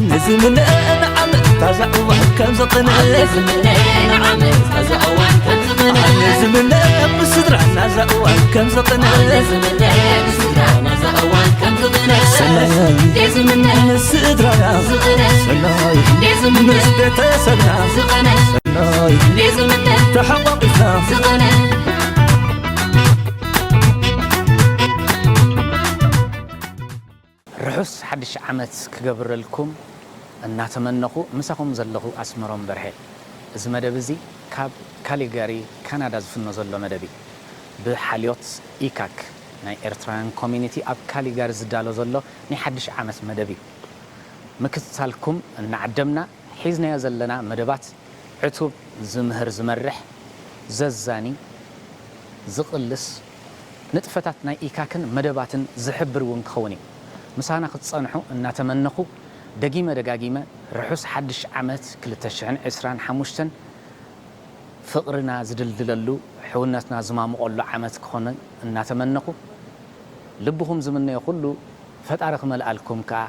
ንዝምነ ንዓመት ታዛ እዋን ከም ዝቕነ ንዝምነ ንዓመት ታዛ እዋን ከም ዝቕነ ንዝምነ ምስድራ ናዛ እዋን ከም ዝቕነ ንዝምነ ምስድራ ናዛ እዋን ከም ዝቕነ ሰናይ ንዝምነ ምስድራና ዝቕነ ሰናይ ንዝምነ ምስ ቤተሰብና ዝቕነ ሰናይ ንዝምነ ተሓቋቂፍና ዝቕነ ርሑስ ሓድሽ ዓመት ክገብረልኩም እናተመነኹ ምሳኹም ዘለኹ ኣስመሮም በርሀ። እዚ መደብ እዚ ካብ ካሊጋሪ ካናዳ ዝፍኖ ዘሎ መደብ እዩ። ብሓልዮት ኢካክ ናይ ኤርትራውያን ኮሚኒቲ ኣብ ካሊጋሪ ዝዳሎ ዘሎ ናይ ሓድሽ ዓመት መደብ እዩ። ምክትታልኩም እናዓደምና ሒዝናዮ ዘለና መደባት ዕቱብ ዝምህር ዝመርሕ ዘዛኒ ዝቕልስ ንጥፈታት ናይ ኢካክን መደባትን ዝሕብር እውን ክኸውን እዩ። ምሳና ክትጸንሑ እናተመነኹ ደጊመ ደጋጊመ ርሑስ ሓድሽ ዓመት ክልተ ሽሕን ዕስራን ሓሙሽተን ፍቕርና ዝድልድለሉ ሕውነትና ዝማምቖሉ ዓመት ክኾነ እናተመነኹ ልብኹም ዝምነዮ ኩሉ ፈጣሪ ክመልኣልኩም ከኣ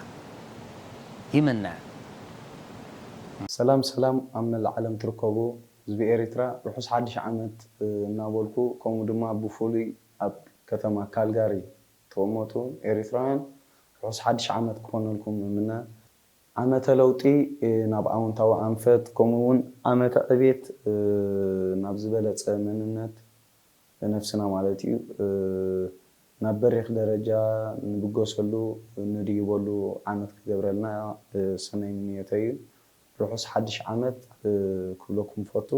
ይምነ። ሰላም ሰላም ኣብ መላእ ዓለም ትርከቡ ህዝቢ ኤሪትራ ርሑስ ሓድሽ ዓመት እናበልኩ ከምኡ ድማ ብፍሉይ ኣብ ከተማ ካልጋሪ ትቕመጡ ኤሪትራውያን ርሑስ ሓድሽ ዓመት ክኾነልኩም እምነ። ዓመተ ለውጢ ናብ ኣወንታዊ ኣንፈት ከምኡ እውን ዓመተ ዕቤት ናብ ዝበለፀ መንነት ነፍስና ማለት እዩ ናብ በሪኽ ደረጃ ንብገሰሉ ንድይበሉ ዓመት ክገብረልና ሰናይ ምንዮተይ እዩ። ርሑስ ሓድሽ ዓመት ክብለኩም ፈቱ።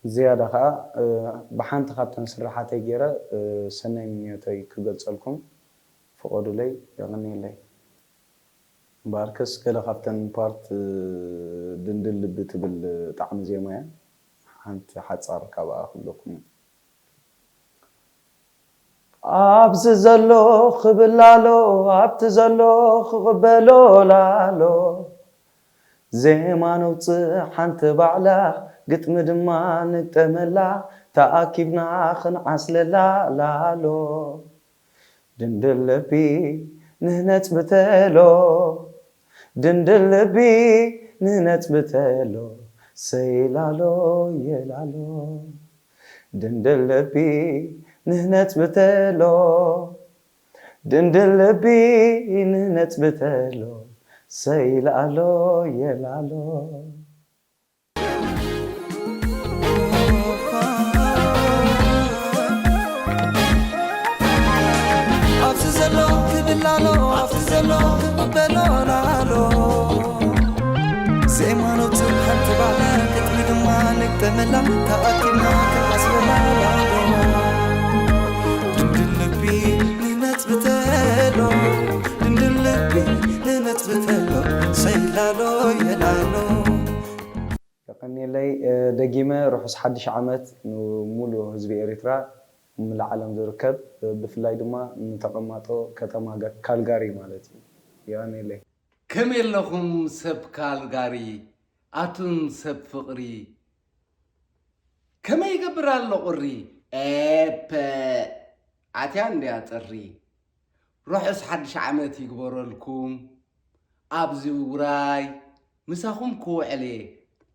ዝያዳ ከዓ ብሓንቲ ካብተን ስራሓተይ ገይረ ሰናይ ምንዮተይ ክገልፀልኩም ፍቐዱለይ። የቐንየለይ። እምበኣርከስ ገለ ካብተን ፓርት ድንድል ልቢ ትብል ጣዕሚ ዜማ እያ። ሓንቲ ሓፃር ካብኣ ክብለኩም። ኣብዚ ዘሎ ክብል ኣሎ ኣብቲ ዘሎ ክቕበሎ ላሎ ዜማ ነውፅእ ሓንቲ ባዕላ ግጥሚ ድማ ንግጠመላ ተኣኪብና ክንዓስለላ ላሎ ድንድል ልቢ ንህነፅ ብተሎ ድንድል ልቢ ንህነፅ ብተሎ ሰይላሎ የላሎ ድንድል ልቢ ንህነፅ ብተሎ ድንድል ልቢ ንህነፅ ብተሎ ሰይላሎ የላሎ ኣብዚ ዘሎ ክብል ኣሎ ኣብቲ ዘሎ ክቕበሎ ላሎ ዜማ ነውፅእ ሓንቲ ባዕላ ግጥሚ ድማ ንግጠመላ ተኣኪብና ክዓስበላ ላሎ ድንድል ልቢ ንነፅብተሎ ድንድል ልቢ ንነፅብተሎ ሰይላሎ የላሎ የቐንየለይ ደጊመ ርሑስ ሓድሽ ዓመት ንሙሉ ህዝቢ ኤሪትራ ንሙሉ ዓለም ዝርከብ ብፍላይ ድማ ንተቐማጦ ከተማ ካልጋሪ ማለት እዩ። የቐንየለይ። ከመይ ኣለኹም ሰብ ካልጋሪ ኣቱም ሰብ ፍቕሪ ከመይ ይገብር ኣሎ ቁሪ ኤፐ ኣትያ እንድያ ጥሪ ርሑስ ሓድሽ ዓመት ይግበረልኩም ኣብዚ ውራይ ምሳኹም ክውዕል እየ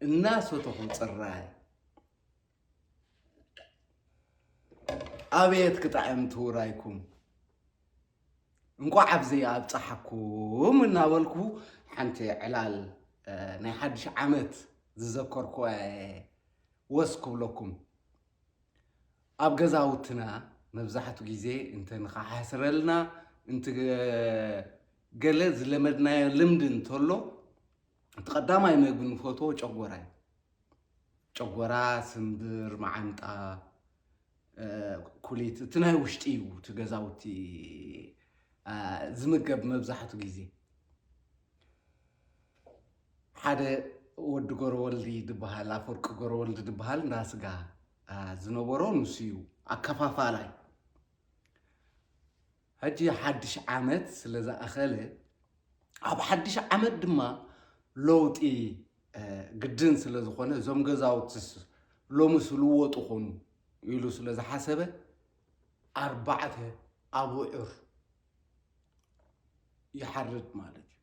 እናሰተኹ ፅራይ ኣቤት ክጥዕም ትውራይኩም እንቋዕ ኣብዚ ኣብፀሓኩም እናበልኩ ሓንቲ ዕላል ናይ ሓድሽ ዓመት ዝዘከርኩዋ ወስ ክብለኩም ኣብ ገዛውትና መብዛሕቱ ግዜ እንተ ንኸሓስረልና እንት ገለ ዝለመድናዮ ልምዲ እንተሎ እቲ ቀዳማይ መግቢ ንፈትዎ ጨጎራ እዩ ጨጎራ ስምብር መዓንጣ ኩሊት እቲ ናይ ውሽጢ እዩ እቲ ገዛውቲ ዝምገብ መብዛሕቱ ግዜ ሓደ ወዲ ጎረወልዲ ድበሃል ኣፈወርቂ ጎረወልዲ ድበሃል እንዳ ስጋ ዝነበሮ ንሱ እዩ ኣከፋፋላይ ሕጂ ሓድሽ ዓመት ስለ ዝኣኸለ ኣብ ሓድሽ ዓመት ድማ ለውጢ ግድን ስለ ዝኾነ እዞም ገዛውትስ ሎምስ ልወጡ ኾኑ ኢሉ ስለ ዝሓሰበ ኣርባዕተ ኣቡዑር ይሓርድ ማለት እዩ።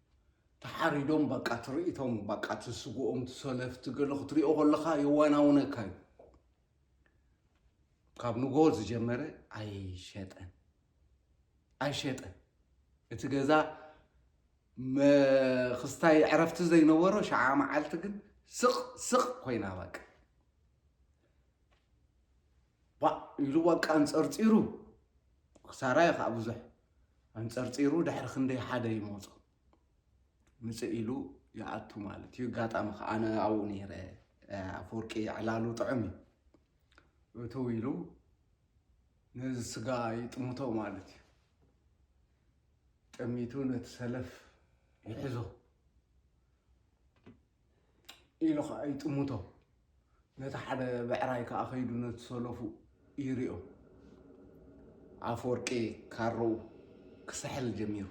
ተሓሪዶም በቃ ትርኢቶም በቃ ትስጉኦም ትሰለፍቲ ገለ ክትሪኦ ከለኻ የዋናውነካ እዩ። ካብ ንጎ ዝጀመረ ኣይሸጠን ኣይሸጠን። እቲ ገዛ መክስታይ ዕረፍቲ ዘይነበሮ ሸዓ መዓልቲ ግን ስቕ ስቕ ኮይና በቃ ባ ኢሉ በቃ ኣንጸርጺሩ ክሳራ እዩ ከዓ ብዙሕ ኣንጸርጺሩ ድሕሪ ክንደይ ሓደ ይመፁ ምፅእ ኢሉ ይኣቱ ማለት እዩ። ኣጋጣሚ ከዓ ኣነ ኣብኡ ነይረ። ኣፈወርቂ ዕላሉ ጥዑም እዩ። እትው ኢሉ ነዚ ስጋ ይጥምቶ ማለት እዩ። ጠሚቱ ነቲ ሰለፍ ይሕዞ ኢሉ ከዓ ይጥምቶ። ነቲ ሓደ ብዕራይ ከዓ ከይዱ ነቲ ሰለፉ ይሪኦ። ኣፈወርቂ ካሮው ክስሕል ጀሚሩ።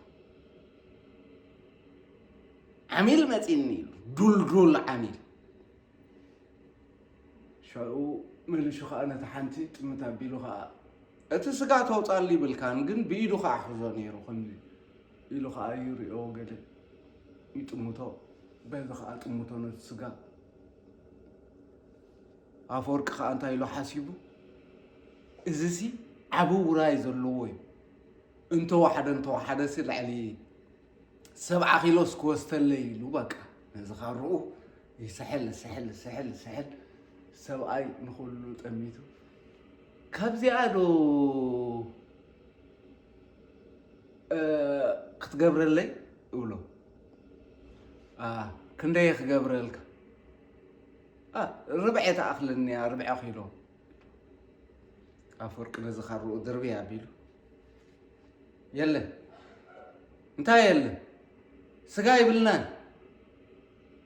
ዓሚል መፂኒ ኢሉ ዱልዱል ዓሚል። ሽዑ መሊሹ ከዓ ነቲ ሓንቲ ጥምት ኣቢሉ ከዓ እቲ ስጋ ተውፃሉ ይብልካን ግን ብኢዱ ከዓ ሕዞ ነይሩ ከምዚ ኢሉ ከዓ ይሪኦ ገለ ይጥምቶ። በዚ ከዓ ጥምቶ ነቲ ስጋ። ኣፈወርቂ ከዓ እንታይ ኢሉ ሓሲቡ፣ እዚሲ ዓቢ ውራይ ዘለዎ እዩ፣ እንተወሓደ እንተወሓደሲ ልዕሊ ሰብዓ ኪሎስ ክወስደለይ ኢሉ በቃ ነዚ ካርኡ ይስሕል ይስሕል ይስሕል ይስሕል። ሰብኣይ ንኹሉ ጠሚቱ ካብዚኣ ዶ ክትገብረለይ እብሎ። ክንደይ ክገብረልካ? ርብዐ ተኣኽለኒ እያ፣ ርብዐ ኪሎ። ኣፈወርቂ ነዚ ካርኡ ድርብይ ኣቢሉ፣ የለን፣ እንታይ የለን፣ ስጋ ይብልናን።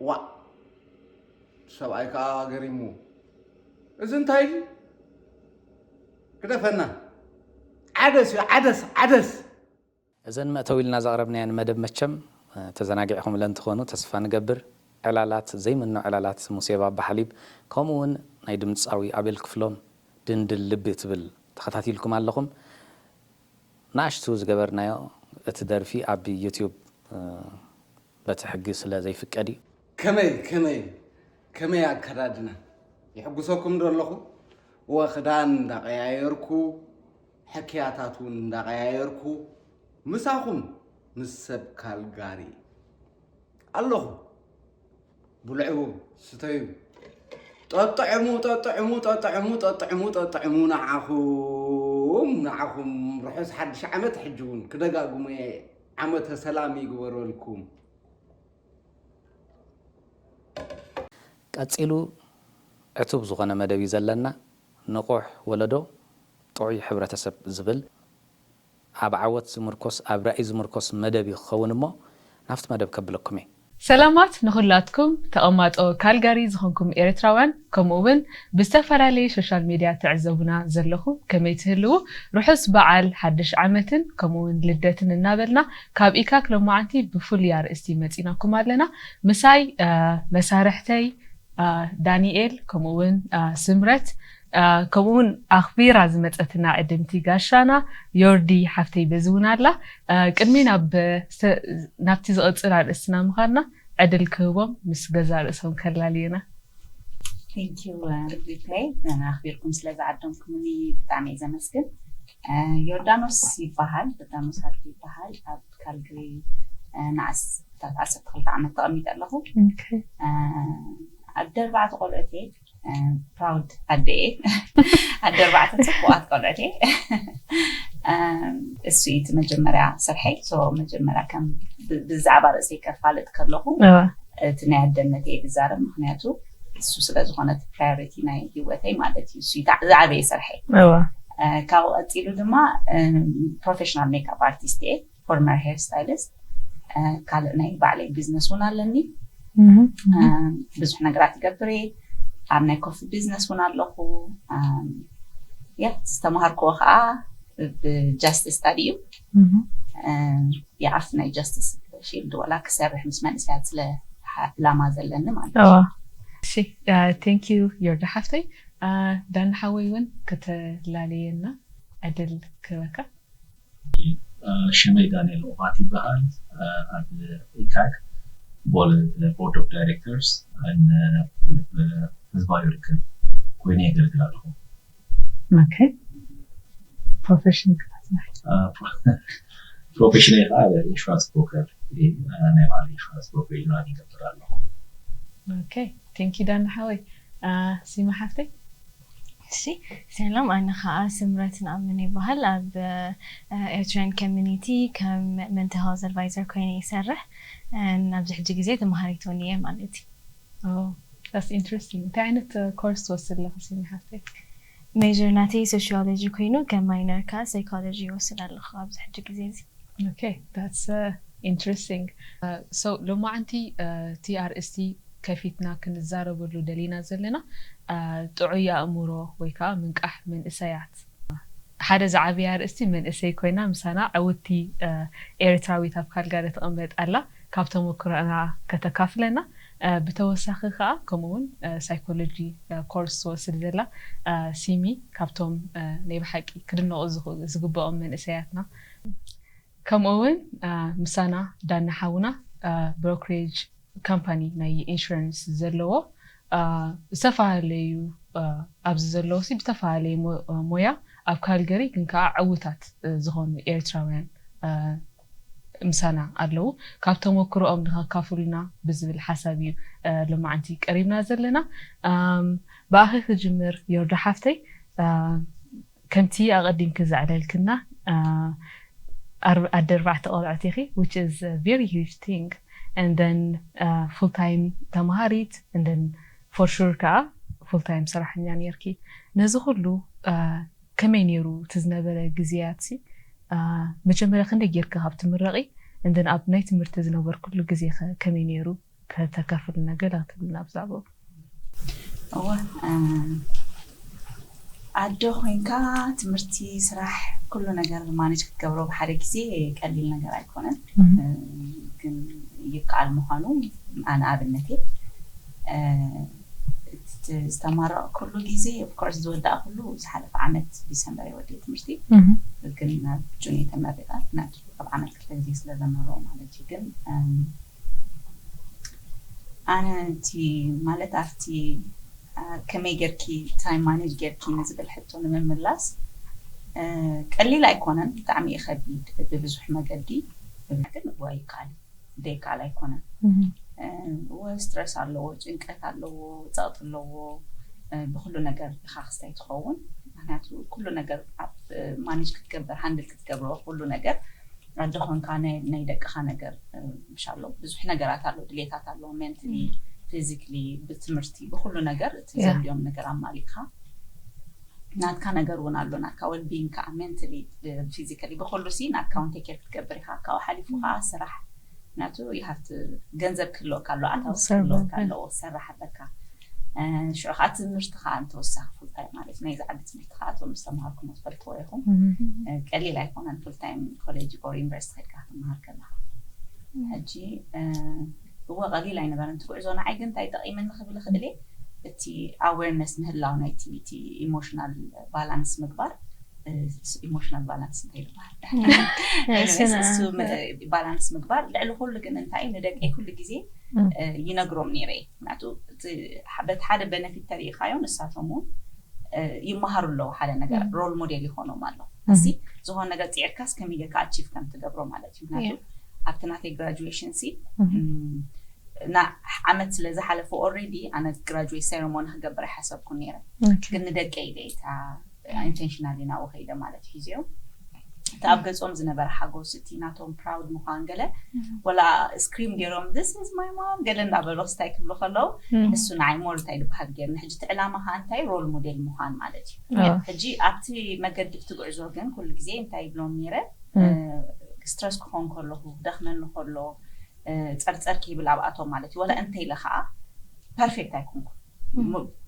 ዋ ሰብኣይ ከዓ ገሪሙ፣ እዚ እንታይ እዩ? ግደፈና። ዓደስ እዩ፣ ዓደስ፣ ዓደስ። እዘን መእተዊ ኢልና ዘቕረብናየን መደብ መቸም ተዘናጊዕኹም ኢለን ትኾኑ ተስፋ ንገብር። ዕላላት፣ ዘይምኖ ዕላላት ሙሴ ባባ ሓሊብ፣ ከምኡ እውን ናይ ድምፃዊ ኣቤል ክፍሎም ድንድል ልቢ ትብል ተኸታቲልኩም ኣለኹም። ንኣሽቱ ዝገበርናዮ እቲ ደርፊ ኣብ ዩትዩብ በቲ ሕጊ ስለ ዘይፍቀድ እዩ። ከመይ ከመይ ከመይ ኣከዳድና ይሕጉሰኩም ዶ ኣለኹ? ወ ክዳን እንዳቀያየርኩ ሕክያታት እውን እንዳቀያየርኩ ምሳኹም ምስ ሰብ ካልጋሪ ኣለኹ። ብልዑ ስተዩ ጠጥዕሙ ጠጥዕሙ ጠጥዕሙ ጠጥዕሙ ጠጥዕሙ ንዓኹም ንዓኹም ርሑስ ሓድሽ ዓመት። ሕጂ እውን ክደጋግሞ እየ፣ ዓመተ ሰላም ይግበረልኩም። ቀጺሉ ዕቱብ ዝኾነ መደብ እዩ ዘለና። ንቑሕ ወለዶ ጥዑይ ሕብረተሰብ ዝብል ኣብ ዓወት ዝምርኮስ ኣብ ራእይ ዝምርኮስ መደብ እዩ ክኸውን እሞ ናብቲ መደብ ከብለኩም እየ። ሰላማት ንኹላትኩም ተቐማጦ ካልጋሪ ዝኾንኩም ኤርትራውያን፣ ከምኡ እውን ብዝተፈላለየ ሶሻል ሚድያ ትዕዘቡና ዘለኹም ከመይ ትህልዉ? ርሑስ በዓል ሓድሽ ዓመትን ከምኡ እውን ልደትን እናበልና ካብ ኢካክ ሎማዓንቲ ብፍሉይ ኣርእስቲ መፂናኩም ኣለና። ምሳይ መሳርሕተይ ዳንኤል ከምኡ እውን ስምረት ከምኡ እውን ኣኽቢራ ዝመፀትና ዕድምቲ ጋሻና ዮርዲ ሓፍተይ በዚ እውን ኣላ። ቅድሚ ናብ ናብቲ ዝቕፅል ኣርእስትና ምዃንና ዕድል ክህቦም ምስ ገዛ ርእሶም ከላልዩና። Thank you ርግቢተይ ኣኽቢርኩም ስለ ዝዓደምኩምኒ ብጣዕሚ እየ ዘመስግን። ዮርዳኖስ ይበሃል፣ ዮርዳኖስ ሃድጉ ይበሃል። ኣብ ካልግሪ ንኣስታት ዓሰርተ ክልተ ዓመት ተቐሚጠ ኣለኹ። ኣደ ኣርባዕተ ቆልዑት እየ። ፕራውድ ኣደ እየ። ኣደ ኣርባዕተ ፅቡቓት ቆልዑት እየ። እሱ እዩ እቲ መጀመርያ ስርሐይ። መጀመርያ ከም ብዛዕባ ርእሰይ ከፋልጥ ከለኹ እቲ ናይ ኣደነት እየ ዝዛረብ፣ ምክንያቱ እሱ ስለ ዝኾነ እቲ ፕራዮሪቲ ናይ ህይወተይ ማለት እዩ። እሱ እዩ ዝዓበየ ስርሐይ። ካብኡ ቀፂሉ ድማ ፕሮፌሽናል ሜክኣፕ ኣርቲስት እየ፣ ፎርመር ሄር ስታይሊስት። ካልእ ናይ ባዕለይ ቢዝነስ እውን ኣለኒ። ብዙሕ ነገራት ይገብር እየ። ኣብ ናይ ኮፊ ቢዝነስ እውን ኣለኹ። ያ ዝተምሃርክዎ ከዓ ብጃስቲስ ስታዲ እዩ። ይኣፍ ናይ ጃስቲስ ፊልድ ወላ ክሰርሕ ምስ መንእሰያት ስለ ዕላማ ዘለኒ ማለት እዩ። Thank you ዮርዳ ሓፍተይ። ዳኒ ሓወይ እውን ከተላለየና ዕድል ክህበካ። ሽመይ ዳንኤል ኦባት ይበሃል። ኣብ ኢካክ ቦርድ ኦፍ ዳይሬክተርስ ህዝባዊ ርክብ ኮይነ የገልግል ኣለኹ። Okay. Profession ፕሮፌሽናል ከዓ ኢንሹራንስ ብሮከር፣ ናይ ባዕሉ ኢንሹራንስ ብሮከር ራን ይገብር ኣለኹ። Okay. Thank you ዳና ሓወይ። ሲማ ሓፍተይ። እሺ፣ ሰላም። ኣነ ከዓ ስምረት ንኣምን ይበሃል። ኣብ ኤርትራን ኮሚኒቲ ከም ሜንታል ሄልዝ ኣድቫይዘር ኮይነ ይሰርሕ። ኣብዚ ሕጂ ግዜ ተምሃሪት እውን እየ ማለት እዩ። That's interesting። እንታይ ዓይነት ኮርስ ትወስድ ኣለኺ ሲሚ ሓፍተይ? ሜጀር ናተይ ሶሽዮሎጂ ኮይኑ ከም ማይነር ከዓ ሳይኮሎጂ ይወስድ ኣለኹ ኣብዚ ሕጂ ግዜ እዚ። Okay, that's interesting. So ሎማዓንቲ እቲ ኣርእስቲ ከፊትና ክንዛረበሉ ደሊና ዘለና ጥዑይ ኣእምሮ ወይ ከዓ ምንቃሕ መንእሰያት ሓደ ዝዓበየ ኣርእስቲ መንእሰይ ኮይና ምሳና ዕውቲ ኤርትራዊት ኣብ ካልጋሪ ትቕመጥ ኣላ። ካብ ተመክሮና ከተካፍለና ብተወሳኺ ከዓ ከምኡ እውን ሳይኮሎጂ ኮርስ ትወስድ ዘላ ሲሚ ካብቶም ናይ ብሓቂ ክድነቑ ዝግብኦም መንእሰያትና። ከምኡ እውን ምሳና ዳና ሓውና ብሮክሬጅ ካምፓኒ ናይ ኢንሹራንስ ዘለዎ ዝተፈላለዩ ኣብዚ ዘለዎ ሲ ብተፈላለየ ሞያ ኣብ ካልገሪ ግን ከዓ ዕውታት ዝኾኑ ኤርትራውያን ምሳና ኣለዉ። ካብ ተመክሮኦም ንኸካፍሉና ብዝብል ሓሳብ እዩ ሎማዓንቲ ቀሪብና ዘለና። ብኣኺ ክጅምር ዮርዳ ሓፍተይ። ከምቲ ኣቐዲምኪ ዘዕለልክና ኣደ ኣርባዕተ ቆልዑት ኢኺ, which is a very huge thing, and then full time ተምሃሪት, and then for sure ከዓ full time ሰራሕተኛ ነይርኪ። ነዚ ኩሉ ከመይ ነይሩ እቲ ዝነበረ ግዜያት ሲ? መጀመርያ ክንደይ ጌርኪ ካብ ትምረቒ? And then ኣብ ናይ ትምህርቲ ዝነበርክሉ ግዜ ከ ከመይ ነይሩ? ከተካፍልና ገለ ክትብልና ብዛዕባኡ። እወ፣ ኣደ ኮይንካ ትምህርቲ፣ ስራሕ፣ ኩሉ ነገር ማኔጅ ክትገብሮ ብሓደ ግዜ ቀሊል ነገር ኣይኮነን። ግን ይከኣል ምዃኑ ኣነ ኣብነቴ ዝተማረቕኩሉ ግዜ፣ ኦፍኮርስ ዝወዳእኩሉ ዝሓለፈ ዓመት ዲሰምበር የወዲእ ትምህርቲ። ግን ናብ ጁን ተመሪቐ፣ ምክንያቱ ኣብ ዓመት ክልተ ግዜ ስለ ዘመረቑ ማለት እዩ። ግን ኣነ እቲ ማለት ኣብቲ ከመይ ጌርኪ ታይም ማኔጅ ጌርኪ ንዝብል ሕቶ ንምምላስ፣ ቀሊል ኣይኮነን፣ ብጣዕሚ እዩ ከቢድ ብብዙሕ መገዲ። ግን እዋ ይከኣል፣ ዘይከኣል ኣይኮነን። እወ ስትረስ ኣለዎ፣ ጭንቀት ኣለዎ፣ ፀቕጢ ኣለዎ፣ ብኩሉ ነገር ኢኻ ክስታይ ትኸውን። ምክንያቱ ኩሉ ነገር ኣብ ማኔጅ ክትገብር፣ ሃንድል ክትገብሮ ኩሉ ነገር ኣደ ኮንካ ናይ ደቅኻ ነገር ምሽ ኣሎ፣ ብዙሕ ነገራት ኣሎ፣ ድሌታት ኣሎ፣ ሜንትሊ፣ ፊዚክሊ፣ ብትምህርቲ፣ ብኩሉ ነገር እቲ ዘድልዮም ነገር ኣማሊእካ ናትካ ነገር እውን ኣሎ፣ ናትካ ዌልቢንግ ከዓ ሜንትሊ፣ ፊዚካሊ፣ ብኩሉ ሲ ናትካ እውን ቴኬር ክትገብር ኢኻ። ካብኡ ሓሊፉ ከዓ ስራሕ ናቱ ይሃፍቲ ገንዘብ ክህልወካ ኣለዎ፣ ኣታዊ ክህልወካ ኣለዎ፣ ሰራሕ ኣለካ። ሽዑ ከዓ ትምህርቲ ከዓ እንተወሳኺ ፉል ታይም ማለት እዩ። ናይዚ ዓዲ ትምህርቲ ከዓ እቶም ዝተምሃርኩም ትፈልጥዎ ኢኹም። ቀሊል ኣይኮነን ፉል ታይም ኮሌጅ ኦር ዩኒቨርሲቲ ከድካ ክትምሃር ከለካ። ሕጂ እወ ቀሊል ኣይነበረን እቲ ጉዕዞ። ንዓይ ግን እንታይ ጠቒመኒ ክብል ይኽእል እየ፣ እቲ ኣዌርነስ ምህላው ናይቲ እቲ ኢሞሽናል ባላንስ ምግባር። ኢሞሽናል ባላንስ እንታይ ይበሃል? ባላንስ ምግባር ልዕሊ ኩሉ ግን እንታይ ንደቀይ ኩሉ ግዜ ይነግሮም ነይረ። ምክንያቱ በቲ ሓደ በነፊት ተሪኢኻዮ ንሳቶም እውን ይመሃሩ ኣለዉ። ሓደ ነገር ሮል ሞዴል ይኾኖም ኣሎ። እዚ ዝኾነ ነገር ፅዒርካስ ከመይ ጌርካ ኣቺቭ ከም ትገብሮ ማለት እዩ። ምክንያቱ ኣብቲ ናተይ ግራጁዌሽን ሲ ዓመት ስለ ዝሓለፈ ኦልሬዲ ኣነ ግራጁዌት ሴረሞኒ ክገብር ኣይሓሰብኩን ነይረ። ግን ንደቀይ ኢለ እታ ኢንቴንሽናሊ ናብኡ ከይደ ማለት እዩ። ሒዘዮም እቲ ኣብ ገፆም ዝነበረ ሓጎስ፣ እቲ ናቶም ፕራውድ ምዃን ገለ፣ ወላ ስክሪም ገይሮም this is my mom ገለ እንዳበሉ ክስታይ ክብሉ ከለዉ እሱ ንዓይ ሞር እንታይ ዝበሃል ገይርኒ። ሕጂ እቲ ዕላማ ከዓ እንታይ ሮል ሞዴል ምዃን ማለት እዩ። ሕጂ ኣብቲ መገዲ እቲ ጉዕዞ ግን ኩሉ ግዜ እንታይ ይብሎም ነይረ፣ ስትረስ ክኾን ከለኹ ክደኽመኒ ከሎ ፀርፀር ክይብል ኣብኣቶም ማለት እዩ። ወላ እንተ ኢለ ከዓ ፐርፌክት ኣይኮንኩን።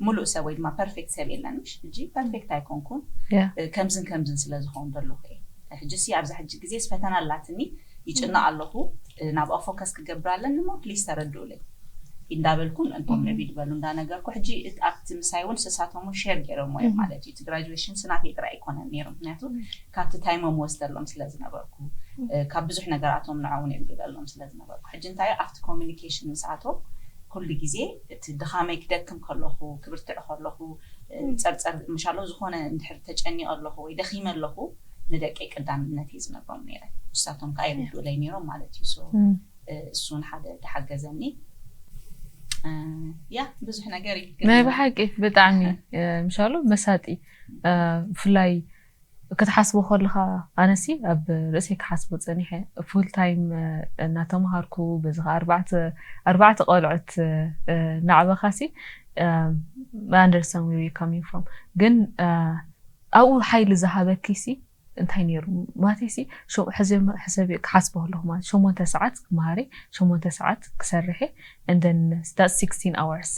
ሙሉእ ሰብ ወይ ድማ ፐርፌክት ሰብ የለን። ምሽ ሕጂ ፐርፌክት ኣይኮንኩን። ከምዝን ከምዝን ስለ ዝኾን ዘለኹ እየ። ሕጂ ሲ ኣብዛ ሕጂ ግዜ ፈተና ኣላትኒ፣ ይጭነቕ ኣለኹ። ናብኣ ፎከስ ክገብር ኣለኒ እሞ ፕሊስ ተረድኡለይ። እንዳበልኩ ንዕንቶም ንዕቢድ በሉ እንዳነገርኩ ሕጂ ኣብቲ ምሳይ እውን ስሳቶም እውን ሸር ገይሮም እዮም ማለት እዩ። እቲ ግራጁዌሽን ስናተይ ጥራይ ኣይኮነን ነይሩ፣ ምክንያቱ ካብቲ ታይሞም ወስደሎም ስለ ዝነበርኩ ካብ ብዙሕ ነገራቶም ንዕውን የብልለሎም ስለ ዝነበርኩ ሕጂ እንታይ ኣብቲ ኮሚኒኬሽን ምስኣቶም ኩሉ ግዜ እቲ ድኻመይ ክደክም ከለኹ ክብርትዕ ከለኹ ጸርጸር ምሻሎ ዝኾነ እንድሕር ተጨኒቐ ኣለኹ ወይ ደኺመ ኣለኹ ንደቀይ ቀዳምነት እየ ዝነግሮም ነይረ። ንሳቶም ከዓ ይርድኡለይ ነይሮም ማለት እዩ። እሱን ሓደ ተሓገዘኒ። ያ ብዙሕ ነገር እዩ። ናይ ብሓቂ ብጣዕሚ ምሻሉ መሳጢ ብፍላይ ክትሓስቦ ከለካ ኣነሲ ኣብ ርእሰይ ክሓስቦ ፀኒሐ ፉል ታይም እናተምሃርኩ በዚ ከዓ ኣርባዕተ ኣርባዕተ ቆልዑት ናዕበካሲ I understand where you coming from ግን ኣብኡ ሓይሊ ዝሃበኪ ሲ እንታይ ነይሩ ማለተይ ሲ ሕሰብ ክሓስቦ ከለኩ ማለት ሸሞንተ ሰዓት ክመሃረ ሸሞንተ ሰዓት ክሰርሐ and then that's sixteen hours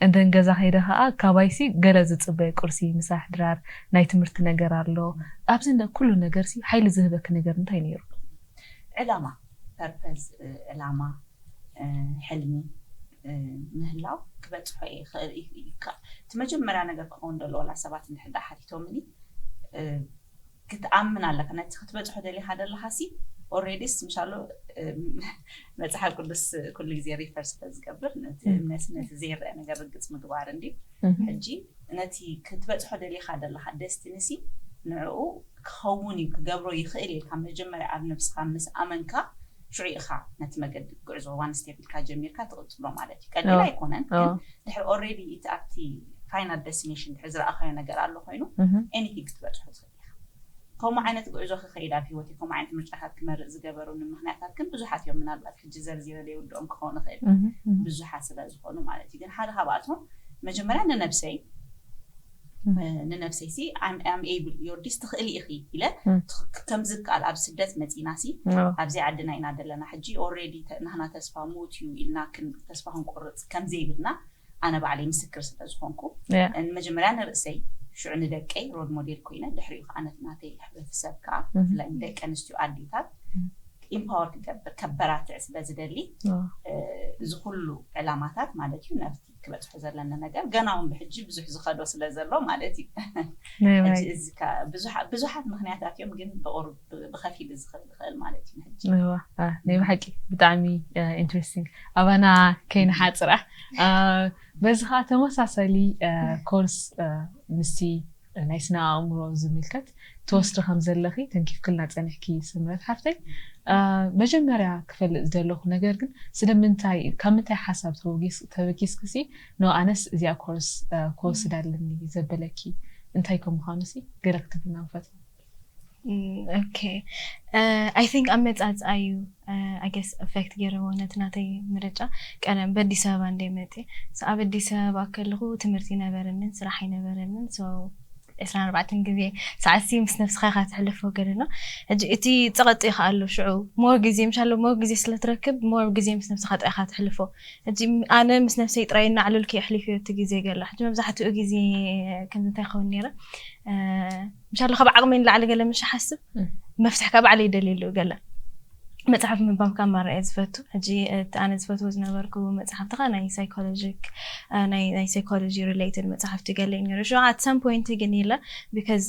and then ገዛ ከይደ ከዓ ካባይሲ ገለ ዝፅበ ቁርሲ ምሳሕ ድራር ናይ ትምህርቲ ነገር ኣሎ ኣብዚ ኩሉ ነገር ሲ ሓይሊ ዝህበኪ ነገር እንታይ ነይሩ ዕላማ ፐርፐዝ ዕላማ ሕልሚ ምህላው ክበፅሖ እየ ይኽእል እቲ መጀመርያ ነገር ክኸውን ደሎ ወላ ሰባት እንድሕር ሓቲቶምኒ ክትኣምን ኣለካ ነቲ ክትበፅሖ ደሊካ ደለካ ሲ already ስ ምሻሎ መፅሓፍ ቅዱስ ኩሉ ግዜ ሪፈር ስለ ዝገብር ነቲ እምነት ነቲ ዘይረአ ነገር ርግፅ ምግባር እንዲ ሕጂ ነቲ ክትበፅሖ ደሊካ ደለካ destiny ሲ ንዕኡ ክኸውን እዩ ክገብሮ ይኽእል ኢልካ መጀመርያ ኣብ ነብስካ ምስ ኣመንካ ሽዑ ኢኻ ነቲ መገዲ ጉዕዞ one step ኢልካ ጀሚርካ ትቕፅሎ ማለት እዩ ቀሊል ኣይኮነን ግን ድሕሪ already እቲ ኣብቲ final destination ድሕሪ ዝረኣኻዮ ነገር ኣሎ ኮይኑ anything ክትበፅሖ ትኽእል ኢኻ ከምኡ ዓይነት ጉዕዞ ክኸይድ ኣብ ሂወት ከምኡ ዓይነት ምርጫታት ክመርእ ዝገበሩኒ ምክንያታት ግን ብዙሓት እዮም ምናልባት ሕጂ ዘርዚረ ዘይውድኦም ክኸውን ይኽእል ብዙሓት ስለ ዝኾኑ ማለት እዩ ግን ሓደ ካብኣቶም መጀመርያ ንነብሰይ ንነብሰይ ሲ am able your this ትኽእሊ ኢኺ ኢለ ከም ዝከኣል ኣብ ስደት መፂና ሲ ኣብዚ ዓድና ኢና ዘለና ሕጂ already ናህና ተስፋ ሞት እዩ ኢልና ተስፋ ክንቆርፅ ከም ዘይብልና ኣነ ባዕለይ ምስክር ስለ ዝኾንኩ መጀመርያ ንርእሰይ ሽዑ ንደቀይ role model ኮይነ ድሕሪኡ ከዓ ነቲ ናተይ ሕብረተሰብ ከዓ ብፍላይ ንደቂ ኣንስትዮ ኣዴታት empower ክገብር ከበራትዕ ስለ ዝደሊ እዚ ኩሉ ዕላማታት ማለት እዩ ናብቲ ክበፅሖ ዘለና ነገር ገና እውን ብሕጂ ብዙሕ ዝኸዶ ስለ ዘሎ ማለት እዩ ብዙሓት ምክንያታት እዮም ግን ብቁሩብ ብከፊል ዝኽእል ይኽእል ማለት እዩ ሕጂ ናይ ብሓቂ ብጣዕሚ interesting ኣባና ከይንሓፅራ በዚ ከዓ ተመሳሳሊ course ምስቲ ናይ ስነ ኣእምሮ ዝምልከት ትወስዲ ከም ዘለኺ ተንኪፍክልና ፀኒሕኪ ስምረት ሓፍተይ መጀመርያ ክፈልጥ ዝደለኹ ነገር ግን ስለምንታይ ካብ ምንታይ ሓሳብ ተበጊስክሲ ኖ ኣነስ እዚኣ ኮርስ ክወስድ ኣለኒ ዘበለኪ እንታይ ከም ምዃኑ ሲ ገለ ክትብልና ንፈትኒ okay I think ኣመፃፅኣ እዩ I guess affect ገይርዎ ነቲ ናተይ ምርጫ ቀደም በኣዲስ ኣበባ እንደ መፅእ ኣብ ኣዲስ ኣበባ ከለኹ ትምህርቲ ይነበረንን ስራሕ ኣይነበረንን ዕስራን ኣርባዕተን ግዜ ሰዓት ሲ ምስ ነብስኻ ኢኻ ተሕልፎ ገለና ሕጂ እቲ ፀቐጢ ኢኻ ኣሎ ሽዑ more ግዜ ምሻሎ more ግዜ ስለ ትረክብ more ግዜ ምስ ነብስኻ ጥራይ ኢኻ ተሕልፎ ሕጂ ኣነ ምስ ነብሰይ ጥራይ እናዕለልኩ የሕሊፈዮ እቲ ግዜ ገለ ሕጂ መብዛሕትኡ ግዜ ከምዚ እንታይ ክኸውን ነይረ ምሻሎ ካብ ዓቕመይ ንላዕሊ ገለ ምሽ ሓስብ መፍትሕ ካብ ባዕለይ ይደልየሉ ገለ መፅሓፍ ምንባብ ካብ ማራ እየ ዝፈቱ ሕጂ እቲ ኣነ ዝፈትዎ ዝነበርኩ መፅሓፍቲ ከዓ ናይ psychologic ናይ psychology related መፅሓፍቲ ገለ እዩ ነይሩ ሽዑ at some point ግን ኢለ because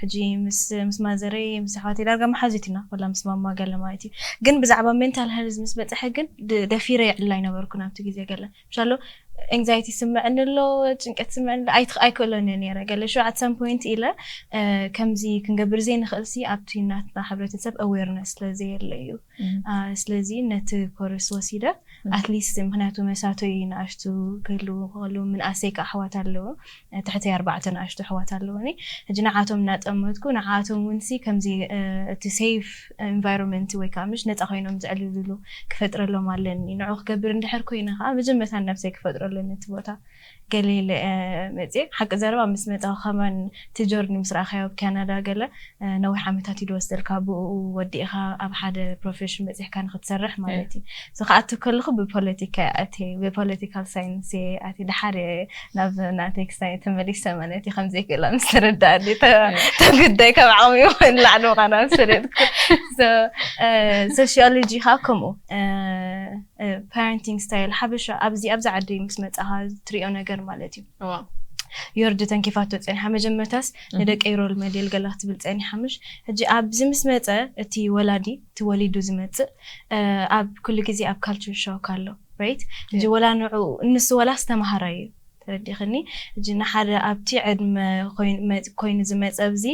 ሕጂ ምስ ምስ ማዘረይ ምስ ኣሕዋተይ ዳርጋ መሓዙት ኢና ኮላ ምስ ማማ ገለ ማለት እዩ ግን ብዛዕባ mental health ምስ በፅሐ ግን ደፊረ ይዕላ ኣይነበርኩን ኣብቲ ግዜ ገለ ምሻሎ anxiety ስምዐኒ ኣሎ ጭንቀት ስምዐኒ ኣሎ ኣይክእሎን እየ ነይረ ገለ ሽዑ at some point ኢለ ከምዚ ክንገብር ዘይንኽእል ሲ ኣብቲ ናትና ሕብረተሰብ awareness ስለ ዘየለ እዩ ስለዚ ነቲ ኮርስ ወሲደ at least ምክንያቱ መሳቶይ ንኣሽቱ ክህልዉ ከሉ ምንኣሰይ ከዓ ኣሕዋት ኣለዉ ትሕተይ ኣርባዕተ ንኣሽቱ ኣሕዋት ኣለዉኒ ሕጂ ንዓቶም እናጠመትኩ ንዓቶም እውን ሲ ከምዚ እቲ safe environment ወይ ከዓ ምሽ ነፃ ኮይኖም ዘዕልልሉ ክፈጥረሎም ኣለኒ ንዑ ክገብር እንድሕር ኮይነ ከዓ መጀመርታ ነብሰይ ክፈጥረሉ ነቲ ቦታ ገለ ኢለ መፅእ ሓቂ ዘረባ ምስ መፃ ከማን እቲ ጆርኒ ምስ ረኣኻዮ ኣብ ካናዳ ገለ ነዊሕ ዓመታት እዩ ዝወስደልካ ብኡ ወዲእኻ ኣብ ሓደ ፕሮፌሽን በፂሕካ ንክትሰርሕ ማለት እዩ እዚ ከኣቱ ከለኹ ብፖለቲካ ኣትየ ብፖለቲካል ሳይንስ ኣትየ ድሓር ናብ ናተይ ክስታይ ተመሊሰ ማለት እዩ ከምዘይክእላ ምስ ተረዳኣኒ ተጉዳይ ካብ ዓቕሚ ይኹን ላዕሊ ምዃና ምስ ፈለጥኩ ሶሺዮሎጂ ከዓ ከምኡ parenting style ሓበሻ ኣብዚ ኣብዚ ዓዲ ምስ መጻኻ ትሪኦ ነገር ማለት እዩ። እዋ ዮርዲ ተንኪፋቶ ጸኒሓ መጀመርታስ ንደቀይ role model ገላ ክትብል ጸኒሓ ምሽ። ሕጂ ኣብዚ ምስ መጸ እቲ ወላዲ እቲ ወሊዱ ዝመጽእ ኣብ ኩሉ ግዜ ኣብ culture shock ኣሎ right። ሕጂ ወላ ንዑ ንሱ ወላ ዝተማሃራዩ ተረዲኽኒ። ሕጂ ንሓደ ኣብቲ ዕድመ ኮይኑ ዝመፀ ኣብዚ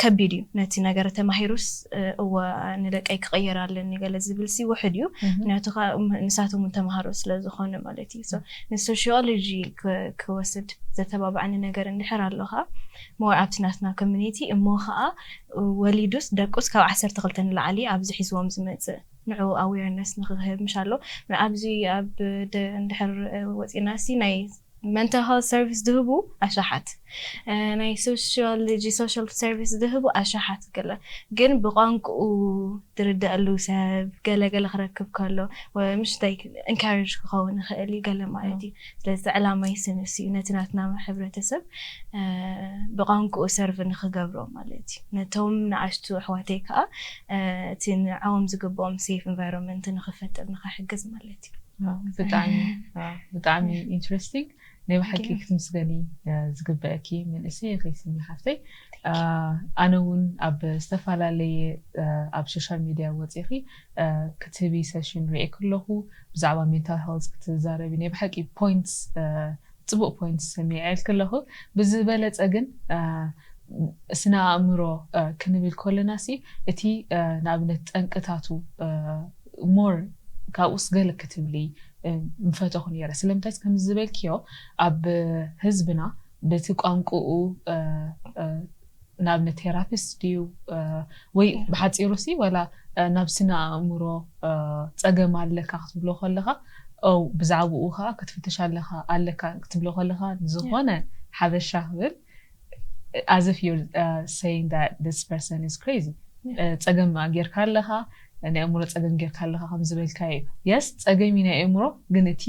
ከቢድ እዩ። ነቲ ነገር ተማሂሩስ እወ ንደቀይ ክቕየር ኣለኒ ገለ ዝብል ሲ ውሕድ እዩ። ምክንያቱ ከዓ ንሳቶም እውን ተምሃሮ ስለ ዝኾነ ማለት እዩ። ንሶሺዮሎጂ ክወስድ ዘተባባዕኒ ነገር እንድሕር ኣሎ ከዓ ሞር ኣብቲ ናትና community እሞ ከዓ ወሊዱስ ደቁስ ካብ ዓሰርተ ክልተ ንላዕሊ ኣብዚ ሒዝዎም ዝመፅእ ንዑ awareness ንክህብ ምሽ ኣሎ። ኣብዚ ኣብ እንድሕር ወፂና ሲ ናይ mental health service ዝህቡ ኣሻሓት ናይ sociology social service ዝህቡ ኣሻሓት ገለ ግን ብቋንቁኡ ዝርደአሉ ሰብ ገለገለ ክረክብ ከሎ ምሽ እንታይ encourage ክኸውን ይኽእል እዩ ገለ ማለት እዩ። ስለዚ ዕላማ ይስንስ እዩ ነቲ ናትና ሕብረተሰብ ብቋንቁኡ serve ንክገብሮ ማለት እዩ። ነቶም ንኣሽቱ ኣሕዋተይ ከዓ እቲ ንዓዎም ዝግብኦም safe environment ንክፈጥር ንክሕግዝ ማለት እዩ። ብጣዕሚ ብጣዕሚ interesting። ናይ ብሓቂ ክትምስገኒ ዝግበአኪ መንእሰይ ኢኺ ስኒ ሓፍተይ። ኣነ እውን ኣብ ዝተፈላለየ ኣብ social media ወፂኺ ክትህቢ session ሪኤ ከለኹ ብዛዕባ mental health ክትዛረቢ ናይ ብሓቂ points ፅቡቅ points ሰሚዐ ከለኹ ብዝበለፀ ግን ስነ ኣእምሮ ክንብል ከለና ሲ እቲ ንኣብነት ጠንቅታቱ more ካብኡስ ገለ ክትብሊ ምፈተኹ ነይረ። ስለምንታይ ከምዚ ዝበልክዮ ኣብ ህዝብና በቲ ቋንቁኡ ንኣብነት therapist ድዩ ወይ ብሓፂሩ ሲ ወላ ናብ ስነ ኣእምሮ ፀገም ኣለካ ክትብሎ ከለካ ብዛዕባኡ ከዓ ክትፍትሽ ኣለካ ኣለካ ክትብሎ ከለካ ንዝኾነ ሓበሻ ክብል as if you're uh, saying that this person is crazy. ፀገም ጌርካ ኣለካ ናይ ኣእምሮ ፀገም ጌርካ ኣለካ ከም ዝበልካ እዩ። Yes ፀገም እዩ ናይ ኣእምሮ ግን እቲ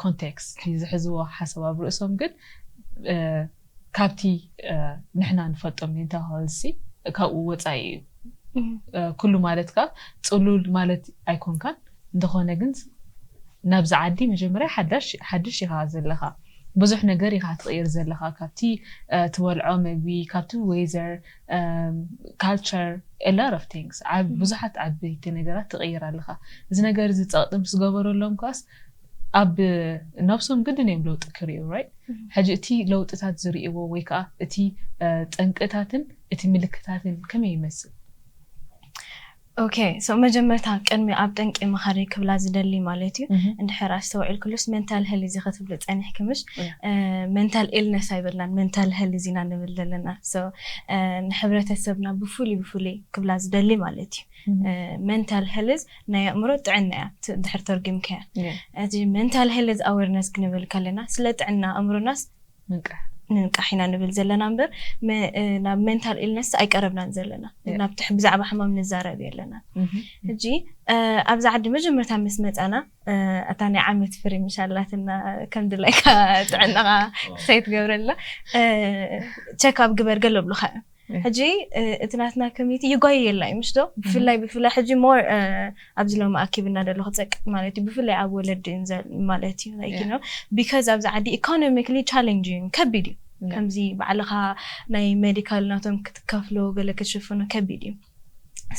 context ዝሕዝዎ ሓሳብ ኣብ ርእሶም ግን ካብቲ ንሕና ንፈልጦም mental health ሲ ካብኡ ወፃኢ እዩ። ኩሉ ማለት ከዓ ፅሉል ማለት ኣይኮንካን እንተኾነ ግን ናብዚ ዓዲ መጀመርያ ሓዳሽ ሓድሽ ኢኻ ዘለኻ ብዙሕ ነገር ኢኻ ትቕይር ዘለኻ ካብቲ ትበልዖ ምግቢ ካብቲ weather culture a lot of things ብዙሓት ዓበይቲ ነገራት ትቕይር ኣለኻ። እዚ ነገር እዚ ፀቕጢ ምስ ገበረሎም ከዓስ ኣብ ነብሶም ግድን እዮም ለውጢ ክርእዩ right። ሕጂ እቲ ለውጥታት ዝርእይዎ ወይ ከዓ እቲ ጠንቅታትን እቲ ምልክታትን ከመይ ይመስል? Okay so መጀመርታ ቅድሚ ኣብ ጠንቂ ምኻደይ ክብላ ዝደሊ ማለት እዩ እንድሕር ኣስተውዒልክሉስ mental health እዚ ክትብሉ ፀኒሕኪ ምሽ mental illness ኣይበልናን mental health ኢና ንብል ዘለና። ንሕብረተሰብና ብፍሉይ ብፍሉይ ክብላ ዝደሊ ማለት እዩ mental health ናይ ኣእምሮ ጥዕና እያ። ድሕር ተርጉምካያ እቲ mental health awareness ክንብል ከለና ስለ ጥዕና ኣእምሮናስ ምንቃሕ ንንቃሕ ኢና ንብል ዘለና እምበር ናብ mental illness ኣይቀረብናን ዘለና። ናብቲ ብዛዕባ ሕማም ንዛረብ የለና። ሕጂ ኣብዚ ዓዲ መጀመርታ ምስ መፃና እታ ናይ ዓመት ፍሪ ምሻላትና ከም ድላይካ ጥዕናኻ ክሳይ ትገብረላ check up ግበር ገለ ብሉካ እዮም። ሕጂ እቲ ናትና community ይጓየ የላ እዩ ምሽ ዶ ብፍላይ ብፍላይ ሕጂ more ኣብዚ ሎሚ ኣኪብና ደሎ ክፀቅጥ ማለት እዩ ብፍላይ ኣብ ወለዲ ማለት እዩ like you know because ኣብዚ ዓዲ economically challenging ከቢድ እዩ። ከምዚ ባዕልኻ ናይ medical ናቶም ክትከፍሎ ገለ ክትሽፍኖ ከቢድ እዩ።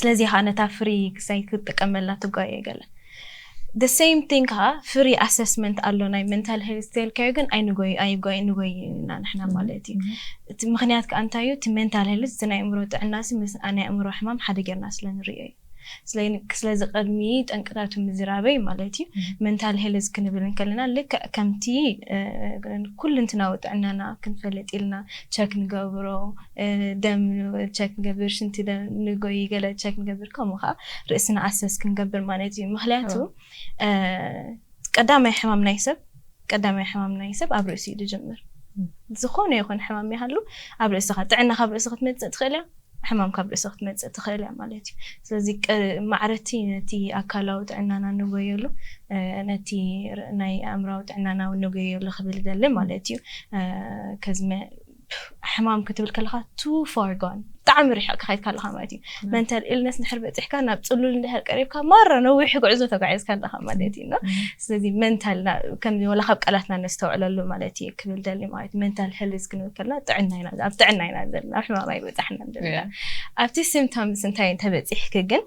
ስለዚ ከዓ ነታ free ክሳይ ክትጥቀመላ ትጓየ ገለ the same thing ከዓ free assessment ኣሎ ናይ mental health care ግን ኣይንጎይ ኣይጎይ ንጎይ ኢና ንሕና ማለት እዩ። እቲ ምክንያት ከዓ እንታይ እዩ እቲ mental health እቲ ናይ ኣእምሮ ጥዕና ሲ ምስ ናይ ኣእምሮ ሕማም ሓደ ጌርና ስለ ንሪኦ እዩ። ስለዚ ቅድሚ ጠንቅታቱ ምዝራበይ ማለት እዩ mental health ክንብል እንከለና ልክዕ ከምቲ ኩልንትናዊ ጥዕናና ክንፈልጥ ኢልና check ንገብሮ ደም check ንገብር ሽንቲ ደም ንጎይ ገለ check ንገብር ከምኡ ከዓ ርእስና assess ክንገብር ማለት እዩ። ምክንያቱ ቀዳማይ ሕማም ናይ ሰብ ቀዳማይ ሕማም ናይ ሰብ ኣብ ርእሲ እዩ ዝጅምር። ዝኾነ ይኹን ሕማም ይሃሉ ኣብ ርእስኻ ጥዕና ካብ ርእሲ ክትመፅእ ትኽእል እያ ሕማም ካብ ርእሲ ክትመፅእ ትኽእል እያ ማለት እዩ። ስለዚ ማዕረቲ ነቲ ኣካላዊ ጥዕናና ንጎየሉ ነቲ ናይ ኣእምራዊ ጥዕናና ንጎየሉ ክብል ደሊ ማለት እዩ። ከዝመ ሕማም ክትብል ከለካ too far gone ብጣዕሚ ርሒቕካ ከይድካ ኣለኻ ማለት እዩ። መንታል ኢልነስ እንድሕር በፂሕካ ናብ ፅሉል እንድሕር ቀሪብካ ማራ ነዊሕ ጉዕዞ ተጓዒዝካ ኣለኻ ማለት እዩ። ስለዚ መንታልና ከምዚ ወላ ካብ ቃላትና ነስተውዕለሉ ማለት እዩ ክብል ደሊ ማለት እዩ። መንታል ሄልዝ ክንብል ከለና ጥዕና ኢና ኣብ ጥዕና ኢና ዘለና ኣብ ሕማም ኣይበፃሕናን ዘለና። ኣብቲ ሲምፕቶምስ እንታይ እንተበፂሕኪ ግን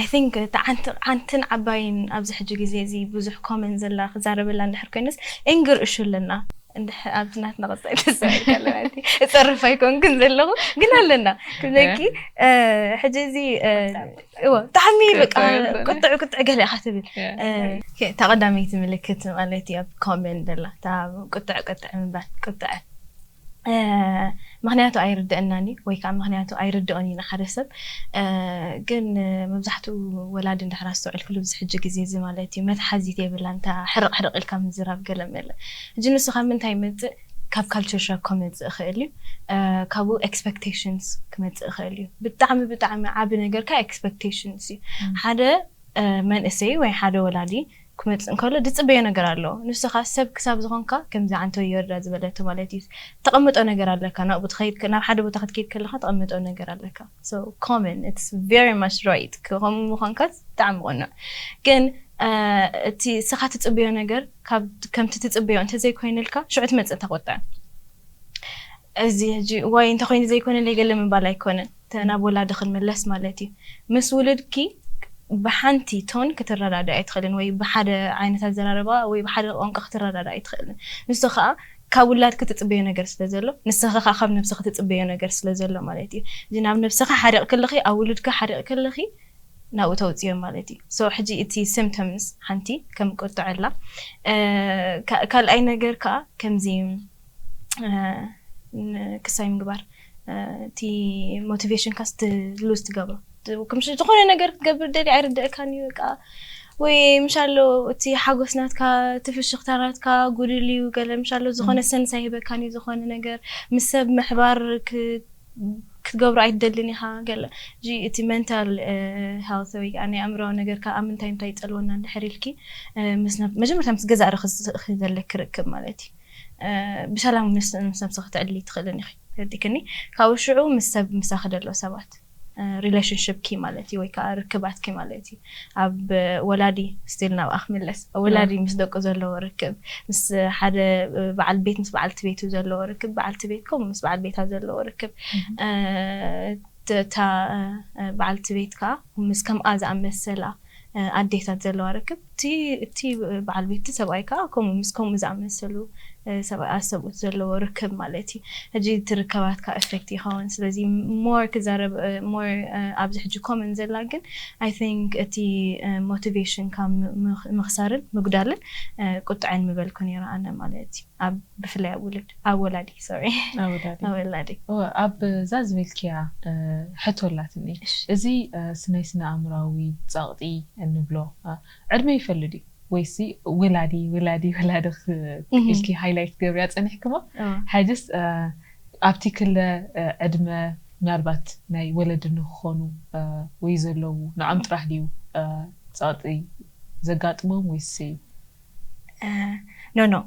I think ሓንትን ዓባይን ኣብዚ ሕጂ ግዜ እዚ ብዙሕ ኮመን ዘላ ክዛረበላ እንድሕር ኮይነስ ኤንግር እሹ ኣለና። ኣብዚ ናትና ቅፃይ ተሳኢልካ ኣለና እፀርፍ ኣይኮንክን ዘለኹ ግን ኣለና ክብለኪ ሕጂ እዚ ብጣዕሚ በቃ ቁጥዕ ቁጥዕ ገለ ኢኻ ትብል። እታ ቀዳመይቲ ምልክት ማለት እዩ ኣብ ኮመን ዘላ እታ ቁጥዕ ቁጥዕ ምባል ቁጥዐ ምክንያቱ ኣይርድአናን እዩ ወይ ከዓ ምክንያቱ ኣይርድኦን እዩ ንሓደ ሰብ። ግን መብዛሕትኡ ወላዲ እንድሕር ኣስተውዒልክሉ ኣብዚ ሕጂ ግዜ እዚ ማለት እዩ መትሓዚት የብላን። እታ ሕርቕ ሕርቕ ኢልካ ምዝራብ ገለ መለ። ሕጂ ንሱ ካብ ምንታይ ይመፅእ? ካብ ካልቸር ሾክ ክመፅእ ይኽእል እዩ። ካብኡ ኤክስፐክቴሽንስ ክመፅእ ይኽእል እዩ። ብጣዕሚ ብጣዕሚ ዓቢ ነገር ከዓ ኤክስፐክቴሽንስ እዩ። ሓደ መንእሰይ ወይ ሓደ ወላዲ ክመፅእ እንከሎ ዝፅበዮ ነገር ኣሎ። ንሱ ከዓ ሰብ ክሳብ ዝኾንካ ከምዚ ዓንተወይ ዮርዳ ዝበለቶ ማለት እዩ። ተቐምጦ ነገር ኣለካ ናብኡ ትኸይድ ናብ ሓደ ቦታ ክትከይድ ከለኻ ተቐምጦ ነገር ኣለካ። So common it's very much right ከምኡ ምዃንካ ብጣዕሚ ቅኑዕ። ግን እቲ ንስኻ ትፅበዮ ነገር ከምቲ ትፅበዮ እንተዘይኮይንልካ ሽዑ ትመፅእ ተቆጥዐ። እዚ ሕጂ ዋይ እንተኮይኑ ዘይኮነለይ ገለ ምባል ኣይኮነን። ናብ ወላዲ ክንምለስ ማለት እዩ። ምስ ውልድኪ ብሓንቲ ቶን ክትረዳዳእ ኣይትኽእልን ወይ ብሓደ ዓይነት ኣዘራረባ ወይ ብሓደ ቋንቋ ክትረዳዳእ ኣይትኽእልን። ንሱ ከዓ ካብ ውላድኪ ትፅበዮ ነገር ስለ ዘሎ ንስኺ ከዓ ካብ ነብስኺ ትፅበዮ ነገር ስለ ዘሎ ማለት እዩ። እዚ ናብ ነብስኻ ሓሪቕ ከለኺ ኣብ ውልድካ ሓሪቕ ከለኺ ናብኡ ተውፅዮ ማለት እዩ። So ሕጂ እቲ ሲምፕቶምስ ሓንቲ ከም ቁጥዐ ኣላ። ካልኣይ ነገር ከዓ ከምዚ ክሳይ ምግባር እቲ ሞቲቬሽን ካስ ሉዝ ትገብሮ። ዝኾነ ነገር ክትገብር ደሊ ኣይርድእካን እዩ በቃ ወይ ምሻሎ እቲ ሓጎስ ናትካ እቲ ፍሽኽታ ናትካ ጉድል እዩ ገለ ምሻሎ ዝኾነ ሰንስ ኣይህበካን እዩ ዝኾነ ነገር ምስ ሰብ ምሕባር ክትገብሮ ኣይትደልን ኢኻ ገለ። እዚ እቲ መንታል ሄልት ወይ ከዓ ናይ ኣእምራዊ ነገርካ ኣብ ምንታይ ምንታይ ይፀልወና እንድሕር ኢልኪ መጀመርታ ምስ ገዛእ ርእስኺ ዘለኪ ርክብ ማለት እዩ። ብሰላም ምስ ምስ ነብስኺ ክትዕልሊ ትኽእልን ኢኺ ተረዲእክኒ። ካብኡ ሽዑ ምስ ሰብ ምሳኺ ደሎ ሰባት ሪሌሽንሽፕኪ ማለት እዩ ወይ ከዓ ርክባትኪ ማለት እዩ። ኣብ ወላዲ ስቲል ናብኣ ክምለስ ወላዲ ምስ ደቁ ዘለዎ ርክብ ምስ ሓደ በዓል ቤት ምስ በዓልቲ ቤቱ ዘለዎ ርክብ በዓልቲ ቤት ከምኡ ምስ በዓል ቤታ ዘለዎ ርክብ እታ በዓልቲ ቤት ከዓ ምስ ከምኣ ዝኣመሰላ ኣዴታት ዘለዋ ርክብ እቲ በዓል ቤት እቲ ሰብኣይ ከዓ ከምኡ ምስ ከምኡ ዝኣመሰሉ ሰብኣይ ሰብኡት ዘለዎ ርክብ ማለት እዩ። ሕጂ እቲ ርከባት ከዓ ኤፌክት ይኸውን። ስለዚ ሞር ክዛረብ ሞር ኣብዚ ሕጂ ኮመን ዘላ ግን I think እቲ ሞቲቬሽን ካብ ምኽሳርን ምጉዳልን ቁጥዐን ምበልኩ ነይረ ኣነ ማለት እዩ። ኣብ ብፍላይ ኣብ ውልድ ኣብ ወላዲ ሶሪ ኣብ ወላዲ ኣብ እዛ ዝበልክያ ሕቶ ኣላትኒ። እዚ ናይ ስነ ኣእምራዊ ፀቕጢ እንብሎ ዕድመ ይፈሉ ድዩ ወይሲ ወላዲ ወላዲ ወላዲ ኢልኪ ሃይላይት ገብርያ ፀኒሕክሞ? ሕጅስ ኣብቲ ክለ ዕድመ ምናልባት ናይ ወለዲ ንክኾኑ ወይ ዘለዉ ንዖም ጥራሕ ድዩ ፀቕጢ ዘጋጥሞም ወይሲ ኖ ኖ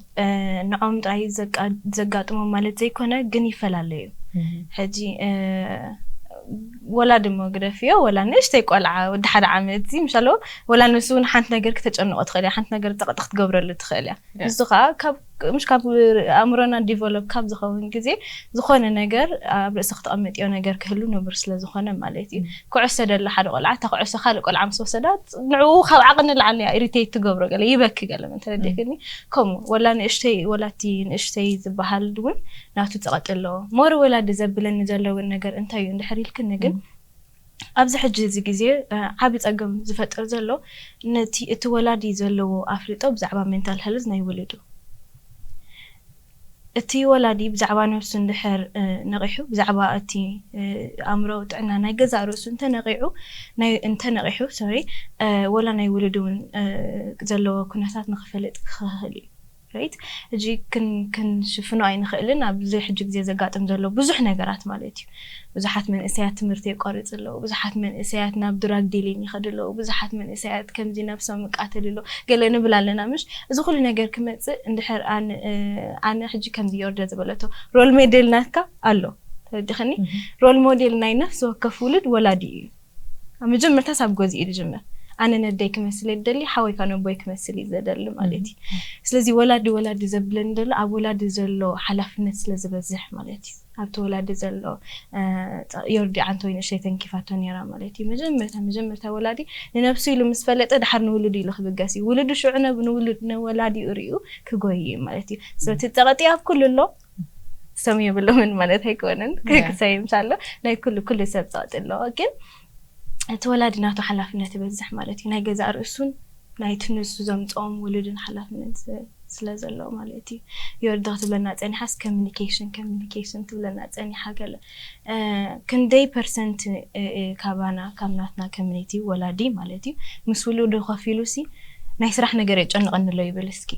ንዖም ጥራይ ዘጋጥሞም ማለት ዘይኮነ ግን ይፈላለዩ። ሕጂ ወላ ድሞ ግደፍዮ ወላ ንእሽተይ ቆልዓ ወዲ ሓደ ዓመት እዚ ምሻሎ ወላ ንሱ እውን ሓንቲ ነገር ክተጨንቆ ትኽእል እያ፣ ሓንቲ ነገር ጠቕጢ ክትገብረሉ ትኽእል እያ። ንሱ ከዓ ካብ ምሽ ካብ ኣእምሮና ዲቨሎፕ ካብ ዝኸውን ግዜ ዝኾነ ነገር ኣብ ርእሲ ክተቐምጥዮ ነገር ክህሉ ንቡር ስለ ዝኾነ ማለት እዩ። ኩዕሶ ደሎ ሓደ ቆልዓ እታ ኩዕሶ ካልእ ቆልዓ ምስ ወሰዳ ንዕኡ ካብ ዓቕኒ ንላዕሊ እያ ኢሪቴት ትገብሮ ገለ ይበኪ ገለ እንተረዲእክኒ ከምኡ ወላ ንእሽተይ ወላ እቲ ንእሽተይ ዝበሃል እውን ናቱ ፀቐጢ ኣለዎ። ሞር ወላዲ ዘብለኒ ዘለውን ነገር እንታይ እዩ እንድሕር ኢልክኒ ግን ኣብዚ ሕጂ እዚ ግዜ ዓቢ ጸገም ዝፈጥር ዘሎ ነቲ እቲ ወላዲ ዘለዎ ኣፍልጦ ብዛዕባ ሜንታል ሄልዝ ናይ ውሉዱ እቲ ወላዲ ብዛዕባ ነብሱ እንድሕር ነቒሑ ብዛዕባ እቲ ኣእምሮዊ ጥዕና ናይ ገዛእ ርእሱ እንተነቒዑ እንተነቒሑ ሶሪ ወላ ናይ ውሉዱ እውን ዘለዎ ኩነታት ንኽፈልጥ ክኽእል እዩ። ራይት ሕጂ ክንሽፍኖ ኣይንኽእልን ኣብዚ ሕጂ ግዜ ዘጋጥም ዘሎ ብዙሕ ነገራት ማለት እዩ። ብዙሓት መንእሰያት ትምህርቲ የቋርፅ ኣለዉ። ብዙሓት መንእሰያት ናብ ድራግ ዲሊን ይኸዱ ኣለዉ። ብዙሓት መንእሰያት ከምዚ ነብሶም ይቃተሉ ኣለዉ። ገለ ንብል ኣለና ምሽ እዚ ኩሉ ነገር ክመፅእ እንድሕር ኣነ ሕጂ ከምዚ ዮርደ ዝበለቶ ሮል ሜደል ናትካ ኣሎ ተረዲኽኒ? ሮል ሞዴል ናይ ነፍሲ ወከፍ ውሉድ ወላዲ እዩ። ኣብ መጀመርታስ ኣብ ገዝኡ እዩ ዝጅምር። ኣነ ነደይ ክመስል እየ ዝደሊ፣ ሓወይ ከዓ ነቦይ ክመስል እዩ ዘደሊ ማለት እዩ። ስለዚ ወላዲ ወላዲ ዘብለኒ ዘሎ ኣብ ወላዲ ዘሎ ሓላፍነት ስለ ዝበዝሕ ማለት እዩ። ኣብቲ ወላዲ ዘሎ ዮርዲ ዓንተ ወይ ንእሽተይ ተንኪፋቶ ነይራ ማለት እዩ። መጀመርታ መጀመርታ ወላዲ ንነብሱ ኢሉ ምስ ፈለጠ ድሓር ንውሉዱ ኢሉ ክብገስ እዩ። ውሉዱ ሽዑ ነብ ንውሉድ ንወላዲኡ ሪኡ ክጎይ እዩ ማለት እዩ። ስለዚ ጸቕጢ ኣብ ኩሉ ኣሎ። ሰም የብሎምን ማለት ኣይኮነን። ክሳይ ምሳሎ ናይ ኩሉ ኩሉ ሰብ ጸቕጢ ኣለዎ። ግን እቲ ወላዲ ናቱ ሓላፍነት ይበዝሕ ማለት እዩ። ናይ ገዛእ ርእሱን ናይቲ ንሱ ዘምጽኦም ውሉድን ሓላፍነት ስለ ዘለዎ ማለት እዩ። ዮርዲ ክትብለና ጸኒሓስ ኮሚኒኬሽን ኮሚኒኬሽን ትብለና ጸኒሓ። ገለ ክንደይ ፐርሰንት ካባና ካብ ናትና ኮሚኒቲ ወላዲ ማለት እዩ ምስ ውሉዱ ከፊሉ ሲ ናይ ስራሕ ነገር የጨንቐኒ ኣሎ ይብል እስኪ።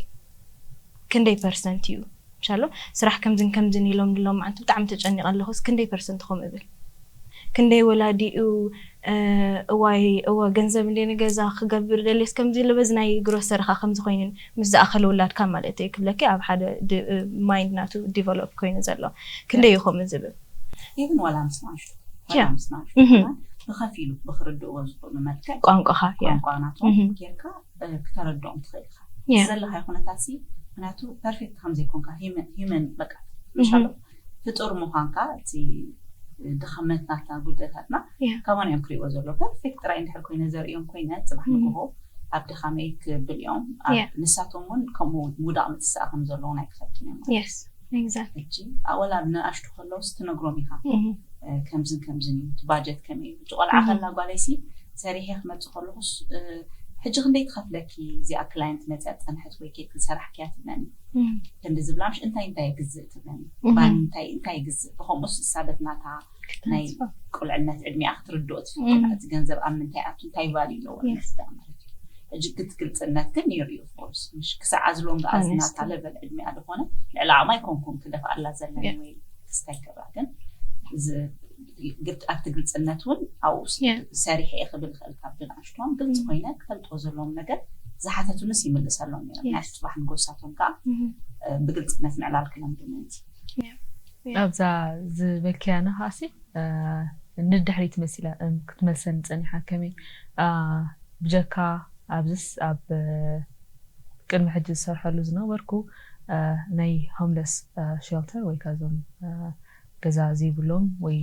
ክንደይ ፐርሰንት እዩ? ምሻሎ ስራሕ ከምዝን ከምዝን ኢሎም ድሎም ማዓንቲ ብጣዕሚ ተጨኒቐ ኣለኹስ ክንደይ ፐርሰንት ከምኡ እብል? ክንደይ ወላዲኡ እዋይ እዋ ገንዘብ እንደ ንገዛ ክገብር ደልየስ ከምዚ ኢለ በዚ ናይ ግሮሰሪ ካ ከምዚ ኮይንን ምስ ዝኣኸለ ውላድካ ማለት እዩ ክብለኪ ኣብ ሓደ ማይንድ ናቱ ዲቨሎፕ ኮይኑ ዘሎ ክንደይ እዩ ከምኡ ዝብል? ኢብን ዋላ ምስ ናሽቱ ያ። ዋላ ምስ ናሽቱ እህ። ብኸፊሉ ብክርድእዎ ዝኽእሉ መልክዕ ቋንቋኻ ያ ቋንቋ ናቶም እህ። ጌርካ እ፣ ክተረድኦም ትኽእል ኢኻ ያ ዘለኻዮ ኩነታት ሲ ምክንያቱ ፐርፌክት ከም ዘይኮንካ ሂመን በቃ ምሻሎ ፍጡር ምዃንካ እቲ ድኽመት ናትና ጉድለታትና ያ ካባና እዮም ክሪእዎ ዘሎ ፐርፌክት ጥራይ እንድሕር ኮይነ ዘርእዮም ኮይነ ፅባሕ Mhm. ንግሆ ኣብ ድኻመይ ክብል እዮም ኣብ Yeah. ንሳቶም እውን ከምኡ ምውዳቕ ምትስኣ ከም ዘለዎም ኣይክፈልጡን እዮም ማለት የስ ኤግዛክትሊ ሕጂ ኣወላ ንኣሽቱ ከለውስ ትነግሮም ኢኻ እህ። እ፣ ከምዝን ከምዝን እዩ እቲ ባጀት ከመይ እዩ እቲ ቆልዓ Mhm. ከላ ጓለይሲ ሰሪሐ ክመፅእ ከለኹስ እ፣ ሕጂ ክንደይ ትኸፍለኪ እዚኣ ክላይንት መፅያ ፀንሐት ወይ ኬክ ዝሰራሕክያ ትብለኒ እህ። ክንዲ ዝብላ ምሽ እንታይ እንታይ ይግዝእ ትብለኒ Mhm. ባኒ እንታይ እንታይ ይግዝእ ብከምኡስ እሳበት ናታ ናይ ቁልዕነት ዕድሚኣ ክትርድኦ ትፍትና Mhm. እቲ ገንዘብ ኣብ ምንታይ ኣቱ እንታይ ቫልዩ ኣለዎ Yes. ነስዳ ማለት እዩ ሕጂ ግት ግልፅነት ግን ነይሩ እዩ ፎርስ ምሽ ክሳዕ ኣዝሎም Honest. ዝኣዝናታ ለቨል ዕድሚኣ ዝኾነ ልዕሊ ዓቕማ ኣይኮንኩን ክደፍኣላ ዘለኒ Yeah. ወይ ክስታይ ክብላ ግን እዚ ግልፅ ኣብቲ ግልፅነት እውን ኣብኡ Yeah. ሰሪሐ እየ ክብል ይኽእል ካብ ብንኣሽቶም ግልፂ ኮይነ ክፈልጥዎ ዘለዎም ነገር ዝሓተቱንስ ይምልሰሎም ነይረ Yes. ናይ ጽባሕ ንጎሳቶም ከዓ እህ። እ፣ ብግልፅነት ምዕላል ክለምዱ ምእንቲ ያ ኣብዛ ዝበልክያ ንኻሲ ንድሕሪት መሲላ እም፣ ክትመልሰኒ ጸኒሓ ከመይ ኣ፣ ብጀካ ኣብዝስ ኣብ እ፣ ቅድሚ ሕጂ ዝሰርሐሉ ዝነበርኩ እ፣ ናይ ሆምለስ ሸልተር ወይ ካዞም እ፣ ገዛ ዘይብሎም ወይ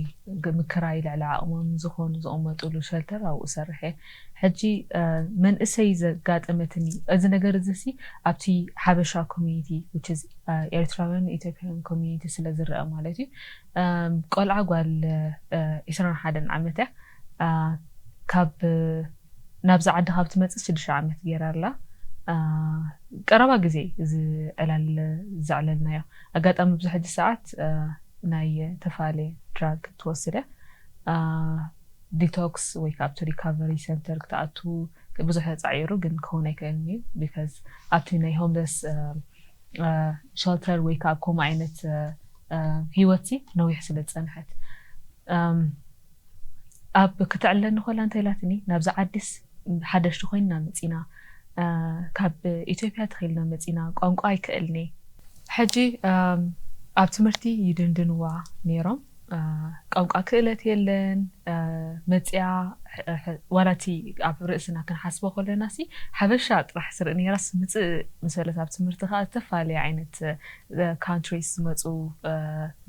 ግ- ምክራይ ልዕሊ ዓቕሞም ዝኾኑ ዝቕመጡሉ ሸልተር ኣብኡ ሰርሐ ሕጂ እ፣ መንእሰይ ዘጋጠመትኒ እዚ ነገር እዚ ሲ ኣብቲ ሓበሻ ኮሚኒቲ which is ኤርትራውያን ኢትዮጵያውያን ኮሚኒቲ ስለ ዝረአ ማለት እዩ እም፣ ቆልዓ ጓል ዒስራን ሓደን ዓመት እያ እ፣ ካብ ናብዚ ዓዲ ካብ ትመፅእ ሽዱሽተ ዓመት ገይራ ኣላ እ፣ ቀረባ ግዜ እዚ ዕላል ዘዕለልናዮ ኣጋጣሚ ኣብዚ ሕጂ ሰዓት እ፣ ናይ ተፋለ ድራግ ትወስድ እያ እ፣ ዲቶክስ ወይ ካብ ሪካቨሪ ሰንተር ክትኣቱ ብዙሕ ተፃዒሩ ግን ክኸውን ኣይክእልን እዩ because ኣብቲ ናይ ሆምለስ ሸልተር ወይ ከዓ ከምኡ ዓይነት እ፣ እ፣ ህይወት ሲ ነዊሕ ስለ ዝፀንሐት እም፣ ኣብ ክትዕለኒ ኮላ እንታይ ኢላትኒ ናብዚ ዓዲስ ሓደሽቲ ኮይንና መፂና እ፣ ካብ ኢትዮጵያ ተኸልና መፂና ቋንቋ ኣይክእልኒ ሕጂ እም፣ ኣብ ትምህርቲ ይድንድንዋ ነይሮም እ፣ ቋንቋ ክእለት የለን እ፣ መፅያ ሕ- ሕ- ዋላ እቲ ኣብ ርእስና ክንሓስቦ ከለና ሲ ሓበሻ ጥራሕ ስርኢ ነይራስ ምፅእ ምስ በለት ኣብ ትምህርቲ ከዓ ዝተፈላለየ ዓይነት ካንትሪስ ዝመፁ እ፣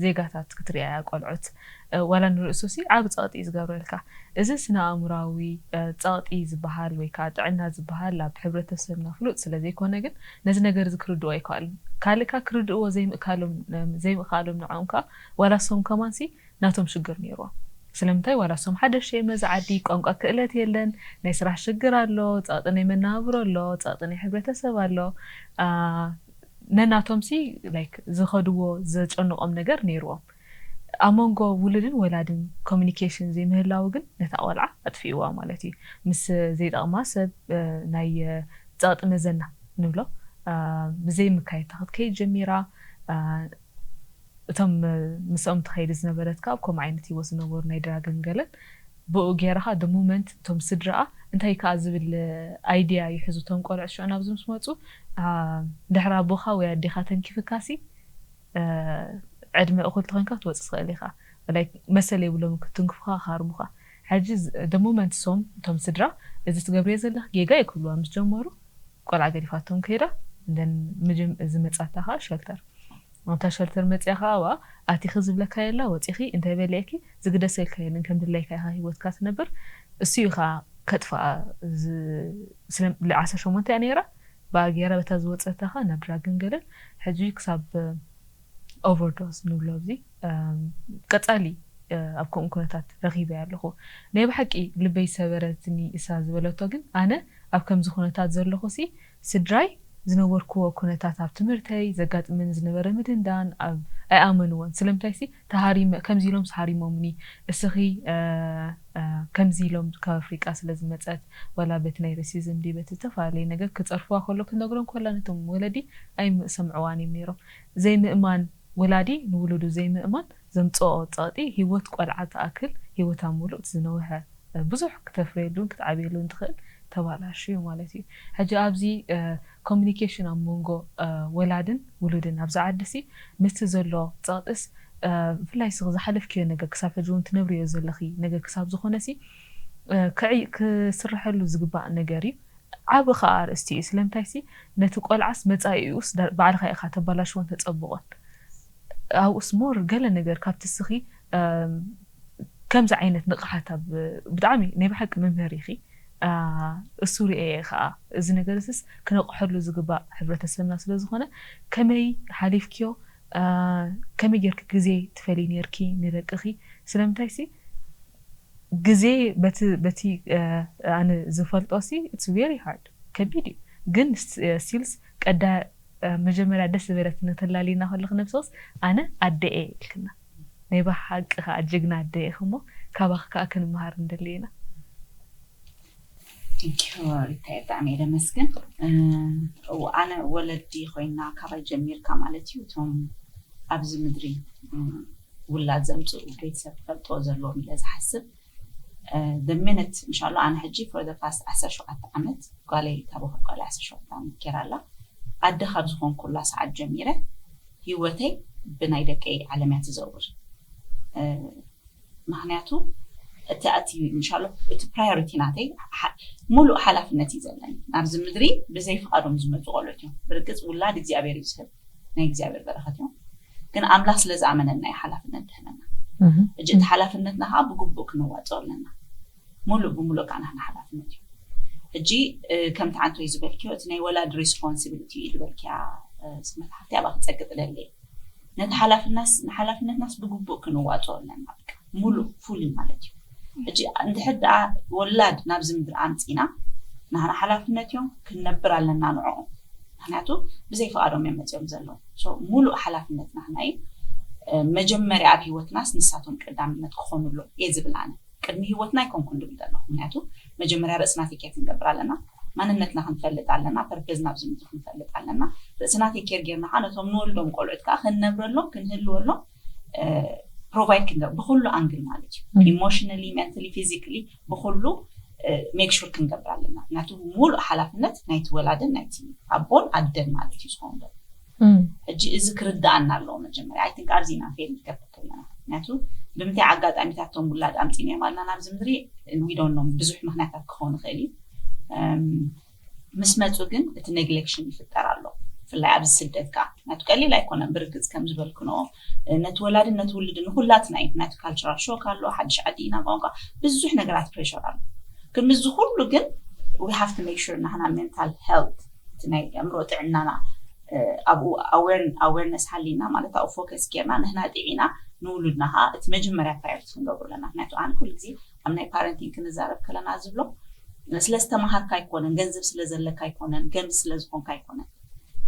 ዜጋታት ክትሪኣ እያ ቆልዑት እ፣ ዋላ ንርእሱ ሲ ዓብ ፀቕጢ እዩ ዝገብረልካ እዚ ስነ ኣእምራዊ እ፣ ፀቕጢ ዝበሃል ወይ ከዓ ጥዕና ዝበሃል ኣብ ሕብረተሰብና ፍሉጥ ስለ ዘይኮነ ግን ነዚ ነገር እዚ ክርድኡ ኣይከኣሉን ካልእካ ክርድእዎ ዘይምእካሎም እ፣ ዘይምእካሎም ንዕኦም ከዓ ዋላ ሶም ከማን ሲ ናቶም ሽግር ነይርዎም ስለምንታይ ዋላ ሶም ሓደሽ እየ መዚ ዓዲ ቋንቋ ክእለት የለን ናይ ስራሕ ሽግር ኣሎ ፀቕጢ ናይ መናብሮ ኣሎ ፀቕጢ ናይ ሕብረተሰብ ኣሎ ኣ፣ ነናቶም ሲ ላይክ ዝኸድዎ ዘጨንቖም ነገር ነይርዎም ኣብ መንጎ ውሉድን ወላድን ኮሚኒኬሽን ዘይምህላው ግን ነታ ቆልዓ ኣጥፊእዋ ማለት እዩ ምስ ዘይጠቕማ ሰብ እ፣ ናይ እ፣ ፀቕጢ መዘና ንብሎ እ፣ ብዘይምካየድታ ክትከይድ ጀሚራ እ፣ እቶም እ፣ ምስኦም ትኸይድ ዝነበረት ካብ ከምኡ ዓይነት ህይወት ዝነበሩ ናይ ድራግን ገለን ብኡ ገይራ ካ ደ ሞመንት እቶም ስድራኣ እንታይ ከዓ ዝብል ኣይድያ ይሕዙ እቶም ቆልዑ ሽዑ ናብዚ ምስ መፁ እ፣ ድሕሪ ኣቦኻ ወይ ኣዴኻ ተንኪፍካሲ እ፣ ዕድመ እኹል ተኾይንካ ክትወፅእ ትኽእል ኢኻ like መሰል የብሎም ክትንክፉኻ ክሃርሙኻ። ሕጂ the moment ሶም እቶም ስድራ እዚ ትገብርዮ ዘለኽ ጌጋ እየ ክብልዋ ምስ ጀመሩ ቆልዓ ገዲፋቶም ከይዳ። Then እዚ መጻታ ከዓ ሸልተር ኣብታ ሸልተር መፅያ ከዓ ኣብኣ ኣቲኺ ዝብለካ የላ ወፂኺ እንታይ በሊዕኪ ዝግደሰልካ የለን ከም ድላይካ ኢኻ ህይወትካ ትነብር። እሱ እዩ ከዓ ከጥፍኣ ዓሰርተ ሸሞንተ እያ ነይራ። ብኣ ገይራ በታ ዝወፀታ ከዓ ናብ ድራግን ገለን ሕጂ ክሳብ ኦቨርዶዝ ንብሎ ኣብዚ ቀፃሊ ኣብ ከምኡ ኩነታት ረኺበ ኣለኹ። ናይ ብሓቂ ልበይ ሰበረትኒ እሳ ዝበለቶ ግን ኣነ ኣብ ከምዚ ኩነታት ዘለኹ ሲ ስድራይ ዝነበርክዎ ኩነታት ኣብ ትምህርተይ ዘጋጥመኒ ዝነበረ ምድንዳን ኣይኣመንዎን። ስለምንታይ ሲ ተሃሪመ ከምዚ ኢሎም ሃሪሞምኒ እስኺ ከምዚ ኢሎም ካብ ኣፍሪቃ ስለ ዝመፀት ዋላ በቲ ናይ ሬሲዝም ዲ በቲ ዝተፈላለየ ነገር ክፀርፍዋ ከሎ ክትነግሮም ከላ ነቶም ወለዲ ኣይሰምዕዋን እዮም ነይሮም። ዘይምእማን ወላዲ ንውሉዱ ዘይምእማን ዘምፅኦ ፀቕጢ ህይወት ቆልዓ ትኣክል ህይወታ ሙሉእ ዝነውሐ ብዙሕ ክተፍርየሉን ክትዓብየሉን ትኽእል ተባላሹ እዩ ማለት እዩ። ሕጂ ኣብዚ ኮሚኒኬሽን ኣብ መንጎ ወላድን ውሉድን ኣብዚ ዓዲ ሲ ምስቲ ዘሎ ፀቕጥስ ብፍላይ ስኽ ዝሓለፍክዮ ነገር ክሳብ ሕጂ እውን ትነብርዮ ዘለኺ ነገር ክሳብ ዝኾነ ሲ ክስርሐሉ ዝግባእ ነገር እዩ። ዓብ ከዓ ኣርእስቲ እዩ ስለምንታይ ሲ ነቲ ቆልዓስ መፃኢኡስ ባዕልካ ኢካ ተባላሽዎን ተፀብቆን ኣብኡስ ሞር ገለ ነገር ካብቲ ስኺ ከምዚ ዓይነት ንቕሓት ኣብ ብጣዕሚ ናይ ብሓቂ መምህር ኢኺ። እሱ ርእየ ከዓ እዚ ነገር እዚስ ክነቕሐሉ ዝግባእ ሕብረተሰብና ስለ ዝኾነ ከመይ ሓሊፍክዮ? ከመይ ጌርኪ ግዜ ትፈሊ ኔርኪ ንደቅኺ? ስለምንታይ ሲ ግዜ በቲ በቲ ኣነ ዝፈልጦ ሲ it's very hard ከቢድ እዩ። ግን ስቲልስ ቀዳ መጀመርያ ደስ ዝበለት ንተላሊና ከለክ ነብሰውስ ኣነ ኣደኤ ኢልክና ናይ ብሓቂ ከዓ ጅግና ኣደኤ ኢኽሞ ካባክ ከዓ ክንመሃር እንደሊ ኢና። ሪታይ ብጣዕሚ እየ ደመስግን። ኣነ ወለዲ ኮይና ካባይ ጀሚርካ ማለት እዩ እቶም ኣብዚ ምድሪ ውላድ ዘምፅኡ ቤተሰብ ክፈልጦ ዘለዎም ኢለ ዝሓስብ ሚኒት እንሻሎ ኣነ ሕጂ for the past ዓሰርተ ሸውዓተ ዓመት ጓለይ ታቦኸ ጓለይ ዓሰርተ ሸውዓተ ዓመት ኬራ ኣላ ኣደ ካብ ዝኾንኩላ ሰዓት ጀሚረ ህይወተይ ብናይ ደቀይ ዓለም እያ ትዘውር። ምክንያቱ እቲ ኣቲ እንሻሎ እቲ ፕራዮሪቲ ናተይ ሙሉእ ሓላፍነት እዩ ዘለኒ። ናብዚ ምድሪ ብዘይ ፍቓዶም ዝመፁ ቆልዑት እዮም። ብርግፅ ውላድ እግዚኣብሔር እዩ ዝህብ፣ ናይ እግዚኣብሔር በረኸት እዮም። ግን ኣምላኽ ስለ ዝኣመነና እዩ ሓላፍነት ድህበና። እጂ እቲ ሓላፍነትና ከዓ ብግቡእ ክንዋፅኦ ኣለና። ሙሉእ ብሙሉእ ከዓ ናህና ሓላፍነት እዩ። ሕጂ ከምቲ ዓንቶይ ዝበልክዮ እቲ ናይ ወላድ ሪስፖንሲቢሊቲ እዩ ዝበልክያ መፅሓፍቲ ኣብኣ ክፀግጥ ደሊ ነቲ ሓላፍናስ ንሓላፍነትናስ ብግቡእ ክንዋፅኦ ኣለና። ሙሉእ ፉሊ ማለት እዩ። ሕጂ እንድሕር ደኣ ወላድ ናብዚ ምድሪ ኣምፂና ናህና ሓላፍነት እዮም ክንነብር ኣለና ንዕኦም። ምክንያቱ ብዘይ ፍቓዶም እዮም መፅኦም ዘለዉ። ሙሉእ ሓላፍነት ናህና እዩ። መጀመርያ ኣብ ህይወትናስ ንሳቶም ቀዳምነት ክኾኑ ኣሎ እየ ዝብል ኣነ። ቅድሚ ህይወትና ኣይኮንኩን ድብል ዘለኹ። ምክንያቱ መጀመርያ ርእስና ቴኬር ክንገብር ኣለና። ማንነትና ክንፈልጥ ኣለና። ፐርፐዝ ናብዚ ምድሪ ክንፈልጥ ኣለና። ርእስና ቴኬር ጌርና ከዓ ነቶም ንወልዶም ቆልዑት ከዓ ክንነብረሎም ክንህልወሎም ፕሮቫይድ ክንገብር ብኩሉ ኣንግል ማለት እዩ። ኢሞሽናሊ፣ ሜንታሊ፣ ፊዚካሊ ብኩሉ ሜክ ሹር ክንገብር ኣለና። ምክንያቱ ሙሉእ ሓላፍነት ናይቲ ወላድን ናይቲ ኣቦን ኣደን ማለት እዩ ዝኸውን ዘሎ። ሕጂ እዚ ክርዳኣና ኣለዎ መጀመርያ። ኣይ ቲንክ ኣብዚ ኢና ፌል ንገብር ከለና። ምክንያቱ ብምንታይ ኣጋጣሚታት ቶም ውላድ ኣምፂናዮም ኣለና ናብዚ ምድሪ ዊዶን ኖም ብዙሕ ምክንያታት ክኸውን ይኽእል እዩ። ምስ መፁ ግን እቲ ኔግሌክሽን ይፍጠር ኣሎ። ብፍላይ ኣብዚ ስደት ከዓ ምክንያቱ ቀሊል ኣይኮነን። ብርግፅ ከም ዝበልክንኦ ነቲ ወላድን ነቲ ውልድን ንኩላትና እዩ። ምክንያቱ ካልቸራል ሾክ ኣሎ፣ ሓድሽ ዓዲ ኢና፣ ቋንቋ፣ ብዙሕ ነገራት ፕሬሸር ኣሎ። ግን ምስዚ ኩሉ ግን we have to make sure ናህና ሜንታል ሄልት እቲ ናይ ኣእምሮ ጥዕናና ኣብኡ ኣዌርነስ ሃሊና ማለት ኣብኡ ፎከስ ጌርና ንህና ጥዒና ንውሉድና ከዓ እቲ መጀመርያ ፕራዮሪቲ ክንገብሩ ኣለና። ምክንያቱ ኣነ ኩሉ ግዜ ኣብ ናይ ፓረንቲንግ ክንዛረብ ከለና ዝብሎ ስለ ዝተመሃርካ ኣይኮነን፣ ገንዘብ ስለ ዘለካ ኣይኮነን፣ ገምዝ ስለ ዝኾንካ ኣይኮነን።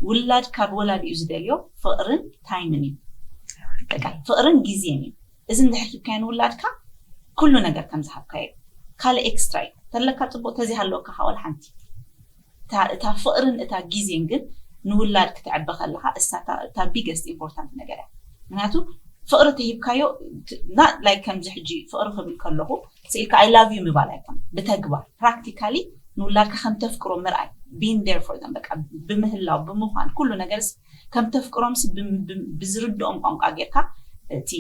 ውላድ ካብ ወላዲኡ ዝደልዮ ፍቕርን ታይምን እዩ። በቃ ፍቕርን ግዜን እዩ። እዚ እንድሕር ሂብካዮ ንውላድካ ኩሉ ነገር ከም ዝሃብካዮ ካልእ ኤክስትራ እዩ። ተለካ ፅቡቕ ተዘይሃለወካ ከዓ ዋላ ሓንቲ እታ ፍቕርን እታ ግዜን ግን ንውላድ ክትዕበ ከለካ እሳ እታ ቢገስት ኢምፖርታንት ነገር እያ። ምክንያቱ ፍቕሪ ተሂብካዮ ና ላይክ ከምዚ ሕጂ ፍቕሪ ክብል ከለኹ ስኢልካ ኣይ ላቭ ዩ ምባል ኣይኮነ ብተግባር ፕራክቲካሊ ንውላድካ ከም ተፍቅሮ ምርኣይ being there for them በቃ ብምህላው ብምዃን ኩሉ ነገርስ ከም ተፍቅሮምስ ብዝርድኦም ቋንቋ ጌርካ እቲ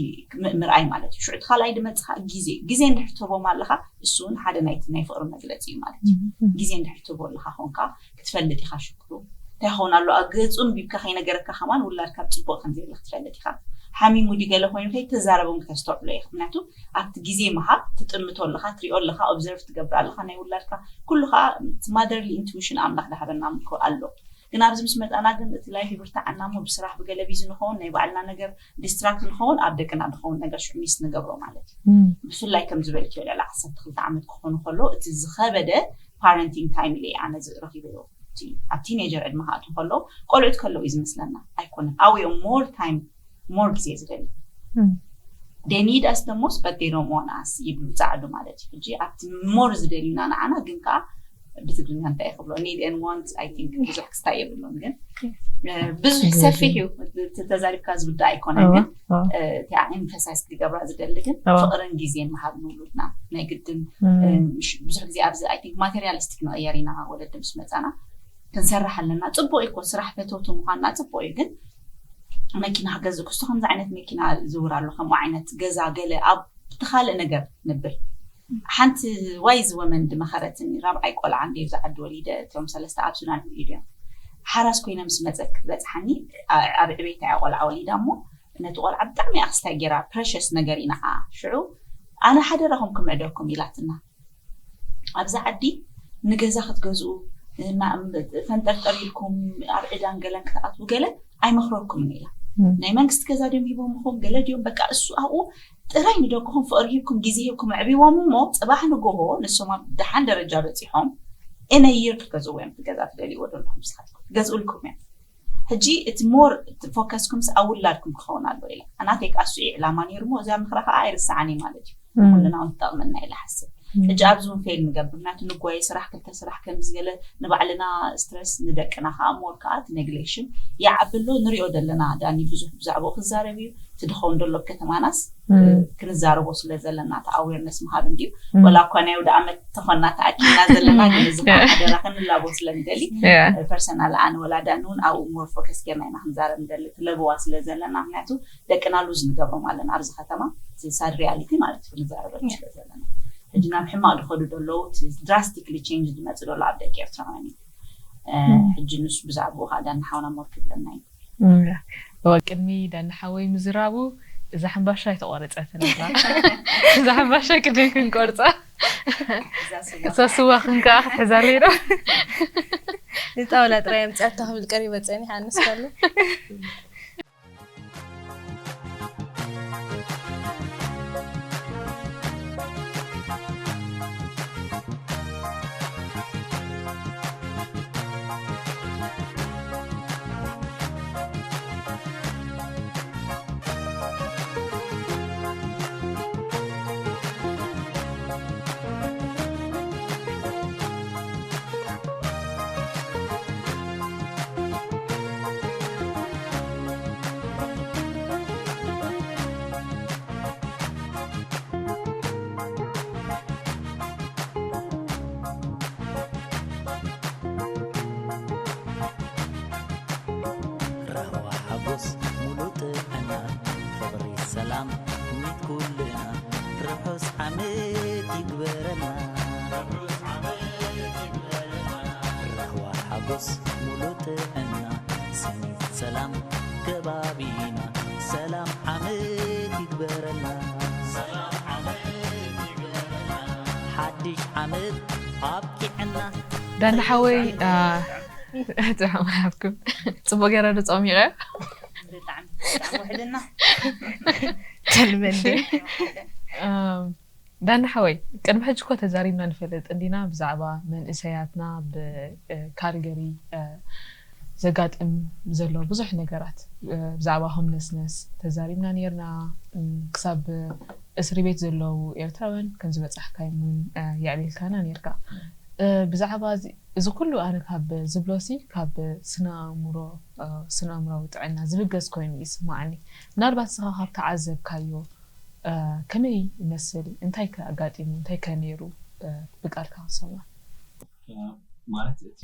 ምርኣይ ማለት እዩ። ሽዑ እቲ ካልኣይ ድመፅኻ ግዜ ግዜ እንድሕር ትህቦም ኣለኻ፣ እሱ እውን ሓደ ናይቲ ናይ ፍቕሪ መግለፂ እዩ ማለት እዩ። ግዜ እንድሕር ትህቦ ኣለኻ ኮንካ ክትፈልጥ ኢኻ ሽግሩ እንታይ ይኸውን ኣሎ፣ ኣብ ገፁ ንቢብካ ከይነገረካ ከማን ውላድካ ብፅቡቅ ከምዘየለ ክትፈልጥ ኢኻ። ሓሚሙ ድዩ ገለ ኮይኑ ከይተዛረቦም ክተስተውዕሎ ኢኻ። ምክንያቱ ኣብቲ ግዜ ምሃብ ትጥምቶ ኣለኻ፣ ትሪኦ ኣለኻ፣ ኦብዘርቭ ትገብር ኣለኻ ናይ ውላድካ ኩሉ ከዓ። ማደርሊ ኢንቱዊሽን ኣምላኽ ዳሃበና ምልኮ ኣሎ። ግን ኣብዚ ምስ መፃና ግን እቲ ላይፍ ይብርትዓና እሞ ብስራሕ ብገለ ቢዚ ንኸውን፣ ናይ ባዕልና ነገር ዲስትራክት ንኸውን፣ ኣብ ደቅና ዝኸውን ነገር ሽዑ ሚስ ንገብሮ ማለት እዩ። ብፍላይ ከም ዝበልክዮ ልዕሊ ዓሰርተ ክልተ ዓመት ክኾኑ ከሎ እቲ ዝኸበደ ፓረንቲንግ ታይም ኢለ ኣነ ረኺበዮ። ኣብ ቲኔጀር ዕድመ ክኣትዉ ከለዉ ቆልዑት ከለዉ እዩ ዝመስለና ኣይኮነን። ኣብኦም ሞር ታይም ሞር ግዜ ዝደልዩ። They need us the most but they don't want us ይብሉ ፃዕዱ ማለት እዩ። ሕጂ ኣብቲ ሞር ዝደልዩና ንዓና ግን ከዓ ብትግርኛ እንታይ ይኽብሎ need and want I think ብዙሕ ክስታይ የብሉን ግን ብዙሕ ሰፊሕ እዩ። ተዛሪብካ ዝውዳእ ኣይኮነን ግን እቲኣ ኤምፈሳይዝ ክገብራ ዝደሊ ግን ፍቕርን ግዜን ምሃብ ንውሉድና ናይ ግድን። ብዙሕ ግዜ ኣብዚ ኣይ ቲንክ ማቴሪያሊስቲክ ንቕየር ኢና ወለዲ ምስ መፃና ክንሰርሕ ኣለና። ፅቡቅ እዩ እኮ ስራሕ ፈተውቲ ምኳንና ፅቡቅ እዩ ግን መኪና ክገዝእ ክስቶ ከምዚ ዓይነት መኪና ዝውር ኣሎ ከምኡ ዓይነት ገዛ ገለ ኣብ እቲ ካልእ ነገር ንብል ሓንቲ ዋይዝ ወመን ድመኸረትኒ ራብዓይ ቆልዓ እንደ ኣብዚ ዓዲ ወሊደ እቶም ሰለስተ ኣብ ሱዳን ወሊዱ እዮም ሓራስ ኮይነ ምስ መፀ ክትበፅሓኒ ኣብ ዕቤታ እያ ቆልዓ ወሊዳ እሞ ነቲ ቆልዓ ብጣዕሚ ኣክስታይ ጌራ ፕረሸስ ነገር ኢና ሽዑ ኣነ ሓደራኹም ክምዕደኩም ኢላትና ኣብዚ ዓዲ ንገዛ ክትገዝኡ ፈንጠርጠር ኢልኩም ኣብ ዕዳን ገለን ክትኣትዉ ገለ ኣይመኽረኩምን ኢላ ናይ መንግስቲ ገዛ ድዮም ሂቦምኹም ገለ ድዮም በቃ እሱ ኣብኡ ጥራይ ንደቅኹም ፍቕሪ ሂብኩም ግዜ ሂብኩም ኣዕቢዎም እሞ ፅባሕ ንጎሆ ንሶም ኣብ ደሓን ደረጃ በፂሖም እነይር ክትገዝእዎ እዮም እቲ ገዛ ትደልይዎ ዶ ኣለኹም ንስኻትኩም ትገዝኡልኩም እዮም ሕጂ እቲ ሞር ፎከስኩም ስ ኣብ ውላድኩም ክኸውን ኣለዎ ኢለ ኣናተይ ከዓ እሱ ዕላማ ነይሩ ሞ እዚኣ ምክራ ከዓ ኣይርስዓን ማለት እዩ ኩልና እውን ትጠቕመና ኢለ ሓስብ ሕጂ ኣብዚ እውን ፌል ንገብር ምክንያቱ ንጓየ ስራሕ ክልተ ስራሕ ከምዚ ገለ ንባዕልና ስትረስ ንደቅና ከዓ ሞር ከዓ እቲ ኔግሌክሽን ይዓቢ ኣሎ ንሪኦ ዘለና ዳኒ ብዙሕ ብዛዕባኡ ክዛረብ እዩ እቲ ድኸውን ደሎ ኣብ ከተማናስ ክንዛረቦ ስለ ዘለና እቲ ኣዌርነስ ምሃብ እንድዩ ወላ እኳ ናይ ወደ ዓመት ተኾና ተኣኪብና ዘለና ግን እዚ ከዓ ሓደራ ክንላቦ ስለ ንደሊ ፐርሰናል ኣነ ወላ ዳኒ እውን ኣብኡ ሞር ፎከስ ጌርና ኢና ክንዛረብ ንደሊ ትለብዋ ስለ ዘለና ምክንያቱ ደቅና ሉዝ ንገብሮም ኣለና ኣብዚ ከተማ ሳድ ሪያሊቲ ማለት እዩ ክንዛረበሉ ስለ ዘለና ሕጂ ናብ ሕማቅ ዝኸዱ ደለዉ ድራስቲክሊ ቼንጅ ዝመፅ ደሎ ኣብ ደቂ ኤርትራውያን እዩ ሕጂ ንሱ ብዛዕባኡ ከዓ ዳኒ ሓውና ሞር ክብለና እዩ እዋ ቅድሚ ዳኒ ሓወይ ምዝራቡ እዛ ሕምባሻ ኣይተቆረፀትን እዛ እዛ ሕምባሻ ቅድሚ ክንቆርፃ እዛ ስዋ ክንከዓ ክትሕዛለይ ዶ ንጣውላ ጥራይ ኣምፅኣቶ ክብል ቀሪበ ፀኒሕ ኣነስ ከሎ ራህዋ ሓጎስ ሙሉእ ጥዕና ፍቕሪ ሰላም ሚት ኩልና ርሑስ ዓመት ይግበረልና ራህዋ ሓጎስ ሙሉእ ጥዕና ስኒት ሰላም ከባቢና ሰላም ዓመት ይግበረልና ሓድሽ ዓመት ኣብቂዕና ዳኒ ሓወይ ጥዑም ሃብኩም ፅቡቅ ገይረ ዶ ፀሚቀ ብጣዕሚ ብጣዕሚ ውሕልና ተልመንዲ ዳኒ ሓወይ ቅድሚ ሕጂ እኮ ተዛሪብና ንፈልጥ እንዲና ብዛዕባ መንእሰያትና ብካልገሪ ዘጋጥም ዘሎ ብዙሕ ነገራት ብዛዕባ ሆምለስነስ ተዛሪብና ነርና ክሳብ እስሪ ቤት ዘለዉ ኤርትራውያን ከም ዝበጻሕካዮም እውን የዕሊልካና ነርካ ብዛዕባ እዚ ኩሉ ኣነ ካብ ዝብሎሲ ካብ ስነ ኣእምሮ ስነ ኣእምራዊ ጥዕና ዝብገስ ኮይኑ ይስማዓኒ ምናልባት ስኻ ካብ ተዓዘብካዮ ከመይ ይመስል እንታይ ከ ኣጋጢሙ እንታይ ከ ነይሩ ብቃልካ ክሰማ ማለት እቲ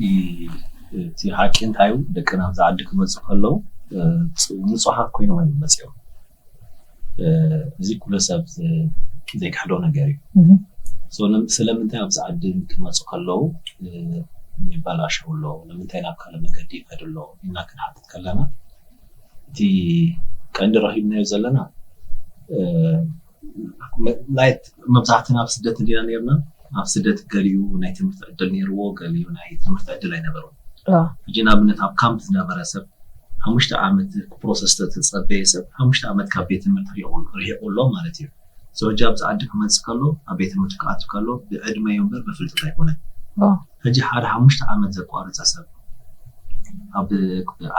እቲ ሓቂ እንታይ እዩ ደቅና ኣብዚ ዓዲ ክመፁ ከለዉ ንፁሃት ኮይኖም እዮም መፅኦም እዚ ኩሉ ሰብ ዘይክሕዶ ነገር እዩ። ስለምንታይ ኣብዚ ዓዲ ክመፁ ከለዉ ይባላሸው ኣለዉ? ንምንታይ ናብ ካልእ መገዲ ይኸዱ ኣለዉ ኢልና ክንሓትት ከለና፣ እቲ ቀንዲ ረኺብናዮ ዘለና ናይ መብዛሕትና ኣብ ስደት እንዲና ነርና። ኣብ ስደት ገሊኡ ናይ ትምህርቲ ዕድል ነርዎ፣ ገሊኡ ናይ ትምህርቲ ዕድል ኣይነበሮም። ሕጂ ንኣብነት ኣብ ካምፕ ዝነበረ ሰብ ሓሙሽተ ዓመት ፕሮሰስ ተተፀበየ ሰብ ሓሙሽተ ዓመት ካብ ቤት ትምህርቲ ርሒቑ ኣሎ ማለት እዩ። ሕጂ ኣብዚ ዓዲ ክመፅእ ከሎ ኣብ ቤት ትምህርቲ ክኣቱ ከሎ ብዕድመ እዩ እምበር ብፍልጠት ኣይኮነን። ሕጂ ሓደ ሓሙሽተ ዓመት ዘቋረፀ ሰብ ኣብ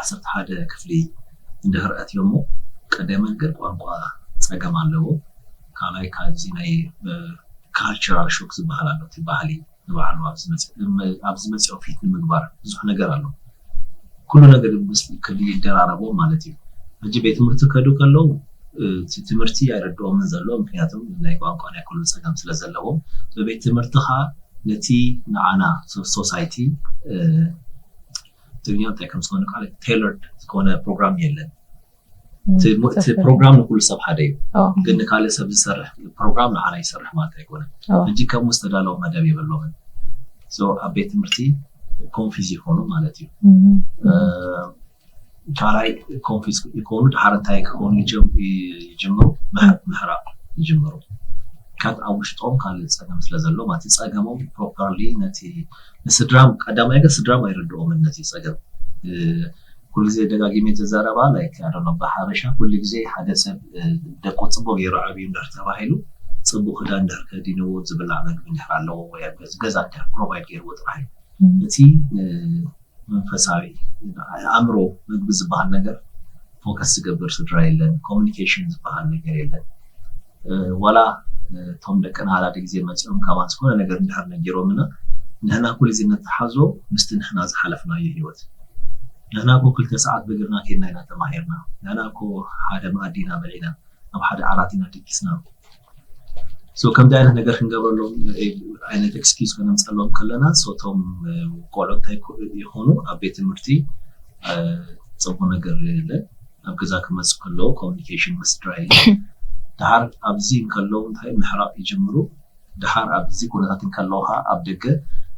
ዓሰርተ ሓደ ክፍሊ እንድሕር ኣትዮሞ ቀዳማይ ነገር ቋንቋ ፀገም ኣለዎ። ካልኣይ ካብዚ ናይ ካልቸራል ሾክ ዝበሃል ኣሎ፣ እቲ ባህሊ ንባዕሉ ኣብዚ መፅኦም ፊት ንምግባር ብዙሕ ነገር ኣሎ። ኩሉ ነገር ክዲ ይደራረቦ ማለት እዩ። ሕጂ ቤት ትምህርቲ ከዱ ከለዉ እቲ ትምህርቲ ኣይረድኦምን ዘሎ፣ ምክንያቱም ናይ ቋንቋ ናይ ኩሉ ፀገም ስለ ዘለዎም ብቤት ትምህርቲ ከዓ ነቲ ንዓና ሶሳይቲ ትግርኛ እንታይ ከም ዝኾነ ቃል ቴለርድ ዝኾነ ፕሮግራም የለን። እቲ ፕሮግራም ንኩሉ ሰብ ሓደ እዩ፣ ግን ንካልእ ሰብ ዝሰርሕ ፕሮግራም ንዓና ይሰርሕ ማለት ኣይኮነን። ሕጂ ከምኡ ዝተዳለወ መደብ የበሎምን። ኣብ ቤት ትምህርቲ ኮንፊዝ ይኾኑ ማለት እዩ። ካልኣይ ኮንፊዝ ይኮኑ፣ ድሓር እንታይ ክኾኑ ይጅምሩ? ምሕራቕ ይጅምሩ። ካብ ኣብ ውሽጦም ካልእ ፀገም ስለ ዘሎ ማለት ፀገሞም ፕሮፐርሊ ነቲ ንስድራም ቀዳማይ ነገር ስድራም ኣይርድኦምን ነቲ ፀገም። ኩሉ ግዜ ደጋጊመ ዘዛረባ ላይክ ኣዶኖ ብሓበሻ ኩሉ ግዜ ሓደ ሰብ ደቁ ፅቡቅ ገይሩ ዓብዩ እንድሕር ተባሂሉ ፅቡቅ ክዳን እንድሕር ከዲንዎ ዝብላዕ መግቢ እንድሕር ኣለዎ ወይ ኣብ ገዛ እንድሕር ፕሮቫይድ ገይርዎ ጥራሕ እዩ። እቲ መንፈሳዊ ኣእምሮ ምግቢ ዝበሃል ነገር ፎከስ ዝገብር ስድራ የለን። ኮሚኒኬሽን ዝበሃል ነገር የለን። ዋላ እቶም ደቅና ሓደ ግዜ መፂኦም ካባን ዝኾነ ነገር እንድሕር ነጊሮምና ንሕና ኩሉ ግዜ ነተሓዞ ምስቲ ንሕና ዝሓለፍናዮ ህይወት። ንሕና እኮ ክልተ ሰዓት ብእግርና ኬድና ኢና ተማሂርና። ንሕና እኮ ሓደ መኣዲ ኢና በሊዕና፣ ኣብ ሓደ ዓራት ኢና ደቂስና። ከምዚ ዓይነት ነገር ክንገብረሎም ዓይነት ኤክስኪዝ ከነምፀሎም ከለና እቶም ቆልዑ እንታይ ይኾኑ ኣብ ቤት ትምህርቲ ፅቡቅ ነገር የለን። ኣብ ገዛ ክመፁ ከለዉ ኮሚኒኬሽን ምስ ስድራ የለን። ድሓር ኣብዚ እንከለዉ እንታይ ምሕራቕ ይጅምሩ። ድሓር ኣብዚ ኩነታት እንከለዉ ከዓ ኣብ ደገ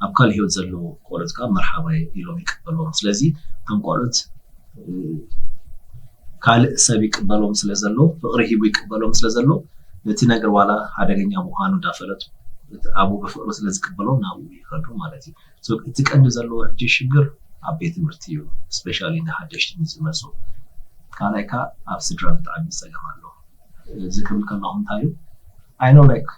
ኣብ ካልእ ህይወት ዘለዉ ቆልዑት ከዓ መርሓባ ኢሎም ይቀበልዎም። ስለዚ እቶም ቆልዑት ካልእ ሰብ ይቅበሎም ስለ ዘሎ ፍቅሪ ሂቡ ይቅበሎም ስለ ዘሎ ነቲ ነገር ዋላ ሓደገኛ ምዃኑ እንዳፈለጡ ኣብኡ ብፍቅሪ ስለ ዝቅበሎም ናብኡ ይኸዱ ማለት እዩ። እቲ ቀንዲ ዘለዎ ሕጂ ሽግር ኣብ ቤት ትምህርቲ እዩ። ስፔሻሊ ንሓደሽቲ ንዝመፁ ካልኣይ ከዓ ኣብ ስድራ ብጣዕሚ ፀገም ኣሎ። እዚ ክብል ከለኹ እንታይ እዩ? I know like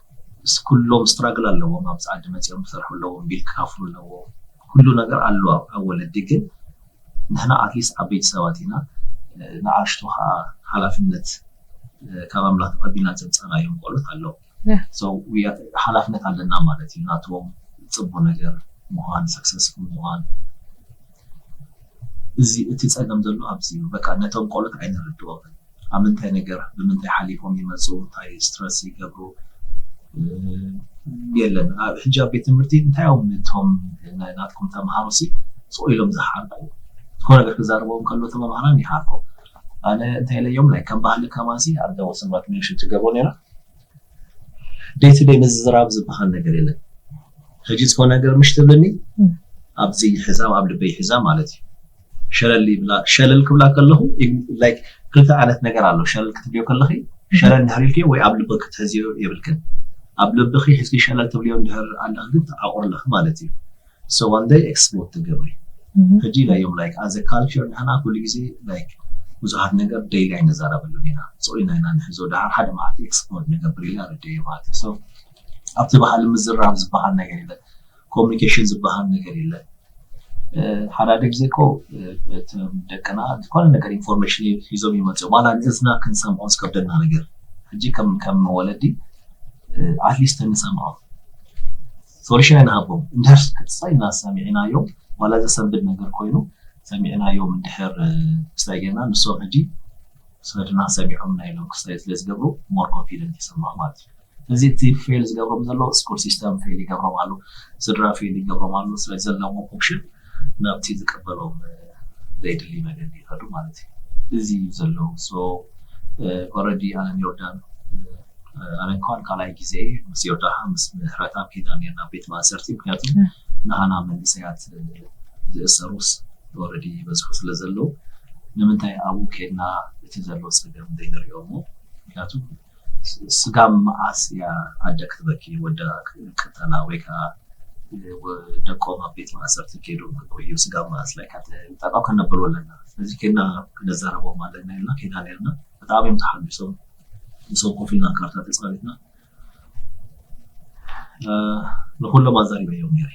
ኩሎም ስትራግል ኣለዎም፣ ኣብዚ ዓዲ መፂኦም ክሰርሑ ኣለዎም፣ ቢል ክከፍሉ ኣለዎም፣ ኩሉ ነገር ኣሎ ኣብ ወለዲ። ግን ንሕና ኣትሊስት ዓበይቲ ሰባት ኢና፣ ንኣሽቱ ከዓ ሓላፍነት ካብ ኣምላኽ ተቐቢልና ዘምፀናዮም ቆልዑት ኣለዉ። ሓላፍነት ኣለና ማለት እዩ። ናትዎም ፅቡቅ ነገር ምዃን፣ ሰክሰስፉል ምዃን። እዚ እቲ ፀገም ዘሎ ኣብዚ እዩ። በቃ ነቶም ቆልዑት ኣይንርድኦምን። ኣብ ምንታይ ነገር ብምንታይ ሓሊፎም ይመፁ፣ እንታይ ስትረስ ይገብሩ የለን። ሕጂ ኣብ ቤት ትምህርቲ እንታይ እዮም ነቶም ናትኩም ተምሃሮ ሲ ስቕ ኢሎም ዝሓርቁ? ዝኾነ ነገር ክዛረቦም ከሎ ተመምሃራን ይሓርቁ። ኣነ እንታይ ኢለዮም ናይ ከም ባህሊ ከማሲ ኣብ ደወ ስምራት ሚኒሽን ትገብሮ ነራ ዴይ ቱ ዴይ ምዝራብ ዝበሃል ነገር የለን። ሕጂ ዝኾነ ነገር ምሽ ትብልኒ ኣብዚ ሕዛብ ኣብ ልበይ ሕዛ ማለት እዩ። ሸለል ይብላ ሸለል ክብላ ከለኹ ላይክ ክልተ ዓይነት ነገር ኣሎ። ሸለል ክትብልዮ ከለኺ ሸለል እንድሕር ኢልክዮ ወይ ኣብ ልብኺ ክትሕዝዮ የብልክን። ኣብ ልብኺ ሒዝኪ ሸለል ትብልዮ እንድሕር ኣለኺ ግን ትዓቑርለኺ ማለት እዩ። So one day explode ትገብሪ። ሕጂ ኢለዮም like as a culture ንሕና ኩሉ ግዜ like ብዙሓት ነገር ዴይሊ ኣይንዛረበሉን ኢና። ስቕ ኢልና ኢና ንሕዞ ድሓር ሓደ መዓልቲ ኤክስፕሎድ ንገብር ኢለ ኣረድኤ ማለት እዩ። So ኣብቲ ባህሊ ምዝራብ ዝበሃል ነገር የለን። ኮሚኒኬሽን ዝበሃል ነገር የለን። ሓደ ሓደ ግዜ እኮ እቶም ደቅና ዝኾነ ነገር ኢንፎርሜሽን ሒዞም ይመፅኦም ዋላ ንእዝና ክንሰምዖ ዝከብደና ነገር ሕጂ ከም ከም ወለዲ ኣትሊስት ንሰምዖም ሶሉሽን ኣይንሃቦም። እንድሕር ክሳይ ኢና ሰሚዕናዮም ዋላ ዘሰንብድ ነገር ኮይኑ ሰሚዕናዮም እንድሕር ክስታይ ጌርና ንሶም ሕጂ ስድና ሰሚዖም ናይ ኢሎም ክስታይ ስለ ዝገብሩ ሞር ኮንፊደንት ይስምዖም ማለት እዩ። ስለዚ እቲ ፌል ዝገብሮም ዘሎ ስኩል ሲስተም ፌል ይገብሮም ኣሎ፣ ስድራ ፌል ይገብሮም ኣሎ። ስለዚ ዘለዎም ኦፕሽን ናብቲ ዝቀበሎም ዘይድሊ መገዲ ይኸዱ ማለት እዩ። እዚ እዩ ዘለዉ። So ኦረዲ ኣለን ዮርዳን ኣለን ከዋን ካልኣይ ግዜ ምስ ዮርዳሃ ምስ ምህረታ ኣብ ኬዳ ነርና ቤት ማእሰርቲ። ምክንያቱ ንሃና መንእሰያት ዝእሰሩስ ኦረዲ ይበዝሑ ስለ ዘለዉ ንምንታይ ኣብኡ ኬድና እቲ ዘሎ ፀገም ዘይንሪኦ እሞ ምክንያቱ ስጋብ መዓስ እያ ኣደ ክትበኪ ወዳ ክቀተላ ወይ ከዓ ደቆም ኣብ ቤት ማእሰርቲ ከይዶም ክቆዩ ስጋብ መዓስ ላይ ጠቃው ከነብሎ ኣለና። ስለዚ ኬድና ክነዛረቦም ኣለና ኢልና ኬድና ነርና። ብጣዕሚ እዮም ተሓጒሶም። ንሶም ኮፍ ኢልና ካርታ ተፃዊትና ንኩሎም ኣዛሪበዮም ነይረ።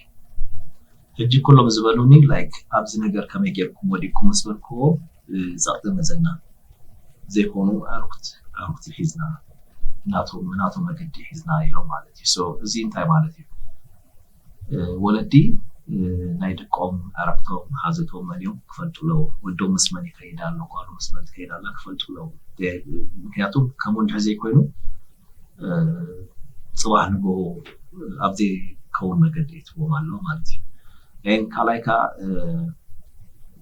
ሕጂ ኩሎም ዝበሉኒ like ኣብዚ ነገር ከመይ ጌርኩም ወዲኩም ምስ በልክዎም ጸቕጢ መዘና ዘይኮኑ ኣርኩት ኣርኩት ሒዝና ናቶም ናቶም መገዲ ሒዝና ኢሎም ማለት እዩ። So እዚ እንታይ ማለት እዩ? ወለዲ ናይ ደቆም ኣረክቶም ሓዘቶም መን እዮም ክፈልጡ ኣለዎም። ወዶም ምስ መን ይኸይድ ኣሎ፣ ጓሉ ምስ መን ትኸይድ ኣላ ክፈልጡ ኣለዎም። ምክንያቱ ከምኡ እንድሕር ዘይኮይኑ ፅባሕ ንጎ ኣብ ዘይከውን መገዲ የትዎም ኣሎ ማለት እዩ። ን ካልኣይ ከዓ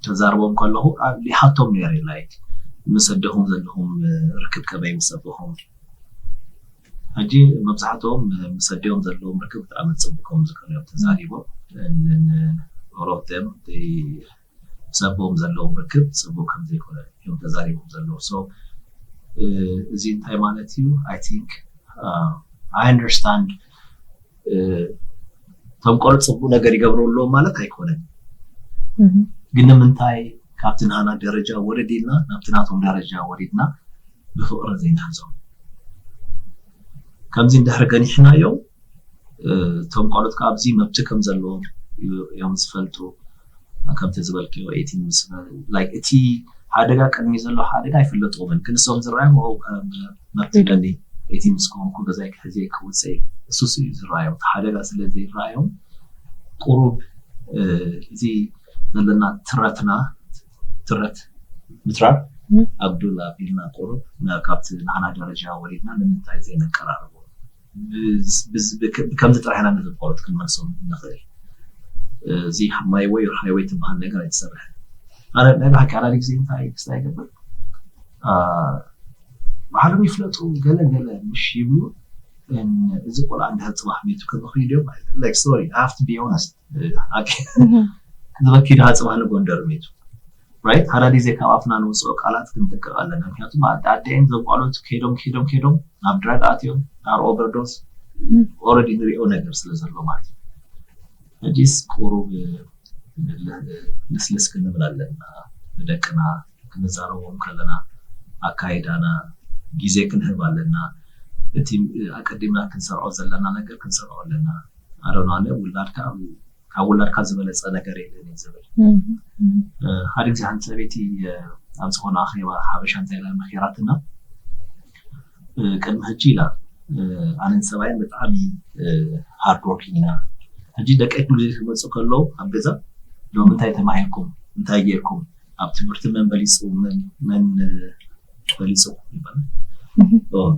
ተዛርቦም ከለኹ ሊሓቶም ነይረ like ምስ ኣደኹም ዘለኹም ርክብ ከመይ ምስ ኣቦኹም ሕጂ መብዛሕትኦም ምስ ኣዲኦም ዘለዎም ርክብ ብጣዕሚ ፅቡቅ ከም ዝኮነ እዮም ተዛሪቦም። ሮቴም ምስ ኣቦም ዘለዎም ርክብ ፅቡቅ ከም ዘይኮነ እዮም ተዛሪቦም ዘለዉ። So እዚ እንታይ ማለት እዩ? I think I understand እቶም ቆልዑ ፅቡቅ ነገር ይገብሩ ኣለዉ ማለት ኣይኮነን። ግን ንምንታይ ካብቲ ናና ደረጃ ወረድ ኢልና ናብቲ ናቶም ደረጃ ወሪድና ብፍቅሪ ዘይንሕዞም? ከምዚ እንድሕር ገኒሕናዮም እቶም ቆልዑት ከዓ ኣብዚ መብቲ ከም ዘለዎም እዮም ዝፈልጡ። ከምቲ ዝበልክዮ እቲ ሓደጋ ቅድሚ ዘሎ ሓደጋ ኣይፍለጥዎምን፣ ግን እሶም ዝረኣዮም መብቲ ኣለኒ እቲ ምስ ከሆንኩ ገዛይ ክሕዘ ክውፅእ እሱስ እዩ ዝረኣዮም። እቲ ሓደጋ ስለ ዘይረኣዮም ቁሩብ እዚ ዘለና ትረትና ትረት ምትራር ኣብዱል ኣቢልና ቁሩብ ካብቲ ናና ደረጃ ወሪድና ንምንታይ ዘይነቀራርቦ ብከምዚ ጥራሕ ኢና ነዚ ቆልዑት ክንመልሶም ንኽእል። እዚ my way or highway ትበሃል ነገር ኣይትሰርሕን። ኣነ ናይ ብሓቂ ሓዳሪ ግዜ እንታይ ክስታይ ይገብር ባዕሎም ይፍለጡ ገለ ገለ ምሽ ይብሉ። እዚ ቆልዓ እንድሕር ፅባሕ ሜቱ ከመኽሪ ድዮም like sorry I have to be honest ዝበኪ ድሃ ፅባሕ ንጎንደር ሜቱ right ሓደ ግዜ ካብ ኣፍና ንውፅኦ ቃላት ክንጥንቀቕ ኣለና። ምክንያቱ ኣደኣደን ዘቋሎት ከይዶም ከይዶም ከይዶም ናብ ድራግ ኣትዮም ናብ ኦቨርዶስ already ንሪኦ ነገር ስለ ዘሎ ማለት እዩ። ሕጂስ ቁሩብ ልስልስ ክንብል ኣለና። ንደቅና ክንዛረቦም ከለና ኣካይዳና ግዜ ክንህብ ኣለና። እቲ ኣቀዲምና ክንሰርዖ ዘለና ነገር ክንሰርዖ ኣለና። ኣረናነ ውላድካ ካብ ውላድካ ዝበለፀ ነገር የለን እዩ ዝብል። ሓደ ግዜ ሓንቲ ሰበይቲ ኣብ ዝኾነ ኣኼባ ሓበሻ እንታይ ኢላ መኺራትና ቅድሚ ሕጂ ኢላ ኣነን ሰብኣይን ብጣዕሚ hard working ኢና። ሕጂ ደቀይ ኩሉ ግዜ ክመፁ ከለዉ ኣብ ገዛ ሎም እንታይ ተማሂርኩም እንታይ ጌርኩም ኣብ ትምህርቲ መን በሊፁ መን በሊፁ ይባል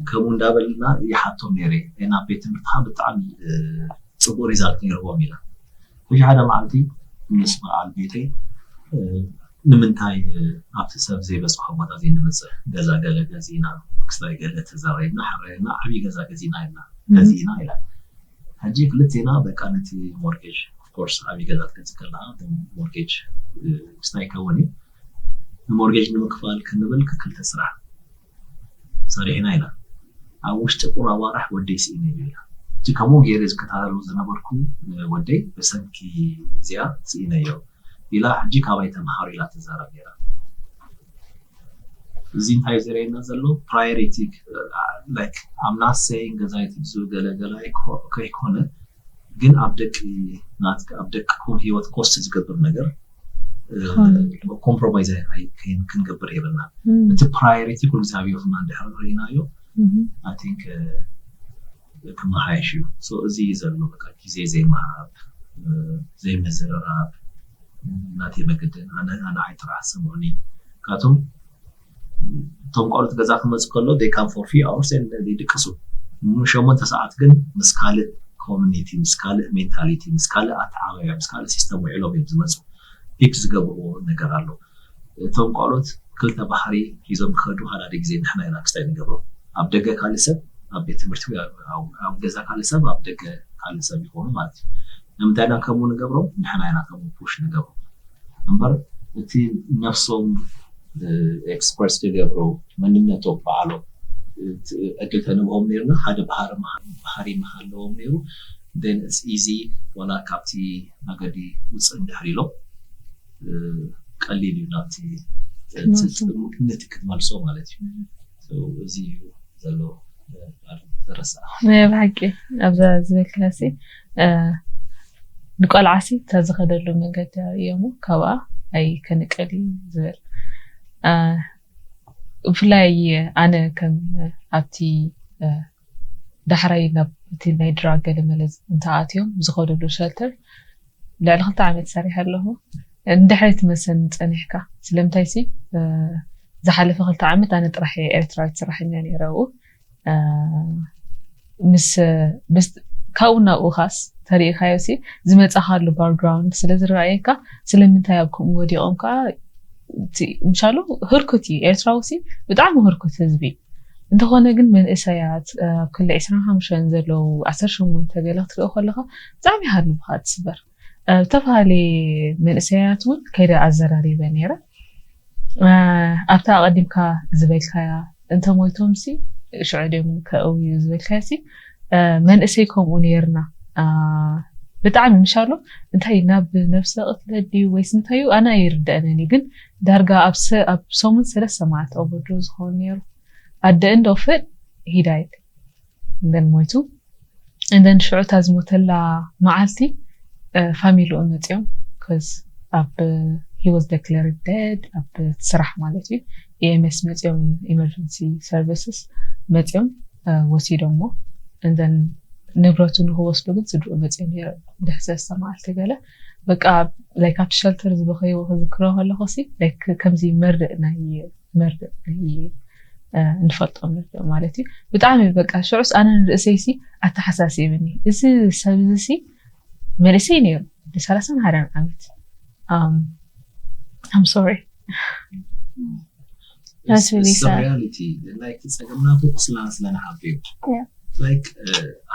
ከምኡ እንዳበልና ይሓቶም ነይረ። ናብ ቤት ትምህርቲ ከዓ ብጣዕሚ ፅቡቅ result ነይርዎም ኢላ። ሕጂ ሓደ መዓልቲ ምስ በዓል ቤተይ ንምንታይ ኣብቲ ሰብ ዘይበፅሖ ቦታ ዘይንበፅሕ ገዛ ገለ ገዚእና ክስታይ ገለ ተዛረብና ሓረና ዓብዪ ገዛ ገዚእና ኢልና ገዚእና ኢላ። ሕጂ ክልቴና በቃ ነቲ mortgage of course ዓብዪ ገዛ ትገዝእ ከለካ mortgage ክስታይ ይከውን እዩ። ን mortgage ንምክፋል ክንብል ክልተ ስራሕ ሰሪሕና ኢና። ኣብ ውሽጢ ቁሩብ ኣዋርሕ ወደይ ስኢነ እዩ ኢላ። እቲ ከምኡ ገይረ ዝከታተሎ ዝነበርኩ ወደይ ብሰንኪ እዚኣ ስኢነ እዮ ኢላ ሕጂ ካባይ ተምሃሩ ኢላ ትዛረብ ነይራ። እዚ እንታይ ዘርእየና ዘሎ priority like I'm not saying ገዛይ ትግዝኡ ገለ ገለ ከይኮነ ግን ኣብ ደቂ ናት ኣብ ደቅኩም ህይወት cost ዝገብር ነገር compromise ክንገብር የብልና። እቲ priority ኩሉ ግዜ ኣብ ህይወትና እንድሕር ርኢናዮ I think ክመሓየሽ እዩ። እዚ እዩ ዘሎ በቃ ግዜ ዘይምሃብ ዘይምዝርራብ ናተይ መገድን ኣነ ኣነ ዓይጥራሕ ስምዑኒ ካቱም እቶም ቆልዑት ገዛ ክመፁ ከሎ they come for few hours and they ይድቅሱ ሸሞንተ ሰዓት ግን ምስ ካልእ community ምስ ካልእ mentality ምስ ካልእ ኣተዓባብያ ምስ ካልእ system ውዒሎም እዮም ዝመፁ። Pick ዝገብርዎ ነገር ኣሎ። እቶም ቆልዑት ክልተ ባህሪ ሒዞም ክኸዱ ሓደ ሓደ ግዜ ንሕና ኢና ክስታይ ንገብሮ። ኣብ ደገ ካልእ ሰብ ኣብ ቤት ትምህርቲ ወይ ኣብ ገዛ ካልእ ሰብ ኣብ ደገ ካልእ ሰብ ይኾኑ ማለት እዩ። ንምንታይ ኢና ከምኡ ንገብሮ? ንሕና ኢና ከምኡ ፑሽ ንገብሮ እምበር እቲ ነፍሶም ኤክስፕረስ ክገብሩ መንነቶም ባዕሎም ዕድል ተንብኦም ነይርና ሓደ ባህሪ መሃለዎም ነይሩ። ኢዚ ዋላ ካብቲ መገዲ ውፅእ እንድሕር ኢሎም ቀሊል እዩ ናብቲ ነቲ ክትመልሶ ማለት እዩ። እዚ እዩ ዘሎ። ናይ ብሓቂ ኣብዛ ዝበልካሲ ንቆልዓሲ እታ ዝኸደሉ መንገዲ እዮሞ ካብኣ ኣይ ከንቀል እዩ ዝብል። ብፍላይ ኣነ ከም ኣብቲ ዳሕራይ ናብ እቲ ናይ ድራግ ገለመለ እንተኣትዮም ዝኸደሉ ሸልተር ልዕሊ ክልተ ዓመት ሰሪሐ ኣለኹ። እንድሕሪ ትመሰኒ ጸኒሕካ ስለምንታይ ሲ ዝሓለፈ ክልተ ዓመት ኣነ ጥራሕ ኤርትራዊት ሰራሕኛ ነይረ ኣብኡ ምስ ምስ ካብኡ ናብኡ ካስ ተሪኢኻዮ ሲ ዝመጻኻሉ ባክግራውንድ ስለ ዝረኣየካ ስለምንታይ ኣብ ከምኡ ወዲቖም ከዓ ምሻሉ ህርኩት እዩ ኤርትራዊ ሲ ብጣዕሚ ህርኩት ህዝቢ እንተኾነ ግን መንእሰያት ኣብ ክሊ ዕስራን ሓሙሽተን ዘለዉ ዓሰርተ ሸሞንተ ገለ ክትሪኦ ከለኻ ብጣዕሚ ሃልብኻ ትስበር ዝተፈላለየ መንእሰያት እውን ከይደ ኣዘራሪበ ነይረ ኣብታ ኣቐዲምካ ዝበልካያ እንተሞይቶም ሲ ሽዑ ድዮም ከእውዩ ዝበልካያ ሲ መንእሰይ ከምኡ ነይርና ብጣዕሚ ምሻሎ እንታይ ናብ ነብሰ ቅትለት ድዩ ወይስ እንታይ እዩ ኣነ ኣይርደአንን እዩ ግን ዳርጋ ኣብ ሰሙን ሰለስተ መዓልቲ ኦቨርዶዝ ዝኸውን ነይሩ ኣደ እንዶ ፍል ሂዳይት እንደን ሞይቱ እንደን ሽዑ እታ ዝሞተላ መዓልቲ ፋሚሊኡ መፅኦም ከዝ ኣብ he was declared dead ኣብ ስራሕ ማለት እዩ EMS መፅኦም emergency services መፅኦም ወሲዶሞ እንደን ንብረቱ ንክወስዱ ግን ስድርኡ መፅኦም ድሕሪ ሰለስተ መዓልቲ ገለ በቃ like ኣብቲ ሸልተር ዝበኸይዎ ክዝክሮ ከለኹ ሲ like ከምዚ መርድእ ናይ መርድእ ናይ ንፈልጦ መርድእ ማለት እዩ ብጣዕሚ በቃ ሽዑስ ኣነ ንርእሰይ ሲ ኣተሓሳሲብኒ እዚ ሰብ እዚ ሲ መንእሰይ ነይሩ ሰላሳን ሓደን ዓመት I'm sorry reality like ጸገምና ቁስልና ስለንሓብር እዩ like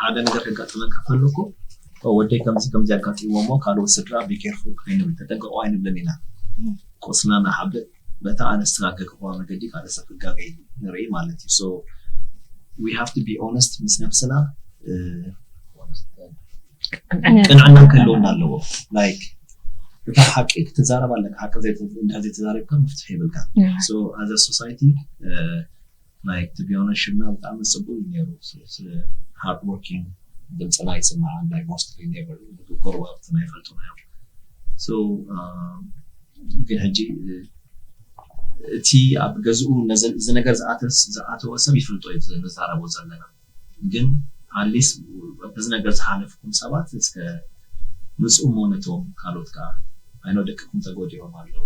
ሓደ ነገር ከጋጥመካ ከለኩ ወደይ ከምዚ ከምዚ ኣጋጢሞ እሞ ካልኦት ስድራ be careful ኣይንብል ተጠንቀቁ ኣይንብልን ኢና ቁስልና ንሓብር በታ ኣነስተጋገግዋ መገዲ ካልእ ሰብ ክጋገይ ንርኢ ማለት እዩ so we have to be honest ምስ ነብስና ቅንዕና ክህልወና ኣለዎ like እታ ሓቂ ክትዛረብ ኣለካ ሓቂ እንድሕር ዘይተዛሪብካ መፍትሒ የብልካ so as a society like to be honest ሽምና ብጣዕሚ ፅቡቅ እዩ ነይሩ hard working ድምፅና ይስማዓ ናይ mostly never ንግግሩ ኣብቲ ናይ ፈልጡ ናይ so ግን ሕጂ እቲ ኣብ ገዝኡ እዚ ነገር ዝኣተወ ሰብ ይፈልጦ እዩ ንዛረቦ ዘለና ግን ኣትሊስት በዚ ነገር ዝሓለፍኩም ሰባት እስከ ምፅኡ ሞ ነቶም ካልኦት ከዓ ኣይኖ ደቅኩም ተጎዲኦም ኣለዉ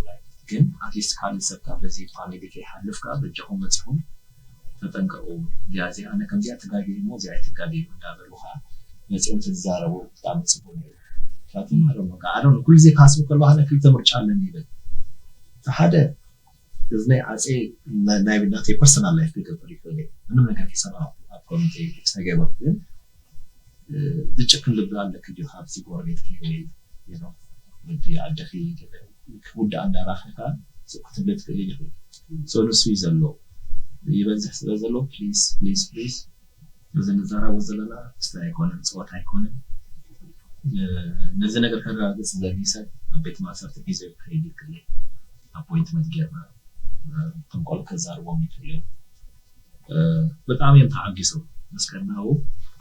ግን ኣትሊስት ካልእ ሰብ ካብ በዚ ፋሚሊ ከይሓልፍ ከዓ በጃኹም መፅኹም ተጠንቀቁ እዚኣ እዚኣ ኣነ ከምዚኣ ተጋጊ እሞ እዚኣ ኣይትጋጊ እንዳበሉ ከዓ መፅኦም ተዝዛረቡ ብጣዕሚ ፅቡቅ ነይሩ ምክንያቱም ኣዶም ኣዶም ኩሉ ግዜ ክሓስቡ ከለዋ ኣነ ክልተ ምርጫ ኣለኒ ይብል ሓደ እዚ ናይ ዓፀ ናይ ናተይ ፐርሰናል ላይፍ ክገብር ይኽእል እየ ምንም ነገር ክሰራ ኣብ ኮሚቴ ዝተገበርኩ ግን ዝጭክን ልቢ ኣለክ ድዩ ካብዚ ጎረቤት ወይ ወዲ ዓድኺ ክውዳእ እንዳራኺ ከዓ ክትብል ትኽእል ኢኺ so ንሱ እዩ ዘሎ ይበዝሕ ስለ ዘሎ ፕሊስ ፕሊስ ፕሊስ እዚ ንዛረቦ ዘለና ክስታይ ኣይኮነን ፀወታ ኣይኮነን ነዚ ነገር ከረጋግፅ ዝደሊ ሰብ ኣብ ቤት ማእሰርቲ ሒዘ ክኸይድ ይክእል ኣፖይንትመንት ጌርና እቶም ቆልዑ ከዛርቦም ይክእል እዮም ብጣዕሚ እዮም ተዓጊሶም መስቀልና ኣብኡ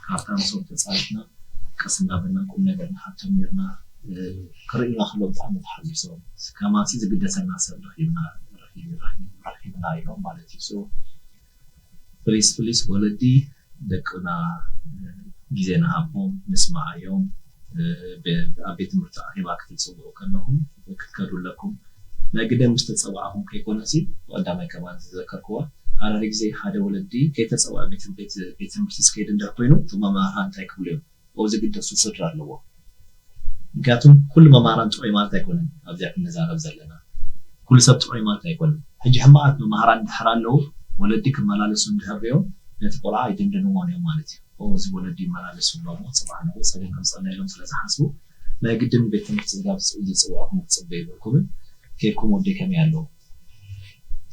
ካርታ ምስኦም ተፃሪፍና ቀስ እንዳበልና ቁም ነገር ንሓቶም ኔርና ክርእዩና ከለዉ ብጣዕሚ ተሓጊሶም ከማንሲ ዝግደሰና ሰብ ረኪብና ረኪብና ኢሎም ማለት እዩ ፕሊስ ፕሊስ ወለዲ ደቅና ግዜ ንሃቦም ንስማዓዮም ኣብ ቤት ትምህርቲ ኣኼባ ክትፅውዑ ከለኹም ክትከዱ ኣለኩም ናይ ግደ ምስ ተፀዋዕኹም ከይኮነሲ ብቀዳማይ ከማን ዝዘከርክዋ ሃረሪ ግዜ ሓደ ወለዲ ከይተፀውዐ ቤት ትምህርቲ ዝከይድ እንድሕር ኮይኑ እቶም መማህራን እንታይ ክብሉ እዮም ኣብኡ ዝግደሱ ስድራ ኣለዎ ምክንያቱም ኩሉ መማህራን ጥዑይ ማለት ኣይኮነን ኣብዚኣ ክንዛረብ ዘለና ኩሉ ሰብ ጥዑይ ማለት ኣይኮነን ሕጂ ሕማቓት መማህራን እንድሕር ኣለዉ፣ ወለዲ ክመላለሱ እንድሕር ሪኦም ነቲ ቆልዓ ኣይድንድንዎን እዮም ማለት እዩ። ኦ፣ እዚ ወለዲ ይመላለሱ ኣሎ እሞ ጽባሕ ንግሆ ጸገም ከምጸና ኢሎም ስለ ዝሓስቡ ናይ ግድን ቤት ትምህርቲ ዝጋብ ዝጽውዕኹም ክትጽበዩ የብልኩምን። ከይድኩም ወደይ ከመይ ኣሎ፣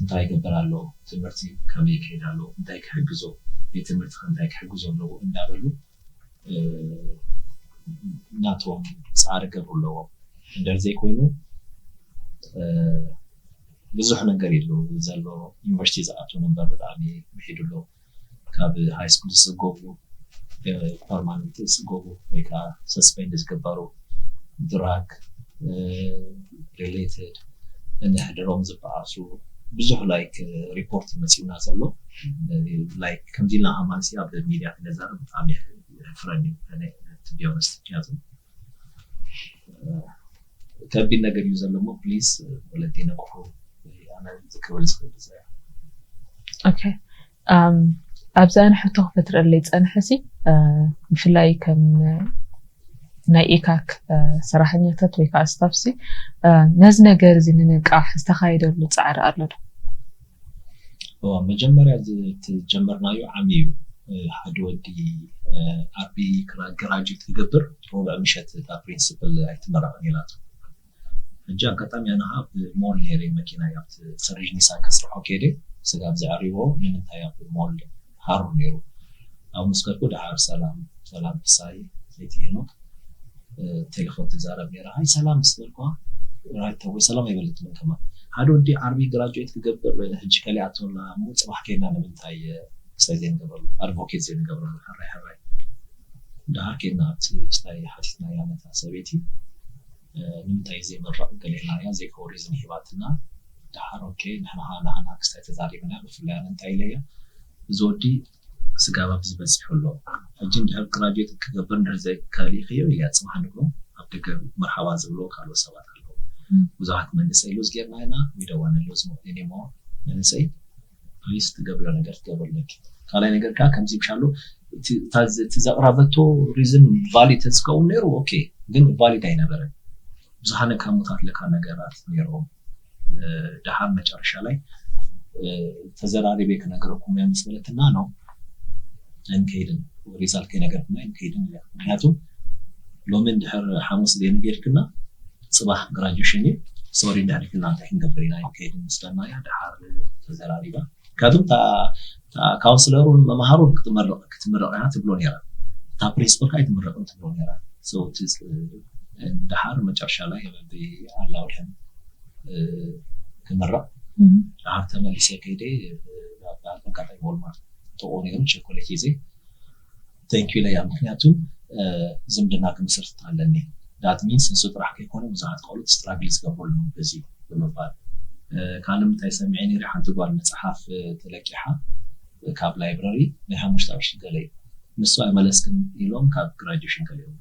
እንታይ ይገብር ኣሎ፣ ትምህርቲ ከመይ ይከይድ ኣሎ፣ እንታይ ክሕግዞ፣ ቤት ትምህርቲ ከ እንታይ ክሕግዞ ኣለዎ እንዳበሉ ናቶም ፃዕሪ ገብሩ ኣለዎም። እንደር ዘይኮይኑ ብዙሕ ነገር የሉ ዘሎ። ዩኒቨርሲቲ ዝኣቱ ነበር ብጣዕሚ ምሒዱ ኣሎ። ካብ ሃይ ስኩል ዝፅገቡ፣ ፐርማነንት ዝፅገቡ ወይ ከዓ ሰስፔንድ ዝግበሩ፣ ድራግ ሪሌትድ፣ እንሕድሮም ዝበኣሱ ብዙሕ ላይክ ሪፖርት መፂኡና ዘሎ። ላይክ ከምዚ ኢልና ኣማንሲ ኣብ ሚዲያ ክነዛረብ ብጣዕሚ የሕፍረኒ ቢዮነስት። ምክንያቱ ከቢድ ነገር እዩ ዘሎ እሞ ፕሊዝ ወለዲ ነቅሑ። ኣነ ክብል ዝኽእል። ኦኬ፣ ኣብዛ ንሕቶ ክፈትረለይ ፀንሐ ሲ ብፍላይ ከም ናይ ኢካክ ሰራሕኛታት ወይ ከዓ ስታፍ ሲ ነዚ ነገር እዚ ንምንቃሕ ዝተካየደሉ ፃዕሪ ኣሎ ዶ? መጀመርያ ዝጀመርናዮ ዓሚ እዩ። ሓደ ወዲ ዓቢ ግራጅት ክገብር ሮብዕ ምሸት እታ ፕሪንስፕል ኣይትመረቕን ኢላቶ። ሕጂ ኣጋጣሚ ኣነ ኣብ ሞል ነይረ መኪና ኣብቲ ሰሪጅ ኒሳን ከስርሖ ከይደ ስጋብ ዘዕሪቦ ንምንታይ ኣብ ሞል ሃሩር ነይሩ። ኣብ ምስ ከድኩ ደሓር ሰላም ሰላም ፍሳይ ሰይቲ ሄኖክ ቴሌፎን ትዛረብ ነይራ። ሃይ ሰላም ምስ በልኳ ራይት ወይ ሰላም ኣይበለትምን ከማን። ሓደ ወዲ ዓርቢ ግራጁዌት ክገብር ሕጂ ከሊኣቶና እሞ ፅባሕ ከይና ንምንታይ ስታይ ዘይንገብረሉ ኣድቮኬት ዘይንገብረሉ ሕራይ ሕራይ ደሃር ከይና ኣብቲ ስታይ ሓቲትናያ ነታ ሰበይቲ ንምንታይ ዘይመረቕ ገሌና እያ ዘይከው ሪዝን ሂባትና ደሓር ኦኬ ንሕና ንሕና ክስታይ ተዛሪብና ብፍላይ ኣነ እንታይ ኢለያ እዚ ወዲ ስጋብ ኣብዚ በፂሑ ኣሎ ሕጂ እንድሕር ግራጁዌት ክገብር እንድሕር ዘይከሊእክዮ ኢለያ ፅባሕ ንግሆ ኣብ ደገ መርሓባ ዝብሎ ካልኦት ሰባት ኣለዉ ብዙሓት መንእሰይ ሉዝ ጌርና ኢና we don't wanna lose any more መንእሰይ ፕሊስ ትገብርዮ ነገር ትገብር ኣለኪ ካልኣይ ነገር ከዓ ከምዚ ምሻሉ እቲ ዘቕረበቶ ሪዝን ቫሊድ ተዝከውን ነይሩ ኦኬ ግን ቫሊድ ኣይነበረን ብዙሓነ ካብ ሙታት ለካ ነገራት ነይርዎም ደሓር መጨረሻ ላይ ተዘራሪቤ ክነግረኩም እያ ምስ በለትና ነው ኣይንከይድን ሪዛልት ከይነገርኩና ኣይንከይድን እያ ምክንያቱ ሎሚ እንድሕር ሓሙስ ዘይነገርክና ፅባሕ ግራጁሽን እዩ ሶሪ እንድሕር ክና እንታይ ክንገብር ኢና ኣይንከይድን ምስ በልና እያ ደሓር ተዘራሪባ ምክንያቱ ካውንስለሩን መምሃሩን ክትምረቕ ክትምረቕ እያ ትብሎ ነይራ እታ ፕሪንስፕል ከዓ ኣይትምረቕን ትብሎ ነይራ ደሓር መጨረሻ ላይ ኣላውድሕን ክምረቕ ደሓር ተመሊሰ ከይደ ኣጋጣሚ ወልማርት ጥቑ ነይሩ ቸኮሌት ይዘ thank you ኢለያ ምክንያቱ ዝምድና ክምስርት ኣለኒ that means ንሱ ጥራሕ ከይኮነ ብዙሓት ቆልዑት ስትራግል ዝገብሩ ኣለዉ በዚ ብምባል ካልእ ምንታይ ሰሚዐ ነይረ ሓንቲ ጓል መፅሓፍ ተለቂሓ ካብ ላይብረሪ ናይ ሓሙሽተ ቅርሺ ገለ እዩ ንሱ ኣይመለስክን ኢሎም ካብ ግራጁሽን ገሊኦም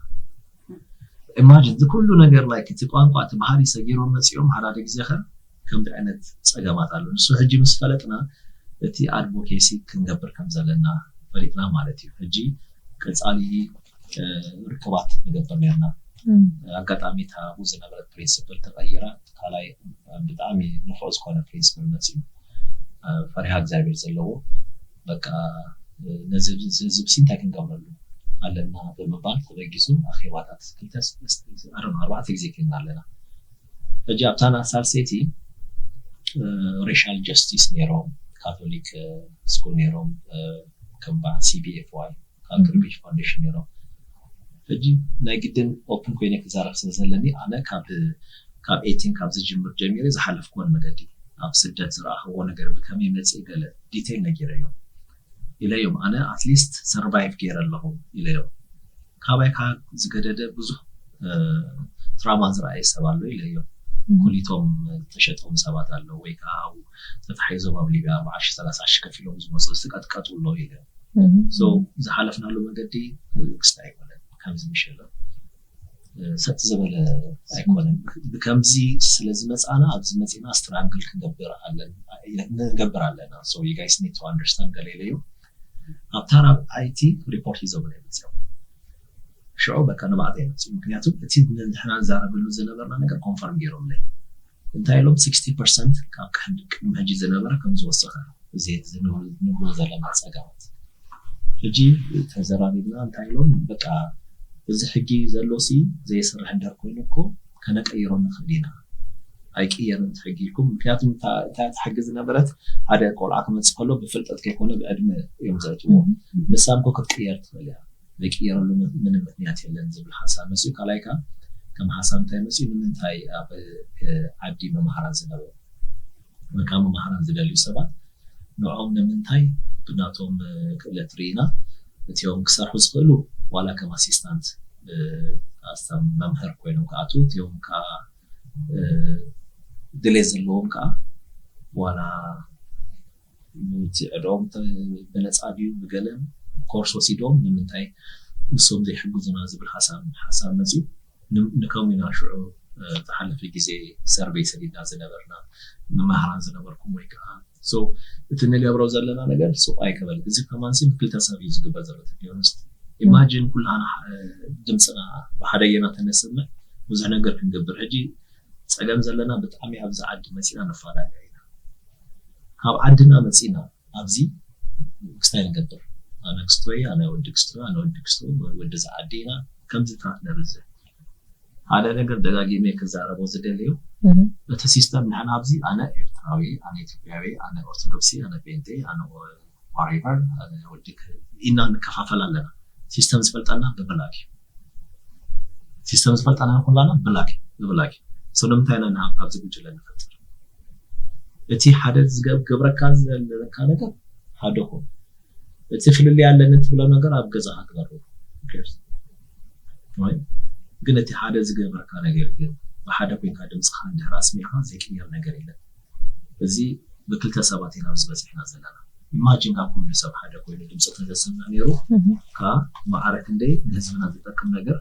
ኢማጂን እዚ ኩሉ ነገር like እቲ ቋንቋ እቲ ባህሊ ሰጊሮም መፂኦም ሓደ ግዜ ከ ከምዚ ዓይነት ፀገማት ኣሎ ንሱ ሕጂ ምስ ፈለጥና እቲ ኣድቮኬሲ ክንገብር ከም ዘለና ፈሊጥና ማለት እዩ ሕጂ ቀፃሊ ርክባት ንገብር ነርና ኣጋጣሚ እታ ዝነበረት ፕሪንስፕል ተቀይራ ካልኣይ ብጣዕሚ ንፉዕ ዝኮነ ፕሪንስፕል መፅኡ ፈሪሃ እግዚኣብሔር ዘለዎ በቃ ነዚ ህዝብ እንታይ ክንገብረሉ ኣለና ብምባል ተበጊሱ ኣኼባታት ክልተ ኣርባዕተ ግዜ ኮይና ኣለና ሕጂ ኣብታ ሳልሰይቲ ሬሻል ጀስቲስ ነይሮም ካቶሊክ ስኩል ነይሮም ከም በዓል C B F Y ካልክርቢሽ ፋውንዴሽን ነይሮም ሕጂ ናይ ግድን ኦፕን ኮይነ ክዛረብ ስለ ዘለኒ ኣነ ካብ ካብ ኤቲን ካብ ዝጅምር ጀሚረ ዝሓለፍክዎን መገዲ ኣብ ስደት ዝረኣኽዎ ነገር ብከመይ መፅእ ገለ ዲቴል ነጊረዮም ኢለዮም ኣነ ኣትሊስት ሰርቫይቭ ገይረ ኣለኹ ኢለዮም ካባይ ከዓ ዝገደደ ብዙሕ ትራማ ዝረኣየ ሰብ ኣሎ ኢለዮም ኩሊቶም ተሸጦም ሰባት ኣለዉ ወይ ከዓ ተታሒዞም ኣብ ሊብያ ኣርባዓ ሺ ሰላሳ ሺ ከፊሎም ዝመፁ ዝተቀጥቀጡ ኣለዉ ኢለዮም ዝሓለፍናሉ መገዲ ክስታ ኣይኮነን ከምዚ ምሸሎ ሰጥ ዝበለ ኣይኮነን ብከምዚ ስለ ዝመፃና ኣብዚ መፂና ስትራንግል ክንገብር ኣለና ንገብር ኣለና so you guys need to understand ገለ ኢለዩ ኣብታ ራብዓይቲ ሪፖርት ሒዞም ናይ መፅኦም ሽዑ በቃ ንባዕተይ መፅኡ ምክንያቱ እቲ ንሕና ንዛረበሉ ዝነበርና ነገር ኮንፈርም ገይሮምለይ እንታይ ኢሎም? ስክስቲ ፐርሰንት ካብ ቅድሚ ሕጂ ዝነበረ ከም ዝወሰኸ፣ እዚ ንብሎ ዘለና ፀገማት ሕጂ ተዘራሪብና እንታይ ኢሎም? በቃ እዚ ሕጊ ዘሎ ሲ ዘይሰርሕ እንድሕር ኮይኑ እኮ ከነቀይሮ ንኽእል ኢና። ኣይቅየርን እቲ ሕጊ ኢልኩም። ምክንያቱ እታ ሕጊ ዝነበረት ሓደ ቆልዓ ክመፅእ ከሎ ብፍልጠት ከይኮነ ብዕድመ እዮም ዘእትዎ። ንሳ እኮ ክትቅየር ትኽእል እያ። ዘይቅየረሉ ምንም ምክንያት የለን ዝብል ሓሳብ መፅኡ። ካልኣይ ከዓ ከም ሓሳብ እንታይ መፅኡ? ንምንታይ ኣብ ዓዲ መምሃራን ዝነበሩ ወይ ከዓ መምሃራን ዝደልዩ ሰባት ንዕኦም ንምንታይ ብናቶም ክእለት ርኢና እቲኦም ክሰርሑ ዝኽእሉ ዋላ ከም ኣሲስታንት መምህር ኮይኖም ክኣትዉ እቲኦም ከዓ ድሌት ዘለዎም ከዓ ዋላ እቲ ዕድኦም ብነፃ ድዩ ብገለ ኮርስ ወሲዶም ንምንታይ ንሶም ዘይሕግዙና ዝብል ሓሳብ ሓሳብ መፅዩ። ንከምኡ ኢና ሽዑ ዝሓለፈ ግዜ ሰርቬይ ሰዲድና ዝነበርና መማህራን ዝነበርኩም ወይ ከዓ እቲ ንገብሮ ዘለና ነገር ሱቕ ኣይከበል። እዚ ከማንሲ ብክልተ ሰብ እዩ ዝግበር ዘሎ። ኢማጂን ኩላና ድምፅና ብሓደ ጌና ተነስምዕ ብዙሕ ነገር ክንገብር። ሕጂ ፀገም ዘለና ብጣዕሚ ኣብዚ ዓዲ መፂና ንፈላለ ኢና። ካብ ዓድና መፂና ኣብዚ ክስታይ ንገብር። ኣነ ክስትሮይ፣ ኣነ ወዲ ክስትሮ፣ ኣነ ወዲ ክስትሮ፣ ወዲ ዝዓዲ ኢና። ከምዚ ታት ነብዝሕ ሓደ ነገር ደጋጊመ ክዛረቦ ዝደልዩ እቲ ሲስተም ንሕና ኣብዚ ኣነ ኤርትራዊ፣ ኣነ ኢትዮጵያዊ፣ ኣነ ኦርቶዶክሲ፣ ኣነ ፔንቴ፣ ኣነ ዋሬቨር፣ ኣነ ወዲ ኢና ንከፋፈል ኣለና። ሲስተም ዝፈልጠና ብብላክ እዩ። ሲስተም ዝፈልጠና ኩላና ብላክ ብብላክ እዩ። ስለምንታይ ኢና ንሃብ ኣብዚ ጉጅለ ንፈጥር? እቲ ሓደ ዝገብረካ ዘለካ ነገር ሓደ ኩን። እቲ ፍልልይ ኣለኒ ትብሎ ነገር ኣብ ገዛኻ ግበሮ። ግን እቲ ሓደ ዝገበረካ ነገር ግን ብሓደ ኮይንካ ድምፅኻ እንድሕር ኣስሚዕካ ዘይቅየር ነገር የለን። እዚ ብክልተ ሰባት ኢና ኣብዚ በፂሕና ዘለና። ኢማጂን ካብ ኩሉ ሰብ ሓደ ኮይኑ ድምፂ ተዘሰምዕ ነይሩ ካብ ማዕረ ክንደይ ንህዝብና ዝጠቅም ነገር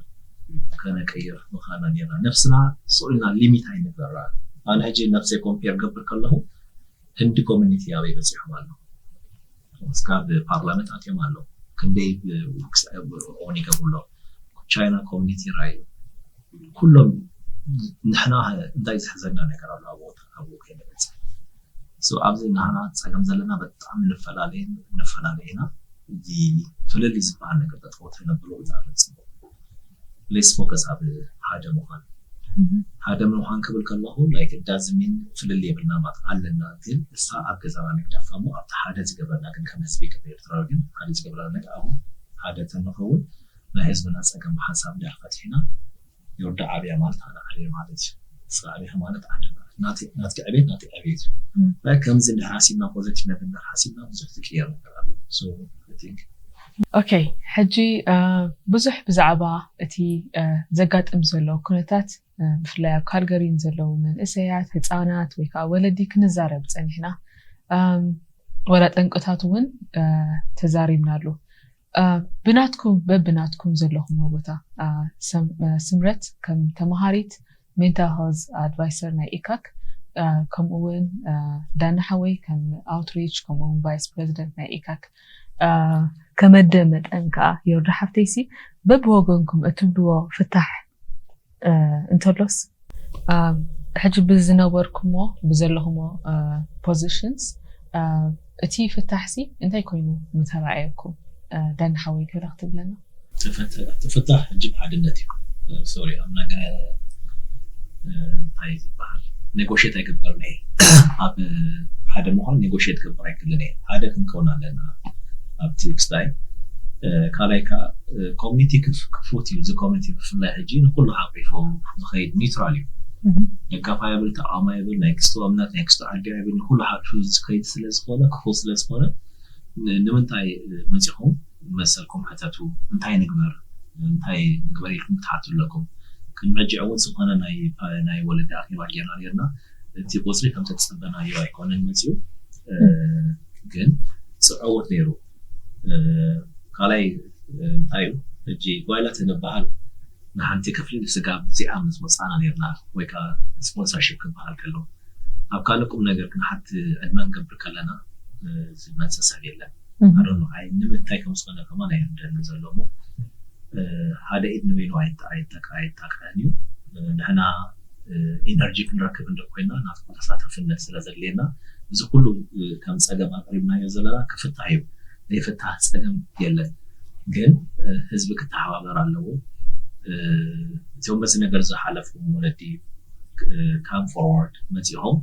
ከነቀይር ምኻና ነርና። ነፍስና ስቕ ኢልና ሊሚት ኣይንግበራ። ኣነ ሕጂ ነፍሰይ ኮምፔር ገብር ከለኹ ህንዲ ኮሚኒቲ ኣበይ በፂሖም ኣሎ እስካብ ፓርላመንት ኣትዮም ኣሎ ክንደይ ኦን ይገብሩ ኣሎ። ቻይና ኮሚኒቲ ራዩ ኩሎም ንሕና እንታይ ዝሕዘና ነገር ኣሎ ኣብኡ ከይንበፅሕ ኣብዚ ናህና ፀገም ዘለና ብጣዕሚ ንፈላለየ ንፈላለየ ኢና። እዚ ፍልልይ ዝበሃል ነገር ጠጠው ተነብሎ ብጣዕሚ ፅቡቅ። ሌስ ፎከስ ኣብ ሓደ ምዃን ሓደ ምዃን ክብል ከለኹ ላይክ ዳዝሚን ፍልልይ የብልና ማለት ኣለና ግን እሳ ኣብ ገዛና ንግደፋ እሞ ኣብቲ ሓደ ዝገበረና ግን ከም ህዝቢ ከም ኤርትራዊ ግን ሓደ ዝገበረና ነገር ኣብኡ ሓደ ተንኸውን ናይ ህዝብና ፀገም ብሓንሳብ እንድሕር ፈቲሕና ይወዲ ዓብያ ማለት ኣነ ዓብየ ማለት እዩ። ስለ ዓብያ ማለት ዓደ ናትኪ ዕቤት ናትይ ዕቤት እዩ። ከምዚ እንድሕር ሓሲብና ፖዘቲቭ ነገር እንድሕር ሓሲብና ብዙሕ ዝቅየር ነገር ኣሎ። ኦኬ ሕጂ ብዙሕ ብዛዕባ እቲ ዘጋጥም ዘሎ ኩነታት ብፍላይ ኣብ ካልገሪን ዘለዉ መንእሰያት ህፃናት ወይ ከዓ ወለዲ ክንዛረብ ፀኒሕና ወላ ጠንቅታት እውን ተዛሪብናሉ ብናትኩም በብናትኩም ዘለኹሞ ቦታ ስምረት ከም ተምሃሪት ሜንታል ሄልዝ ኣድቫይሰር ናይ ኢካክ ከምኡ እውን ዳና ሓወይ ከም ኣውትሪች ከምኡ እውን ቫይስ ፕሬዚደንት ናይ ኢካክ ከመደ መጠን ከዓ የወርዶ ሓፍተይሲ በብወገንኩም እትብልዎ ፍታሕ እንተሎስ ሕጂ ብዝነበርኩሞ ብዘለኹሞ ፖዚሽንስ እቲ ፍታሕሲ እንታይ ኮይኑ ምተረኣየኩም? ዳኒ ሓወይ ገለ ክትብለና? እቲ ፍታሕ ሕጂ ብሓድነት እዩ። ሶሪ ኣብ ነገር እንታይ ዝበሃል ኔጎሽት ኣይግበርን እየ። ኣብ ሓደ ምዃን ኔጎሽት ክገብር ኣይክእልን እየ። ሓደ ክንከውን ኣለና ኣብቲ ክስታይ ካልኣይ ከዓ ኮሚኒቲ ክፉት እዩ። እዚ ኮሚኒቲ ብፍላይ ሕጂ ንኩሉ ሓቂፉ ዝኸይድ ኒውትራል እዩ። ደጋፋ የብል፣ ተቃዋማ የብል፣ ናይ ክስቶ እምነት ናይ ክስቶ ዓዲ የብል፣ ንኩሉ ሓቂፉ ዝኸይድ ስለዝኾነ ክፉት ስለዝኾነ ንምንታይ መፂኹም መሰልኩም ሕተቱ፣ እንታይ ንግበር እንታይ ንግበር ኢልኩም ክትሓቱ ኣለኩም። ቅድሚ ሕጂ እውን ዝኾነ ናይ ወለዲ ኣኼባ ጌርና ኔርና እቲ ቁፅሪ ከም ተፀበናዮ ኣይኮነን መፂኡ ግን ፅዕውት ነይሩ። ካልኣይ እንታይ እዩ ሕጂ ጓይላ ትንበሃል ንሓንቲ ክፍሊ ንስጋብ እዚኣ ምስ ወፃና ኔርና ወይ ከዓ ስፖንሰርሽፕ ክበሃል ከሎ ኣብ ካልእ ቁም ነገር ክንሓት ዕድመ ንገብር ከለና ዝመፀ ሰብ የለን። ኣዶ ንምንታይ ከም ዝኾነ ከማን ኣይርደኒ ዘሎ እሞ ሓደ ኢድ ንበይኑ ኣይጣቅዐን እዩ። ንሕና ኢነርጂ ክንረክብ እንደ ኮይና ናትኩም ተሳታፍነት ስለ ዘድልየና እዚ ኩሉ ከም ፀገም ኣቅሪብናዮ ዘለና ክፍታሕ እዩ። ዘይፍታሕ ፀገም የለን። ግን ህዝቢ ክተሓባበር ኣለዎ። እዚኦም በዚ ነገር ዝሓለፉ ወለዲ come forward መፂኦም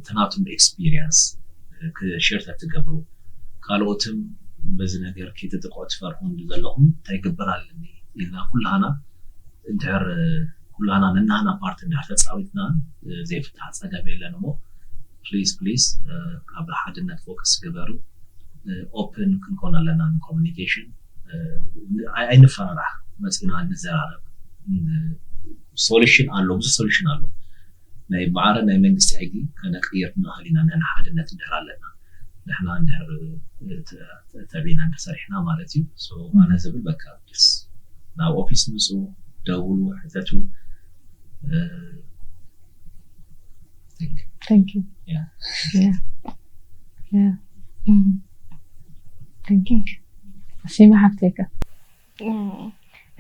ትናቶም ኤክስፒሪየንስ ክሸር ተትገብሩ ካልኦትም በዚ ነገር ከይትጥቅዑ ትፈርሑ ዘለኹም እንታይ ግብር ኣለኒ ኢልና ኩላና እንድሕር ኩላና ነናና ፓርት እንድሕር ተፃዊትና ዘይፍታሕ ፀገም የለን እሞ ፕሊዝ ፕሊዝ ኣብ ሓድነት ፎከስ ግበሩ። ኦፕን ክንኮን ኣለና ንኮሚኒኬሽን ኣይንፈራራሕ መፂና ንዘራረብ። ሶሉሽን ኣሎ ብዙ ሶሉሽን ኣሎ። ናይ ማዕረ ናይ መንግስቲ ሕጊ ከነቅይር ንኽእል ኢና ናይ ሓድነት እንድሕር ኣለና ንሕና እንድሕር ተቢና እንድሰሪሕና ማለት እዩ። ኣነ ዝብል በቃ ስ ናብ ኦፊስ ምፁ ደውሉ ሕተቱ። Thank you. Yeah. Yeah. Yeah. Mm. Thank you. Asima ሓፍተይካ።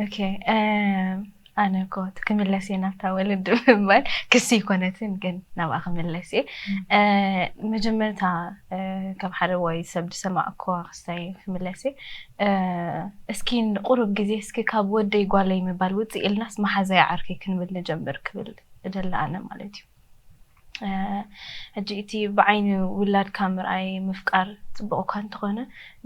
ኦኬ ኣነ ኮ ክምለስ እየ ናብታ ወለዲ ብምባል ክሲ ይኮነትን ግን ናብኣ ክምለስ እየ። መጀመርታ ካብ ሓደ ወይ ሰብ ዝሰማዕኩዋ ክስታይ ክምለስ እየ። እስኪ ንቁሩብ ግዜ እስኪ ካብ ወደይ ጓለይ ምባል ውፅእ ኢልናስ መሓዛይ ዓርከይ ክንብል ንጀምር ክብል እደሊ ኣነ ማለት እዩ። ሕጂ እቲ ብዓይኒ ውላድካ ምርኣይ ምፍቃር ፅቡቅ እኳ እንተኾነ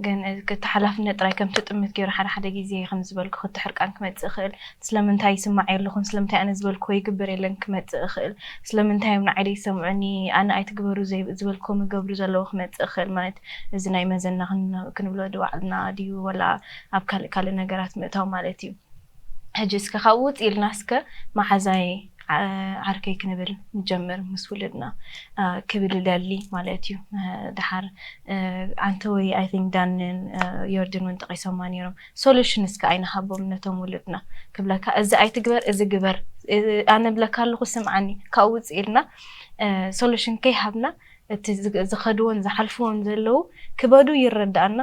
ግን እቲ ሓላፍነት ጥራይ ከምቲ ጥምት ገይሩ ሓደ ሓደ ግዜ ከም ዝበልኩ ክቲ ሕርቃን ክመፅእ ይኽእል። ስለምንታይ ይስማዕ የለኹን ስለምንታይ ኣነ ዝበልክዎ ይግበር የለን ክመፅእ ይኽእል። ስለምንታይ እዮም ንዓይ ዘይሰምዑኒ ኣነ ኣይትግበሩ ዝበልክዎም ይገብሩ ዘለዉ ክመፅእ ይኽእል ማለት እዚ ናይ መዘና ክንብሎ ድባዕልና ድዩ ወላ ኣብ ካልእ ካልእ ነገራት ምእታው ማለት እዩ። ሕጂ እስከ ካብኡ ውፅ ኢልና እስከ መሓዛይ ዓርከይ ክንብል ንጀምር ምስ ውልድና ክብል ደሊ ማለት እዩ። ድሓር ኣንተ ወይ I think ዳንን ዮርድን እውን ጠቂሶማ ነይሮም ሶሉሽን እስከ ኣይንሃቦም ነቶም ውልድና ክብለካ እዚ ኣይትግበር እዚ ግበር ኣነ ብለካ ኣለኹ ስምዓኒ ካብኡ ውፅ ኢልና ሶሉሽን ከይሃብና እቲ ዝኸድዎን ዝሓልፍዎን ዘለዉ ክበዱ ይረዳኣና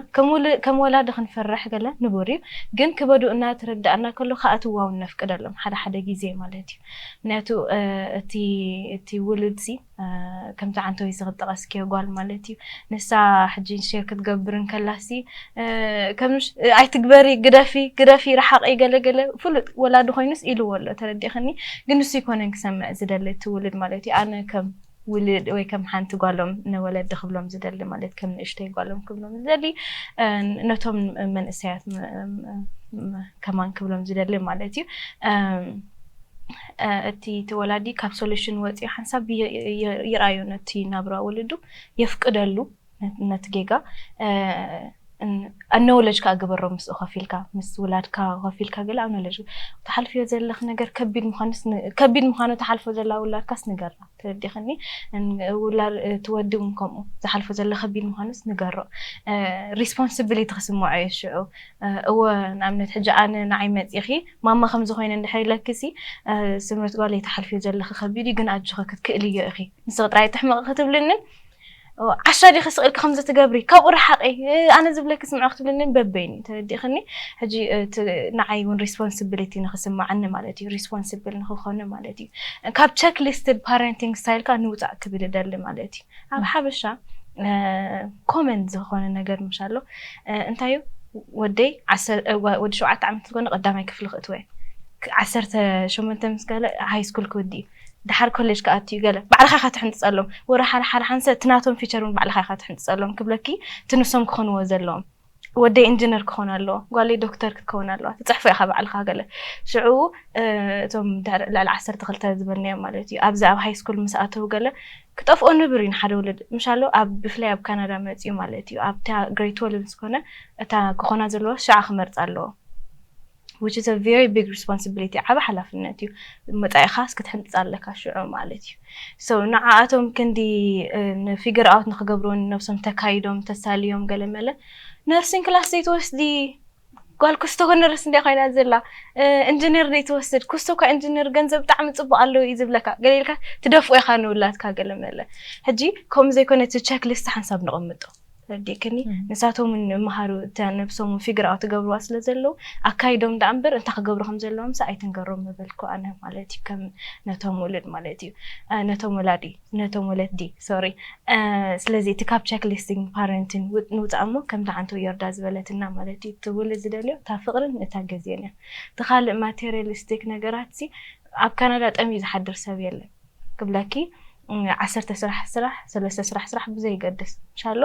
ከም ወላዲ ክንፈርሕ ገለ ንቡር እዩ ግን ክበዱ እናተረዳኣና ከሎ ከኣትዋ እውን ነፍቅደሎም ሓደ ሓደ ግዜ ማለት እዩ ምክንያቱ እቲ እቲ ውሉድ ሲ ከምቲ ዓንተወይ ዝኽጠቐስክዮ ጓል ማለት እዩ ንሳ ሕጂ ሼር ክትገብር እንከላ ሲ ከምሽ ኣይትግበሪ ግደፊ ግደፊ ረሓቂ ገለገለ ፍሉጥ ወላዲ ኮይኑስ ኢልዎ ኣሎ ተረዲኽኒ ግን ንሱ ይኮነን ክሰምዕ ዝደሊ እቲ ውሉድ ማለት እዩ ኣነ ከም ውልድ ወይ ከም ሓንቲ ጓሎም ንወለዲ ክብሎም ዝደሊ ማለት ከም ንእሽተይ ጓሎም ክብሎም ዝደሊ ነቶም መንእሰያት ከማን ክብሎም ዝደሊ ማለት እዩ እቲ ተወላዲ ካብ ሶሉሽን ወፂኡ ሓንሳብ ይርኣዩ ነቲ ናብራ ወለዱ የፍቅደሉ ነቲ ጌጋ ኣነወለጅ ከዓ ግበሮ ምስኡ ከፊልካ ምስ ውላድካ ከፊልካ ገለ ኣነወለጅ ትሓልፍዮ ዘለክ ነገር ከቢድ ምኳኑስ ከቢድ ምኳኑ ትሓልፎ ዘላ ውላድካስ ንገራ ተረዲኽኒ ውላድ ትወዲ እውን ከምኡ ዝሓልፎ ዘሎ ከቢድ ምኳኑስ ንገሮ responsibility ክስምዖ እየ ሽዑ እወ ንኣብነት ሕጂ ኣነ ንዓይ መፂኺ ማማ ከም ዝኾይነ እንድሕር ኢለክሲ ስምረት ጓል ይትሓልፍዮ ዘለኺ ከቢድ እዩ ግን ኣጆኺ ክትክእልዮ ኢኺ ንስኺ ጥራይ ትሕመቂ ክትብልንን ዓሻ ዲኺ ስቕ ኢልኪ ከምዚ ትገብሪ ካብኡ ረሓቂ ኣነ ዝብለኪ ስምዖ ክትብልኒ በበይኒ ተረዲእኽኒ ሕጂ ንዓይ እውን responsibility ንክስማዓኒ ማለት እዩ responsible ንክኾነ ማለት እዩ ካብ check listed parenting style ካ ንውፃእ ክብል እደሊ ማለት እዩ ኣብ ሓበሻ common ዝኾነ ነገር ምሻሎ እንታይ እዩ ወደይ ወዲ ሸውዓተ ዓመት ዝኾነ ቀዳማይ ክፍሊ ክእትወ ዓሰርተ ሸሞንተ ምስ ገለ high school ክውዲ እዩ ድሓር ኮሌጅ ክኣትዩ ገለ ባዕልኻ ኢኻ ትሕንፅፀሎም ወረ ሓደ ሓደ ሓንሰ እቲ ናቶም future እውን ባዕልኻ ኢኻ ትሕንፅፀሎም ክብለኪ እቲ ንሶም ክኾንዎ ዘለዎም ወደይ ኢንጂነር ክኾን ኣለዎ ጓለይ ዶክተር ክትከውን ኣለዋ ትፅሕፎ ኢኻ ባዕልኻ ገለ ሽዑ እቶም ልዕሊ ዓሰርተ ክልተ ዝበልናዮም ማለት እዩ ኣብዚ ኣብ high school ምስ ኣተው ገለ ክጠፍኦ ንብር እዩ ንሓደ ውልድ ምሻሎ ኣብ ብፍላይ ኣብ ካናዳ መፅኡ ማለት እዩ ኣብታ grade twelve ዝኾነ እታ ክኾና ዘለዎ ሽዓ ክመርፅ ኣለዎ which is a very big responsibility ዓብ ሓላፍነት እዩ መፃኢኻስ ክትሕንፅፅ ኣለካ ሽዑ ማለት እዩ so ንዓኣቶም ክንዲ figure out ንክገብርዎ ነብሶም ተካይዶም ተሳልዮም ገለ መለ nursing class ዘይትወስዲ ጓል ኩስቶ ነርስ እንዲያ ኮይና ዘላ ኢንጂነር ዘይትወስድ ኩስቶ እኳ ኢንጂነር ገንዘብ ብጣዕሚ ፅቡቅ ኣለዎ እዩ ዝብለካ ገለ ኢልካ ትደፍኦ ኢካ ንውላድካ ገለ መለ ሕጂ ከምኡ ዘይኮነ እቲ check list ሓንሳብ ንቐምጦ ተረዲእክኒ? ንሳቶም ይመሃሩ፣ እታ ነብሶም ፊግር ኣውት ትገብርዋ ስለ ዘለዉ ኣካይዶም ደኣ እምበር እንታይ ክገብሩ ከም ዘለዎም ሳ ኣይትንገሮም ምበልኩ ኣነ ማለት እዩ። ከም ነቶም ውሉድ ማለት እዩ። ነቶም ወላዲ ነቶም ወለዲ ሶሪ። ስለዚ እቲ ካብ ቸክሊስቲንግ ፓረንቲንግ ንውፃእ እሞ ከምታ ሓንቲ ዮርዳ ዝበለትና ማለት እዩ፣ እቲ ውሉድ ዝደልዮ እታ ፍቕርን እታ ግዜን እያ። እቲ ካልእ ማቴሪያሊስቲክ ነገራት ሲ ኣብ ካናዳ ጠምዩ ዝሓድር ሰብ የለን ክብለኪ። ዓሰርተ ስራሕ ስራሕ ሰለስተ ስራሕ ስራሕ ብዘይገድስ ሻሎ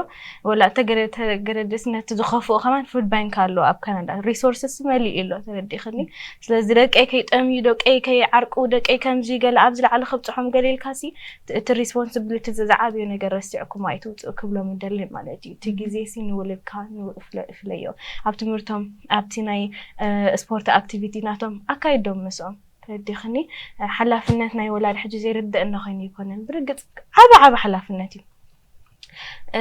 ወላ ተገደድስ ነቲ ዝኸፍኦ ከማን ፉድ ባንክ ኣሎ ኣብ ካናዳ፣ ሪሶርስስ መሊኡ ኣሎ። ተረዲእክኒ? ስለዚ ደቀይ ከይጠምዩ፣ ደቀይ ከይዓርቁ፣ ደቀይ ከምዚ ገለ ኣብዚ ላዕሊ ከብፅሖም ገለ ኢልካሲ እቲ ሪስፖንስብሊቲ ዝዓብዮ ነገር ረሲዕኩም ኣይትውፅኡ ክብሎም እንደሊ ማለት እዩ። እቲ ግዜ ሲ ንውልድካ ንፍለዮ። ኣብ ትምህርቶም ኣብቲ ናይ ስፖርት ኣክቲቪቲ ናቶም ኣካይዶም ምስኦም። ተረዲኽኒ? ሓላፍነት ናይ ወላዲ ሕጂ ዘይርድእና ኮይኑ ኣይኮነን። ብርግፅ ዓቢ ዓቢ ሓላፍነት እዩ።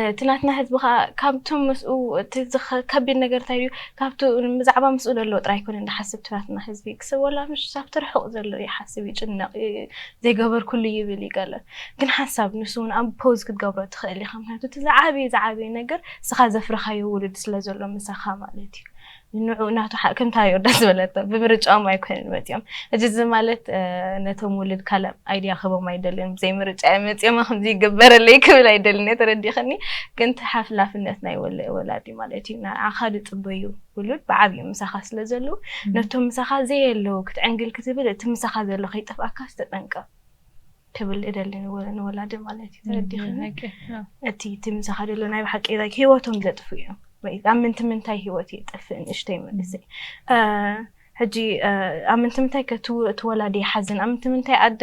እቲ ናትና ህዝቢ ከዓ ካብቶም ምስኡ እቲ ከቢድ ነገር እንታይ እዩ ካብቲ ብዛዕባ ምስኡ ዘለዎ ጥራይ ኣይኮነን ዝሓስብ እቲ ናትና ህዝቢ ክስብ ወላ ምሽ ሳብቲ ርሑቕ ዘሎ ይሓስብ ይጭነቕ። ዘይገበርኩሉ ይብል ይገለ ግን ሓሳብ ንሱ እውን ኣብ ፖዝ ክትገብሮ ትኽእል ኢኻ። ምክንያቱ እቲ ዝዓበየ ዝዓበየ ነገር ስኻ ዘፍረኻዮ ውሉድ ስለ ዘሎ ምሳኻ ማለት እዩ። ንዑ ናቱ ከምታ ዮርዳስ ዝበለቶ ብምርጫኦም ኣይኮነን መፂኦም። እዚ እዚ ማለት ነቶም ውልድ ካልእ ኣይድያ ክቦም ኣይደልን፣ ብዘይ ምርጫ እዮም መፂኦም፣ ከምዚ ይግበረለይ ክብል ኣይደልን እየ። ተረዲኽኒ? ግን እቲ ሓላፍነት ናይ ወላዲ ማለት እዩ። ንዓኻ ዝፅበዩ ውሉድ ብዓብዩ ምሳኻ ስለ ዘለዉ ነቶም ምሳኻ ዘየለዉ ክትዕንግል ክትብል እቲ ምሳኻ ዘሎ ከይጠፍኣካ ዝተጠንቀቕ ክብል እደሊ ንወላዲ ማለት እዩ። ተረዲኽኒ? እቲ እቲ ምሳኻ ዘሎ ናይ ብሓቂ ህይወቶም ዘጥፉ እዮም። ኣብ ምንቲ ምንታይ ህይወት የጠፍእ ንእሽተይ መንእሰይ ሕጂ ኣብ ምንቲ ምንታይ እቲ ወላዲ ይሓዝን ኣብ ምንቲ ምንታይ ኣደ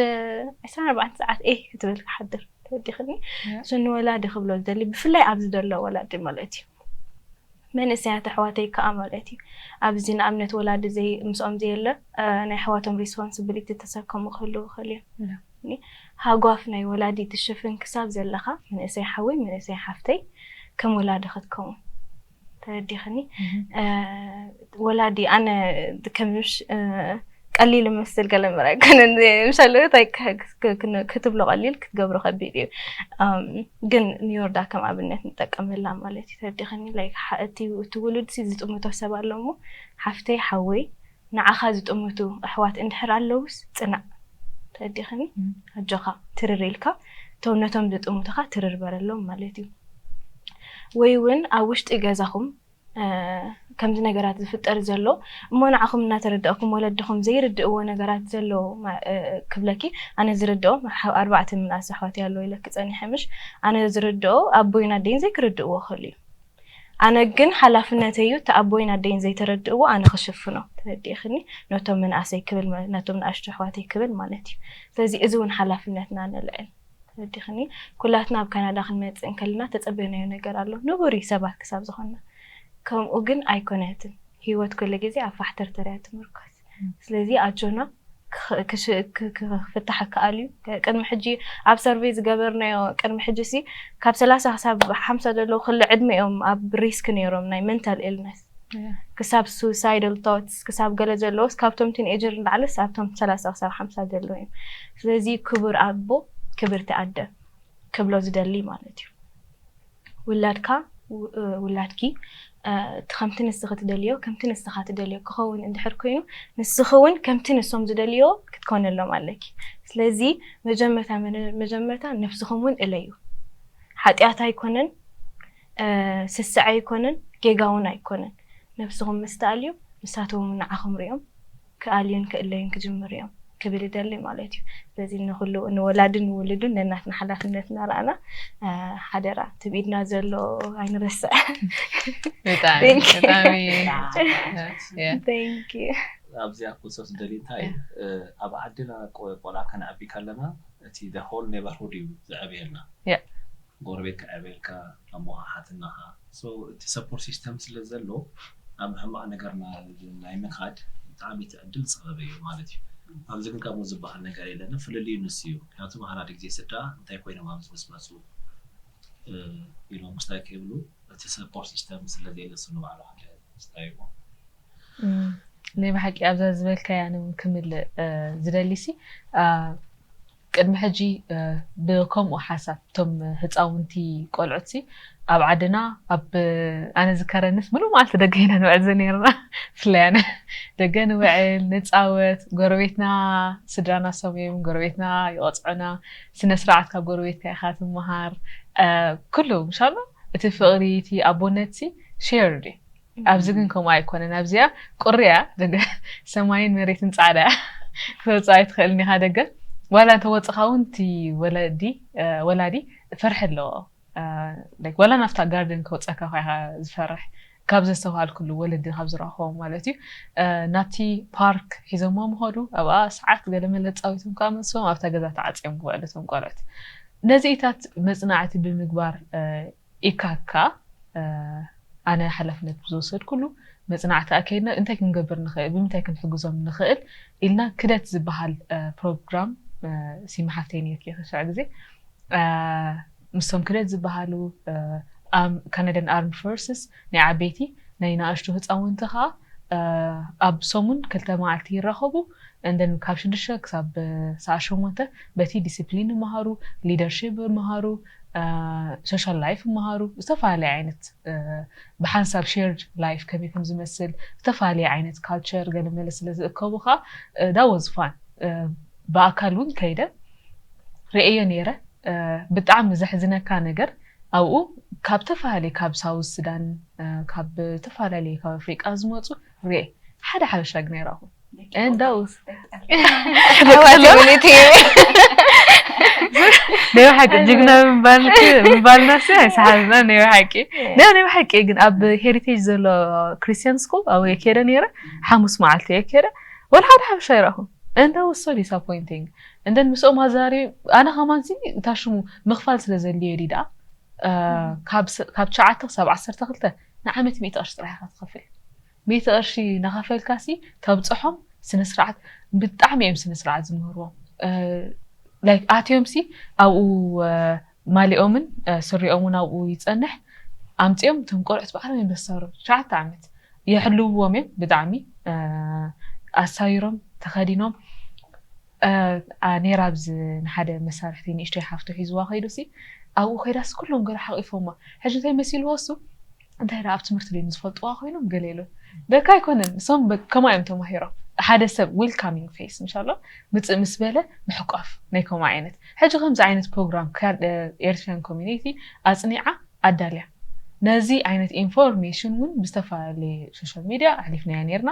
ዕስራን ኣርባዕተን ሰዓት ኤህ ክትብል ክሓድር ተወዲኽኒ እሱ ንወላዲ ክብሎ ዝደሊ ብፍላይ ኣብዚ ዘሎ ወላዲ ማለት እዩ። መንእሰያት ኣሕዋተይ ከዓ ማለት እዩ ኣብዚ ንኣብነት ወላዲ ምስኦም ዘየለ ናይ ኣሕዋቶም ሪስፖንስብሊቲ ተሰከሙ ክህልው ይኽእል እዮም። ሃጓፍ ናይ ወላዲ ትሽፍን ክሳብ ዘለኻ መንእሰይ ሓወይ መንእሰይ ሓፍተይ ከም ወላዲ ክትከውን ተረዲኽኒ። ወላዲ ኣነ ከምሽ ቀሊል ምስል ገለ ምር ኣይኮነን ምሻለታ ክትብሎ ቀሊል ክትገብሮ ከቢድ እዩ። ግን ኒዮርዳ ከም ኣብነት ንጠቀመላ ማለት እዩ። ተረዲኽኒ? እቲ ውሉድ ዝጥምቶ ሰብ ኣሎ እሞ ሓፍተይ ሓወይ ንዓኻ ዝጥምቱ ኣሕዋት እንድሕር ኣለውስ ፅናዕ ተረዲኽኒ። ኣጆኻ ትርር ኢልካ እቶም ነቶም ዝጥምቱኻ ትርር በረሎም ማለት እዩ። ወይ እውን ኣብ ውሽጢ ገዛኹም ከምዚ ነገራት ዝፍጠር ዘሎ እሞ ንዓኹም እናተረዳእኩም ወለድኹም ዘይርድእዎ ነገራት ዘሎ ክብለኪ ኣነ ዝርድኦ ኣርባዕተ ምናስ ኣሕዋት ያለው ኢለኪ ፀኒሐ ምሽ ኣነ ዝርድኦ ኣቦይን ኣደይን ዘይክርድእዎ ክእል እዩ። ኣነ ግን ሓላፍነተይ እዩ እቲ ኣቦይን ኣደይን ዘይተረድእዎ ኣነ ክሽፍኖ ተረዲእኽኒ። ነቶም ምንኣሰይ ክብል ነቶም ንኣሽቱ ኣሕዋተይ ክብል ማለት እዩ። ስለዚ እዚ እውን ሓላፍነትና ነልዕል ተረዲኽኒ። ኩላትና ኣብ ካናዳ ክንመፅእ እንከልና ተፀበናዮ ነገር ኣሎ ንቡር እዩ ሰባት ክሳብ ዝኾንና። ከምኡ ግን ኣይኮነትን። ህይወት ኩሉ ግዜ ኣብ ፋሕተርተር እያ ትምርኮስ። ስለዚ ኣጆና ክፍታሕ ይከኣል እዩ። ቅድሚ ሕጂ ኣብ ሰርቬይ ዝገበርናዮ ቅድሚ ሕጂ ሲ ካብ ሰላሳ ክሳብ ሓምሳ ዘለዉ ክሊ ዕድመ እዮም ኣብ ሪስክ ነይሮም ናይ ሜንታል ኢልነስ ክሳብ ሱሳይዳል ቶትስ ክሳብ ገለ ዘለዎስ ካብቶም ቲንኤጀር ንላዕልስ ኣብቶም ሰላሳ ክሳብ ሓምሳ ዘለዉ እዮም። ስለዚ ክቡር ኣቦ ክብርቲ ኣደ ክብሎ ዝደሊ ማለት እዩ። ውላድካ ውላድኪ እቲ ከምቲ ንስኺ ትደልዮ ከምቲ ንስኻ ትደልዮ ክኸውን እንድሕር ኮይኑ ንስኺ እውን ከምቲ ንሶም ዝደልዮ ክትኮነሎም ኣለኪ። ስለዚ መጀመርታ መጀመርታ ነብስኹም እውን እለዩ። ሓጢኣት ኣይኮነን፣ ስስዐ ኣይኮነን፣ ጌጋ እውን ኣይኮነን። ነብስኹም ምስ ተኣልዩ ንሳቶም እውን ንዓኹም ሪኦም ክኣልዩን ክእለዩን ክጅምሩ እዮም ክብል ይደሊ ማለት እዩ። ስለዚ ንኩሉ ንወላድን ንውሉድን ነናትና ሓላፍነትና ረኣና ሓደራ ትብኢድና ዘሎ ኣይንረስዕ። ብጣዕሚ ብጣዕሚ Thank you። ኣብዚኣ ክውሰስ ደሊ እንታይ ኣብ ዓድና ቆልዓ ከነዕቢ ከለና እቲ the whole neighborhood እዩ ዝዕብየልና። ጎረቤት ክዕብየልካ ኣሞኻ ሓትናኻ እቲ ሰፖርት ሲስተም ስለ ዘሎ ኣብ ሕማቕ ነገርና ናይ ምኻድ ብጣዕሚ እቲ ዕድል ፀበበ እዩ ማለት እዩ። ኣብዚ ግን ከምኡ ዝበሃል ነገር የለን። ፍልልዩ ንሱ እዩ። ምክንያቱ ሓደ ግዜ ስድራ እንታይ ኮይኖም ኣብዚ ምስ መፁ ኢሎም ምስታይ ከይብሉ እቲ ሰፖርት ሲስተም ስለ ዘየለ እሱ ንባዕሉ ሓደ ምስታይ እዩ። ናይ ብሓቂ ኣብዛ ዝበልካያ ኣነ እውን ክምልእ ዝደሊ ሲ ቅድሚ ሕጂ ብከምኡ ሓሳብ እቶም ህፃውንቲ ቆልዑትሲ ኣብ ዓድና ኣብ ኣነ ዝከረንስ ምሉእ መዓልቲ ደገ ኢና ንውዕል ዝነርና። ብፍላይ ኣነ ደገ ንውዕል ንፃወት፣ ጎረቤትና ስድራና ሰምዮም ጎረቤትና ይቆፅዑና። ስነ ስርዓት ካብ ጎረቤትካ ኢካ ትመሃር። ኩሉ ምሻሎ እቲ ፍቅሪ እቲ ኣቦነትሲ ሼርድ እዩ። ኣብዚ ግን ከምኡ ኣይኮነን። ኣብዚኣ ቁሪ እያ ደገ፣ ሰማይን መሬትን ፃዕዳ እያ። ክተውፅኣ ኣይትኽእልን ኢኻ ደገ። ዋላ እንተወፅኻ እውን እቲ ወለዲ ወላዲ ፍርሒ ኣለዎ። ዋላ ናብታ ጋርደን ከውፀካ እኳ ኢኻ ዝፈርሕ፣ ካብ ዘስተውሃልኩሉ ወለዲ ካብ ዝረኸቦም ማለት እዩ። ናብቲ ፓርክ ሒዞሞ ምኸዱ፣ ኣብኣ ሰዓት ገለመለ ፃዊቶም ከዓ መልሶም ኣብታ ገዛ ተዓፅዮም ክውዕሉ እቶም ቆልዑት። ነዚኢታት መፅናዕቲ ብምግባር ኢካካ ኣነ ሓላፍነት ብዝወሰድኩሉ መፅናዕቲ ኣካይድና እንታይ ክንገብር ንኽእል፣ ብምንታይ ክንሕግዞም ንኽእል ኢልና ክደት ዝበሃል ፕሮግራም ሲማ ሓፍተይ ነርኪ ክሻዕ ግዜ ምስቶም ክደት ዝበሃሉ ካናዳን ኣርምድ ፎርስስ ናይ ዓበይቲ ናይ ንኣሽቱ ህፃውንቲ ከዓ ኣብ ሰሙን ክልተ መዓልቲ ይራኸቡ። እንደን ካብ ሽዱሽተ ክሳብ ሰዓት ሸሞንተ በቲ ዲስፕሊን ይመሃሩ፣ ሊደርሽፕ ይመሃሩ፣ ሶሻል ላይፍ ይመሃሩ፣ ዝተፈላለየ ዓይነት ብሓንሳብ ሼርድ ላይፍ ከመይ ከም ዝመስል ዝተፈላለየ ዓይነት ካልቸር ገለመለ ስለ ዝእከቡ ከዓ ዳወዝ ፋን ብኣካል እውን ከይደ ርእየ ነይረ። ብጣዕሚ ዘሕዝነካ ነገር ኣብኡ ካብ ተፈላለየ ካብ ሳውዝ ሱዳን ካብ ተፈላለየ ካብ ኣፍሪቃ ዝመፁ ርኤ ሓደ ሓበሻ ግን ኣይረኣኹን። እንዳውስ ናይ ሓቂ ጅግና ምባልና ሲ ኣይሰሓልና ናይ ሓቂ ናይ ናይ ሓቂ ግን ኣብ ሄሪቴጅ ዘሎ ክርስቲያን ስኩል ኣብ የከደ ነይረ ሓሙስ መዓልቲ የከደ ወላ ሓደ ሓበሻ ኣይረኣኹን። And that was so disappointing. And then ምስኦም ኣዛሪ ኣነ ከማን ሲ እታ ሽሙ ምኽፋል ስለ ዘድልዮ ዲ ደኣ ካብ ትሽዓተ ክሳብ ዓሰርተ ክልተ ንዓመት ሚእቲ ቅርሺ ጥራሕ ኢኻ ትኸፍል። ሚእቲ ቅርሺ ናኸፈልካ ሲ ተብፅሖም ስነ ስርዓት ብጣዕሚ እዮም ስነ ስርዓት ዝምህርዎም። ላይክ ኣትዮም ሲ ኣብኡ ማሊኦምን ስሪኦምን ኣብኡ ይፀንሕ ኣምፅኦም እቶም ቆልዑት ባዕሎም እዮም ዘሳሩ ትሽዓተ ዓመት የሕልውዎም እዮም ብጣዕሚ ኣሳይሮም ተኸዲኖም ነይራ ኣብዚ ንሓደ መሳርሕቲ ንእሽተይ ሓፍቱ ሒዝዋ ከይዱ ሲ ኣብኡ ከይዳስ ኩሎም ገለ ሓቂፎማ ሕጂ እንታይ መሲልዎ እሱ እንታይ ደኣ ኣብ ትምህርቲ ደይም ዝፈልጥዋ ኮይኖም ገለ ኢሉ ደካ ኣይኮነን እሶም ከማ እዮም ተማሂሮም ሓደ ሰብ ዌልካሚንግ ፌስ ምሻሎ ምፅእ ምስ በለ ምሕቋፍ ናይ ከምኡ ዓይነት ሕጂ ከምዚ ዓይነት ፕሮግራም ኤርትራን ኮሚኒቲ ኣፅኒዓ ኣዳልያ ነዚ ዓይነት ኢንፎርሜሽን እውን ብዝተፈላለየ ሶሻል ሚድያ ኣሕሊፍናያ ነርና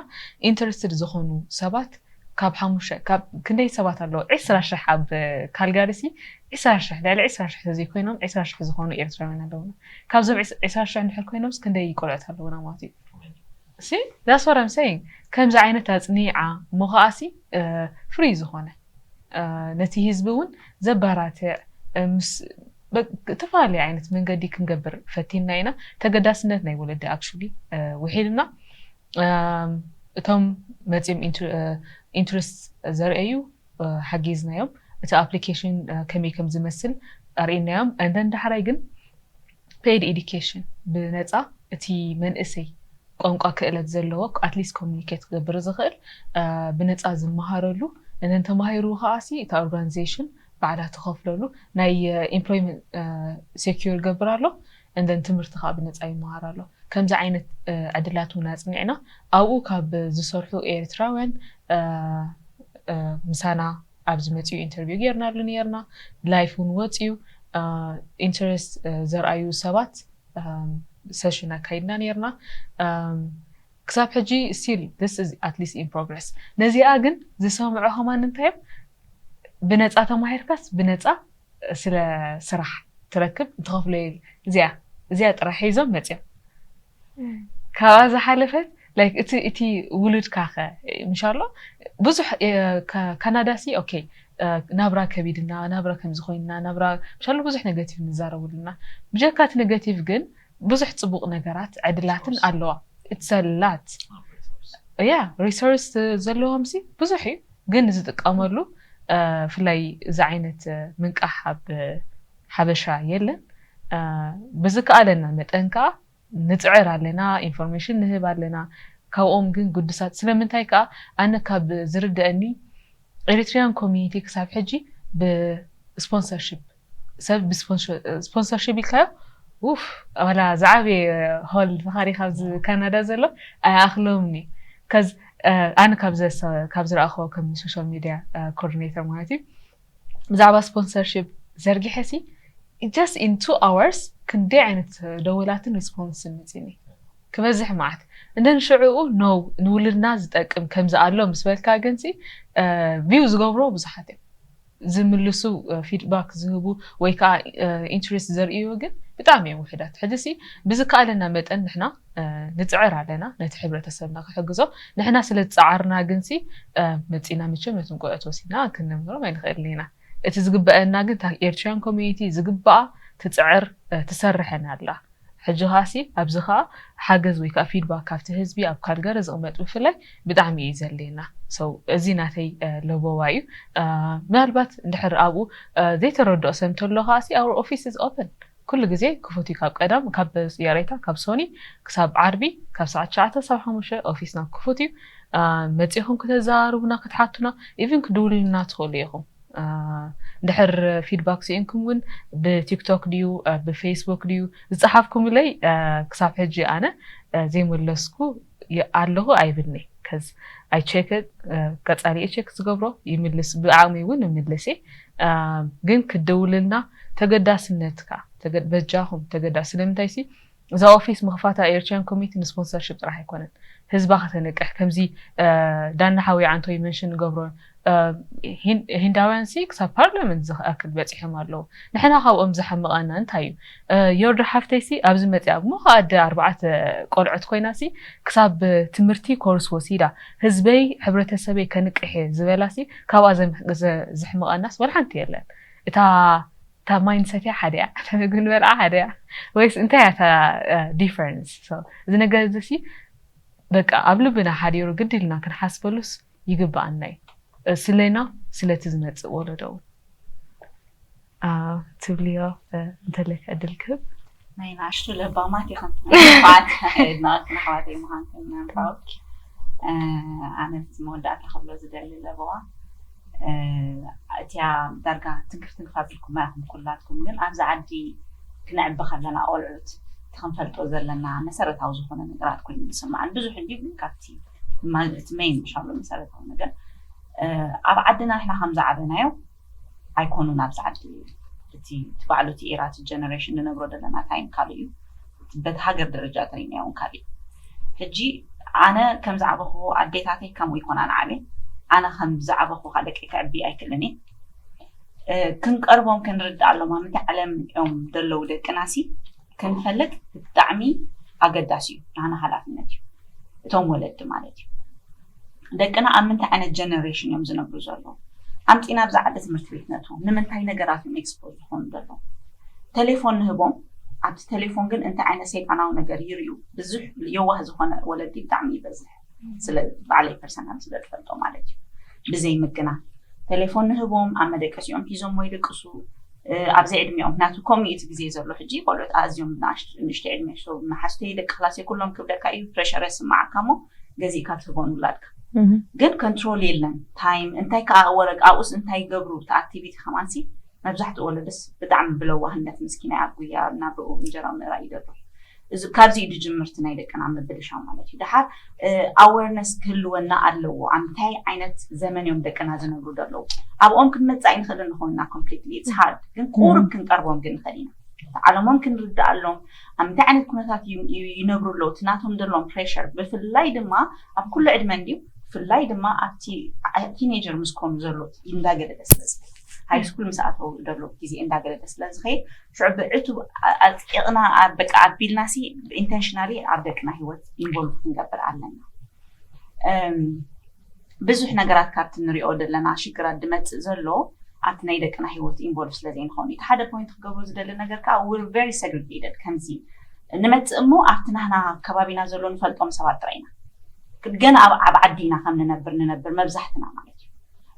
ኢንተረስትድ ዝኾኑ ሰባት ካብ ሓሙሽተ ካብ ክንደይ ሰባት ኣለዉ ዒስራ ሽሕ ኣብ ካልጋሪ ሲ ዒስራ ሽሕ ልዕሊ ዒስራ ሽሕ ተዘይኮይኖም ዒስራ ሽሕ ዝኾኑ ኤርትራውያን ኣለዉና ካብዞም ዒስራ ሽሕ እንድሕር ኮይኖምስ ክንደይ ቆልዑት ኣለዉና ማለት እዩ ሲ that's what I'm saying ከምዚ ዓይነት ኣፅኒዓ እሞ ከዓሲ ፍሪ ዝኾነ ነቲ ህዝቢ እውን ዘባራትዕ ምስ እተፈላለየ ዓይነት መንገዲ ክንገብር ፈቲንና ኢና ተገዳስነት ናይ ወለዲ actually ውሒድና እቶም መፂኦም ኢንትረስት ዘርእዩ ሓጊዝናዮም እቲ ኣፕሊኬሽን ከመይ ከም ዝመስል ኣርእናዮም and then ዳሕራይ ግን paid education ብነፃ እቲ መንእሰይ ቋንቋ ክእለት ዘለዎ ኣትሊስት ኮሚኒኬት ክገብር ዝኽእል ብነፃ ዝመሃረሉ and then ተማሂሩ ከዓሲ እታ ኦርጋናይዜሽን ባዕላ ትኸፍለሉ ናይ employment secure ይገብር ኣሎ and then ትምህርቲ ከዓ ብነፃ ይመሃር ኣሎ ከምዚ ዓይነት ዕድላት እውን ኣፅኒዕና ኣብኡ ካብ ዝሰርሑ ኤርትራውያን ምሳና ኣብዚ መፂኡ ኢንተርቪው ጌርናሉ ነርና ላይፍ እውን ወፅዩ ኢንተረስት ዘርኣዩ ሰባት ሰሽን ኣካይድና ነርና ክሳብ ሕጂ still this is at least in progress ነዚኣ ግን ዝሰምዖ ከማን እንታዮም ብነፃ ተማሂርካስ ብነፃ ስለ ስራሕ ትረክብ ትኸፍሎ እዚኣ እዚኣ ጥራሕ ሒዞም መፅዮም ካብኣ ዝሓለፈት like እቲ እቲ ውሉድካ ከ ምሻሎ ብዙሕ ካናዳ ሲ okay ናብራ ከቢድና ናብራ ከምዚ ኮይንና ናብራ ምሻሎ ብዙሕ negative ንዛረብሉና ብጀካ እቲ negative ግን ብዙሕ ፅቡቅ ነገራት ዕድላትን ኣለዋ it's a lot yeah resource ዘለዎም ሲ ብዙሕ እዩ ግን ዝጥቀመሉ ብፍላይ እዚ ዓይነት ምንቃሕ ኣብ ሓበሻ የለን ብዝከኣለና መጠን ከዓ ንፅዕር ኣለና ኢንፎርሜሽን ንህብ ኣለና ካብኦም ግን ግዱሳት ስለምንታይ ከዓ ኣነ ካብ ዝርድአኒ ኤሪትሪያን ኮሚኒቲ ክሳብ ሕጂ ብስፖንሰርሽፕ ሰብ ብስፖንሰርሽፕ ኢልካዮ ውፍ ዋላ ዝዓበየ ሆል ፈኻሪ ካብዚ ካናዳ ዘሎ ኣይኣኽሎምኒ ከዝ ኣነ ካብ ዝረኣኽዎ ከም ሶሻል ሚድያ ኮኦርዲኔተር ማለት እዩ ብዛዕባ ስፖንሰርሽፕ ዘርጊሐ ሲ just in two hours ክንደይ ዓይነት ደወላትን ሪስፖንስን መፂኒ ክበዝሕ መዓት እንደን ሽዕኡ ነው ንውልድና ዝጠቅም ከምዚ ኣሎ ምስ በልካ ግን ሲ ቪው ዝገብሮ ብዙሓት እዮም ዝምልሱ ፊድባክ ዝህቡ ወይ ከዓ ኢንትረስት ዘርእዩ ግን ብጣዕሚ እዮም ውሕዳት ሕጂ ሲ ብዝከኣለና መጠን ንሕና ንፅዕር ኣለና ነቲ ሕብረተሰብና ክሕግዞ ንሕና ስለ ዝፀዓርና ግን ሲ መፂና ምቸም ነቲ እንቁዕት ወሲድና ክንነምሮም ኣይንኽእልን ኢና እቲ ዝግበአና ግን ኤርትራያን ኮሚኒቲ ዝግበኣ ትፅዕር ትሰርሐን ኣላ ሕጂ ኻሲ ኣብዚ ኸዓ ሓገዝ ወይ ከዓ ፊድባክ ካብቲ ህዝቢ ኣብ ካልገረ ዝቕመጥ ብፍላይ ብጣዕሚ እዩ ዘድልየና ሰው እዚ ናተይ ለቦዋ እዩ ምናልባት እንድሕር ኣብኡ ዘይተረድኦ ሰብ እንተሎ ኸዓሲ our office is open ኩሉ ግዜ ክፉት እዩ ካብ ቀዳም ካብ ያሬታ ካብ ሶኒ ክሳብ ዓርቢ ካብ ሰዓት ትሽዓተ ክሳብ ሓሙሽተ ኦፊስና ክፉት እዩ መፂኹም ክተዘራርቡና ክትሓቱና ኢቭን ክድውሉልና ትኽእሉ ኢኹም እንድሕር ፊድባክ ስኢንኩም እውን ብቲክቶክ ድዩ ብፌስቡክ ድዩ ዝፀሓፍኩምለይ ክሳብ ሕጂ ኣነ ዘይመለስኩ ኣለኹ ኣይብልኒ ከዝ ኣይቸክ ቀፃሊ ቸክ ዝገብሮ ይምልስ ብዓቕሚ እውን ይምልስ ግን ክድውልልና ተገዳስነትካ በጃኹም ተገዳስ ስለምንታይ ሲ እዛ ኦፊስ ምኽፋታ ኤርትራያን ኮሚኒቲ ንስፖንሰርሽፕ ጥራሕ ኣይኮነን ህዝባ ከተንቅሕ ከምዚ ዳና ሓዊ ዓንቶ ይመንሽን ንገብሮ ሂንዳውያን ሲ ክሳብ ፓርላመንት ዝኣክል በፂሖም ኣለዉ ንሕና ካብኦም ዝሓምቐና እንታይ እዩ ዮርዶ ሓፍተይ ሲ ኣብዚ መፅኣ እሞ ከኣደ ኣርባዕተ ቆልዑት ኮይና ሲ ክሳብ ትምህርቲ ኮርስ ወሲዳ ህዝበይ ሕብረተሰበይ ከንቅሕ እየ ዝበላ ሲ ካብኣ ዘሕምቐናስ ወላ ሓንቲ የለን እታ እታ ማይንሰት እያ ሓደ እያ ምግቢ ንበልዓ ሓደ እያ ወይስ እንታይ እያ እታ ዲፈረንስ እዚ ነገር እዚ ሲ በቃ ኣብ ልብና ሓዲሩ ግድ ኢልና ክንሓስበሉስ ይግብኣና እዩ ስለና ስለቲ ዝመፅእ ወለዶ እውን ትብልዮ እንተለካ ዕድል ክህብ ናይ ናሽቱ ለባማት ኢኸን ንፋት ናክን ኣሕዋተይ ምዃንክን ምናምራውክ ኣነ መወዳእታ ክብሎ ዝደሊ ለበዋ እቲያ ዳርጋ ትንክፍ ትንክፍ ኣቢልኩም ኢኹም ኩላትኩም ግን ኣብዚ ዓዲ ክነዕቢ ከለና ቆልዑት እቲ ክንፈልጦ ዘለና መሰረታዊ ዝኾነ ነገራት ኮይኑ ዝስምዓን ብዙሕ እንድዩ ግን ካብቲ እቲ መይን ምሻሎ መሰረታዊ ነገር ኣብ ዓድና ንሕና ከም ዝዓበናዮ ኣይኮኑን ኣብዚ ዓዲ እቲ ባዕሉ እቲ ኤራ እቲ ጀነሬሽን ንነብሮ ዘለና ታይም ካልእ እዩ በቲ ሃገር ደረጃ ተሪናዮ እውን ካልእ እዩ ሕጂ ኣነ ከም ዝዓበኹ ኣዴታተይ ከምኡ ይኮና ንዓብየ ኣነ ከም ዝዓበኹ ካ ደቂ ክዕቢ ኣይክእልን እየ ክንቀርቦም ክንርድኣሎም ኣብ ምንታይ ዓለም እዮም ዘለዉ ደቅና ሲ ክንፈልጥ ብጣዕሚ ኣገዳሲ እዩ ናና ሃላፍነት እዩ እቶም ወለዲ ማለት እዩ ደቅና ኣብ ምንታይ ዓይነት ጀነሬሽን እዮም ዝነብሩ ዘለዉ ኣምፂና ብዛ ዓዲ ትምህርቲ ቤት ነትዎም ንምንታይ ነገራት እዮም ኤክስፖዝ ዝኾኑ ዘለዉ ቴሌፎን ንህቦም ኣብቲ ቴሌፎን ግን እንታይ ዓይነት ሰይጣናዊ ነገር ይርእዩ ብዙሕ የዋህ ዝኾነ ወለዲ ብጣዕሚ ይበዝሕ ስለ ባዕለይ ፐርሰናል ስለ ዝፈልጦ ማለት እዩ ብዘይ ምግና ቴሌፎን ንህቦም ኣብ መደቀሲኦም ሒዞም ወይ ደቅሱ ኣብዚ ዕድሚኦም ምክንያቱ ከምኡ እቲ ግዜ ዘሎ ሕጂ ቆልዑት ኣዝዮም ንእሽተ ዕድሚ መሓዝተይ ደቂ ክላሰይ ኩሎም ክብለካ እዩ ፕሬሸር የስምዓካ እሞ ገዚእካ ትህቦ ንውላድካ ግን ኮንትሮል የለን ታይም እንታይ ከዓ ወረቅ ኣብኡስ እንታይ ይገብሩ እቲ ኣክቲቪቲ ከማንሲ መብዛሕትኡ ወለድስ ብጣዕሚ ብለዋህነት ምስኪናይ ኣብ ጉያ ናብርኡ እንጀራ ምእራይ ይደብር እዚ ካብዚ እዩ ድጅምርቲ ናይ ደቅና ምብልሻው ማለት እዩ ድሓር ኣወርነስ ክህልወና ኣለዎ ኣብ እንታይ ዓይነት ዘመን እዮም ደቅና ዝነብሩ ዘለዉ ኣብኦም ክንመፅእ ኣይንኽእልን ንኾንና ኮምፕሊትሊ ኢትስ ሃርድ ግን ቁሩብ ክንቀርቦም ግን ንኽእል ኢና ዓለሞም ክንርድኣሎም ኣብ ምንታይ ዓይነት ኩነታት ይነብሩ ኣለዉ እቲ ናቶም ዘለዎም ፕሬሸር ብፍላይ ድማ ኣብ ኩሉ ዕድመ እንድዩ ብፍላይ ድማ ኣብቲ ቲኔጀር ምስ ኮኑ ዘሎ እንዳገደደ ስለ ዝኸይድ ሃይ ስኩል ምስ ኣተው ዘሎ ግዜ እንዳገደደ ስለ ዝኸይድ ሽዑ ብዕቱ ኣፅቂቕና በቃ ኣቢልና ሲ ኢንተንሽናሊ ኣብ ደቅና ሂወት ኢንቮልቭ ክንገብር ኣለና ብዙሕ ነገራት ካብቲ ንሪኦ ዘለና ሽግራት ዝመፅእ ዘሎ ኣብቲ ናይ ደቅና ሂወት ኢንቮልቭ ስለ ዘይንኸውን እቲ ሓደ ፖይንት ክገብሮ ዝደሊ ነገር ከዓ we're very segregated ከምዚ ንመፅእ እሞ ኣብቲ ናህና ከባቢና ዘሎ ንፈልጦም ሰባት ጥራይ ኢና ገና ኣብ ዓዲ ኢና ከም ንነብር ንነብር መብዛሕትና ማለት እዩ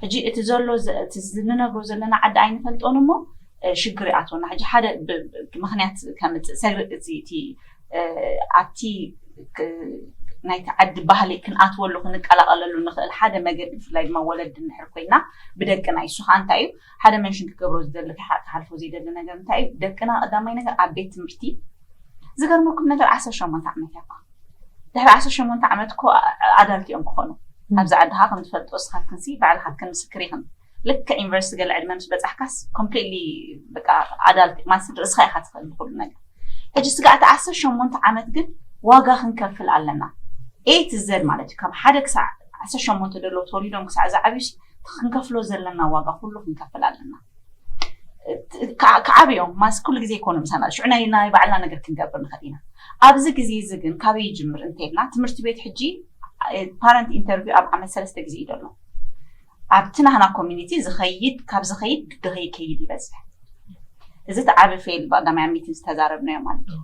ሕጂ እቲ ዘሎ እቲ ንነብሮ ዘለና ዓዲ ኣይንፈልጦን እሞ ሽግር ይኣትወና ሕጂ ሓደ ምክንያት ከምፅእ እቲ ኣብቲ ናይቲ ዓዲ ባህሊ ክንኣትወሉ ክንቀላቐለሉ ንኽእል ሓደ መገዲ፣ ብፍላይ ድማ ወለዲ እንድሕር ኮይና ብደቅና እዩ። እሱ ከዓ እንታይ እዩ? ሓደ መንሽን ክገብሮ ዝደሊ ክሓ- ክሓልፎ ዘይደሊ ነገር እንታይ እዩ? ደቅና ቀዳማይ ነገር ኣብ ቤት ትምህርቲ ዝገርመኩም ነገር ዓሰርተ ሸሞንተ ዓመት እያ። ድሕሪ ዓሰርተ ሸሞንተ ዓመት እኮ ኣዳልት እዮም ክኾኑ። ኣብዚ ዓድኻ ከም ትፈልጦ እስኻትክንሲ ባዕልኻትክን ምስክር ኢኽን። ልክዕ ዩኒቨርሲቲ ገለ ዕድመ ምስ በጻሕካስ ኮምፕሊትሊ በቃ ኣዳልት ማለት ርእስኻ ኢኻ ትኽእል ብኩሉ ነገር። ሕጂ ስጋዕ እቲ ዓሰርተ ሸሞንተ ዓመት ግን ዋጋ ክንከፍል ኣለና። ኤ ቱ ዘድ ማለት እዩ። ካብ ሓደ ክሳዕ ዓሰርተ ሸሞንተ ደሎ ተወሊዶም ክሳዕ ዝዓብዩ ሲ ክንከፍሎ ዘለና ዋጋ ኩሉ ክንከፍል ኣለና። ክዓ- ክዓብዮም ማስ ኩሉ ግዜ ይኮኑ ምሳና ሽዑ ናይ ናይ ባዕልና ነገር ክንገብር ንኽእል ኢና። ኣብዚ ግዜ እዚ ግን ካበይ ይጅምር እንተልና ትምህርቲ ቤት ሕጂ ፓረንት ኢንተርቪው ኣብ ዓመት ሰለስተ ግዜ እዩ ዘሎ። ኣብቲ ናህና ኮሚኒቲ ዝኸይድ ካብ ዝኸይድ ድኸይ ከይድ ይበዝሕ። እዚ እቲ ዓቢ ፌል ብቀዳማይ ሚቲንግ ዝተዛረብናዮ ማለት እዩ።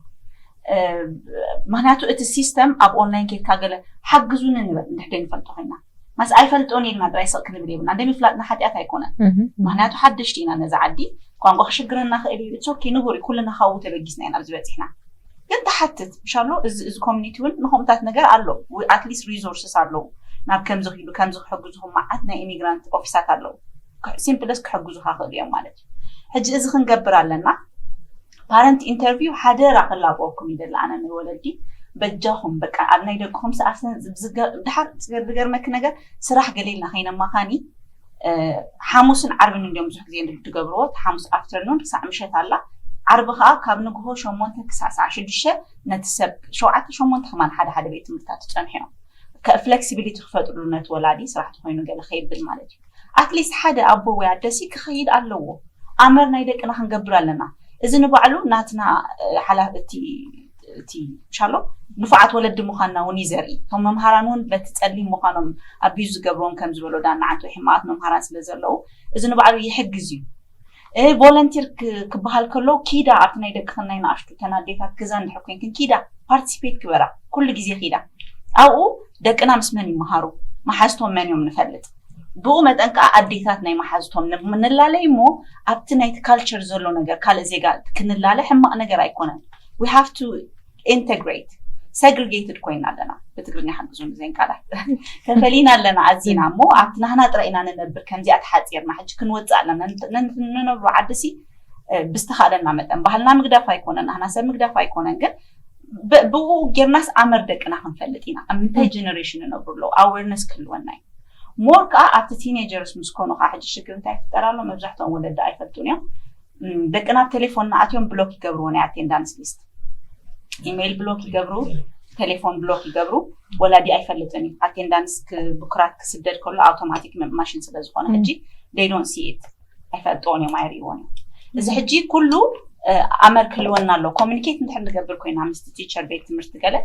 ምክንያቱ እቲ ሲስተም ኣብ ኦንላይን ኬድካ ገለ ሓግዙኒ ንበል እንድሕደ ንፈልጦ ኮይና ማስ ኣይፈልጦን ኢልና ጥራይ ስቕ ክንብል የብልና እንደ ምፍላጥና ሓጢኣት ኣይኮነን። ምክንያቱ ሓደሽቲ ኢና ነዛ ዓዲ ቋንቋ ክሽግረና ክእል እዩ። ኦኬ ንቡር እዩ። ኩልና ካብኡ ተበጊስና ኢና ኣብዚ በፂሕና። ግን ተሓትት ምሻሎ እዚ ኮሚኒቲ እውን ንከምኡታት ነገር ኣሎ። ኣትሊስት ሪሶርስስ ኣለዉ ናብ ከምዚ ክኢሉ ከምዚ ክሕግዙኹም መዓት ናይ ኢሚግራንት ኦፊሳት ኣለዉ። ሲምፕለስ ክሕግዙካ ክእሉ እዮም ማለት እዩ። ሕጂ እዚ ክንገብር ኣለና። ፓረንት ኢንተርቪው ሓደራ ክላበወኩም ይደሊ ኣነ ንወለዲ በጃኹም በቃ ኣብ ናይ ደቅኹም ሰኣፍተን ድሓር ዝገርመኪ ነገር ስራሕ ገሌልና ከይነማኻኒ ሓሙስን ዓርብን እንዲዮም ብዙሕ ግዜ ትገብርዎ ሓሙስ ኣፍተርኑን ክሳዕ ምሸት ኣላ። ዓርቢ ከዓ ካብ ንግሆ ሸሞንተ ክሳዕ ሰዓ ሽዱሽተ ነቲ ሰብ ሸውዓተ ሸሞንተ ከማን ሓደ ሓደ ቤት ትምህርታት ትፀንሑ እዮም። ፍሌክሲቢሊቲ ክፈጥሩ ነቲ ወላዲ ስራሕ ተኮይኑ ገለ ከይብል ማለት እዩ። ኣትሊስት ሓደ ኣቦ ወይ ኣደሲ ክኸይድ ኣለዎ። ኣመር ናይ ደቅና ክንገብር ኣለና። እዚ ንባዕሉ ናትና ሓላ እቲ እቲ ሻሎ ንፉዓት ወለዲ ምዃንና እውን እዩ ዘርኢ። እቶም መምሃራን እውን በቲ ጸሊም ምዃኖም ኣቢዩ ዝገብርዎም ከም ዝበሎ ዳናዓት ወይ ሕማቓት መምሃራን ስለ ዘለዉ እዚ ንባዕሉ ይሕግዝ እዩ። እ ቮለንቲር ክ- ክበሃል ከሎ ኪዳ ኣብቲ ናይ ደቅኽን ናይ ንኣሽቱ ተን ኣዴታት ገዛ እንድሕር ኮንክን ኪዳ ፓርቲሲፔት ግበራ። ኩሉ ግዜ ኪዳ ኣብኡ ደቅና ምስ መን ይመሃሩ፣ መሓዝቶም መን እዮም ንፈልጥ። ብኡ መጠን ከዓ ኣዴታት ናይ መሓዝቶም ን- ንላለይ እሞ ኣብቲ ናይቲ ካልቸር ዘሎ ነገር ካልእ ዜጋ ክንላለ ሕማቕ ነገር ኣይኮነን። We have to integrate። ሰግሪጌትድ ኮይና ኣለና ብትግርኛ ሓግዙ ዜን ቃላት ተፈሊና ኣለና ኣዚና እሞ ኣብቲ ናህና ጥራይ ኢና ንነብር ከምዚኣ ተሓፂርና ሕጂ ክንወፅእ ኣለና። ንነብሮ ዓዲ ሲ ብዝተኻእለና መጠን ባህልና ምግዳፍ ኣይኮነን ናህና ሰብ ምግዳፍ ኣይኮነን ግን ብኡ ጌርናስ ኣመር ደቅና ክንፈልጥ ኢና ኣብ ምንታይ ጀነሬሽን ንነብሩ ኣለዉ ኣዌርነስ ክህልወና እዩ። ሞር ከዓ ኣብቲ ቲኔጀርስ ምስ ኮኑ ከዓ ሕጂ ሽግር እንታይ ይፍጠር ኣሎ መብዛሕትኦም ወለዲ ኣይፈልጡን እዮም። ደቅና ኣብ ቴሌፎን ንኣትዮም ብሎክ ይገብርዎ ናይ ኣቴንዳንስ ሊስት ኢሜይል ብሎክ ይገብሩ፣ ቴሌፎን ብሎክ ይገብሩ። ወላዲ ኣይፈልጥን እዩ ኣቴንዳንስ ብኩራት ክስደድ ከሎ ኣውቶማቲክ ማሽን ስለዝኮነ ሕጂ they don't see it ኣይፈልጥዎን እዮም ኣይርእይዎን እዮም። እዚ ሕጂ ኩሉ ኣመር ክህልወና ኣሎ። ኮሚኒኬት እንድሕር ንገብር ኮይና ምስቲ ቲቸር ቤት ትምህርቲ ገለ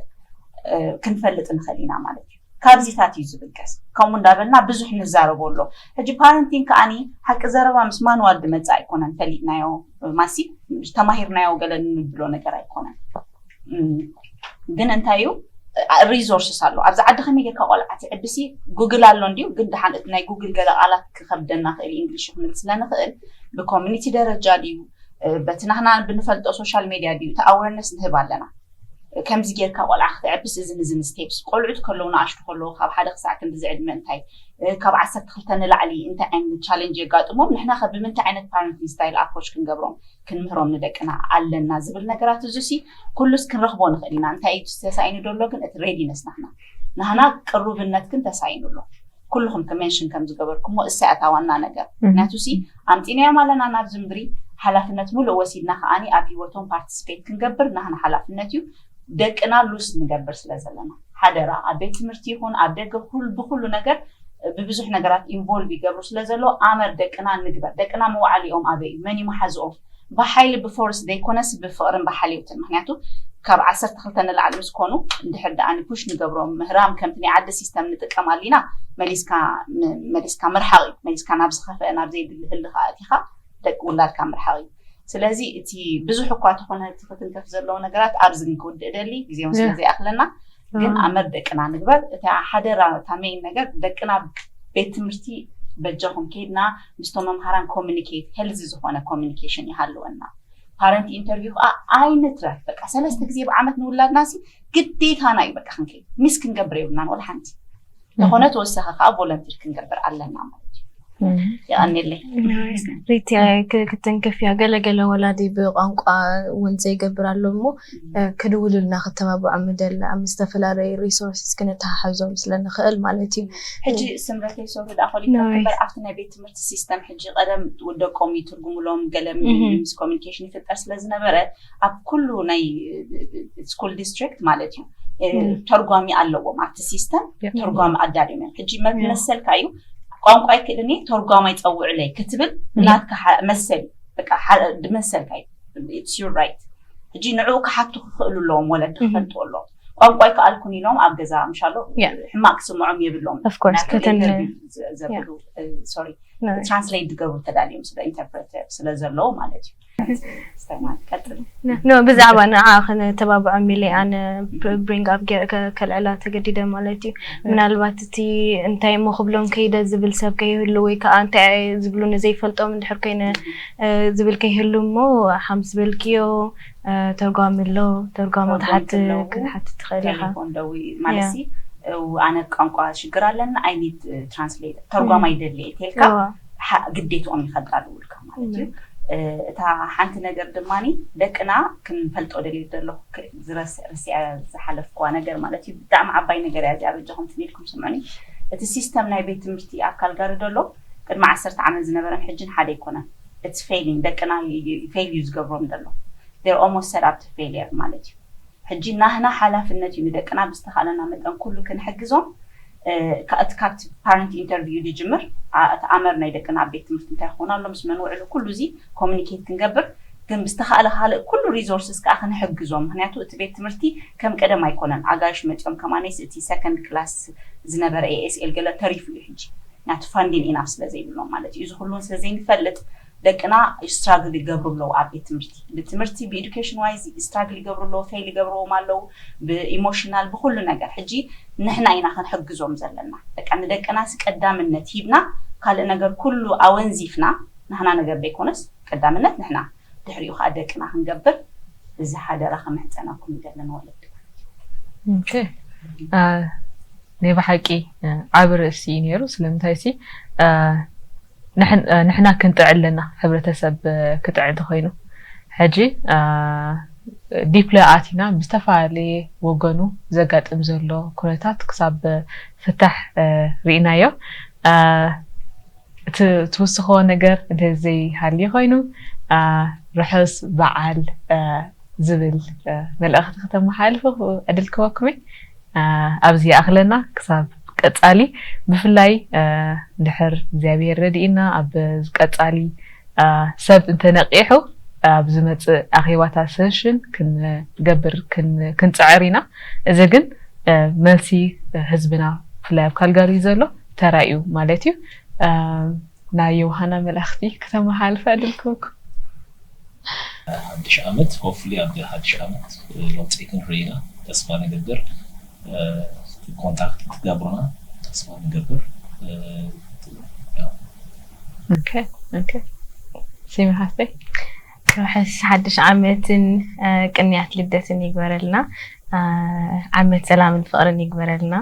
ክንፈልጥ ንኽእል ኢና ማለት እዩ። ካብዚታት እዩ ዝብገስ። ከምኡ እንዳበልና ብዙሕ ንዛረቦ ኣሎ። ሕጂ ፓረንቲንግ ከዓኒ ሓቂ ዘረባ ምስ ማንዋል ዝመፅእ ኣይኮነን። ፈሊጥናዮ ማሲ ተማሂርናዮ ገለ ንብሎ ነገር ኣይኮነን። ግን እንታይ እዩ ሪሶርስስ ኣሎ ኣብዚ ዓዲ ከመይ ጌርካ ቆልዓ ትዕብሲ ጉግል ኣሎ እንዲዩ ግን ድሓን እቲ ናይ ጉግል ገለ ቃላት ክከብደና ክእል እንግሊሽ ክንብል ስለንክእል ብኮሚኒቲ ደረጃ ድዩ በቲ ናህና ብንፈልጦ ሶሻል ሜድያ ድዩ እቲ ኣወርነስ ንህብ ኣለና። ከምዚ ጌርካ ቆልዓ ክትዕብስ እዝን እዝን ስቴፕስ ቆልዑት ከለዉ ንኣሽቱ ከለዉ ካብ ሓደ ክሳዕ ክንዲ ዝዕድመ እንታይ ካብ ዓሰርተ ክልተ ንላዕሊ እንታይ ዓይነት ቻለንጅ የጋጥሞም ንሕና ከ ብምንታይ ዓይነት ፓረንቲንግ ስታይል ኣፕሮች ክንገብሮም ክንምህሮም ንደቅና ኣለና ዝብል ነገራት እዙ ሲ ኩሉስ ክንረኽቦ ንኽእል ኢና። እንታይ እዩ ተሳኢኑ ደሎ ግን እቲ ሬዲነስ ናህና ናህና ቅሩብነት ግን ተሳኢኑ ኣሎ። ኩልኹም ከ ሜንሽን ከም ዝገበርኩሞ እሳ እታ ዋና ነገር ምክንያቱ ሲ ኣምፂናዮም ኣለና ናብዚ ምድሪ ሓላፍነት ሙሉእ ወሲድና ከዓኒ ኣብ ሂወቶም ፓርቲስፔት ክንገብር ናህና ሓላፍነት እዩ። ደቅና ሉስ ንገብር ስለ ዘለና ሓደራ ኣብ ቤት ትምህርቲ ይኹን ኣብ ደገ ኩል ብኩሉ ነገር ብብዙሕ ነገራት ኢንቮልቭ ይገብሩ ስለ ዘሎ ኣመር ደቅና ንግበር። ደቅና መዋዕሊኦም ኣበይ እዩ መን ይመሓዝኦም ብሓይሊ ብፎርስ ዘይኮነስ ብፍቕርን ብሓልዮትን ምክንያቱ ካብ ዓሰርተ ክልተ ንላዕሊ ምስ ኮኑ እንድሕር ደኣ ንፑሽ ንገብሮም ምህራም ከምቲ ናይ ዓዲ ሲስተም ንጥቀም ኣሊና መሊስካ መሊስካ ምርሓቕ እዩ። መሊስካ ናብ ዝኸፍአ ናብ ዘይድሊ ህልኻ ኣእቲኻ ደቂ ውላድካ ምርሓቕ እዩ። ስለዚ እቲ ብዙሕ እኳ ተኾነ እቲ ክትንከፍ ዘለዎ ነገራት ኣብዚ ግን ክውድእ ደሊ ግዜ እውን ስለ ዘይኣኽለና ግን ኣመር ደቅና ንግበር። እታ ሓደራ እታ ሜይን ነገር ደቅና ቤት ትምህርቲ በጃኹም ከይድና ምስቶም መምሃራን ኮሚኒኬት ሄልዚ ዝኾነ ኮሚኒኬሽን ይሃልወና። ፓረንት ኢንተርቪው ከዓ ኣይንትረፍ በቃ ሰለስተ ግዜ ብዓመት ንውላድና ሲ ግዴታና እዩ። በቃ ክንከይድ ሚስ ክንገብር የብልናን ወላ ሓንቲ። ተኾነ ተወሳኺ ከዓ ቮለንቲር ክንገብር ኣለና ማለት እዩ። የቐንየለይ። ሪቲ ክትንክፍ እያ። ገለገለ ወላዲ ብቋንቋ እውን ዘይገብር ኣሎ እሞ ክድውሉልና ክተባብዖም ምደሊ ኣብ ዝተፈላለዩ ሪሶርስስ ክንተሓሓዞም ስለንኽእል ማለት እዩ። ሕጂ ስምረተይ ሶሪ ዳ ኮሊት በር ኣብቲ ናይ ቤት ትምህርቲ ሲስተም ሕጂ ቀደም ደቆም ይትርጉሙሎም ገለ ምስ ኮሚኒኬሽን ይፍጠር ስለዝነበረ ኣብ ኩሉ ናይ ስኩል ዲስትሪክት ማለት እዩ ተርጓሚ ኣለዎም ኣብቲ ሲስተም ተርጓሚ ኣዳልዮም እዮም። ሕጂ መሰልካ እዩ ቋንቋ ይክእልኒ ተርጓማይ ፀውዕለይ ክትብል ናትካ መሰል እዩ። በቃ መሰልካ እዩ። It's your right። ሕጂ ንዕኡ ክሓቱ ክኽእሉ ኣለዎም ወለዲ ክፈልጡ ኣለዎም። ቋንቋ ይከኣልኩን ኢሎም ኣብ ገዛ ምሻሎ ሕማቅ ክስምዖም የብሎም። Of course፣ ከተን ዘብሉ ሶሪ ትራንስሌት ዝገብሩ ተዳልዮም ስለ ኢንተርፕሬተር ስለ ዘለዉ ማለት እዩ። ኖ ብዛዕባ ንዓ ክነተባብዖም ኢለ ኣነ ብሪንግ ኣብ ከልዕላ ተገዲደ ማለት እዩ። ምናልባት እቲ እንታይ እሞ ክብሎም ከይደ ዝብል ሰብ ከይህሉ ወይ ከዓ እንታይ ዝብሉ ንዘይፈልጦም እንድሕር ኮይነ ዝብል ከይህሉ እሞ ሓምስ በልክዮ ተርጓሚ ኣሎ ተርጓሚ ክትሓትት ትኽእል ኢኻ። ማለት ኣነ ቋንቋ ሽግር ኣለና I need translator ተርጓማይ ደሊ እየ ተልካ ግዴትኦም ይኸዳሉ ውልካ ማለት እዩ። እታ ሓንቲ ነገር ድማ ደቅና ክንፈልጦ ደልዩ ዘለኹ ዝረስዕ ርስያ ዝሓለፍኩዋ ነገር ማለት እዩ። ብጣዕሚ ዓባይ ነገር እያ እዚኣ በጃኹም ትኒልኩም ስምዑኒ። እቲ ሲስተም ናይ ቤት ትምህርቲ ኣብ ካልጋሪ ደሎ ቅድሚ ዓሰርተ ዓመት ዝነበረን ሕጅን ሓደ ኣይኮነን። It's failing ደቅና ፌል እዩ ዝገብሮም ዘሎ። They're almost set up to failure ማለት እዩ። ሕጂ ናህና ሓላፍነት እዩ ንደቅና ብዝተኻለና መጠን ኩሉ ክንሕግዞም እቲ ካብቲ ፓረንት ኢንተርቪው ዝጅምር እቲ ኣመር ናይ ደቅና ኣብ ቤት ትምህርቲ እንታይ ክኾን ኣሎ ምስ መን ውዕሉ ኩሉ እዚ ኮሚኒኬት ክንገብር ግን ብዝተኻእለ ካልእ ኩሉ ሪሶርስስ ከዓ ክንሕግዞም ምክንያቱ እቲ ቤት ትምህርቲ ከም ቀደም ኣይኮነን ኣጋይሽ መፂኦም ከማነይስ እቲ ሰከንድ ክላስ ዝነበረ ኤኤስኤል ገለ ተሪፉ እዩ ሕጂ ናቲ ፋንዲን ኢናፍ ስለዘይብሎም ማለት እዩ እዚ ኩሉን ስለዘይንፈልጥ ደቅና ስትራግል ይገብሩ ኣለዉ ኣብ ቤት ትምህርቲ ብትምህርቲ ብኤዱኬሽን ዋይዝ ስትራግል ይገብሩ ኣለዉ ፌል ይገብርዎም ኣለዉ ብኢሞሽናል ብኩሉ ነገር ሕጂ ንሕና ኢና ክንሕግዞም ዘለና በቃ ንደቅናስ ቀዳምነት ሂብና ካልእ ነገር ኩሉ ኣወንዚፍና ናህና ነገር ዘይኮነስ ቀዳምነት ንሕና ድሕሪኡ ከዓ ደቅና ክንገብር እዚ ሓደራ ከመሕፀነኩም ይደሊ ንወለዲ ናይ ብሓቂ ዓቢ ርእሲ እዩ ነይሩ ስለምንታይ ሲ ንሕና ክንጥዕ ኣለና ሕብረተሰብ ክጥዕ እንተኮይኑ ሕጂ ዲፕለ ኣቲና ብዝተፈላለየ ወገኑ ዘጋጥም ዘሎ ኩነታት ክሳብ ፍታሕ ርኢናዮ እቲ ትውስኽዎ ነገር እንተዘይሃልዩ ኮይኑ ርሑስ በዓል ዝብል መልእኽቲ ከተመሓላልፉ ዕድል ክህበኩም እየ ኣብዚ ይኣኽለና ክሳብ ቀፃሊ ብፍላይ ድሕር እግዚኣብሔር ረድኢና ኣብ ቀፃሊ ሰብ እንተነቂሑ ኣብ ዝመፅእ ኣኼባታት ሰሽን ክንገብር ክንፅዕር ኢና እዚ ግን መልሲ ህዝብና ብፍላይ ኣብ ካልጋሪ ዘሎ ተራእዩ ማለት እዩ ናይ ዮሃና መልእኽቲ ከተመሓልፈ ዕድል ክህበኩም ሓድሽ ዓመት ሆፍሊ ኣብ ሓድሽ ዓመት ለውጢ ክንርኢ ኢና ተስፋ ንገብር ኮንታክት ክትገብሩና ተስፋ ንገብር ሲሚ ሓፍተይ ርሑስ ሓድሽ ዓመትን ቅንያት ልደትን ይግበረልና ዓመት ሰላምን ፍቅርን ይግበረልና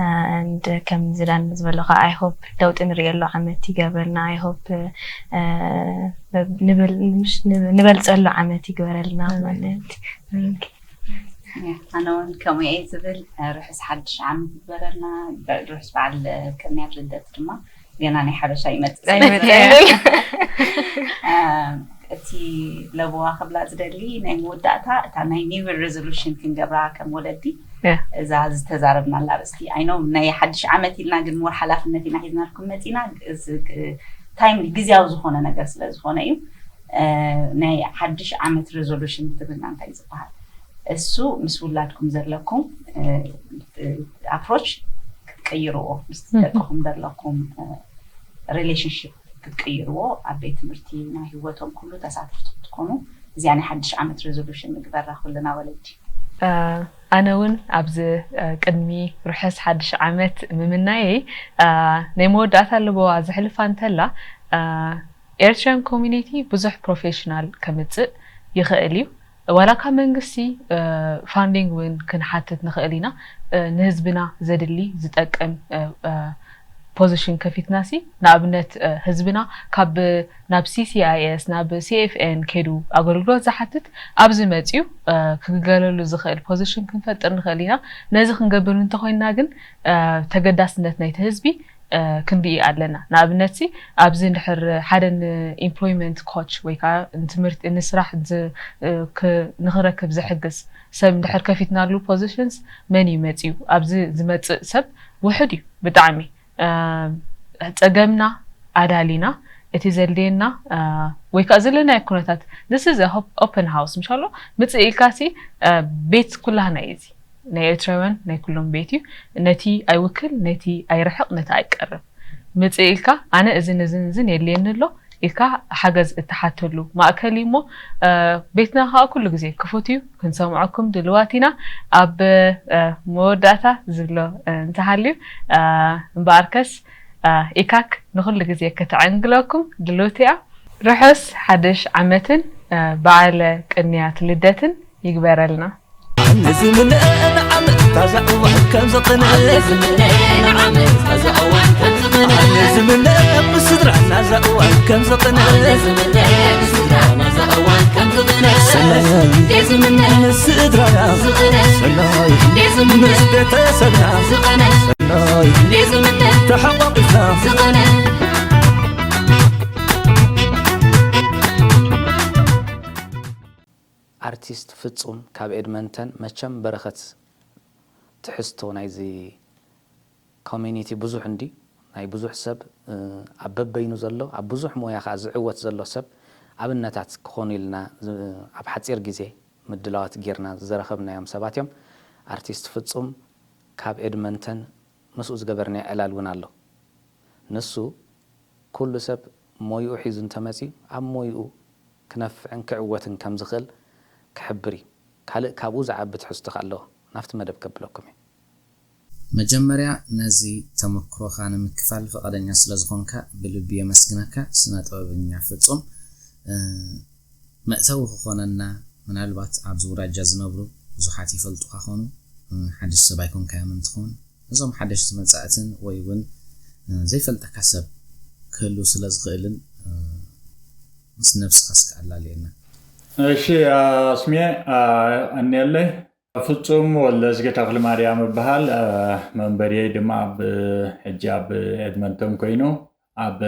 and ከም ዝዳን ዝበሎ ከዓ I hope ለውጢ ንሪእየሉ ዓመት ይገብረልና I hope ንበልፀሉ ዓመት ይግበረልና ማለት ኣነ እውን ከምኡ እየ ዝብል ርሑስ ሓድሽ ዓመት ይግበረልና ርሑስ በዓል ቅንያት ልደት ድማ ገና ናይ ሓበሻ ይመፅእ እቲ ለበዋ ክብላ ዝደሊ ናይ መወዳእታ እታ ናይ ኒው ሬዞሉሽን ክንገብራ ከም ወለዲ እዛ ዝተዛረብናላ ርእስቲ ኣይኖ ናይ ሓድሽ ዓመት ኢልና ግን ሞር ሓላፍነት ኢና ሒዝናልኩም መፂና ታይም ግዜያዊ ዝኾነ ነገር ስለ ዝኾነ እዩ ናይ ሓድሽ ዓመት ሬዞሉሽን ትብልና እንታይ ዝበሃል እሱ ምስ ውላድኩም ዘለኩም ኣፕሮች ክትቅይርዎ ምስ ደቅኹም ዘለኩም ሪሌሽንሽፕ ክትቅይርዎ ኣብ ቤት ትምህርቲ ናይ ህወቶም ኩሉ ተሳተፍቲ ክትኮኑ እዚኣ ናይ ሓድሽ ዓመት ሬዞሉሽን ንግበራ ኩልና ወለዲ ኣነ እውን ኣብዚ ቅድሚ ርሑስ ሓድሽ ዓመት ምምናየይ ናይ መወዳእታ ኣለበዋ ዘሕልፋ እንተላ ኤርትራን ኮሚኒቲ ብዙሕ ፕሮፌሽናል ከምፅእ ይኽእል እዩ ዋላ ካብ መንግስቲ funding እውን ክንሓትት ንኽእል ኢና። ንህዝብና ዘድሊ ዝጠቅም position ከፊትና ሲ ንኣብነት ህዝብና ካብ ናብ C C I S ናብ C F N ከይዱ ኣገልግሎት ዝሓትት ኣብዚ መፅዩ ክግልገለሉ ዝኽእል position ክንፈጥር ንኽእል ኢና። ነዚ ክንገብር እንተኾይንና ግን ተገዳስነት ናይቲ ህዝቢ ክንርኢ ኣለና። ንኣብነት ሲ ኣብዚ እንድሕር ሓደ ን employment coach ወይ ከዓ ንትምህርቲ ንስራሕ ንኽረክብ ዝሕግዝ ሰብ እንድሕር ከፊትናሉ positions መን እዩ መፅዩ? ኣብዚ ዝመፅእ ሰብ ውሑድ እዩ ብጣዕሚ። ፀገምና ኣዳሊና እቲ ዘድልየና ወይ ከዓ ዘለናዮ ኩነታት this is open house ምሻሎ ምፅእ ኢልካ ሲ ቤት ኩላህና እዩ እዚ ናይ ኤርትራውያን ናይ ኩሎም ቤት እዩ። ነቲ ኣይውክል ነቲ ኣይርሕቕ ነቲ ኣይቀርብ ምፅእ ኢልካ ኣነ እዝን እዝን እዝን የድልየኒ ኣሎ ኢልካ ሓገዝ እትሓተሉ ማእከል እዩ እሞ ቤትና ከዓ ኩሉ ግዜ ክፉት እዩ። ክንሰምዐኩም ድልዋት ኢና። ኣብ መወዳእታ ዝብሎ እንተሃልዩ እምበኣርከስ ኢካክ ንኹሉ ግዜ ከተዐንግለኩም ድልውቲ እያ። ርሑስ ሓድሽ ዓመትን በዓለ ቅንያት ልደትን ይግበረልና። ንዝምነ ዓመት ታዛ እዋን ከም ዝቕነ ንዝምነ ምስ ስድራ ናዛ እዋን ከም ዝቕነ ሰናይ ምስ ስድራና ሰናይ ምስ ቤተሰብና ሰናይ ተሓቋቂፍና ኣርቲስት ፍጹም ካብ ኤድመንተን መቸም በረኸት ትሕዝቶ ናይዚ community ብዙሕ እንዲ ናይ ብዙሕ ሰብ ኣብ በበይኑ ዘሎ ኣብ ብዙሕ ሞያ ከዓ ዝዕወት ዘሎ ሰብ ኣብነታት ክኾኑ ኢልና ኣብ ሓፂር ግዜ ምድላዋት ጌርና ዝረኸብናዮም ሰባት እዮም። ኣርቲስት ፍጹም ካብ ኤድመንተን ምስኡ ዝገበርናዮ ዕላል እውን ኣሎ። ንሱ ኩሉ ሰብ ሞይኡ ሒዙ እንተመፅዩ ኣብ ሞይኡ ክነፍዕን ክዕወትን ከም ዝኽእል ክሕብር እዩ። ካልእ ካብኡ ዝዓቢ ትሕዝቶ ከ ኣለዎ? ናብቲ መደብ ከብለኩም እየ። መጀመርያ ነዚ ተመክሮኻ ንምክፋል ፍቓደኛ ስለ ዝኾንካ ብልቢ የመስግነካ ስነ ጥበበኛ ፍጹም። መእተዊ ክኾነና ምናልባት ኣብዚ ውራጃ ዝነብሩ ብዙሓት ይፈልጡኻ ኾኑ ሓድሽ ሰብ ኣይኮንካዮምን ትኾን እዞም ሓደሽቲ መጻእትን ወይ እውን ዘይፈልጠካ ሰብ ክህሉ ስለ ዝኽእልን ምስ ነብስኻ እስከ ኣላልየና። እሺ ኣስሜ ኣቀንየለይ። ፍጹም ወልደዝጊ ተኽለማርያም እበሃል። መንበሪየይ ድማ ኣብ ሕጂ ኣብ ኤድመንተን ኮይኑ ኣብ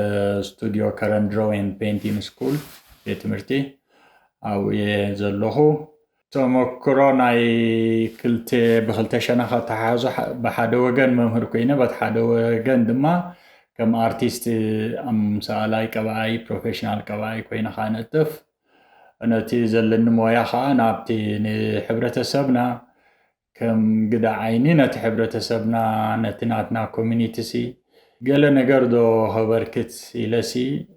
ስቱድዮ ከረን ድሮዊን ፔንቲንግ ስኩል ቤት ትምህርቲ ኣብኡ እየ ዘለኹ። ተመክሮ ናይ ክልተ ብክልተ ሸነኽ ኣተሓሕዞ ብሓደ ወገን መምህር ኮይነ በቲ ሓደ ወገን ድማ ከም ኣርቲስት ኣምሳኣላይ ቀባኣይ ፕሮፌሽናል ቀባኣይ ኮይነ ከዓ ነጥፍ ነቲ ዘለኒ ሞያ ከዓ ናብቲ ንሕብረተሰብና ከም ግዳ ዓይኒ ነቲ ሕብረተሰብና ነቲ ናትና ኮሚኒቲ ሲ ገለ ነገር ዶ ከበርክት ኢለ ሲ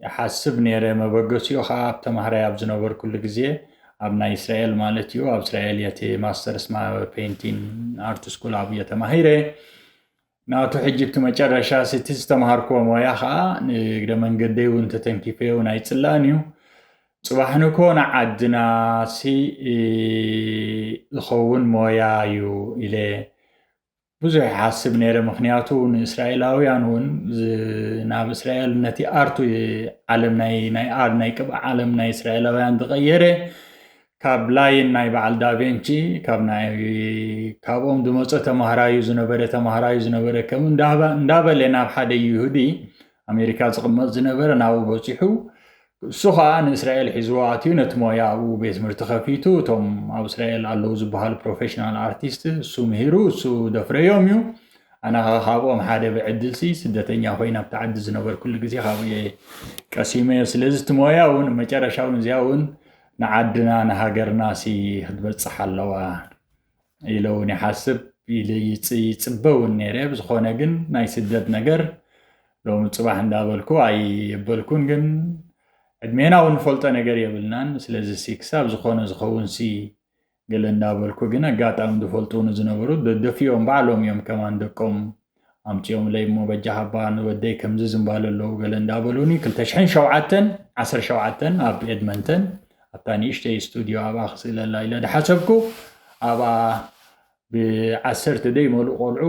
ይሓስብ ነይረ። መበገሲኡ ከዓ ኣብ ተማሃራይ ኣብ ዝነበርኩሉ ግዜ ኣብ ናይ እስራኤል ማለት እዩ ኣብ እስራኤል የቲ ማስተርስ ፔይንቲን ኣርት ስኩል ኣብየ ተማሂረ። ናቱ ሕጂ እቲ መጨረሻ ሲ እቲ ዝተምሃርክዎ ሞያ ከዓ ንእግረ መንገደይ እውን ተተንኪፈ እውን ኣይፅላእን እዩ። ፅባሕ ንግሆ ንዓድና ሲ ዝኸውን ሞያ እዩ ኢለ ብዙሕ ይሓስብ ነይረ። ምክንያቱ ንእስራኤላውያን እውን ናብ እስራኤል ነቲ ኣርቱ ዓለም ናይ ናይ ኣር ናይ ቅብኣ ዓለም ናይ እስራኤላውያን ዝቐየረ ካብ ላይን ናይ በዓል ዳቬንቺ ካብ ናይ ካብኦም ዝመፀ ተማሃራዩ ዝነበረ ተማሃራዩ ዝነበረ ከም እንዳበለ ናብ ሓደ ይሁዲ ኣሜሪካ ዝቕመጥ ዝነበረ ናብኡ በፂሑ እሱ ከዓ ንእስራኤል ሒዝዎ ኣትዩ ነቲ ሞያ ኣብኡ ቤት ትምህርቲ ከፊቱ እቶም ኣብ እስራኤል ኣለዉ ዝበሃሉ ፕሮፌሽናል ኣርቲስት እሱ ምሂሩ እሱ ደፍረዮም እዩ። ኣነ ከዓ ካብኦም ሓደ ብዕድል ሲ ስደተኛ ኮይነ ኣብቲ ዓዲ ዝነበርኩሉ ግዜ ካብኡ እየ ቀሲመዮ። ስለዚ እቲ ሞያ እውን መጨረሻ እውን እዚኣ እውን ንዓድና ንሃገርና ሲ ክትበፅሕ ኣለዋ ኢለ እውን ይሓስብ ኢለ ይፅ- ይፅበ እውን ነይረ። ብዝኾነ ግን ናይ ስደት ነገር ሎሚ ፅባሕ እንዳበልኩ ኣይየበልኩን ግን ዕድሜና እውን ንፈልጦ ነገር የብልናን። ስለዚ ሲ ክሳብ ዝኾነ ዝኸውን ሲ ገለ እንዳበልኩ ግን ኣጋጣሚ ዝፈልጡ ንዝነበሩ ደደፊኦም ባዕሎም እዮም ከማን ደቆም ኣምፂኦምለይ እሞ በጃኻ እባ ንወደይ ከምዚ ዝምባሉ ኣለዉ ገለ እንዳበሉኒ ክልተ ሽሕን ሸውዓተን ዓሰርተ ሸውዓተ ኣብ ኤድመንተን ኣብታ ንእሽተይ ስቱድዮ ኣብኣ ክስእለላ ኢለ ዝሓሰብኩ፣ ኣብኣ ብዓሰርተ ደይመልኡ ቆልዑ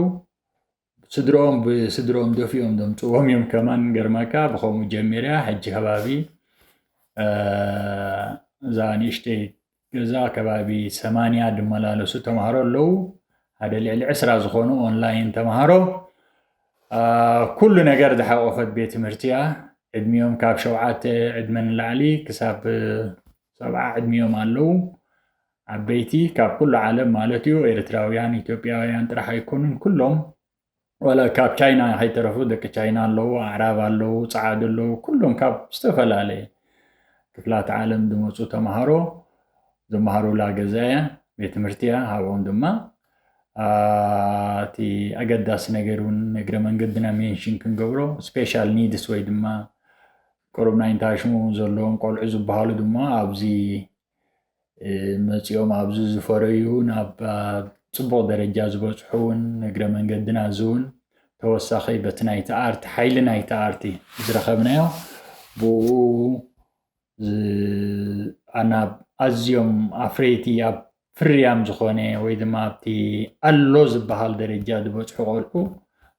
ስድሮኦም ብስድሮኦም ደፊኦም ዘምፅዎም እዮም። ከማን ገርመካ ብኸምኡ ጀሚርያ። ሕጂ ከባቢ እዛ ንእሽተይ ገዛ ከባቢ ሰማንያ ዝመላለሱ ተምሃሮ ኣለዉ። ሓደ ልዕሊ ዕስራ ዝኾኑ ኦንላይን ተምሃሮ። ኩሉ ነገር ዝሓቆፈት ቤት ትምህርቲ እያ። ዕድሚኦም ካብ ሸውዓተ ዕድመ ንላዕሊ ክሳብ ሰብዓ ዕድሚኦም ኣለዉ። ዓበይቲ ካብ ኩሉ ዓለም ማለት እዩ። ኤርትራውያን፣ ኢትዮጵያውያን ጥራሕ ኣይኮኑን፣ ኩሎም። ዋላ ካብ ቻይና ከይተረፉ ደቂ ቻይና ኣለዉ፣ ኣዕራብ ኣለዉ፣ ጸዓዱ ኣለዉ፣ ኩሎም ካብ ዝተፈላለየ ክፍላት ዓለም ዝመጹ ተምሃሮ ዝመሃሩላ ገዛ እያ፣ ቤት ትምህርቲ እያ። ካብኦም ድማ እቲ ኣገዳሲ ነገር እውን እግረ መንገድና ሜንሽን ክንገብሮ፣ ስፔሻል ኒድስ ወይ ድማ ቁሩብ ናይ እንታሽሙ ዘለዎም ቆልዑ ዝበሃሉ ድማ ኣብዚ መፂኦም ኣብዚ ዝፈረዩ ናብ ፅቡቕ ደረጃ ዝበፅሑ እውን እግረ መንገድና እዚ እውን ተወሳኺ በቲ ናይቲ ኣርት ሓይሊ ናይቲ ኣርቲ ዝረኸብናዮ ብኡ ናብ ኣዝዮም ኣፍረይቲ ኣብ ፍርያም ዝኾነ ወይ ድማ ኣብቲ ኣሎ ዝበሃል ደረጃ ዝበፅሑ ቆልዑ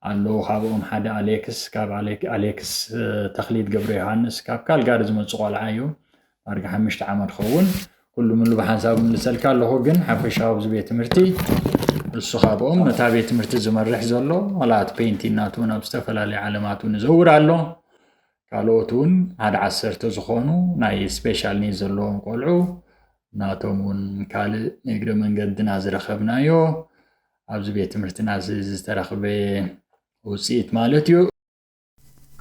ኣለዉ። ካብኦም ሓደ ኣሌክስ ካብ ኣሌክስ ተኽሊት ገብረ ዮሃንስ ካብ ካልጋሪ ዝመፁ ቆልዓ እዩ። ዳርጋ ሓሙሽተ ዓመት ኸውን። ኩሉ ምሉ ብሓንሳብ ምልሰልካ ኣለኹ፣ ግን ሓፈሻዊ ኣብዚ ቤት ትምህርቲ እሱ ካብኦም ነታ ቤት ትምህርቲ ዝመርሕ ዘሎ ዋላ እቲ ፔንቲ እናቱ ናብ ዝተፈላለዩ ዓለማቱ ንዘውር ኣሎ። ካልኦት እውን ሓደ ዓሰርተ ዝኾኑ ናይ ስፔሻል ኒድ ዘለዎም ቆልዑ ናቶም እውን ካልእ ንእግረ መንገድና ዝረኸብናዮ ኣብዚ ቤት ትምህርትና እዚ ዝተረኽበ ውፅኢት ማለት እዩ።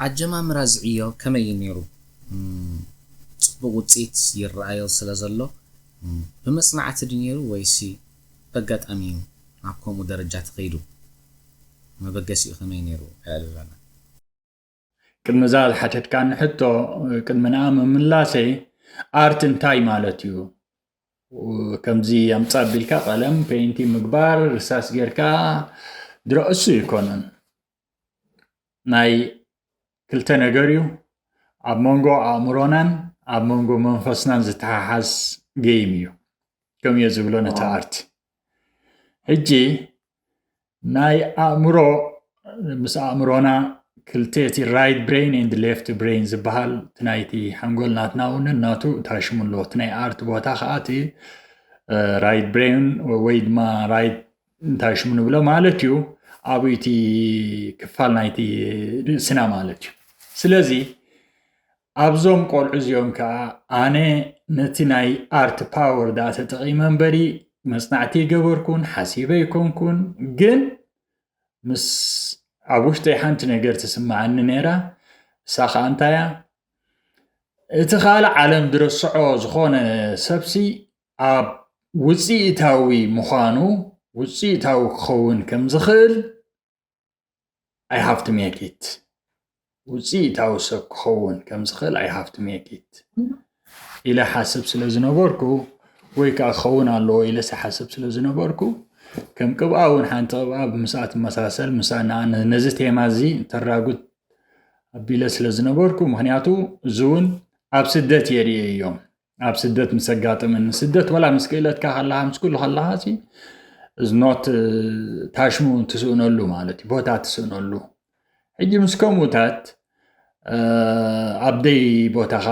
ኣጀማምራ ዝዕዮ ከመይ እዩ ነይሩ? ጽቡቕ ውጽኢት ይረኣዮ ስለ ዘሎ ብመጽናዕቲ ድዩ ነይሩ ወይሲ በጋጣሚ እዩ ናብ ከምኡ ደረጃ ተኸይዱ? መበገሲኡ ከመይ ነይሩ? ኣዕልለና። ቅድሚ እዛ ዝሓተትካኒ ሕቶ ቅድሚ ንኣ ምምላሰይ ኣርት እንታይ ማለት እዩ? ከምዚ ኣምጻ ኣቢልካ ቀለም ፔንቲ ምግባር ርሳስ ጌርካ ድረእሱ ይኮነን። ናይ ክልተ ነገር እዩ። ኣብ መንጎ ኣእምሮናን ኣብ መንጎ መንፈስናን ዝተሓሓዝ ጌም እዩ። ከም እየ ዝብሎ ነቲ ኣርት ሕጂ ናይ ኣእምሮ ምስ ኣእምሮና ክልተ እቲ right brain and left brain ዝበሃል እቲ ናይቲ ሓንጎል ናትና እውን ናቱ ታሽሙ ኣሎ። እቲ ናይ ኣርት ቦታ ከዓ እቲ right brain ወይ ድማ right እንታይ ሽሙ ንብሎ ማለት እዩ ኣብኡ እቲ ክፋል ናይቲ ርእስና ማለት እዩ። ስለዚ ኣብዞም ቆልዑ እዚኦም ከዓ ኣነ ነቲ ናይ ኣርት ፓወር ደኣ ተጠቒመ እምበሪ መፅናዕቲ ይገበርኩን ሓሲበ ይኮንኩን፣ ግን ምስ ኣብ ውሽጠይ ሓንቲ ነገር ትስምዓኒ ነይራ። እሳ ከዓ እንታያ እቲ ካልእ ዓለም ዝረስዖ ዝኾነ ሰብሲ ኣብ ውፅኢታዊ ምዃኑ ውፅኢታዊ ክኸውን ከም ዝኽእል I have to make it ውፅኢታዊ ሰብ ክኸውን ከም ዝኽእል I have to make it ኢለ ሓስብ ስለ ዝነበርኩ ወይ ከዓ ክኸውን ኣለዎ ኢለ ሓስብ ስለ ዝነበርኩ ከም ቅብኣ እውን ሓንቲ ቅብኣ ብምስኣ ትመሳሰል ምሳና ነዚ ቴማ እዚ ተራጉት ኣቢለ ስለ ዝነበርኩ ምክንያቱ እዚ እውን ኣብ ስደት የርእየ እዮም ኣብ ስደት ምስ ኣጋጠመኒ ስደት ወላ ምስ ክእለትካ ከለካ ምስ ኩሉ ከለካ ሲ is not ታሽሙ ትስእነሉ ማለት እዩ ቦታ ትስእነሉ ሕጂ ምስ ከምኡታት ኣብ ደይ ቦታኻ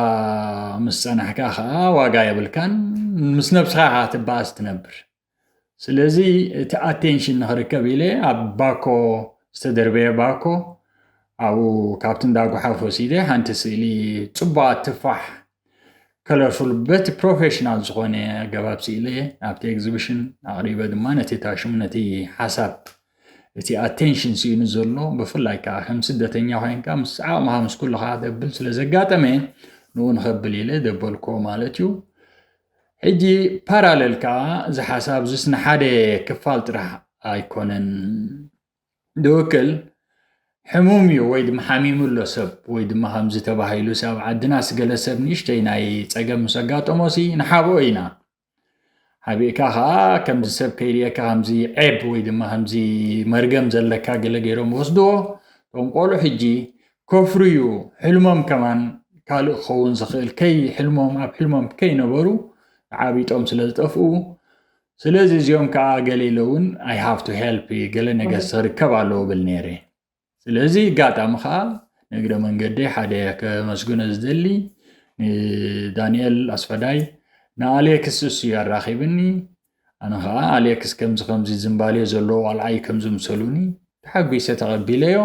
ምስ ጸናሕካ ከዓ ዋጋ የብልካን ምስ ነብስኻ ከዓ ትበኣስ ትነብር ስለዚ እቲ ኣቴንሽን ንክርከብ ኢለ ኣብ ባኮ ዝተደርበየ ባኮ ኣብኡ ካብቲ እንዳጉሓፍ ወሲደ ሓንቲ ስእሊ ፅቡቓት ትፋሕ ከለርፉል በቲ ፕሮፌሽናል ዝኾነ ኣገባብ ስኢለ ኣብቲ ኤግዚቢሽን ኣቕሪበ ድማ ነቲ ታሽሙ ነቲ ሓሳብ እቲ ኣቴንሽን ስኢኑ ዘሎ ብፍላይ ከዓ ከም ስደተኛ ኮይንካ ምስ ዓቕምኻ ምስ ኩልኻ ደብል ስለ ዘጋጠመ ንኡ ንኸብል ኢለ ደበልኮ ማለት እዩ ሕጂ ፓራለል ከዓ እዚ ሓሳብ ዙስ ንሓደ ክፋል ጥራሕ ኣይኮነን ዝውክል ሕሙም እዩ ወይ ድማ ሓሚሙ ኣሎ ሰብ ወይ ድማ ከምዚ ተባሂሉ ኣብ ዓድናስ ገለ ሰብ ንእሽተይ ናይ ፀገም ምስ ኣጋጠሞ ሲ ንሓብኦ ኢና ሓቢእካ ከዓ ከምዚ ሰብ ከይርእየካ ከምዚ ዔብ ወይ ድማ ከምዚ መርገም ዘለካ ገለ ገይሮም ወስድዎ እቶም ቆልዑ ሕጂ ከፍርዩ ሕልሞም ከማን ካልእ ክኸውን ዝኽእል ከይ ሕልሞም ኣብ ሕልሞም ከይነበሩ ተዓቢጦም ስለ ዝጠፍኡ፣ ስለዚ እዚኦም ከዓ ገለ ኢለ እውን I have to help፣ ገለ ነገር ክርከብ ኣለዎ ብል ነይረ። ስለዚ ኣጋጣሚ ከዓ ንእግረ መንገደይ ሓደ ከመስግኖ ዝደሊ ንዳንኤል ኣስፈዳይ፣ ንኣሌክስ እሱ እዩ ኣራኺብኒ። ኣነ ከዓ ኣሌክስ ከምዚ ከምዚ ዝንባሌ ዘለዎ ቆልዓ እዩ ከምዚ ምሰሉኒ፣ ተሓጒሰ ተቐቢለዮ።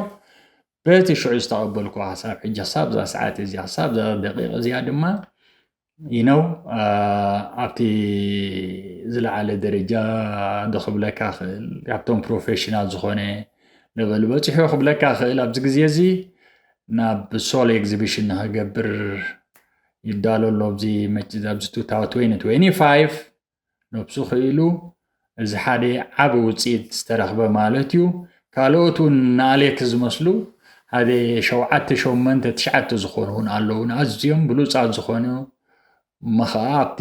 በቲ ሽዑ ዝተቐበልኩ ሓሳብ፣ ሕጂ ክሳብ እዛ ሰዓት እዚኣ፣ ክሳብ እዛ ደቂቕ እዚኣ ድማ ይነው ኣብቲ ዝለዓለ ደረጃ ዶ ክብለካ ክእል፣ ካብቶም ፕሮፌሽናል ዝኾነ ለቨል በፂሑ ክብለካ ክእል። ኣብዚ ግዜ እዚ ናብ ሶል ኤግዚቢሽን ንክገብር ይዳሎ ኣሎ። ኣብዚ መጭ ኣብዚ two thousand twenty-five ነብሱ ክኢሉ እዚ ሓደ ዓቢ ውፅኢት ዝተረኽበ ማለት እዩ። ካልኦት እውን ንኣሌክ ዝመስሉ ሓደ ሸውዓተ ሸመንተ ትሽዓተ ዝኾኑ እውን ኣለዉ፣ ኣዝዮም ብሉፃት ዝኾኑ፣ እሞ ኸዓ ኣብቲ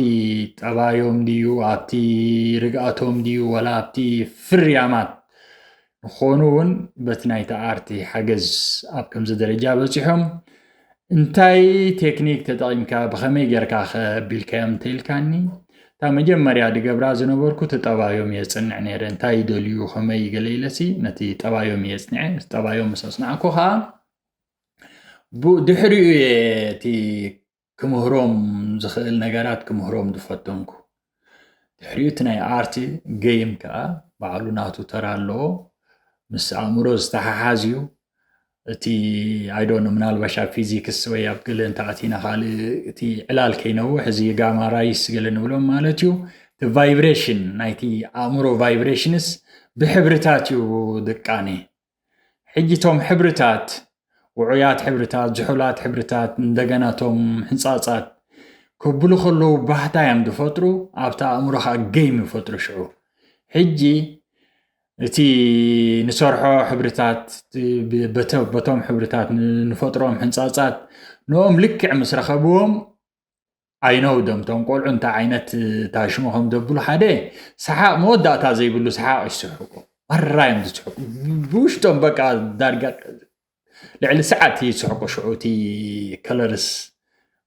ጠባዮም ድዩ ኣብቲ ርግኣቶም ድዩ ዋላ ኣብቲ ፍርያማት ንኾኑ እውን በቲ ናይቲ ኣርቲ ሓገዝ ኣብ ከምዚ ደረጃ በፂሖም። እንታይ ቴክኒክ ተጠቒምካ፣ ብኸመይ ጌርካ ከ ኣቢልካዮም እንተኢልካኒ፣ እታ መጀመርያ ድገብራ ዝነበርኩ እቲ ጠባዮም እየ ዝፅንዕ ነይረ። እንታይ ይደልዩ፣ ከመይ ገለ ኢለሲ ነቲ ጠባዮም እየ ፅንዐ። ጠባዮም ምስ ኣፅናዕኩ ኸዓ ቡ- ድሕሪኡ እየ እቲ ክምህሮም ዝኽእል ነገራት ክምህሮም ዝፈተንኩ። ድሕሪኡ እቲ ናይ ኣርት ገይም ከዓ ባዕሉ ናቱ ተራ ኣለዎ። ምስ ኣእምሮ ዝተሓሓዝ እዩ። እቲ I don't know፣ ምናልባሽ ኣብ ፊዚክስ ወይ ኣብ ገለ እንተኣቲና ካልእ እቲ ዕላል ከይነውሕ፣ እዚ ጋማ ራይስ ገለ ንብሎም ማለት እዩ። እቲ ቫይብሬሽን ናይቲ ኣእምሮ ቫይብሬሽንስ ብሕብርታት እዩ ድቃነ። ሕጂ እቶም ሕብርታት፣ ውዑያት ሕብርታት፣ ዝሑላት ሕብርታት፣ እንደገና እቶም ሕንጻጻት ከብሉ ከለዉ ባህታ እዮም ዝፈጥሩ፣ ኣብቲ ኣእምሮ ከዓ ገይም ይፈጥሩ። ሽዑ ሕጂ እቲ ንሰርሖ ሕብርታት፣ በተ- በቶም ሕብርታት ን- ንፈጥሮም ሕንጻጻት ንኦም ልክዕ ምስ ረኸብዎም፣ I know them፣ እቶም ቆልዑ እንታይ ዓይነት ታሽሙ ከም ዘብሉ፣ ሓደ ሰሓቕ መወዳእታ ዘይብሉ ሰሓቕ ይስሕቁ። ማራ እዮም ዝስሕቁ። ብውሽጦም በቃ ዳርጋ ልዕሊ ሰዓት ይስሕቁ። ሽዑ እቲ ከለርስ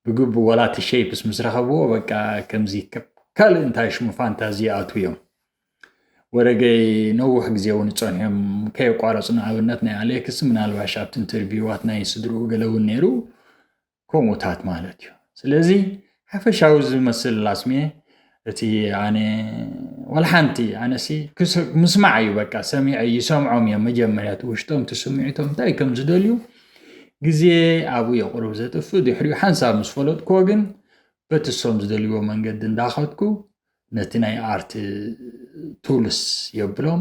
ብግቡ ዋላ እቲ ሼፕስ ምስ ረኸብዎ በቃ ከምዚ ከ- ካልእ እንታይ ሽሙ ፋንታዚ ይኣትዉ እዮም። ወረገይ ነዊሕ ግዜ እውን ጸንሖም ከየቋረጹ። ንኣብነት ናይ ኣሌክስ ምናልባሽ ኣብቲ ኢንተርቪዋት ናይ ስድርኡ ገለ እውን ነይሩ ከምኡታት ማለት እዩ። ስለዚ ሓፈሻዊ ዝመስል ላስሜ እቲ ኣነ ዋላ ሓንቲ ኣነሲ ክስ- ምስማዕ እዩ በቃ ሰሚዐ ይሰምዖም እዮም መጀመርያ እቲ ውሽጦም እቲ ስምዒቶም እንታይ ከም ዝደልዩ ግዜ ኣብኡ የቑርብ ዘጥፍእ ድሕሪኡ ሓንሳብ ምስ ፈለጥክዎ ግን በቲ እሶም ዝደልይዎ መንገዲ እንዳኸድኩ ነቲ ናይ ኣርት ቱልስ የብሎም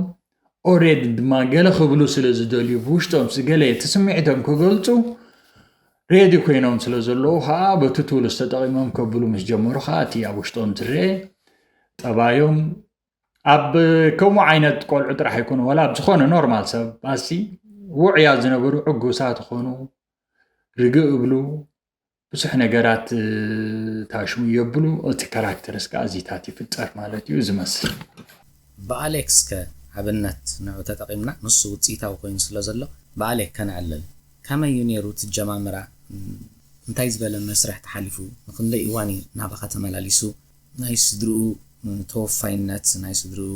ኦሬዲ ድማ ገለ ክብሉ ስለ ዝደልዩ ብውሽጦም ገለ እቲ ስምዒቶም ክገልፁ ሬዲ ኮይኖም ስለ ዘለዉ ከዓ በቲ ቱልስ ተጠቂሞም ከብሉ ምስ ጀመሩ ከዓ እቲ ኣብ ውሽጦም ዝረአ ጠባዮም ኣብ ከምኡ ዓይነት ቆልዑ ጥራሕ ኣይኮኑ ዋላ ኣብ ዝኾነ ኖርማል ሰብ ኣሲ ውዕያ ዝነበሩ ዕጉሳት ይኾኑ ርግእ እብሉ ብዙሕ ነገራት ታሽሙ የብሉ እቲ ካራክተርስ ከዓ እዚታት ይፍጠር ማለት እዩ ዝመስል። ብኣሌክስ ከ ኣብነት ንዑ ተጠቒምና ንሱ ውፅኢታዊ ኮይኑ ስለ ዘሎ ብኣሌክ ከነዕልል። ከመይ እዩ ነይሩ እቲ ኣጀማምራ? እንታይ ዝበለ መስርሕ ተሓሊፉ? ንክንደይ እዋን እዩ ናባኻ ተመላሊሱ? ናይ ስድርኡ ተወፋይነት፣ ናይ ስድርኡ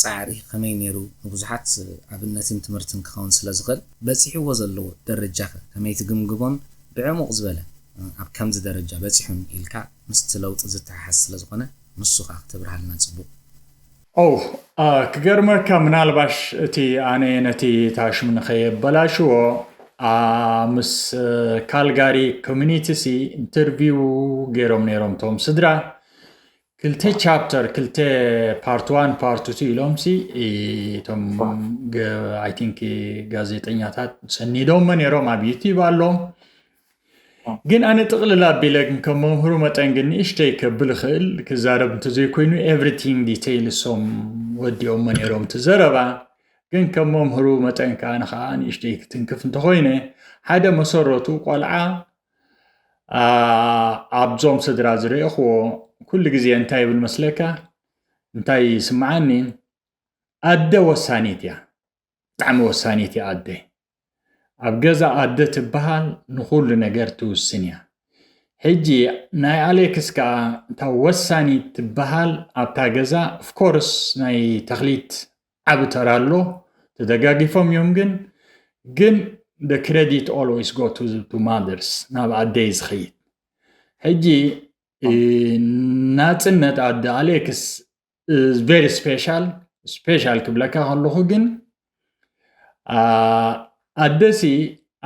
ፃዕሪ ከመይ ነይሩ ንብዙሓት ኣብነትን ትምህርትን ክኸውን ስለ ዝኽእል በፂሕዎ ዘለዎ ደረጃ ከ ከመይ ትግምግሞን ብዕሙቕ ዝበለ ኣብ ከምዚ ደረጃ በፂሑን ኢልካ ምስቲ ለውጢ ዝተሓሓዝ ስለ ዝኾነ ንሱ ከዓ ክተብርሃልና ፅቡቕ። ኦ ክገርመካ ምናልባሽ እቲ ኣነ ነቲ ታሽሙ ንኸየበላሽዎ ምስ ካልጋሪ ኮሚኒቲ ሲ ኢንተርቪው ገይሮም ነይሮም ቶም ስድራ ክልተ ቻፕተር ክልተ ፓርት ዋን ፓርት ቱ ኢሎም ሲ እቶም I think ጋዜጠኛታት ሰኒዶሞ ነይሮም ኣብ ዩቲብ ኣሎ። ግን ኣነ ጥቕልል ኣቢለ ግን ከም መምህሩ መጠን ግን ንእሽተይ ከብል እኽእል ክዛረብ እንተዘይኮይኑ everything detail እሶም ወዲኦሞ ነይሮም እቲ ዘረባ። ግን ከም መምህሩ መጠን ከዓ ንኸዓ ንእሽተይ ክትንክፍ እንተኾይነ ሓደ መሰረቱ ቆልዓ ኣብዞም ስድራ ዝረእኽዎ ኩሉ ግዜ እንታይ ይብል መስለካ እንታይ ይስምዓኒ ኣደ ወሳኒት እያ። ብጣዕሚ ወሳኒት እያ ኣደ። ኣብ ገዛ ኣደ ትበሃል ንኹሉ ነገር ትውስን እያ። ሕጂ ናይ ኣሌክስ ከዓ እታ ወሳኒት ትበሃል ኣብታ ገዛ፣ of course፣ ናይ ተኽሊት ዓቢ ተራ ኣሎ። ተደጋጊፎም እዮም፣ ግን ግን the credit always go to, to mothers፣ ናብ ኣደይ ዝኸይድ። ሕጂ ናፅነት ኣደ ኣሌክስ very special። ስፔሻል ክብለካ ከለኹ ግን ኣደሲ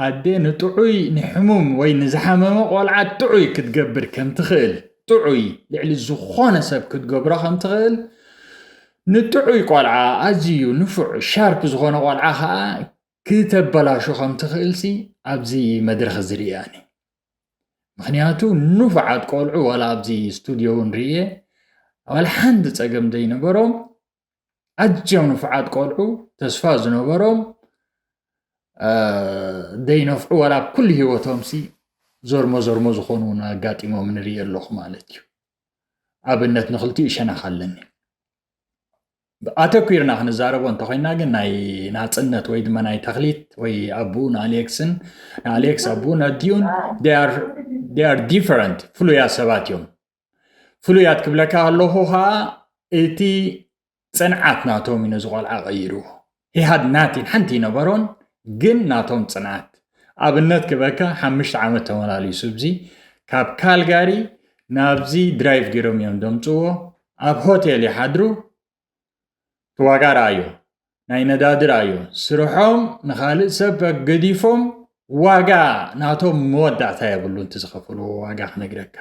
ኣደ ንጥዑይ ንሕሙም ወይ ንዝሓመመ ቆልዓ ጥዑይ ክትገብር ከም ትኽእል፣ ጥዑይ ልዕሊ ዝኾነ ሰብ ክትገብሮ ከም ትኽእል፣ ንጥዑይ ቆልዓ ኣዝዩ ንፉዕ ሻርፕ ዝኾነ ቆልዓ ከዓ ክተበላሹ ከም ትኽእልሲ ኣብዚ መድረኽ ዝርእያን እዩ። ምኽንያቱ ንፉዓት ቆልዑ ዋላ ኣብዚ ስቱድዮ እውን ርእየ ዋላ ሓንቲ ጸገም ዘይነበሮም ኣዝዮም ንፉዓት ቆልዑ ተስፋ ዝነበሮም ዘይነፍዑ ዋላ ኣብ ኩሉ ህይወቶምሲ ዞርሞ ዞርሞ ዝኾኑ እውን ኣጋጢሞም ንርኢ ኣለኹ ማለት እዩ። ኣብነት ንኽልቲኡ ሸነኽ ኣለኒ። ኣተኲርና ክንዛረቦ እንተኾይና ግን ናይ ናፅነት ወይ ድማ ናይ ተኽሊት ወይ ኣቡኡ ንኣሌክስን ንኣሌክስ ኣቡኡ ነዲኡን they are different፣ ፍሉያት ሰባት እዮም። ፍሉያት ክብለካ ኣለኹ ከዓ እቲ ፅንዓት ናቶም እዩ ነዚ ቆልዓ ቀይርዎ። He had nothing፣ ሓንቲ ይነበሮን ግን ናቶም ፅንዓት። ኣብነት ክበካ ሓሙሽተ ዓመት ተመላሊሱ እዚ ካብ ካልጋሪ ናብዚ ድራይቭ ገይሮም እዮም ዘምፅዎ። ኣብ ሆቴል ይሓድሩ። ዋጋ ረኣዮ፣ ናይ ነዳዲ ረኣዮ፣ ስርሖም ንኻልእ ሰብ ገዲፎም ዋጋ ናቶም መወዳእታ የብሉ። እቲ ዝኸፈልዎ ዋጋ ክነግረካ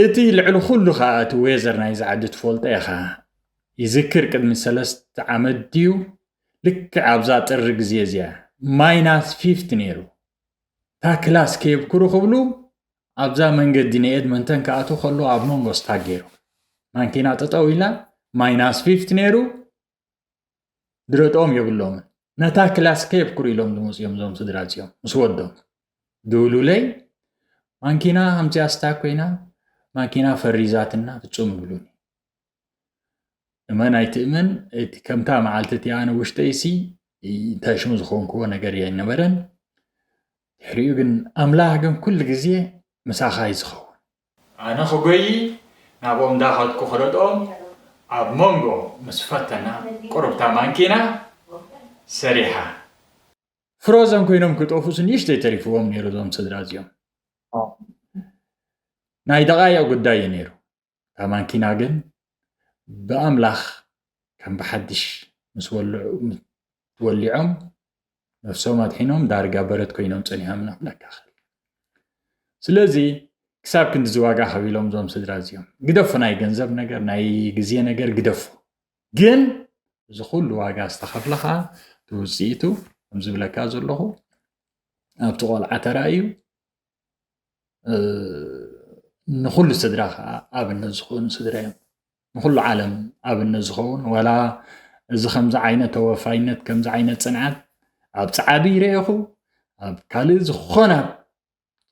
እቲ ልዕሊ ኩሉ ከዓ እቲ ዌዘር ናይዚ ዓዲ ትፈልጦ ኢኻ። ይዝክር ቅድሚ ሰለስተ ዓመት ድዩ ልክዕ ኣብዛ ጥሪ ግዜ እዚኣ ማይናስ ፊፍቲ ነይሩ። እታ ክላስ ከየብክሩ ክብሉ ኣብዛ መንገዲ ናይ ኤድመንተን ክኣትዉ ከለዉ ኣብ መንጎ ስታክ ገይሩ ማንኪና ጠጠው ኢላ ማይናስ ፊፍቲ ነይሩ። ድረጥኦም የብሎምን። ነታ ክላስ ከየብክሩ ኢሎም ዝመፅኦም እዞም ስድራ እዚኦም ምስ ወዶም ድውሉለይ ማንኪና ከምዚኣ ስታክ ኮይና ማንኪና ፈሪዛትና ፍፁም ይብሉኒ። እመን ኣይትእመን እቲ ከምታ መዓልቲ እቲኣ ኣነ ውሽጠይሲ እንታይ ሽሙ ዝኾንክዎ ነገር ኣይነበረን። ድሕሪኡ ግን ኣምላኽ ግን ኩሉ ግዜ ምሳኻ እዩ ዝኸውን። ኣነ ክጎይ ናብኦም እንዳኸድኩ ክረድኦም ኣብ መንጎ ምስ ፈተና ቁሩብታ ማንኪና ሰሪሓ ፍሮዘን ኮይኖም ክጠፉስ ንእሽተይ ተሪፍዎም ነይሩ እዞም ስድራ እዚኦም። ናይ ደቓይቕ ጉዳይ እዩ ነይሩ። እታ ማንኪና ግን ብኣምላኽ ከም ብሓድሽ ምስ ወልዑ ወሊዖም ነፍሶም ኣድሒኖም ዳርጋ በረድ ኮይኖም ጸኒሖም ኢና ክብለካ እኽእል። ስለዚ ክሳብ ክንድዚ ዋጋ ከፊሎም እዞም ስድራ እዚኦም ግደፎ፣ ናይ ገንዘብ ነገር ናይ ግዜ ነገር ግደፎ፣ ግን እዚ ኩሉ ዋጋ ዝተኸፍለ ኸኣ እቲ ውፅኢቱ ከም ዝብለካ ዘለኹ ኣብቲ ቆልዓ ተራእዩ። ንኹሉ ስድራ ከዓ ኣብነት ዝኾኑ ስድራ እዮም። ንኹሉ ዓለም ኣብነት ዝኸውን ዋላ እዚ ከምዚ ዓይነት ተወፋይነት ከምዚ ዓይነት ፅንዓት ኣብ ፀዓዱ ይረእኹ ኣብ ካልእ ዝኾነ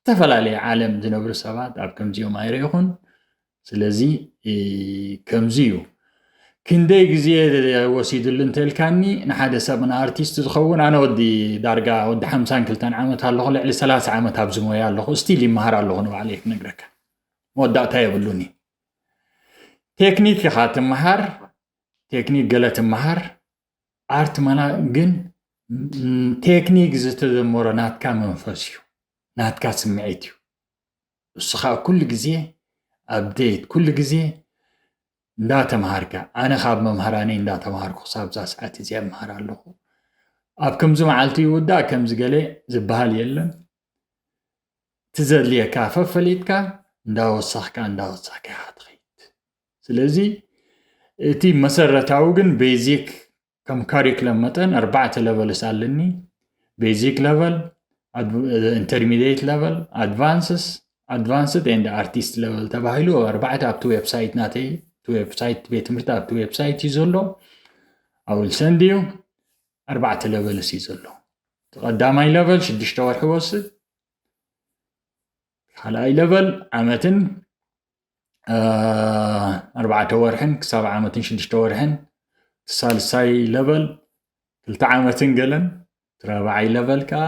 ዝተፈላለየ ዓለም ዝነብሩ ሰባት ኣብ ከምዚኦም ኣይረእኹን። ስለዚ ከምዚ እዩ። ክንደይ ግዜ ወሲድሉ እንተልካኒ ንሓደ ሰብ ንኣርቲስት ዝኸውን ኣነ ወዲ ዳርጋ ወዲ ሓምሳን ክልተን ዓመት ኣለኹ ልዕሊ ሰላሳ ዓመት ኣብዚ ሞያ ኣለኹ ስቲል ይመሃር ኣለኹ ንባዕለይ ክነግረካ መወዳእታ የብሉን እዩ። ቴክኒክ ኢኻ ትመሃር ቴክኒክ ገለ ትመሃር ኣርት ማና ግን ቴክኒክ ዝተደመሮ ናትካ መንፈስ እዩ ናትካ ስምዒት እዩ። እሱ ከዓ ኩሉ ግዜ ኣብዴት ኩሉ ግዜ እንዳተምሃርካ ኣነ ካብ መምሃራነይ እንዳተምሃርኩ ክሳብ ዛ ሰዓት እዚኣ እምሃር ኣለኹ። ኣብ ከምዚ መዓልቲ ይውዳእ ከምዚ ገለ ዝበሃል የለን። ትዘድልየካ ፈፈሊጥካ እንዳወሰኽካ እንዳወሰኽካ ኢኻ ትኸይድ። ስለዚ እቲ መሰረታዊ ግን ቤዚክ ከም ካሪክለም መጠን ኣርባዕተ ለቨልስ ኣለኒ። ቤዚክ ለቨል፣ ኢንተርሚዲየት ለቨል፣ ኣድቫንስስ ኣድቫንስድ ኤንድ ኣርቲስት ለቨል ተባሂሉ ኣርባዕተ ኣብቲ ዌብሳይት ናተይ ዌብሳይት ቤት ትምህርቲ ኣብቲ ዌብሳይት እዩ ዘሎ። ኣውል ሰንድ እዩ ኣርባዕተ ለቨልስ እዩ ዘሎ። እቲ ቀዳማይ ለቨል ሽዱሽተ ወርሒ ወስድ፣ ካልኣይ ለቨል ዓመትን ኣርባዕተ ወርሕን ክሳብ ዓመትን ሽዱሽተ ወርሕን፣ ሳልሳይ ለቨል ክልተ ዓመትን ገለን፣ እቲ ራብዓይ ለቨል ከዓ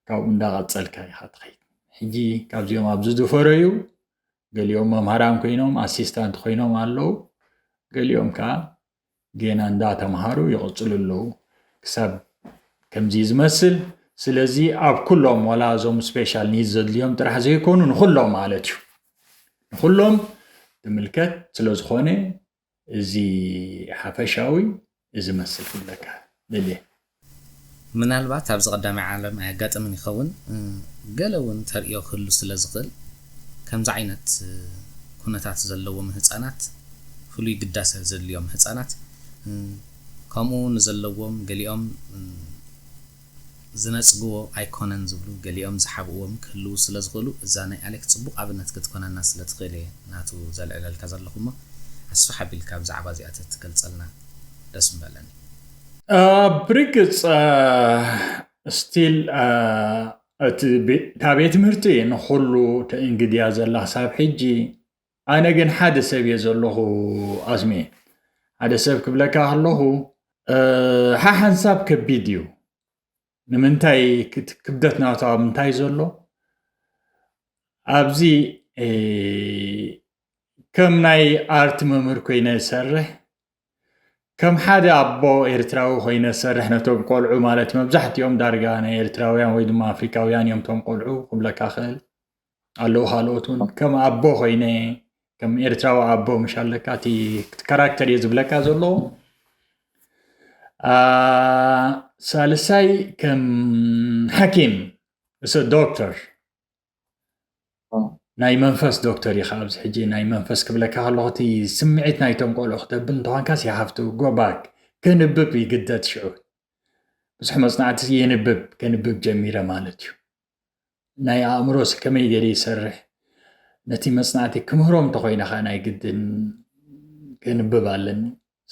ካብኡ እንዳቐፀልካ ኢኻ ትኸይድ። ሕጂ ካብዚኦም ኣብዚ ዝፈረዩ ገሊኦም መምሃራን ኮይኖም ኣሲስታንት ኮይኖም ኣለዉ። ገሊኦም ከዓ ጌና እንዳተምሃሩ ይቕፅሉ ኣለዉ። ክሳብ ከምዚ ዝመስል። ስለዚ ኣብ ኩሎም ዋላ እዞም ስፔሻል ኒድ ዘድልዮም ጥራሕ ዘይኮኑ ንኩሎም ማለት እዩ። ንኩሎም ዝምልከት ስለዝኾነ እዚ ሓፈሻዊ እዚ መስል ክብለካ ደልየ። ምናልባት ኣብዚ ቀዳማይ ዓለም ኣየጋጥምን ይኸውን። ገለ እውን ተርእዮ ክህሉ ስለ ዝኽእል ከምዚ ዓይነት ኩነታት ዘለዎም ህፃናት ፍሉይ ግዳሰ ዘድልዮም ህፃናት ከምኡ ንዘለዎም ገሊኦም ዝነፅግዎ ኣይኮነን ዝብሉ ገሊኦም ዝሓብእዎም ክህልዉ ስለ ዝኽእሉ እዛ ናይ ኣሌክ ፅቡቕ ኣብነት ክትኮነና ስለ ትኽእል እየ ናቱ ዘልዕለልካ ዘለኹ እሞ ኣስፍሕ ኣቢልካ ብዛዕባ እዚኣ ተትገልፀልና ደስ ምበለኒ። ብርግፅ ስቲል እቲ እታ ቤት ትምህርቲ ንኩሉ ተእንግድያ ዘላ ክሳብ ሕጂ። ኣነ ግን ሓደ ሰብ እየ ዘለኹ ኣስሜ። ሓደ ሰብ ክብለካ ከለኹ ሓሓንሳብ ከቢድ እዩ። ንምንታይ ክብደት ናቱ ኣብ ምንታይ ዘሎ ኣብዚ ከም ናይ ኣርት መምህር ኮይነ ዝሰርሕ ከም ሓደ ኣቦ ኤርትራዊ ኮይነ ዝሰርሕ ነቶም ቆልዑ ማለት መብዛሕትኦም ዳርጋ ናይ ኤርትራውያን ወይ ድማ ኣፍሪካውያን እዮም ቶም ቆልዑ ክብለካ ክእል ኣለዉ ካልኦት እውን ከም ኣቦ ኮይነ ከም ኤርትራዊ ኣቦ ምሽ ኣለካ እቲ ካራክተር እየ ዝብለካ ዘሎ ሳልሳይ ከም ሓኪም እሰ ዶክተር ናይ መንፈስ ዶክተር ኢኻ ኣብዚ ሕጂ ናይ መንፈስ ክብለካ ከለኹ እቲ ስምዒት ናይቶም ቆልዑ ክተብል እንተኾንካስ you have to go back ከንብብ ይግደድ ሽዑ ብዙሕ መፅናዕቲ የንብብ ከንብብ ጀሚረ ማለት እዩ ናይ ኣእምሮስ ከመይ ገይረ ይሰርሕ ነቲ መፅናዕቲ ክምህሮም እንተኮይነ ከዓ ናይ ግድን ከንብብ ኣለኒ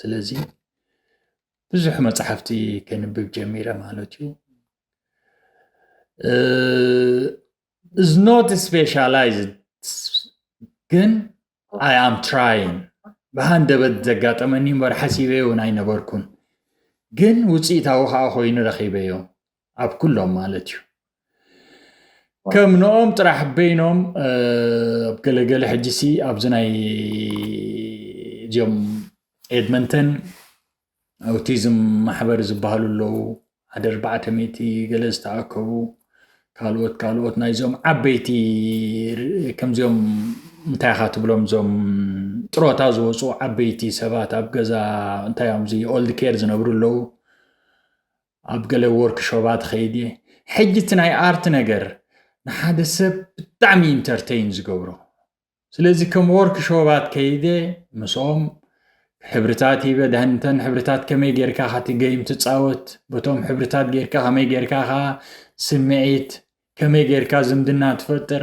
ስለዚ ብዙሕ መፅሓፍቲ ከንብብ ጀሚረ ማለት እዩ is not specialized ግን I am trying ብሃንደበት ዘጋጠመኒ እምበር ሓሲበ እውን ኣይነበርኩን ግን ውፅኢታዊ ከዓ ኮይኑ ረኺበዮ ኣብ ኩሎም ማለት እዩ ከም ንኦም ጥራሕ በይኖም ኣብ ገለገለ ሕጂሲ ኣብዚ ናይ እዚኦም ኤድመንተን ኣውቲዝም ማሕበር ዝበሃሉ ኣለዉ ሓደ ኣርባዕተ ሚእቲ ገለ ዝተኣከቡ ካልኦት ካልኦት ናይዞም ዓበይቲ ከምዚኦም እንታይ ኢኻ ትብሎም እዞም ጥሮታ ዝወፁ ዓበይቲ ሰባት ኣብ ገዛ እንታይ እዮም እዚ ኦልድ ኬር ዝነብሩ ኣለዉ ኣብ ገለ ወርክሾባት ኸይድ እየ ሕጂ እቲ ናይ ኣርት ነገር ንሓደ ሰብ ብጣዕሚ ኢንተርቴይን ዝገብሮ ስለዚ ከም ወርክሾባት ከይደ ምስኦም ሕብርታት ሂበ ደህንተን ሕብርታት ከመይ ጌርካ ካቲ ገይም ትፃወት በቶም ሕብርታት ጌርካ ከመይ ጌርካ ከዓ ስምዒት ከመይ ጌርካ ዝምድና ትፈጥር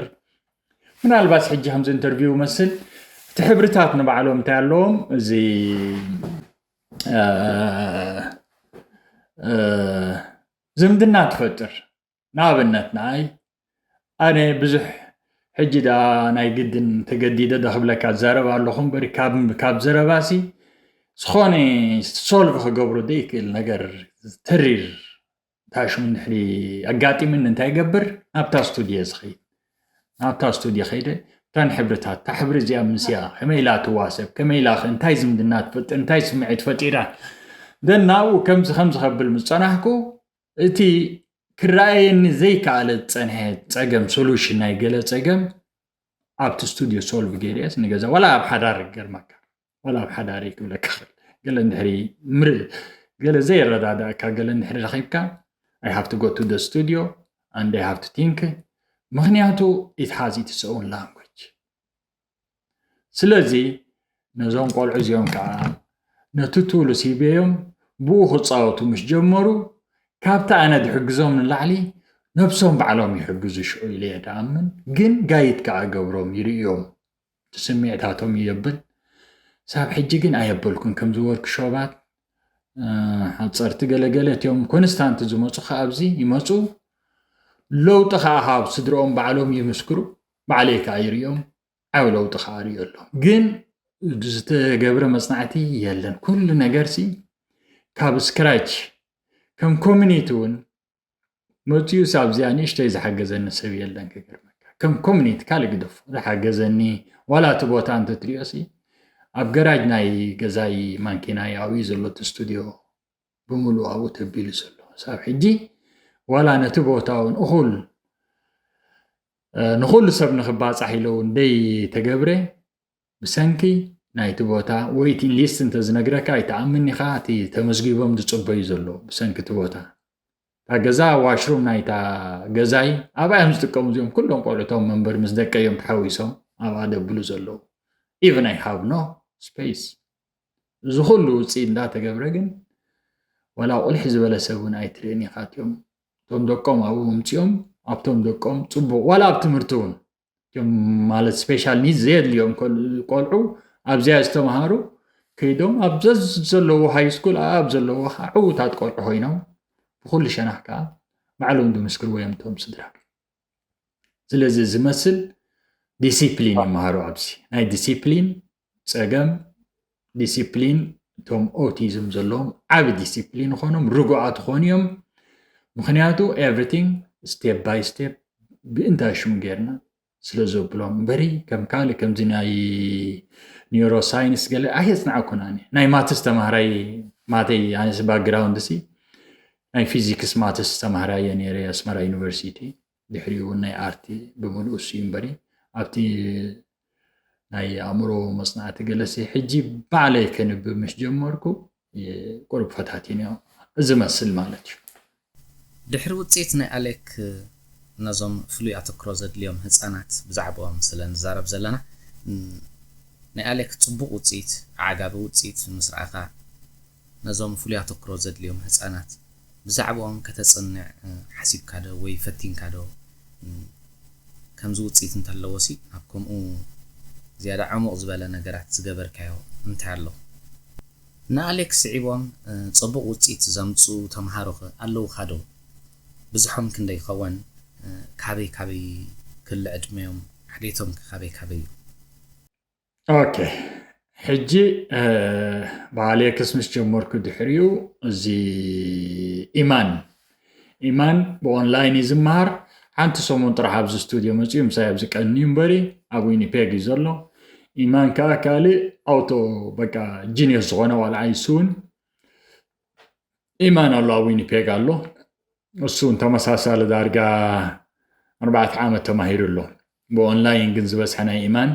ምናልባት ሕጂ ከምዚ ኢንተርቪው መስል እቲ ሕብርታት ንባዕሎም እንታይ ኣለዎም እዚ ዝምድና ትፈጥር ንኣብነት ንኣይ ኣነ ብዙሕ ሕጂ ደኣ ናይ ግድን ተገዲደ ዶ ክብለካ ዝዛረብ ኣለኹ እምበር ካብ ዘረባሲ ዝኾነ ሶልቭ ክገብሮ ዘይክእል ነገር ተሪር ታሽሙ እንድሕሪ ኣጋጢምኒ እንታይ ይገብር ናብታ ስቱድዮ ዝኸይድ ናብታ ስቱድዮ ከይደ እተን ሕብርታት እታ ሕብሪ እዚኣ ምስያ ከመይ ኢላ ትዋሰብ ከመይ ኢላ እንታይ ዝምድና ትፈጥር እንታይ ስምዒት ፈጢራ ደን ናብኡ ከምዚ ከምዚ ከብል ምስ ፀናሕኩ እቲ ክረኣየኒ ዘይከኣለ ዝፀንሐ ፀገም ሶሉሽን ናይ ገለ ፀገም ኣብቲ ስቱድዮ ሶልቭ ገይረስ ንገዛ ዋላ ኣብ ሓዳር ገርመካ ዋላ ኣብ ሓዳር ክብለካ ገለ እንድሕሪ ምር ገለ ዘይረዳዳእካ ገለ እንድሕሪ ረኺብካ I have to go to the studio and I have to think ምክንያቱ it has its own language ስለዚ ነዞም ቆልዑ እዚኦም ከዓ ነቲ ቱሉስ ሂበዮም ብኡ ክፃወቱ ምስ ጀመሩ ካብቲ ኣነ ዝሕግዞም ንላዕሊ ነብሶም ባዕሎም ይሕግዙ ሽዑ ኢለ እየ ደኣምን ግን ጋይድ ከዓ ገብሮም ይርእዮም እቲ ስምዒታቶም እዩ የብል ሳብ ሕጂ ግን ኣየበልኩን ከምዚ ወርክሾባት ሓፀርቲ ገለገለ እቲኦም ኮንስታንት ዝመፁ ከ ኣብዚ ይመፁ ለውጢ ከዓ ካብ ስድርኦም ባዕሎም ይምስክሩ ባዕለይ ከዓ ይርእዮም ዓብ ለውጢ ከዓ ርእዮ ኣሎ ግን ዝተገብረ መፅናዕቲ የለን ኩሉ ነገር ሲ ካብ ስክራች ከም ኮሚኒቲ እውን መፅኡ ኣብዚኣ ንእሽተይ ዝሓገዘኒ ሰብ የለን ክገርመካ ከም ኮሚኒቲ ካልእ ግደፎ ዝሓገዘኒ፣ ዋላ እቲ ቦታ እንተትሪኦ ሲ ኣብ ገራጅ ናይ ገዛይ ማንኪናይ ኣብኡ እዩ ዘሎ እቲ ስቱድዮ ብምሉእ ኣብኡ ተቢሉ ዘሎ። ሳብ ሕጂ ዋላ ነቲ ቦታ እውን እኹል ንኹሉ ሰብ ንኽባፃሕ ኢለ እውን ደይ ተገብረ ብሰንኪ ናይቲ ቦታ ዌይቲንግ ሊስት እንተዝነግረካ ኣይትኣምን ኢኻ። እቲ ተመዝጊቦም ዝፅበዩ ዘለዉ ብሰንኪ እቲ ቦታ እታ ገዛ ዋሽሩም ናይታ ገዛይ ኣብኣ እዮም ዝጥቀሙ እዚኦም ኩሎም ቆልዑቶም መንበሪ ምስ ደቀ እዮም ተሓዊሶም ኣብኣ ደብሉ ዘለዉ። Even I have no space። እዚ ኩሉ ውፅኢት እንዳተገብረ ግን ዋላ ቁልሕ ዝበለ ሰብ እውን ኣይትርእን ኢኻ። እቲኦም እቶም ደቆም ኣብኡ ምምፅኦም ኣብቶም ደቆም ፅቡቅ ዋላ ኣብ ትምህርቲ እውን እቶም ማለት ስፔሻል ኒድ ዘየድልዮም ቆልዑ ኣብዚኣ ዝተምሃሩ ከይዶም ኣብ ዘለዉ ሃይ ስኩል ኣብ ዘለዉ ከዓ ዕዉታት ቆልዑ ኮይኖም ብኩሉ ሸነኽ ከዓ ባዕሎም ዝምስክርዎ እዮም እቶም ስድራ። ስለዚ ዝመስል ዲሲፕሊን ይመሃሩ ኣብዚ ናይ ዲሲፕሊን ፀገም ዲሲፕሊን እቶም ኦቲዝም ዘለዎም ዓቢ ዲሲፕሊን ይኾኖም ርጉኣት ይኾኑ እዮም። ምክንያቱ everything step by step ብእንታይ ሽሙ ጌርና ስለ ዘብሎም እምበሪ ከም ካልእ ከምዚ ናይ ኒውሮሳይንስ ገለ ኣየፅናዕኩን ኣነ ናይ ማትስ ተማሃራይ ማተይ ኣነስ ባክግራውንድ ሲ ናይ ፊዚክስ ማትስ ተማሃራየ ነይረ ኣስመራ ዩኒቨርሲቲ ድሕሪኡ እውን ናይ ኣርቲ ብምሉእ እሱ እዩ እምበሪ ኣብቲ ናይ ኣእምሮ መፅናዕቲ ገለሲ ሕጂ ባዕለይ ከንብብ ምስ ጀመርኩ ቁሩብ ፈታቲንዮ እዚ መስል ማለት እዩ። ድሕሪ ውፅኢት ናይ ኣሌክ ነዞም ፍሉይ ኣተክሮ ዘድልዮም ህፃናት ብዛዕባኦም ስለ ንዛረብ ዘለና ናይ ኣሌክ ፅቡቕ ውፅኢት ዓጋቢ ውፅኢት ምስ ረኣኻ ነዞም ፍሉይ ኣተክሮ ዘድልዮም ህፃናት ብዛዕባኦም ከተፅንዕ ሓሲብካ ዶ ወይ ፈቲንካ ዶ ከምዚ ውፅኢት እንተለዎ ሲ ኣብ ከምኡ ዝያዳ ዕሙቕ ዝበለ ነገራት ዝገበርካዮ እንታይ ኣሎ? ንኣሌክ ስዒቦም ፅቡቕ ውፅኢት ዘምፅኡ ተምሃሮኸ ኣለውኻ ዶ? ብዝሖም ክንደይ ይኸውን? ካበይ ካበይ ክሊ ዕድመዮም? ዓሌቶም ከ ካበይ ካበይ እዩ? ኦኬ ሕጂ ብኣሌክስ ምስ ጀመርኩ ድሕሪኡ እዚ ኢማን ኢማን ብኦንላይን እዩ ዝመሃር ሓንቲ ሰሙን ጥራሕ ኣብዚ ስቱድዮ መፅኡ ምሳይ ኣብዚ ቀኒ እምበሪ ኣብ ዊኒፔግ እዩ ዘሎ ኢማን ከዓ ካልእ ኣውቶ በቃ ጂኒየስ ዝኾነ ቆልዓ እዩ እሱ እውን ኢማን ኣሎ ኣብ ዊኒፔግ ኣሎ እሱ እውን ተመሳሳሊ ዳርጋ ኣርባዕተ ዓመት ተማሂሩ ኣሎ ብኦንላይን ግን ዝበዝሐ ናይ ኢማን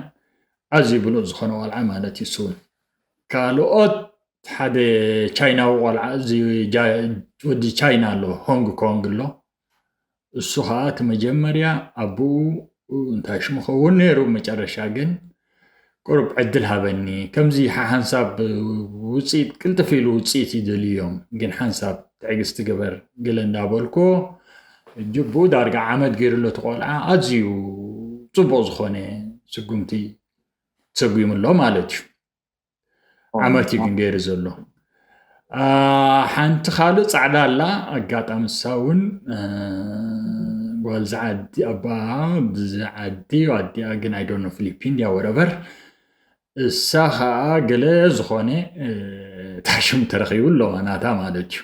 ኣዝዩ ብሉፅ ዝኾነ ቆልዓ ማለት እዩ እሱ እውን ካልኦት ሓደ ቻይናዊ ቆልዓ እዚ ወዲ ቻይና ኣሎ ሆንግ ኮንግ ኣሎ እሱ ከዓ እቲ መጀመርያ ኣቦኡ እንታይ ሽሙ ኸውን ነይሩ መጨረሻ ግን ቁሩብ ዕድል ሃበኒ ከምዚ ሓንሳብ ውፅኢት ቅልጥፍ ኢሉ ውፅኢት ይደልዩ እዮም ግን ሓንሳብ ትዕግስቲ ግበር ገለ እንዳበልኩ ጅብኡ ዳርጋ ዓመት ገይሩ ኣሎ እቲ ቆልዓ ኣዝዩ ፅቡቅ ዝኾነ ስጉምቲ ተሰጉሙ ኣሎ ማለት እዩ ዓመት እዩ ግን ገይሩ ዘሎ ሓንቲ ካልእ ፃዕዳ ኣላ ኣጋጣሚ እሳ እውን ጓል ዝዓዲ ኣባ ዝዓዲ ኣዲኣ ግን ኣይዶኖ ፊሊፒን ድያ ወረቨር እሳ ከዓ ገለ ዝኾነ ታሽም ተረኺቡ ኣለዋ ናታ ማለት እዩ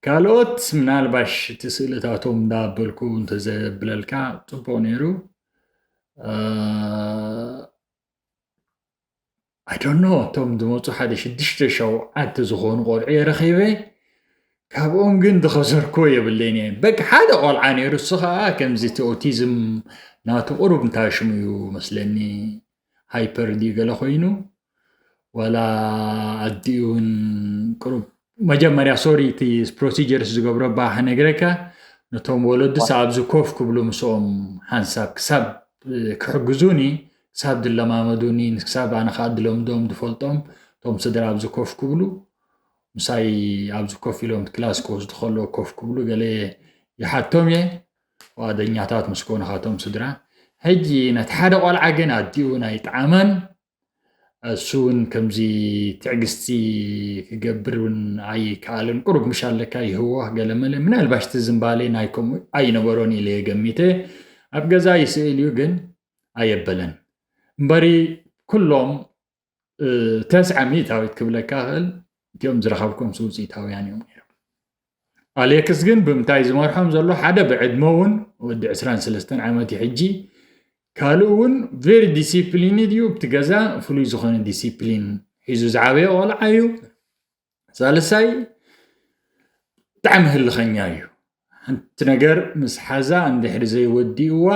ካልኦት ምናልባሽ እቲ ስእልታቶም እንዳበልኩ እንተዘብለልካ ፅቡቅ ነይሩ I don't know እቶም ዝመፁ ሓደ ሽዱሽተ ሸውዓተ ዝኾኑ ቆልዑ እየ ረኺበ ካብኦም ግን ዝኸሰርክዎ የብለይን እየ በቂ ሓደ ቆልዓ ነይሩ እሱ ከዓ ከምዚ እቲ ኦቲዝም ናቱ ቁሩብ እንታይ ሽሙ እዩ መስለኒ ሃይፐር ድዩ ገለ ኮይኑ ዋላ ኣዲኡ እውን ቁሩብ መጀመርያ ሶሪ እቲ ፕሮሲጀርስ ዝገብሮ ባ ክነግረካ ነቶም ወለዱስ ኣብዚ ኮፍ ክብሉ ምስኦም ሓንሳብ ክሳብ ክሕግዙኒ ክሳብ ድለማመዱኒ ክሳብ ኣነ ከዓ ድለምዶም ድፈልጦም እቶም ስድራ ኣብዚ ኮፍ ክብሉ ምሳይ ኣብዚ ኮፍ ኢሎም ክላስ ክወስዱ ከለዉ ኮፍ ክብሉ ገለ ይሓቶም እየ ዋደኛታት ምስ ኮኑ ካቶም ስድራ ሕጂ ነቲ ሓደ ቆልዓ ግን ኣዲኡ ናይ ጣዕማን እሱ እውን ከምዚ ትዕግስቲ ክገብር እውን ኣይከኣልን ቁሩብ ምሽ ኣለካ ይህወኽ ገለመለ ምናልባሽ እቲ ዝምባሌ ናይ ከምኡ ኣይነበሮን ኢለ ገሚተ ኣብ ገዛ ይስእል እዩ ግን ኣየበለን እምበሪ ኩሎም ተስዓ ሚእታዊት ክብለካ ክእል እቲኦም ዝረኸብኩም ውፅኢታውያን እዮም ነይሮም ኣሌክስ ግን ብምንታይ ዝመርሖም ዘሎ ሓደ ብዕድመ እውን ወዲ ዕስራን ሰለስተን ዓመት እዩ ሕጂ። ካልእ እውን very disciplined እዩ። ኣብቲ ገዛ ፍሉይ ዝኾነ ዲሲፕሊን ሒዙ ዝዓበየ ቆልዓ እዩ። ሳልሳይ ብጣዕሚ ህልኸኛ እዩ። ሓንቲ ነገር ምስ ሓዛ እንድሕሪ ዘይወዲእዋ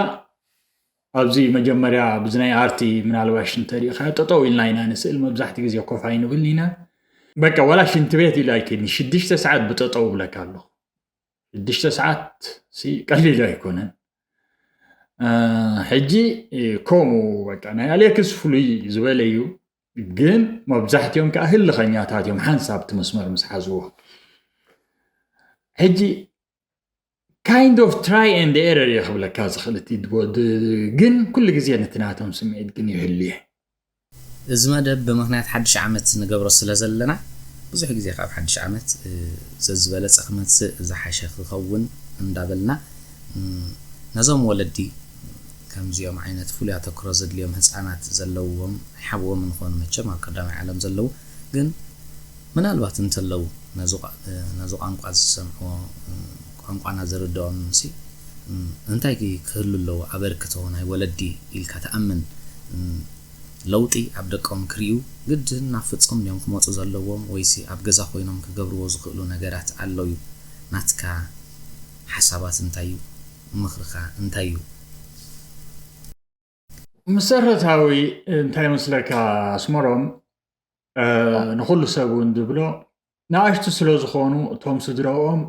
ኣብዚ መጀመርያ ኣብዚ ናይ ኣርቲ ምናልባሽ እንተሪእኻ ጠጠው ኢልና ኢና ንስእል። መብዛሕቲ ግዜ ኮፍ ኣይንብልን ኢና። በቃ ዋላ ሽንቲ ቤት ኢሉ ኣይከድን ሽዱሽተ ሰዓት ብጠጠው እብለካ ኣለኹ። ሽዱሽተ ሰዓት ቀሊል ኣይኮነን። ሕጂ ከምኡ በቃ ናይ ኣሌክስ ፍሉይ ዝበለ እዩ። ግን መብዛሕትኦም ከዓ ህልኸኛታት እዮም ሓንሳብ እቲ መስመር ምስ ሓዝዎ። ሕጂ kind of try and error እየ ክብለካ ዝኽእል እቲ ግን ኩሉ ግዜ ነቲ ናቶም ስምዒት ግን ይህሉ እየ። እዚ መደብ ብምኽንያት ሓድሽ ዓመት ንገብሮ ስለ ዘለና ብዙሕ ግዜ ካብ ሓድሽ ዓመት ዘዝበለፀ ክመፅእ ዝሓሸ ክኸውን እንዳበልና ነዞም ወለዲ ከምዚኦም ዓይነት ፍሉይ ኣተክሮ ዘድልዮም ህፃናት ዘለውዎም ሓብዎም ንኾኑ መቸም ኣብ ቀዳማይ ዓለም ዘለዉ ግን ምናልባት እንተለዉ ነዚ ቋንቋ ዝሰምዕዎ ቋንቋና ዝርድኦም ሲ እንታይ ክህሉ ኣለዎ ኣበርክቶ ናይ ወለዲ ኢልካ ትኣምን ለውጢ ኣብ ደቆም ክርእዩ ግድን ናብ ፍጾም ድዮም ክመጹ ዘለዎም ወይሲ ኣብ ገዛ ኮይኖም ክገብርዎ ዝኽእሉ ነገራት ኣሎ እዩ ናትካ ሓሳባት እንታይ እዩ ምኽርኻ እንታይ እዩ መሰረታዊ እንታይ መስለካ ኣስመሮም ንኩሉ ሰብ እውን ዝብሎ ንኣሽቱ ስለ ዝኾኑ እቶም ስድራኦም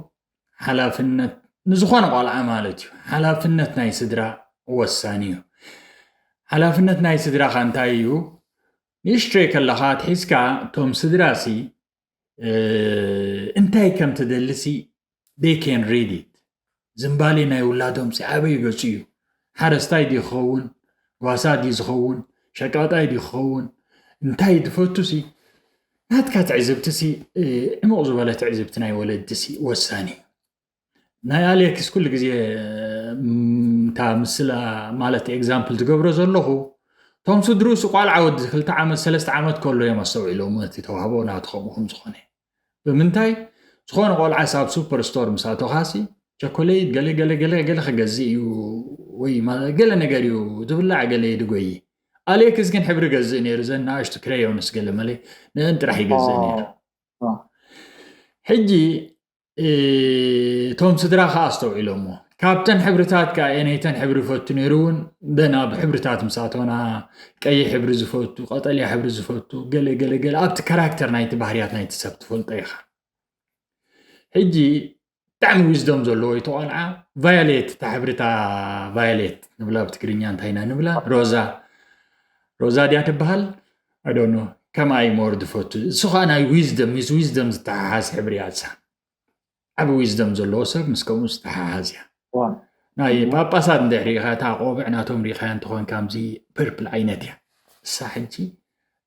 ሓላፍነት ንዝኾነ ቆልዓ ማለት እዩ ሓላፍነት ናይ ስድራ ወሳኒ እዩ ሓላፍነት ናይ ስድራኻ እንታይ እዩ ንእሽትረይ ከለኻ ኣትሒዝካ እቶም ስድራ ሲ እንታይ ከም ትደሊ ሲ they can read it ዝምባሌ ናይ ውላዶም ሲ ኣበይ ገፁ እዩ ሓረስታይ ድዩ ክኸውን ጓሳ ድዩ ዝኸውን ሸቃጣይ ድዩ ክኸውን እንታይ ድፈቱ ሲ ናትካ ትዕዝብቲ ሲ ዕሙቕ ዝበለ ትዕዝብቲ ናይ ወለዲ ሲ ወሳኒ እዩ ናይ ኣሌክስ ኩሉ ግዜ እታ ምስላ ማለት example ዝገብሮ ዘለኹ እቶም ስድርኡ ሲ ቆልዓ ወዲ ክልተ ዓመት ሰለስተ ዓመት ከሎ እዮም ኣስተውዒሎም እቲ ተዋህቦ ናቱ ከምኡ ከም ዝኾነ ብምንታይ ዝኾነ ቆልዓ ሳብ super store ምስ ኣተኻሲ ቸኮሌት ገለ ገለ ገለ ገለ ክገዝእ እዩ ወይ ገለ ነገር እዩ ዝብላዕ ገለ ይድጎይ ኣሌክስ ግን ሕብሪ ገዝእ ነይሩ ዘን ንኣሽቱ ክሬዮንስ ገለ መለ ንእን ጥራሕ ይገዝእ ነይሩ ሕጂ እቶም ስድራ ከዓ ኣስተውዒሎሞ ካብተን ሕብርታት ከዓ እየ ነይተን ሕብሪ ፈቱ ነይሩ እውን ደን ኣብ ሕብርታት ምስ ኣቶና ቀይሕ ሕብሪ ዝፈቱ ቀጠልያ ሕብሪ ዝፈቱ ገለ ገለ ገለ ኣብቲ ካራክተር ናይቲ ባህርያት ናይቲ ሰብ ትፈልጦ ኢኻ ሕጂ ብጣዕሚ wisdom ዘለዎ እዩ ተቆልዓ violet እታ ሕብሪ እታ violet ንብላ ብትግርኛ እንታይ ኢና ንብላ ሮዛ ሮዛ ድያ ትበሃል ኣዶኖ ከማይ more ዝፈቱ እሱ ከዓ ናይ wisdom ምስ wisdom ዝተሓሓዝ ሕብሪ እያ እሳ ዓቢ wisdom ዘለዎ ሰብ ምስ ከምኡ ዝተሓሓዝ እያ ናይ ጳጳሳት እንድሕር ሪኢኻ እታ ቆብዕ ናቶም ሪኢኻያ እንተኾን ከምዚ purple ዓይነት እያ እሳ ሕጂ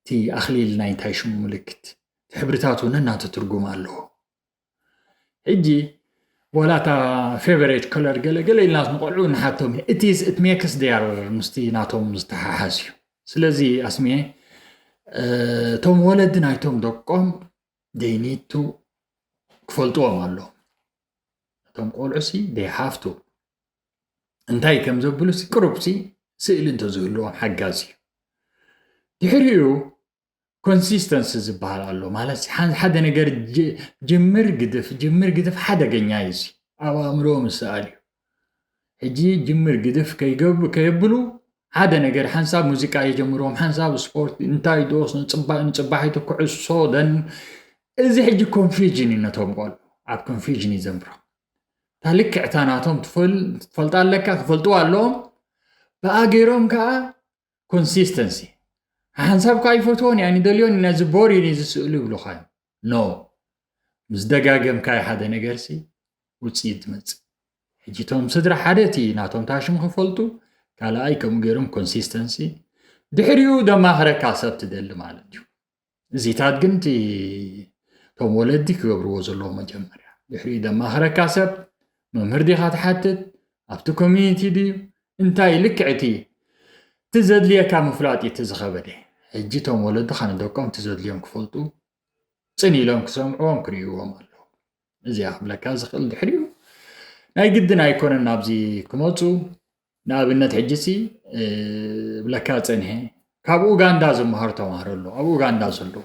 እቲ ኣኽሊል ናይ እንታይ ሽሙ ምልክት እቲ ሕብርታት እውን እናተ ትርጉም ኣለዎ ሕጂ ዋላ እታ favourite colour ገለ ገለ ኢልና ንቆልዑ ንሓቶም it is it makes their ምስቲ ናቶም ዝተሓሓዝ እዩ ስለዚ ኣስሚየ እቶም ወለዲ ናይቶም ደቆም they need to ክፈልጥዎም ኣሎ እቶም ቆልዑ ሲ they have to እንታይ ከም ዘብሉ ሲ ቅሩብ ሲ ስእሊ እንተዝህልዎም ሓጋዚ እዩ ድሕሪኡ consistency ዝበሃል ኣሎ ማለት ሓደ ነገር ጅምር ግድፍ ጅምር ግድፍ ሓደገኛ እዩ ኣብ ኣእምሮ ምስኣል እዩ ሕጂ ጅምር ግድፍ ከይገብ ከየብሉ ሓደ ነገር ሓንሳብ ሙዚቃ የጀምርዎም ሓንሳብ ስፖርት እንታይ ዶስ ንጽባሕ ክዕሶ ደን እዚ ሕጂ confusion እዩ ነቶም ቆልዑ ኣብ confusion እዩ ዘምሮ እታ ልክዕታ ናቶም ትፈልጣ ኣለካ ክፈልጥዋ ኣለዎም ብኣገይሮም ከዓ consistency ሓንሳብ ከዓ ይፈትዎን እያ ንደልዮን ነዚ boring እዩ ዝስእሉ ይብሉካ እዮም no ምስ ደጋገምካዮ ሓደ ነገር ሲ ውፅኢት ትመፅእ ሕጂ እቶም ስድራ ሓደ እቲ ናቶም ታሽም ክፈልጡ ካልኣይ ከምኡ ገይሮም consistency ድሕሪኡ ደማኽረካ ሰብ ትደሊ ማለት እዩ እዚታት ግን እቲ እቶም ወለዲ ክገብርዎ ዘለዎ መጀመርያ ድሕሪኡ ደማኽረካ ሰብ መምህር ዲኻ ትሓትት ኣብቲ community ድዩ እንታይ ልክዕ እቲ እቲ ዘድልየካ ምፍላጥ እዩ እቲ ዝኸበደ ሕጂ እቶም ወለድኻ ንደቆም እቲ ዘድልዮም ክፈልጡ ፅን ኢሎም ክሰምዕዎም ክርእይዎም ኣለዎም እዚኣ ክብለካ ዝኽእል። ድሕሪኡ ናይ ግድን ኣይኮነን ናብዚ ክመፁ። ንኣብነት ሕጂ ሲ ብለካ ፀንሐ ካብ ኡጋንዳ ዝመሃሩ ተማሃሮ ኣለዉ። ኣብ ኡጋንዳ ዘለዉ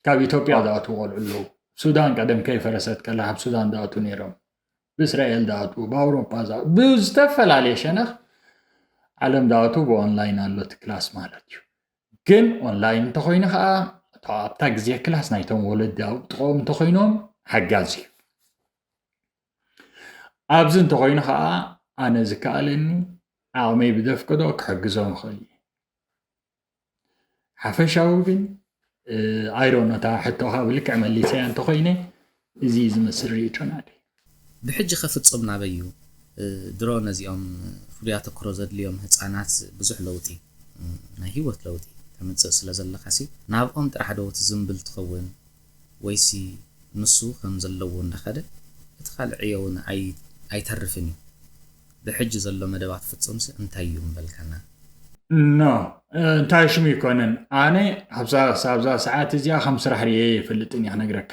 ካብ ኢትዮጵያ ዝኣትዉ ቆልዑ ኣለዉ። ሱዳን ቀደም ከይፈረሰት ከላ ካብ ሱዳን ዝኣትዉ ነይሮም። ብእስራኤል ዝኣትዉ፣ ብኣውሮጳ ዝኣትዉ፣ ብዝተፈላለየ ሸነኽ ዓለም ዝኣትዉ ብኦንላይን ኣሎ እቲ ክላስ ማለት እዩ። ግን ኦንላይን እንተኾይኑ ከዓ ኣብታ ግዜ ክላስ ናይቶም ወለዲ ኣብ ጥቕኦም እንተኾይኖም ሓጋዚ እዩ። ኣብዚ እንተኾይኑ ከዓ ኣነ ዝከኣለኒ ዓቕመይ ብዘፍቅዶ ክሕግዞም እኽእል እየ። ሓፈሻዊ ግን ኣይሮኖታ ሕቶኻ ብልክዕ መሊሰያ እንተኾይነ እዚ ዝመስል ርእይቶ ናተይ። ብሕጂ ከፍጹም ናበይ እዩ? ድሮ ነዚኦም ፍሉይ ኣተክሮ ዘድልዮም ህጻናት ብዙሕ ለውጢ ናይ ህይወት ለውጢ ተምጽእ ስለ ዘለኻሲ ናብኦም ጥራሕ ዶ ትዝንብል ትኸውን ወይሲ ንሱ ከም ዘለዎ እንዳኸደ እቲ ካልእ ዕዮ እውን ኣይተርፍን እዩ። ብሕጂ ዘሎ መደባት ፍጹምሲ እንታይ እዩ ምበልካና? ኖ እንታይ ሽሙ ይኮንን ኣነ ኣብዛ ሰዓት እዚኣ ከም ስራሕ ርየ ይፈልጥን እየ ክነግረካ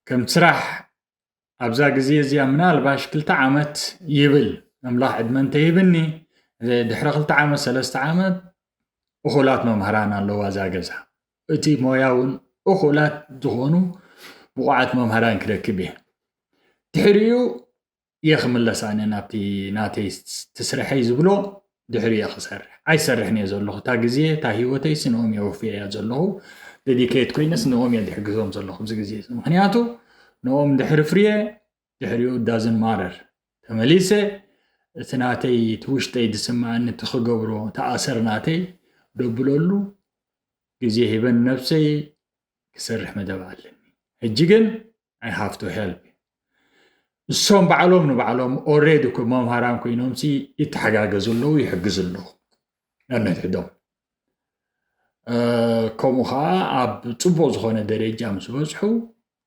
ከም ስራሕ ኣብዛ ግዜ እዚኣ ምናልባሽ ክልተ ዓመት ይብል ኣምላኽ ዕድመ እንተይብኒ ድሕሪ ክልተ ዓመት ሰለስተ ዓመት እኹላት መምህራን ኣለዋ እዛ ገዛ እቲ ሞያ እውን እኹላት ዝኾኑ ብቑዓት መምህራን ክረክብ እየ ድሕሪኡ እየ ክምለስ ኣነ ናብቲ ናተይ ትስርሐይ ዝብሎ ድሕሪ እየ ክሰርሕ ኣይሰርሕን እየ ዘለኹ እታ ግዜ እታ ህይወተይ ስንኦም እየ ወፍየ እያ ዘለኹ ደዲኬት ኮይነስ ንኦም እየ ዝሕግዞም ዘለኹ ኣብዚ ግዜ ምክንያቱ ንኦም ድሕሪ ፍርየ ድሕሪኡ ዳዝን ማረር ተመሊሰ እቲ ናተይ እቲ ውሽጠይ ዝስምዐኒ እቲ ክገብሮ ተኣሰር ናተይ ደብለሉ ግዜ ሂበን ነብሰይ ክሰርሕ መደብ ኣለኒ ሕጂ ግን I have to help እሶም ባዕሎም ንባዕሎም already መምሃራን ኮይኖም ሲ ይተሓጋገዙ ኣለዉ ይሕግዙ ኣለዉ ነንሕድሕዶም ከምኡ ከዓ ኣብ ፅቡቅ ዝኮነ ደረጃ ምስ በፅሑ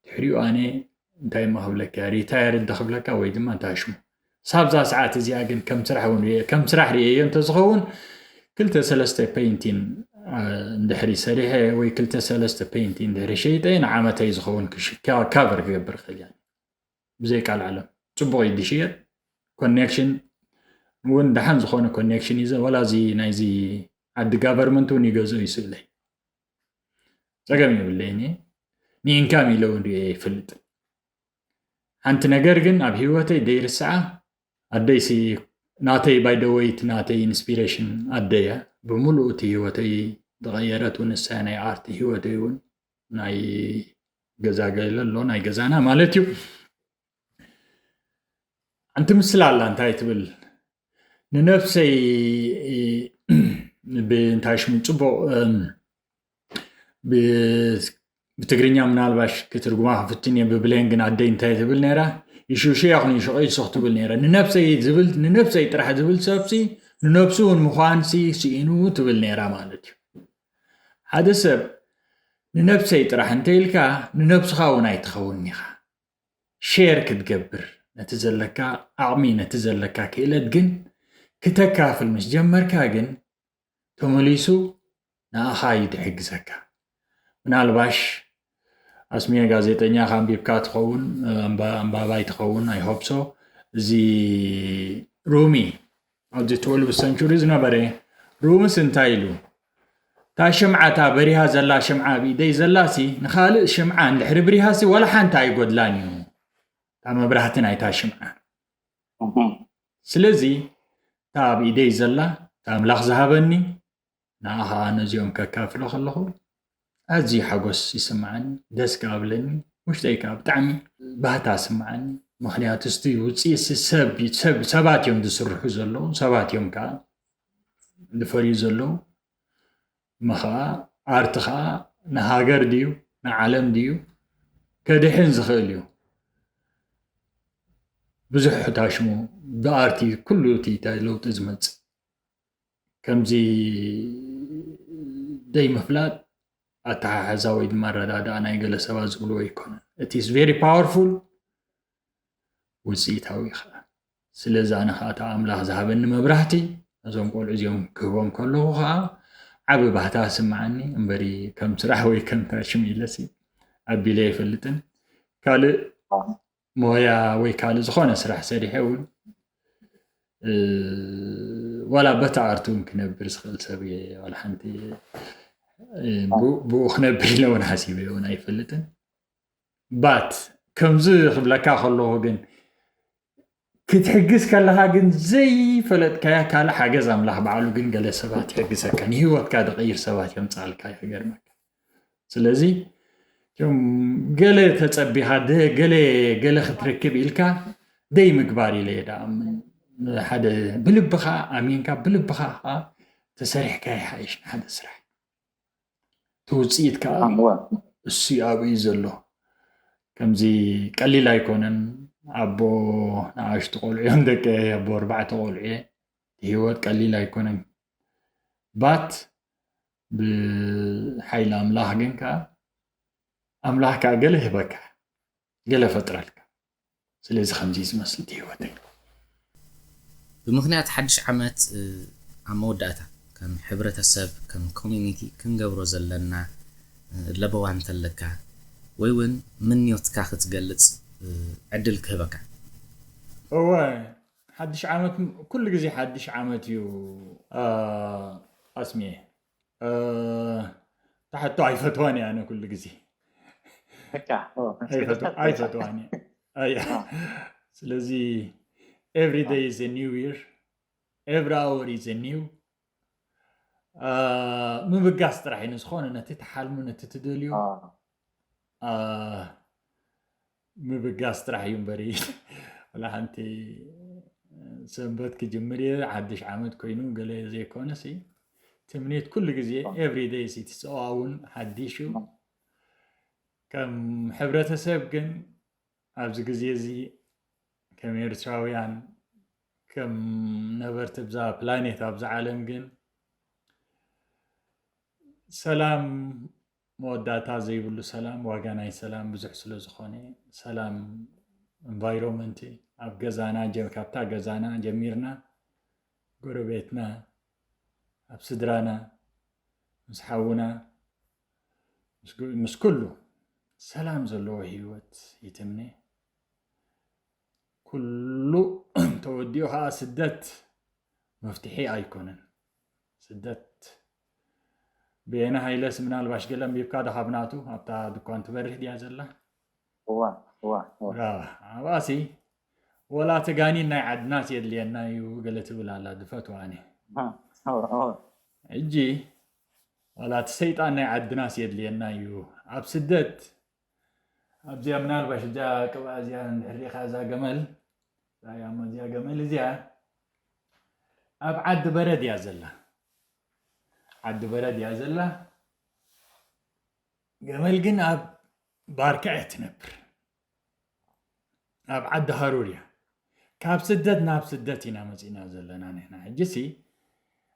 ድሕሪኡ ኣነ እንታይ ማ ክብለካ retire እንተ ክብለካ ወይ ድማ እንታይ ሽሙ ሳብዛ ሰዓት እዚኣ ግን ከም ስራሕ እውን ከም ስራሕ ርእየዮ እንተዝኸውን ክልተ ሰለስተ painting እንድሕሪ ሰሪሐ ወይ ክልተ ሰለስተ painting እንድሕሪ ሸይጠ ንዓመተይ ዝኸውን cover ክገብር ክእል እያ ብዘይ ቃል ዓለም ፅቡቅ እዩ ዝሽየጥ connection እውን ደሓን ዝኾነ connection እዩ ወላ እዚ ናይዚ ዓዲ government እውን ይገዝኦ ይስብለይ ፀገም የብለይኒ ን income ኢለ እውን ሪኦ ይፈልጥ ሓንቲ ነገር ግን ኣብ ህይወተይ ደይርስዓ ኣደይሲ ናተይ by the way ናተይ inspiration ኣደያ ብምሉእ እቲ ህይወተይ ዝቐየረት እውን ንሳ ናይ art ህይወተይ እውን ናይ ገዛ ገለ ኣሎ ናይ ገዛና ማለት እዩ ሓንቲ ምስላ ኣላ እንታይ ትብል ንነፍሰይ ብእንታይ ሽሙ ፅቡቅ ብትግርኛ ምናልባሽ ክትርጉማ ክፍትን እየ ብብሌን ግን ኣደይ እንታይ ትብል ነራ ይሹሹ ያኹን ይሽቆ ይሶኽ ትብል ነራ ንነፍሰይ ዝብል ንነፍሰይ ጥራሕ ዝብል ሰብሲ ንነብሱ እውን ምዃንሲ ስኢኑ ትብል ነራ ማለት እዩ ሓደ ሰብ ንነፍሰይ ጥራሕ እንተ ኢልካ ንነብስኻ እውን ኣይትኸውን ኢኻ share ክትገብር ነቲ ዘለካ ዓቕሚ ነቲ ዘለካ ክእለት ግን ክተካፍል ምስ ጀመርካ ግን ተመሊሱ ንኣኻ እዩ ዝሕግዘካ ምናልባሽ ኣስሚየ ጋዜጠኛ ካንቢብካ ትኸውን ኣንባባይ ትኸውን I hope so እዚ ሩሚ ኣብዚ twelve century ዝነበረ ሩምስ እንታይ ኢሉ እታ ሽምዓ እታ በሪሃ ዘላ ሽምዓ ኣብ ኢደይ ዘላሲ ንኻልእ ሽምዓ እንድሕሪ ብሪሃሲ ዋላ ሓንቲ ኣይጎድላን እዩ እታ መብራህቲ ናይታ ሽምዓ ስለዚ እታ ኣብ ኢደይ ዘላ እታ ኣምላኽ ዝሃበኒ ንዓ ከዓ ነዚኦም ከካፍሎ ከለኹ ኣዝዩ ሓጎስ ይስምዓኒ ደስ ከዓ ብለኒ ውሽጠይ ከዓ ብጣዕሚ ባህታ ስምዓኒ ምክንያቱ ስቲ ውፅኢት ሰብ ሰባት እዮም ዝስርሑ ዘለዉ ሰባት እዮም ከዓ ዝፈርዩ ዘለዉ እሞ ከዓ ኣርቲ ከዓ ንሃገር ድዩ ንዓለም ድዩ ከድሕን ዝኽእል እዩ ብዙሕ ሕታሽሙ ብኣርቲ ኩሉ እቲ ለውጢ ዝመፅእ ከምዚ ደይ ምፍላጥ ኣተሓሕዛ ወይ ድማ ኣረዳድኣ ናይ ገለ ሰባት ዝብልዎ ኣይኮነን እቲ is very powerful ውፅኢታዊ ከዓ ስለዚ ኣነ ከዓ እቲ ኣምላኽ ዝሃበኒ መብራህቲ ነዞም ቆልዑ እዚኦም ክህቦም ከለኹ ከዓ ዓብ ባህታ ስምዓኒ እምበሪ ከም ስራሕ ወይ ከም ታሽም ኢለሲ ኣቢለ ኣይፈልጥን ካልእ ሞያ ወይ ካልእ ዝኾነ ስራሕ ሰሪሐ እውን ዋላ በታ ኣርት እውን ክነብር ዝኽእል ሰብ እየ። ዋላ ሓንቲ ብኡ ክነብር ኢለ እውን ሓሲበ እውን ኣይፈልጥን። ባት ከምዚ ክብለካ ከለኹ ግን ክትሕግዝ ከለኻ ግን ዘይፈለጥካያ ካልእ ሓገዝ ኣምላኽ ባዕሉ ግን ገለ ሰባት ይሕግዘካ፣ ንህይወትካ ዝቕይር ሰባት የምፅኣልካ። ይገርመካ። ስለዚ ገለ ተፀቢኻ ገለ ገለ ክትረክብ ኢልካ ደይ ምግባር ኢለ እየ ደኣ ሓደ ብልብኻ ኣሚንካ ብልብኻ ከዓ ተሰሪሕካ ይሓይሽ ንሓደ ስራሕ። እቲ ውፅኢት ከዓ እሱ ኣብኡ እዩ ዘሎ። ከምዚ ቀሊል ኣይኮነን። ኣቦ ንኣሽቱ ቆልዑ እዮም ደቂ ኣቦ ኣርባዕተ ቆልዑ እየ። ህይወት ቀሊል ኣይኮነን። ባት ብሓይሊ ኣምላኽ ግን ከዓ ኣምላኽ ከዓ ገለ ይህበካ፣ ገለ ፈጥረልካ። ስለዚ ከምዚ ዝመስል ህይወተይ። ብምኽንያት ሓድሽ ዓመት ኣብ መወዳእታ ከም ሕብረተሰብ ከም ኮሚኒቲ ክንገብሮ ዘለና ለበዋ እንተለካ ወይ እውን ምንዮትካ ክትገልፅ ዕድል ክህበካ። እወ ሓድሽ ዓመት ኩሉ ግዜ ሓድሽ ዓመት እዩ። ኣስሜ ተሓቶ ኣይፈትዋን እየ ኣነ ኩሉ ግዜ ኣይፈትዋን እየ። ስለዚ every day is a new year, every hour is a new ምብጋስ ጥራሕ እዩ። ንዝኾነ ነቲ ትሓልሙ ነቲ ትደልዩ ምብጋስ ጥራሕ እዩ እምበሪ ወላ ሓንቲ ሰንበት ክጅምር እየ ሓድሽ ዓመት ኮይኑ ገለ ዘይኮነ ሲ ትምኒት ኩሉ ግዜ every day ሲ ትፀዋውን ሓዲሽ እዩ። ከም ሕብረተሰብ ግን ኣብዚ ግዜ እዚ ከም ኤርትራውያን ከም ነበርቲ ብዛ ፕላኔት ኣብዛ ዓለም ግን ሰላም መወዳእታ ዘይብሉ ሰላም ዋጋ ናይ ሰላም ብዙሕ ስለ ዝኾነ ሰላም environment ኣብ ገዛና ካብታ ገዛና ጀሚርና ጎረቤትና ኣብ ስድራና ምስ ሓውና ምስ ኩሉ ሰላም ዘለዎ ህይወት ይትምነ። ኩሉ ተወዲኡ ከዓ ስደት መፍትሒ ኣይኮነን። ስደት ብየነ ሃይለስ ምናልባሽ ገለ ኣንቢብካ ዶ ካብ ናቱ ኣብታ ድኳን ትበርህ ድያ ዘላ? ኣብኣሲ ወላ እቲ ጋኒን ናይ ዓድናስ የድልየና እዩ ገለ ትብል ኣላ ዝፈትዋ ኣነ። ሕጂ ዋላ እቲ ሰይጣን ናይ ዓድናስ የድልየና እዩ ኣብ ስደት ኣብዚኣ ምናልባሽ እዚኣ ቅብኣ እዚኣ እንድሕር ሪኢኻ እዛ ገመል እዛ ያሞ እዚኣ ገመል እዚኣ ኣብ ዓዲ በረድ እያ ዘላ። ዓዲ በረድ እያ ዘላ። ገመል ግን ኣብ ባርካ እያ ትነብር። ኣብ ዓዲ ሃሩር እያ። ካብ ስደት ናብ ስደት ኢና መፂና ዘለና ንሕና። ሕጂ ሲ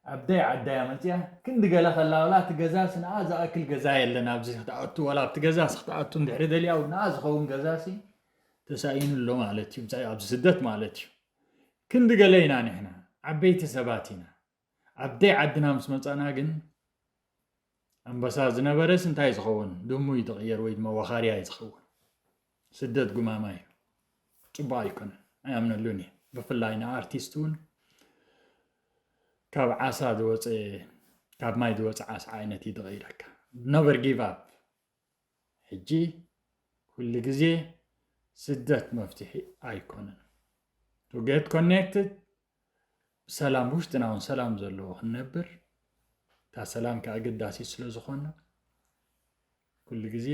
ኣብ ደይ ዓዳያ መፅያ ክንዲ ገለ ከላ ወላ እቲ ገዛሲ ንኣ ዝኣክል ገዛ የለን ኣብዚ ክትኣቱ ወላ ኣብቲ ገዛሲ ክትኣቱ እንድሕሪ ደልያ እውን ንኣ ዝኸውን ገዛሲ ተሳኢኑ ኣሎ ማለት እዩ። ብዛዕባ ኣብዚ ስደት ማለት እዩ። ክንዲ ገለ ኢና ንሕና ዓበይቲ ሰባት ኢና። ኣብ ደይ ዓድና ምስ መፃና ግን ኣንበሳ ዝነበረስ እንታይ ዝኸውን ድሙ እዩ ዝቕየር ወይ ድማ ወኻርያ እዩ ዝኸውን። ስደት ጉማማ እዩ። ፅቡቅ ኣይኮነን ኣይኣምነሉን እየ። ብፍላይ ንኣርቲስት እውን ካብ ዓሳ ዝወፀ ካብ ማይ ዝወፀ ዓሳ ዓይነት እዩ ዝቐይረካ። Never give up። ሕጂ ኩሉ ግዜ ስደት መፍትሒ ኣይኮነን። To get connected ብሰላም ውሽጥና እውን ሰላም ዘለዎ ክንነብር እታ ሰላም ከዓ ኣገዳሲት ስለ ዝኾነ ኩሉ ግዜ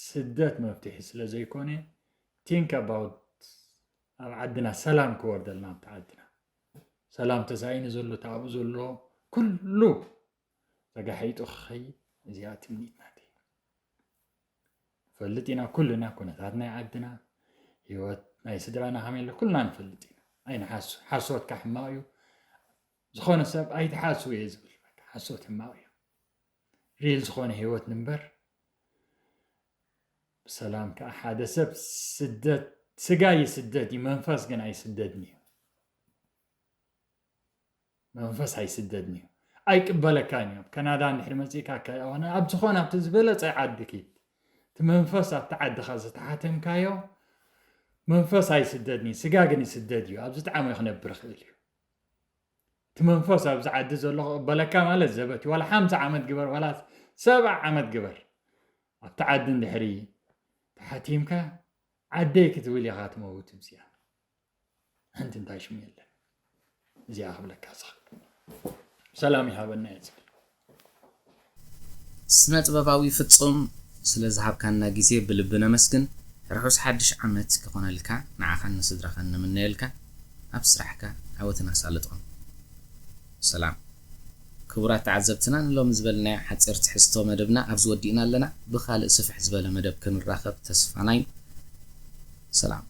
ስደት መፍትሒ ስለ ዘይኮነ think about ኣብ ዓድና ሰላም ክወርደልና ኣብቲ ዓድና ሰላም ተሳኢኑ ዘሎ እቲ ኣብኡ ዘሎ ኩሉ ተጋሒጡ ክኸይድ እዚኣ ትምኒት ናተይ። ንፈልጥ ኢና ኩልና ኩነታት ናይ ዓድና ህይወት ናይ ስድራና ከመይ ኣሎ ኩልና ንፈልጥ ኢና። ኣይንሓሱ ሓሶትካ ሕማቕ እዩ። ዝኾነ ሰብ ኣይትሓሱ እየ ዝብል ሓሶት ሕማቕ እዩ። ሪል ዝኾነ ህይወት ንንበር ብሰላም ከዓ ሓደ ሰብ ስደት ስጋ ይስደድ እዩ መንፈስ ግን ኣይስደድን እዩ። መንፈስ ኣይስደድን እዩ። ኣይቅበለካን እዩ። ኣብ ካናዳ እንድሕሪ መፂእካ ከሆነ ኣብ ዝኾነ ኣብቲ ዝበለፀ ዓዲ ኪድ እቲ እቲ መንፈስ ኣብቲ ዓድኻ ዝተሓተምካዮ መንፈስ ኣይስደድን እዩ፣ ስጋ ግን ይስደድ እዩ። ኣብዚ ጣዕመ ክነብር ይኽእል እዩ። እቲ መንፈስ ኣብዚ ዓዲ ዘሎ ክቕበለካ ማለት ዘበት እዩ። ዋላ ሓምሳ ዓመት ግበር፣ ዋላ ሰብዓ ዓመት ግበር፣ ኣብቲ ዓዲ እንድሕሪ ተሓቲምካ ዓደይ ክትብል ኢኻ ትመውት። እዚኣ ሓንቲ እንታይ ሽሙ የለን። እዚኣ ክብለካ ዝኽእል። ሰላም ይሃበና እየ ዝብል። ስነ ጥበባዊ ፍጹም፣ ስለ ዝሃብካና ግዜ ብልቢ ነመስግን። ርሑስ ሓድሽ ዓመት ክኾነልካ ንዓኻን ንስድራኻን ንምነየልካ። ኣብ ስራሕካ ዓወትን ኣሳልጦን። ሰላም። ክቡራት ተዓዘብትና፣ ንሎሚ ዝበልናዮ ሓጺር ትሕዝቶ መደብና ኣብዚ ወዲእና ኣለና። ብኻልእ ስፍሕ ዝበለ መደብ ክንራኸብ ተስፋና እዩ። ሰላም።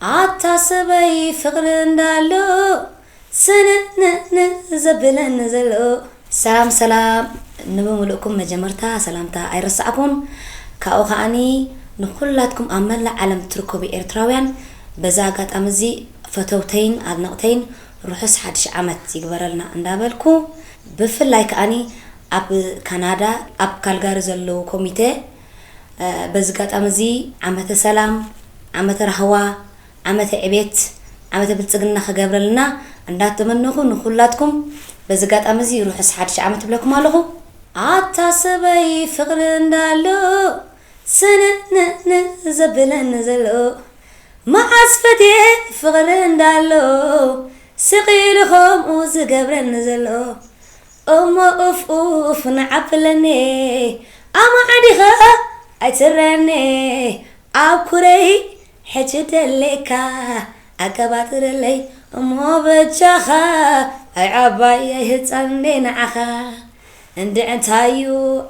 ኣታ ሰበይ ፍቕሪ እንዳሎ ስንንንን ዘብለኒ ዘሎ። ሰላም ሰላም፣ ንምምልእኩም መጀመርታ ሰላምታ ኣይረሳዕኩን። ካብኡ ከዓኒ ንኹላትኩም ኣብ መላእ ዓለም ትርከቡ ኤርትራውያን በዚ ኣጋጣሚ እዚ ፈተውተይን ኣድነቕተይን ርሑስ ሓድሽ ዓመት ይግበረልና እንዳበልኩ፣ ብፍላይ ከዓኒ ኣብ ካናዳ ኣብ ካልጋሪ ዘለዉ ኮሚቴ በዚ ኣጋጣሚ እዚ ዓመተ ሰላም፣ ዓመተ ራህዋ፣ ዓመተ ዕቤት፣ ዓመተ ብልጽግና ክገብረልና እንዳተመነኹ ንኹላትኩም በዚ ኣጋጣሚ እዚ ርሑስ ሓድሽ ዓመት እብለኩም ኣለኹ። ኣታ ሰበይ ፍቕሪ እንዳሎ ስንንንን ዘብለኒ ዘሎ መዓስ ፈትየ ፍቕሪ እንዳሎ ስቕ ኢሉ ከምኡ ዝገብረኒ ዘሎ እሞ ኡፍ ኡፍ ንዓብለኒ ኣማዕዲኻ ኣይትረኒ ኣብ ኩረይ ሕጂ ደሌካ ኣቀባጥረለይ እሞ በጃኻ ኣይ ዓባይ ኣይ ህፃን እንደ ንዓኻ እንድዒ እንታዩ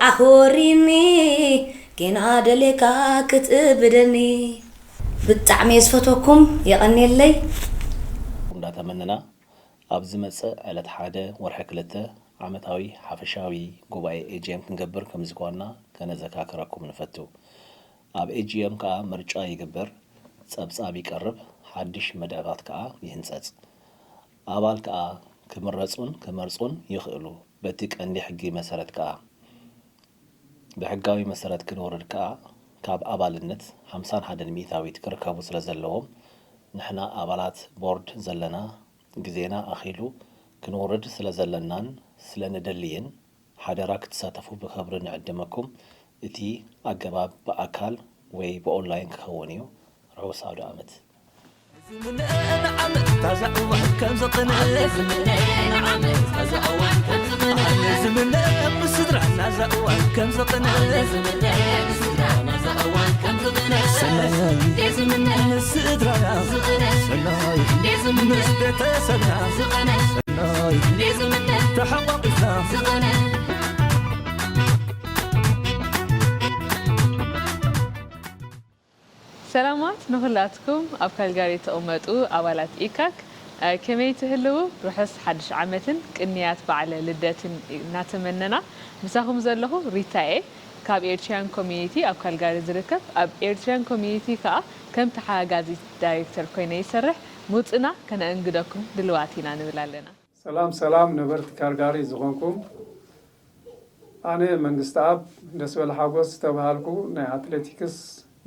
ዓኽ ወሪኒ ጌና ደሌካ ክትእብደኒ ብጣዕሚ እየ ዝፈትወኩም የቐንየለይ። እንዳተመነና ኣብ ዝመጽእ ዕለት ሓደ ወርሒ ክልተ ዓመታዊ ሓፈሻዊ ጉባኤ ኤጂኤም ክንገብር ከምዝኳንና ከነዘካክረኩም ንፈቱ። ኣብ ኤጂኤም ከኣ ምርጫ ይግበር፣ ጸብጻብ ይቀርብ፣ ሓድሽ መድዕታት ከኣ ይህንጸጽ። ኣባል ከኣ ክምረጹን ክመርጹን ይኽእሉ። በቲ ቀንዲ ሕጊ መሰረት ከኣ ብሕጋዊ መሰረት ክንወርድ ከኣ ካብ ኣባልነት ሓምሳን ሓደን ሚእታዊት ክርከቡ ስለ ዘለዎም ንሕና ኣባላት ቦርድ ዘለና ግዜና ኣኺሉ ክንወርድ ስለ ዘለናን ስለ ንደልይን ሓደራ ክትሳተፉ ብኽብሪ ንዕድመኩም። እቲ ኣገባብ ብኣካል ወይ ብኦንላይን ክኸውን እዩ። ርሑስ ኣውደኣመት። ዝምነ ንዓመት ታዛ እዋን ከም ዘቕነ ዝምነ ንዓመት ታዛ እዋን ከም ዘቕነ ዝምነ ምስ ስድራ ናዛ እዋን ከም ዘቕነ ዝምነ ምስ ስድራ ናዛ እዋን ከም ዘቕነ ሰናይ ዝምነ ምስ ስድራና ዝቕነ ሰናይ ዝምነ ምስ ቤተሰብና ዝቕነ ሰናይ ዝምነ ተሓቋቂፍና ዝቕነ ሰላማት ንኹላትኩም ኣብ ካልጋሪ ትቕመጡ ኣባላት ኢካክ ከመይ ትህልዉ? ርሑስ ሓድሽ ዓመትን ቅንያት በዓለ ልደትን እናተመነና ምሳኹም ዘለኹ ሪታ እየ ካብ ኤርትሪያን ኮሚኒቲ ኣብ ካልጋሪ ዝርከብ። ኣብ ኤርትሪያን ኮሚኒቲ ከኣ ከም ተሓጋጋዚት ዳይሬክተር ኮይነ ይሰርሕ። ምውጽና ከነእንግደኩም ድልዋት ኢና ንብል ኣለና። ሰላም ሰላም ነበርቲ ካልጋሪ ዝኾንኩም ኣነ መንግስተኣብ ደስበለ ሓጎስ ዝተብሃልኩ ናይ ኣትሌቲክስ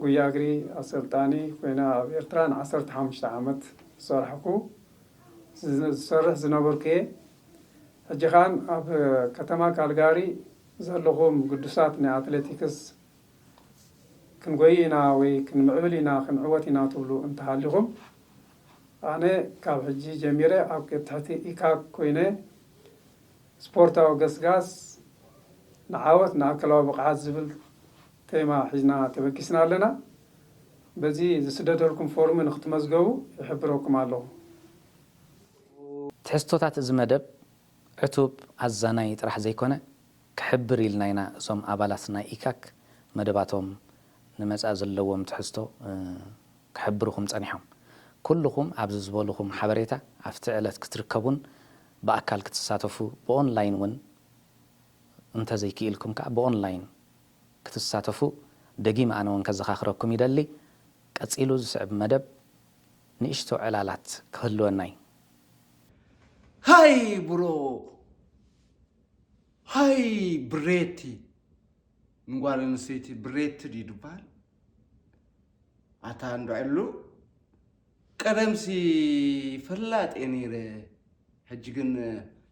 ጉያ እግሪ ኣሰልጣኒ ኮይነ ኣብ ኤርትራ ን ዓሰርተ ሓሙሽተ ዓመት ዝሰርሕኩ ዝሰርሕ ዝነበርኩ እየ። ሕጂ ኸኣን ኣብ ከተማ ካልጋሪ ዘለኹም ግዱሳት ናይ ኣትሌቲክስ ክንጎይ ኢና ወይ ክንምዕብል ኢና ክንዕወት ኢና ትብሉ እንተሃሊኹም ኣነ ካብ ሕጂ ጀሚረ ኣብ ትሕቲ ኢካክ ኮይነ ስፖርታዊ ገስጋስ ንዓወት ንኣካላዊ ብቕዓት ዝብል ቴማ ሒዝና ተበጊስና ኣለና። በዚ ዝስደደልኩም ፎርም ንክትመዝገቡ ይሕብረኩም ኣለኹ። ትሕዝቶታት እዚ መደብ ዕቱብ ኣዛናዪ ጥራሕ ዘይኮነ ክሕብር ኢልና ኢና እዞም ኣባላት ናይ ኢካክ መደባቶም ንመጻኢ ዘለዎም ትሕዝቶ ክሕብርኹም ጸኒሖም። ኩልኹም ኣብዚ ዝበልኹም ሓበሬታ ኣብቲ ዕለት ክትርከቡን ብኣካል ክትሳተፉ ብኦንላይን እውን እንተዘይክኢልኩም ከኣ ብኦንላይን ክትሳተፉ ደጊመ ኣነ እውን ከዘኻኽረኩም ይደሊ። ቀጺሉ ዝስዕብ መደብ ንእሽቶ ዕላላት ክህልወና እዩ። ሃይ ብሮ፣ ሃይ ብሬቲ። ንጓል ኣንስተይቲ ብሬቲ ድዩ ድበሃል? ኣታ እንዶ ዕሉ፣ ቀደምሲ ፈላጥ እየ ነይረ፣ ሕጂ ግን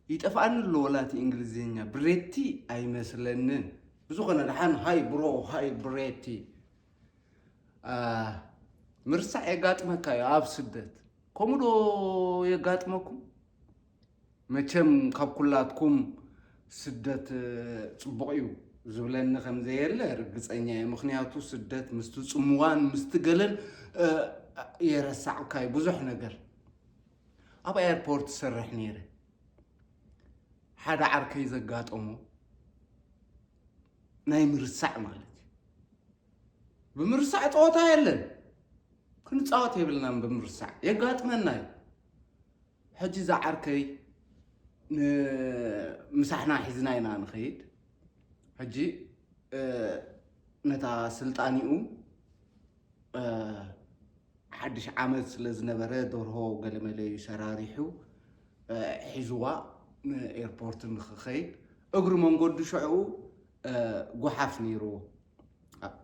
ይጠፍኣኒ ኣሎ ወላ እቲ እንግሊዝኛ። ብሬቲ ኣይመስለንን። ብዝኾነ ደሓን ሃይ ብሮ፣ ሃይ ብሬቲ። ምርሳዕ የጋጥመካ እዩ ኣብ ስደት። ከምኡ ዶ የጋጥመኩም? መቸም ካብ ኩላትኩም ስደት ጽቡቕ እዩ ዝብለኒ ከም ዘየለ ርግጸኛ እየ። ምኽንያቱ ስደት ምስቲ ጽምዋን ምስቲ ገለን የረሳዕካ እዩ ብዙሕ ነገር። ኣብ ኤርፖርት ዝሰርሕ ነይረ። ሓደ ዓርከይ ዘጋጠሞ ናይ ምርሳዕ ማለት እዩ። ብምርሳዕ ጸወታ የለን። ክንጻወት የብልናን ብምርሳዕ። የጋጥመና እዩ። ሕጂ እዛ ዓርከይ ምሳሕና ሒዝና ኢና ንኸይድ። ሕጂ ነታ ስልጣኒኡ ሓድሽ ዓመት ስለ ዝነበረ ደርሆ ገለመለ እዩ ሰራሪሑ ሒዝዋ ንኤርፖርት ንክኸይድ እግሪ መንገዱ ሽዕኡ ጎሓፍ ነይርዎ።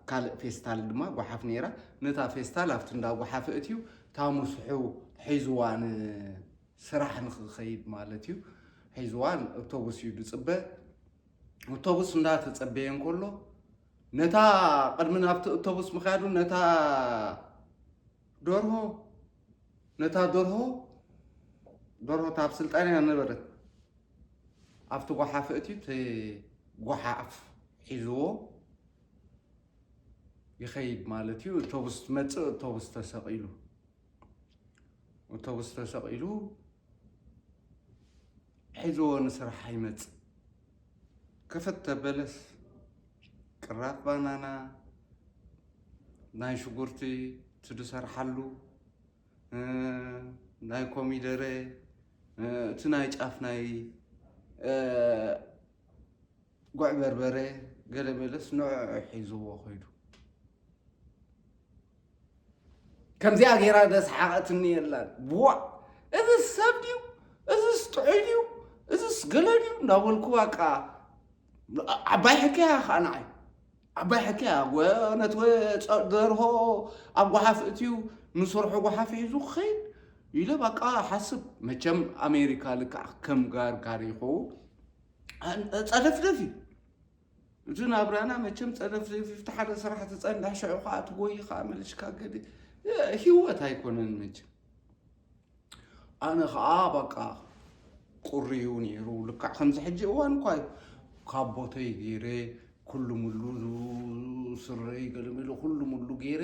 ካልእ ፌስታል ድማ ጎሓፍ ነይራ። ነታ ፌስታል ኣብቲ እንዳ ጎሓፍ እትዩ ታሙስሑ ሒዝዋ ንስራሕ ንክኸይድ ማለት እዩ። ሒዝዋ ኣውቶቡስ እዩ ዝፅበ። ኣውቶቡስ እንዳተፀበየ እንከሎ ነታ ቅድሚ ናብቲ ኣውቶቡስ ምኽያዱ ነታ ደርሆ ነታ ደርሆ ደርሆ ታብ ስልጣን እያ ነበረት። ኣብቲ ጎሓፍ እቲ እቲ ጎሓፍ ሒዝዎ ይኸይድ ማለት እዩ። ኣውቶቡስ ትመፅእ፣ ኣውቶቡስ ተሰቒሉ ኣውቶቡስ ተሰቒሉ ሒዝዎ ንስራሕ ይመፅእ። ከፈት ተበለስ፣ ቅራፍ ባናና፣ ናይ ሽጉርቲ ትድሰርሓሉ፣ ናይ ኮሚደረ፣ እቲ ናይ ጫፍ ናይ ጉዕ በርበረ ገለ መለስ ንዕዑ ሒዝዎ ኸይዱ። ከምዚኣ ገይራ ደስሓቐትኒ የላን። ብዋ፣ እዝስ ሰብ ድዩ? እዝስ ጥዑይ ድዩ? እዝስ ገለ ድዩ? እንዳበልኩ በቃ ዓባይ ሕክያ ኸዓ ንዓይ። ዓባይ ሕክያ፣ ወ-፣ ነቲ ወ-፣ ጸ-፣ ደርሆ ኣብ ጓሓፍ እትዩ፣ ንስርሑ ጓሓፍ ሒዙ ክኸይድ ኢለ በቃ ሓስብ። መቸም ኣሜሪካ ልክዕ ከም ጋርጋር ይኸውን። ጸደፍደፍ እዩ። እቲ ናብራና መቸም ጸደፍደፍ እዩ። እቲ ሓደ ስራሕ ትጸንሕ፣ ሽዑ ኸዓ ትጎይ ኸዓ መሊስካ ገዲ ህይወት ኣይኮነን መቸም። ኣነ ኸዓ በቃ ቁሪ እዩ ነይሩ። ልክዕ ከምዚ ሕጂ እዋን እኳ እዩ። ካቦተይ ገይረ፣ ኩሉ ሙሉ ስረይ ገለመለ ኩሉ ሙሉ ገይረ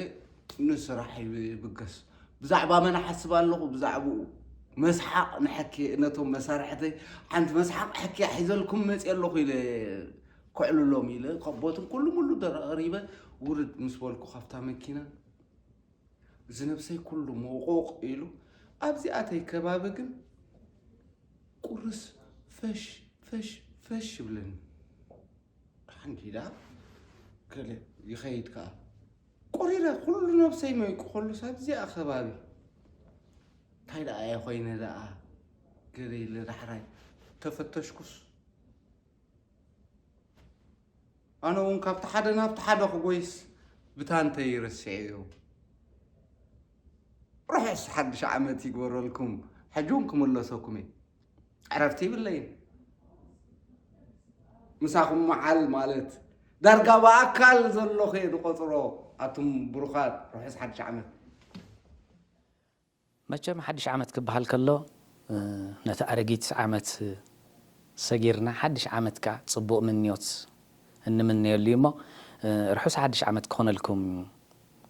ንስራሕ ይብገስ። ብዛዕባ መን እሓስብ ኣለኹ? ብዛዕባኡ። መስሓቕ ንሕኪ ነቶም መሳርሕተይ ሓንቲ መስሓቕ ሕኪያ ሒዘልኩም መፅየ ኣለኹ ኢለ ከዕልሎም ኢለ ካቦትን ኩሉ ሙሉ ደራሪበ ውርድ ምስ በልኩ ካብታ መኪና እዚ ነብሰይ ኩሉ ሞቖቕ ኢሉ ኣብዚኣተይ ከባቢ ግን ቁርስ ፈሽ ፈሽ ፈሽ ይብለኒ። ሓንዲዳ ገለ ይኸይድ ከኣ ቁሪረ ኩሉ ነብሰይ መይቁ ከሉስ ኣብዚኣ ከባቢ እንታይ ደኣ እየ ኮይነ ደኣ ገለ ኢለ ዳሕራይ ተፈተሽኩስ ኣነ እውን ካብቲ ሓደ ናብቲ ሓደ ክጎይስ ብታንተይ ረሲዐዮ። ርሑስ ሓድሽ ዓመት ይግበረልኩም። ሕጂ እውን ክምለሰኩም እየ። ዕረፍቲ ይብለይን። ምሳኹም መዓል ማለት ዳርጋ ብኣካል ዘለኹ እየ ዝቆፅሮ። ኣቱም ብሩኻት ርሑስ ሓድሽ ዓመት። መቸም ሓድሽ ዓመት ክበሃል ከሎ ነቲ ኣረጊት ዓመት ሰጊርና ሓድሽ ዓመት ከኣ ጽቡቕ ምንዮት እንምነየሉ እዩ እሞ ርሑስ ሓድሽ ዓመት ክኾነልኩም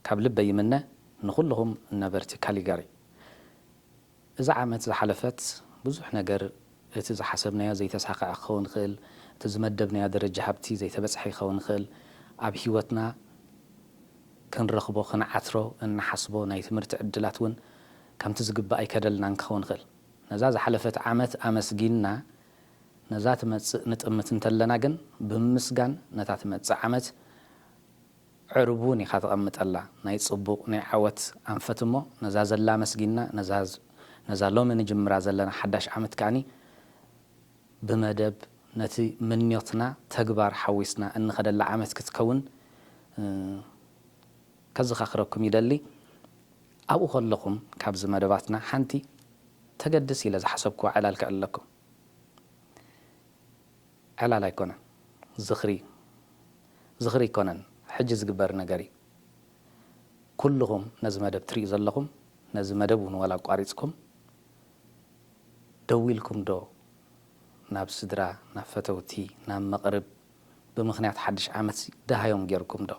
ካብ ልበይ ይምነ ንኹልኹም ነበርቲ ካሊጋሪ። እዛ ዓመት ዝሓለፈት ብዙሕ ነገር እቲ ዝሓሰብናዮ ዘይተሳኽዐ ክኸውን ይኽእል፣ እቲ ዝመደብናዮ ደረጃ ሃብቲ ዘይተበጽሐ ይኸውን ይኽእል፣ ኣብ ህይወትና ክንረኽቦ ክንዓትሮ እንሓስቦ ናይ ትምህርቲ ዕድላት እውን ከምቲ ዝግባእ ኣይከደልናን ክኸውን ይኽእል። ነዛ ዝሓለፈት ዓመት ኣመስጊንና ነዛ ትመጽእ ንጥምት እንተለና ግን ብምምስጋን ነታ ትመጽእ ዓመት ዕርቡን ኢኻ ተቐምጠላ። ናይ ጽቡቕ ናይ ዓወት ኣንፈት እሞ ነዛ ዘላ መስጊና ነዛ ሎሚ ንጅምራ ዘለና ሓዳሽ ዓመት ከኣኒ ብመደብ ነቲ ምንዮትና ተግባር ሓዊስና እንኸደላ ዓመት ክትከውን ከዘኻኽረኩም ይደሊ። ኣብኡ ከለኹም ካብዚ መደባትና ሓንቲ ተገድስ ኢለ ዝሓሰብክዋ ዕላል ከዕልለኩም። ዕላል ኣይኮነን፣ ዝኽሪ ዝኽሪ ኣይኮነን፣ ሕጂ ዝግበር ነገር እዩ። ኩልኹም ነዚ መደብ ትርእዩ ዘለኹም፣ ነዚ መደብ እውን ዋላ ኣቋሪጽኩም ደው ኢልኩም ዶ ናብ ስድራ፣ ናብ ፈተውቲ፣ ናብ መቕርብ ብምኽንያት ሓድሽ ዓመት ደሃዮም ጌርኩም ዶ?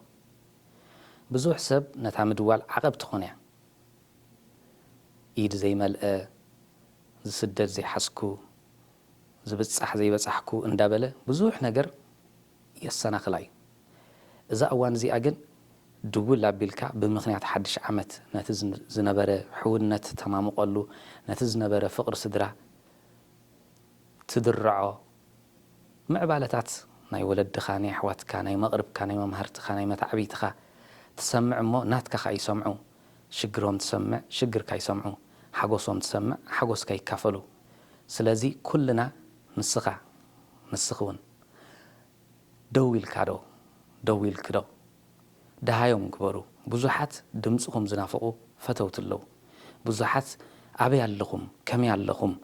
ብዙሕ ሰብ ነታ ምድዋል ዓቐብ ትኾን እያ። ኢድ ዘይመልአ፣ ዝስደድ ዘይሓዝኩ፣ ዝብጻሕ ዘይበጻሕኩ እንዳበለ ብዙሕ ነገር የሰናኽላ እዩ። እዛ እዋን እዚኣ ግን ድውል ኣቢልካ ብምኽንያት ሓድሽ ዓመት ነቲ ዝን- ዝነበረ ሕውነት ተማምቐሉ፣ ነቲ ዝነበረ ፍቕሪ ስድራ ትድርዖ፣ ምዕባለታት ናይ ወለድኻ፣ ናይ ኣሕዋትካ፣ ናይ መቕርብካ፣ ናይ መምሃርትኻ፣ ናይ መታዕብይትኻ ትሰምዕ እሞ ናትካ ኸኣ ይሰምዑ። ሽግሮም ትሰምዕ፣ ሽግርካ ይሰምዑ። ሓጎሶም ትሰምዕ፣ ሓጎስካ ይካፈሉ። ስለዚ ኩልና ንስኻ ንስኺ እውን ደው ኢልካ ዶ ደው ኢልኪ ዶ ደሃዮም ግበሩ። ብዙሓት ድምጽኹም ዝናፍቑ ፈተውቲ ኣለዉ። ብዙሓት ኣበይ ኣለኹም፣ ከመይ ኣለኹም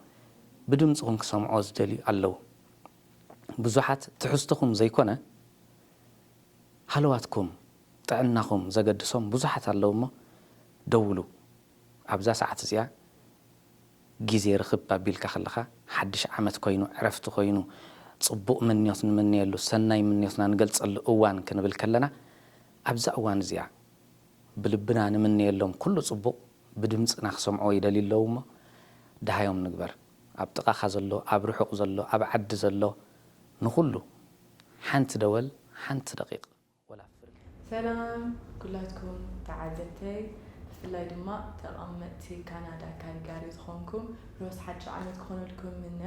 ብድምጽኹም ክሰምዕዎ ዝደልዩ ኣለዉ። ብዙሓት ትሕዝቶኹም ዘይኮነ ሃለዋትኩም ጥዕናኹም ዘገድሶም ብዙሓት ኣለዉ እሞ ደውሉ። ኣብዛ ሰዓት እዚኣ ግዜ ርኽብ ኣቢልካ ከለኻ ሓድሽ ዓመት ኮይኑ ዕረፍቲ ኮይኑ ጽቡቕ ምንዮት ንምንየሉ ሰናይ ምንዮትና ንገልጸሉ እዋን ክንብል ከለና ኣብዛ እዋን እዚኣ ብልብና ንምነየሎም ኩሉ ጽቡቕ ብድምጽና ክሰምዕዎ ይደልዩ ኣለዉ እሞ ደሃዮም ንግበር። ኣብ ጥቓኻ ዘሎ፣ ኣብ ርሑቕ ዘሎ፣ ኣብ ዓዲ ዘሎ ንኹሉ ሓንቲ ደወል ሓንቲ ደቂቕ ወላ ፍርቂ። ሰላም ኩላትኩም ተዓዘብተይ ብፍላይ ድማ ተቐመጥቲ ካናዳ ካልጋሪ ዝኾንኩም ርሑስ ሓድሽ ዓመት ክኾነልኩም ይምነ።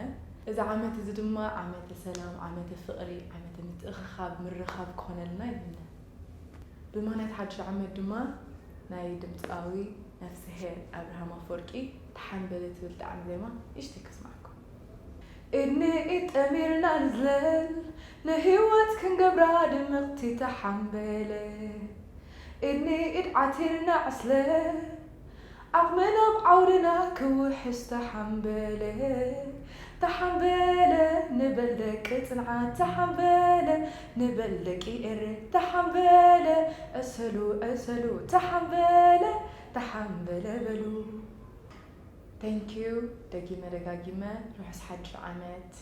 እዚ ዓመት እዚ ድማ ዓመተ ሰላም፣ ዓመተ ፍቕሪ፣ ዓመተ ምትእኽኻብ ምርኻብ ክኾነልና ይምነ። ብምኽንያት ሓድሽ ዓመት ድማ ናይ ድምፃዊ ነፍስሄር ኣብርሃም ኣፈወርቂ ተሓምበለ ትብል ጣዕሚ ዜማ ንእሽተይ ከስምዓኩም። ኢድ ንኢድ ጠሚርና ንዝለል ንህይወት ክንገብራ ድምቕቲ ተሓምበለ ኢድ ንኢድ ዓቲርና ዕስለ ዓቕምና ኣብ ዓውድና ክውሕስ ተሓምበለ ተሓምበለ ንበል ደቂ ጽንዓት ተሓምበለ ንበል ደቂ ኤረ ተሓምበለ ዕሰሉ ዕሰሉ ተሓምበለ ተሓምበለ በሉ። Thank you ደጊመ ደጋጊመ ርሑስ ሓድሽ ዓመት።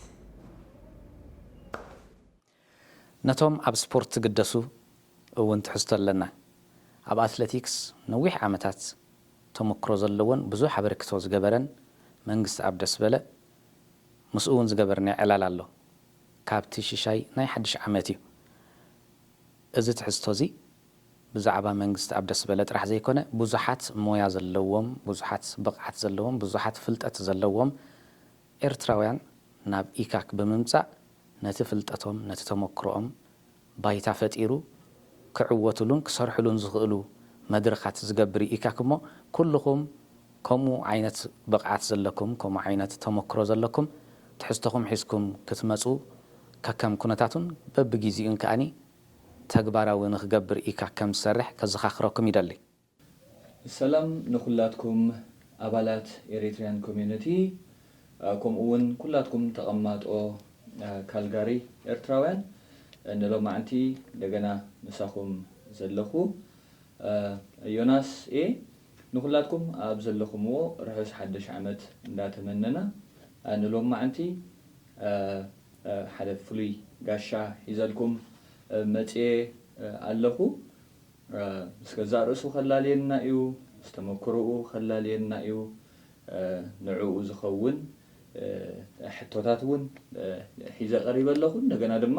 ነቶም ኣብ ስፖርት ዝግደሱ እውን ትሕዝቶ ኣለና። ኣብ ኣትለቲክስ ነዊሕ ዓመታት ተመክሮ ዘለዎን ብዙሕ ኣበርክቶ ዝገበረን መንግስትኣብ ደስበለ ምስኡ እውን ዝገበርናዮ ዕላል ኣሎ። ካብቲ ሽሻይ ናይ ሓድሽ ዓመት እዩ። እዚ ትሕዝቶ እዚ ብዛዕባ መንግስትኣብ ደስበለ ጥራሕ ዘይኮነ ብዙሓት ሞያ ዘለዎም፣ ብዙሓት ብቕዓት ዘለዎም፣ ብዙሓት ፍልጠት ዘለዎም ኤርትራውያን ናብ ኢካክ ብምምጻእ ነቲ ፍልጠቶም ነቲ ተመክሮኦም ባይታ ፈጢሩ ክዕወትሉን ክሰርሕሉን ዝኽእሉ መድረኻት ዝገብር እዩ ኢካክ እሞ ኩልኹም ከምኡ ዓይነት ብቕዓት ዘለኩም ከምኡ ዓይነት ተመክሮ ዘለኩም ትሕዝቶኹም ሒዝኩም ክትመጹ ከከም ኩነታቱን በብጊዜኡን ከኣኒ ተግባራዊ ንኽገብር ኢካክ ከም ዝሰርሕ ከዘኻኽረኩም ይደሊ። ሰላም ንኩላትኩም ኣባላት Eritrean Community ከምኡ እውን ኩላትኩም ተቐማጦ ካልጋሪ ኤርትራውያን ንሎማዕንቲ እንደገና ምሳኹም ዘለኹ ዮናስ እየ። ንኩላትኩም ኣብ ዘለኹምዎ ርሑስ ሓድሽ ዓመት እንዳተመነና ንሎማዕንቲ ሓደ ፍሉይ ጋሻ ሒዘልኩም መፅየ ኣለኹ። ምስ ገዛእ ርእሱ ከላልየና እዩ፣ ምስ ተመክሮኡ ከላልየና እዩ። ንዕኡ ዝኸውን ሕቶታት እውን ሒዘ ቀሪበ ኣለኹ። እንደገና ድማ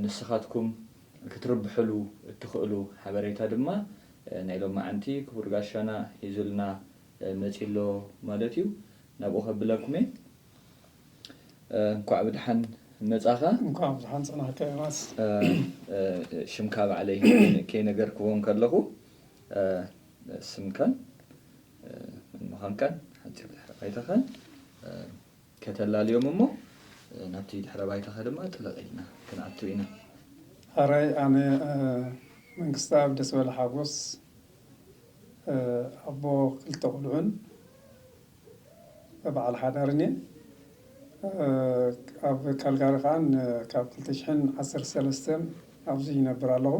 ንስኻትኩም ክትርብሕሉ እትኽእሉ ሓበሬታ ድማ ናይ ሎማዓንቲ ክቡር ጋሻና ሒዙልና መፂሎ ማለት እዩ። ናብኡ ከብለኩም እየ። እንኳዕ ብድሓን መጻኻ። እንኳዕ ብዙሓን ጸናሕካ ዮናስ። ሽምካ ባዕለይ ከይነገርክዎም ከለኹ ስምካን ምዃንካን ሓፂር ድሕረ ባይታኻን ከተላልዮም እሞ ናብቲ ድሕረ ባይታኻ ድማ ጥልቕ ኢልና ክንኣቱ ኢና። ሕራይ ኣነ መንግስቲ ኣብ ደስ በለ ሓጎስ ኣቦ ክልተ ቁልዑን በዓል ሓዳርን እየ። ኣብ ካልጋሪ ከዓን ካብ ክልተ ሽሕን ዓሰርተ ሰለስተን ኣብዚ ይነብር ኣለኹ።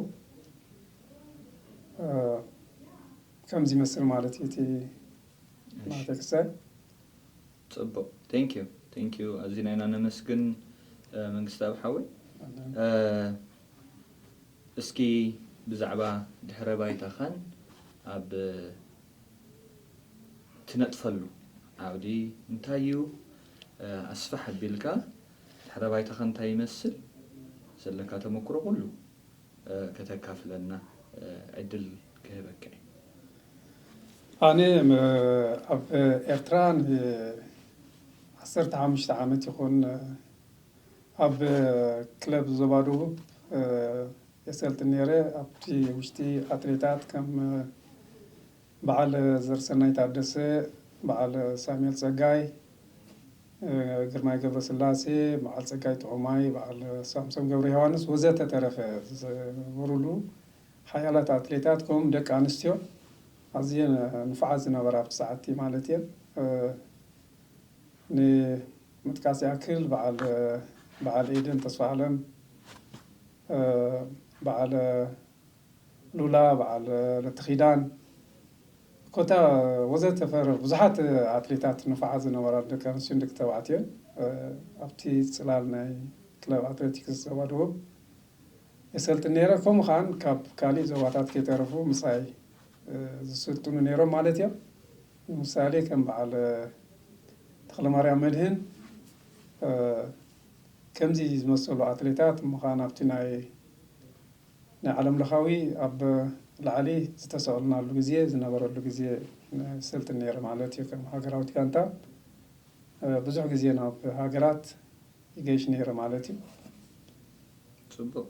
ከምዚ ይመስል ማለት እዩ እቲ ናተይ ክሳይ። ፅቡቅ thank you thank you ኣዚና ኢና ነመስግን። መንግስቲ ኣብ ሓወይ እስኪ ብዛዕባ ድሕረ ባይታኻን ኣብ ትነጥፈሉ ዓውዲ እንታይ እዩ ኣስፍሕ ኣቢልካ ድሕረ ባይታኻ እንታይ ይመስል ዘለካ ተመክሮ ኩሉ ከተካፍለና ዕድል ክህበካ እዩ። ኣነ ኣብ ኤርትራ ን ዓሰርተ ሓሙሽተ ዓመት ይኹን ኣብ ክለብ ዞባ ደቡብ የሰልጥን ነይረ። ኣብቲ ውሽጢ ኣትሌታት ከም በዓል ዘርሰናይ ታደሰ፣ በዓል ሳሙኤል ጸጋይ፣ ግርማይ ገብረስላሴ፣ በዓል ጸጋይ ጥዑማይ፣ በዓል ሳምሶም ገብረ ዮሃንስ ወዘተ ተረፈ ዝነበሩሉ ሓያላት ኣትሌታት ከምኡ ደቂ ኣንስትዮ ኣዝየን ንፉዓት ዝነበራ ኣብቲ ሰዓትቲ ማለት እየን። ንምጥቃስ ይኣክል በዓል በዓል ኤደን ተስፋኣለም፣ በዓል ሉላ፣ በዓል ለተኺዳን ኮታ ወዘተ ፈረር ብዙሓት ኣትሌታት ንፉዓት ዝነበራ ደቂ ኣንስትዮን ደቂ ተባዕትዮን ኣብቲ ጽላል ናይ ክለብ ኣትሌቲክስ ዞባ ደቡብ የሰልጥን ነይረ። ከምኡ ከዓን ካብ ካሊእ ዞባታት ከይተረፉ ምሳይ ዝስልጥኑ ነይሮም ማለት እዮም። ንምሳሌ ከም በዓል ተኽለማርያም መድህን ከምዚ ዝመሰሉ ኣትሌታት ምዃን ኣብቲ ናይ ናይ ዓለም ለኻዊ ኣብ ላዕሊ ዝተሰቕልናሉ ግዜ ዝነበረሉ ግዜ ሰልጥን ነይረ ማለት እዩ። ከም ሃገራዊት ጋንታ ብዙሕ ግዜ ናብ ሃገራት ይገይሽ ነይረ ማለት እዩ። ፅቡቅ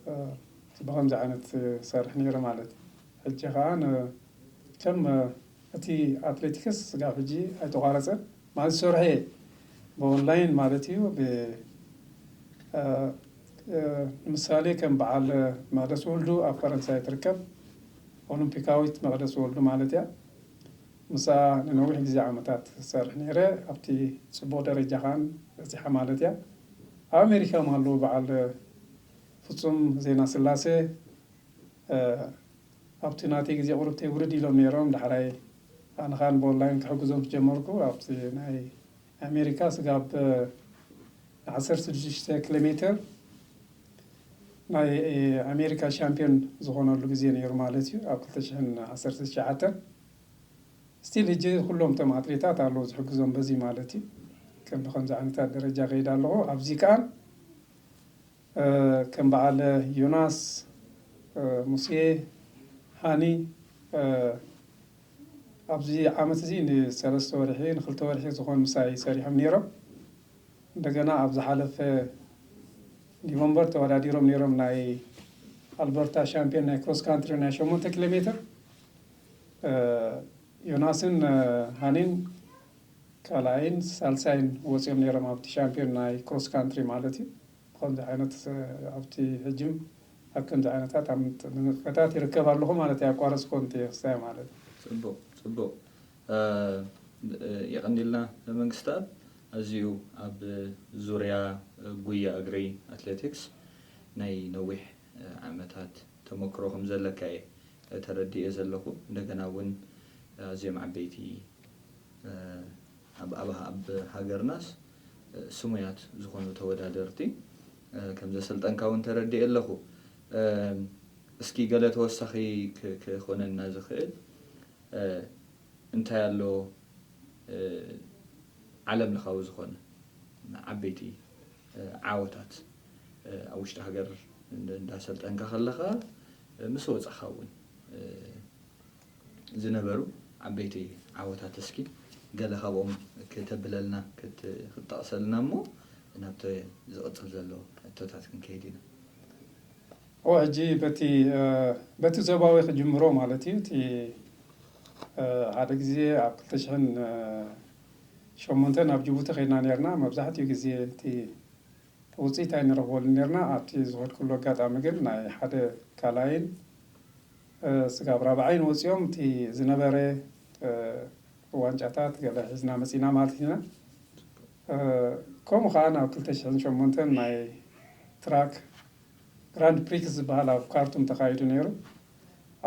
ብከምዚ ዓይነት ሰርሕ ነይረ ማለት እዩ። ሕጂ ከዓ ከም እቲ ኣትሌቲክስ ስጋብ ሕጂ ኣይተቋረፀን ማለት ሰርሐ ብኦንላይን ማለት እዩ። ንምሳሌ ከም በዓል መቅደስ ወልዱ ኣብ ፈረንሳይ ትርከብ ኦሎምፒካዊት መቅደስ ወልዱ ማለት እያ። ምስኣ ንነዊሕ ግዜ ዓመታት ሰርሕ ነይረ ኣብቲ ፅቡቅ ደረጃ ከዓን በፂሓ ማለት እያ። ኣብ ኣሜሪካ ማሉ በዓል ፍፁም ዜና ስላሴ ኣብቲ ናተይ ግዜ ቁሩብተይ ውርድ ኢሎም ነይሮም። ዳሕራይ ኣነ ከዓን ብኦንላይን ክሕግዞም ዝጀመርኩ ኣብቲ ናይ ኣሜሪካ ስጋብ ዓሰርተ ሽዱሽተ ኪሎ ሜትር ናይ ኣሜሪካ ሻምፒዮን ዝኾነሉ ግዜ ነይሩ ማለት እዩ ኣብ ክልተ ሽሕን ዓሰርተ ትሽዓተን። ስቲል ሕጂ ኩሎም እቶም ኣትሌታት ኣለዉ ዝሕግዞም በዚ ማለት እዩ። ከም ብከምዚ ዓይነታት ደረጃ ከይድ ኣለኹ ኣብዚ ከዓን ከም በዓል ዮናስ፣ ሙሴ፣ ሃኒ ኣብዚ ዓመት እዚ ንሰለስተ ወርሒ ንክልተ ወርሒ ዝኾን ምሳይ ሰሪሖም ነይሮም። እንደገና ኣብ ዝሓለፈ ዲቨምበር ተወዳዲሮም ነይሮም ናይ ኣልበርታ ሻምፒዮን ናይ ክሮስ ካንትሪ ናይ ሸሞንተ ኪሎ ሜትር ዮናስን ሃኒን ካልኣይን ሳልሳይን ወፂኦም ነይሮም ኣብቲ ሻምፒዮን ናይ ክሮስ ካንትሪ ማለት እዩ። ብከምዚ ዓይነት ኣብቲ ሕጅም ኣብ ከምዚ ዓይነታት ኣብ ምንቅስቃሳት ይርከብ ኣለኹ ማለት እዩ። ኣቋረፅኮ እንተ ክስታይ ማለት እዩ። ፅቡቅ ፅቡቅ የቐንየልና መንግስተኣብ። ኣዝዩ ኣብ ዙርያ ጉያ እግሪ ኣትሌቲክስ ናይ ነዊሕ ዓመታት ተመክሮ ከም ዘለካ እየ ተረዲኤ ዘለኹ። እንደገና እውን ኣዝዮም ዓበይቲ ኣብ ኣብ ኣብ ሃገርናስ ስሙያት ዝኾኑ ተወዳደርቲ ከም ዘሰልጠንካ እውን ተረዲኤ ኣለኹ። እስኪ ገለ ተወሳኺ ክኾነና ዝኽእል እንታይ ኣሎ ዓለም ለኻዊ ዝኾነ ዓበይቲ ዓወታት ኣብ ውሽጢ ሃገር እንዳሰልጠንካ ከለኻ ምስ ወፃኻ እውን ዝነበሩ ዓበይቲ ዓወታት እስኪ ገለ ካብኦም ክተብለልና ክትጠቕሰልና እሞ ናብቲ ዝቕጽል ዘሎ ሕቶታት ክንከይድ ኢና። ኦ ሕጂ በቲ በቲ ዞባዊ ክጅምሮ ማለት እዩ። እቲ ሓደ ግዜ ኣብ ክልተ ሽሕን ሸሞንተን ኣብ ጅቡቲ ከይድና ነርና። መብዛሕትኡ ግዜ እቲ ውፅኢት ኣይንረኽበሉ ነርና። ኣብቲ ዝኸድኩሉ ኣጋጣሚ ግን ናይ ሓደ ካልኣይን ስጋብ ራብዓይን ወፂኦም እቲ ዝነበረ ዋንጫታት ገለ ሒዝና መፂና ማለት ኢና። ከምኡ ከዓ ናብ ክልተ ሽሕን ሸሞንተን ናይ ትራክ ግራንድ ፕሪክስ ዝበሃል ኣብ ካርቱም ተኻይዱ ነይሩ።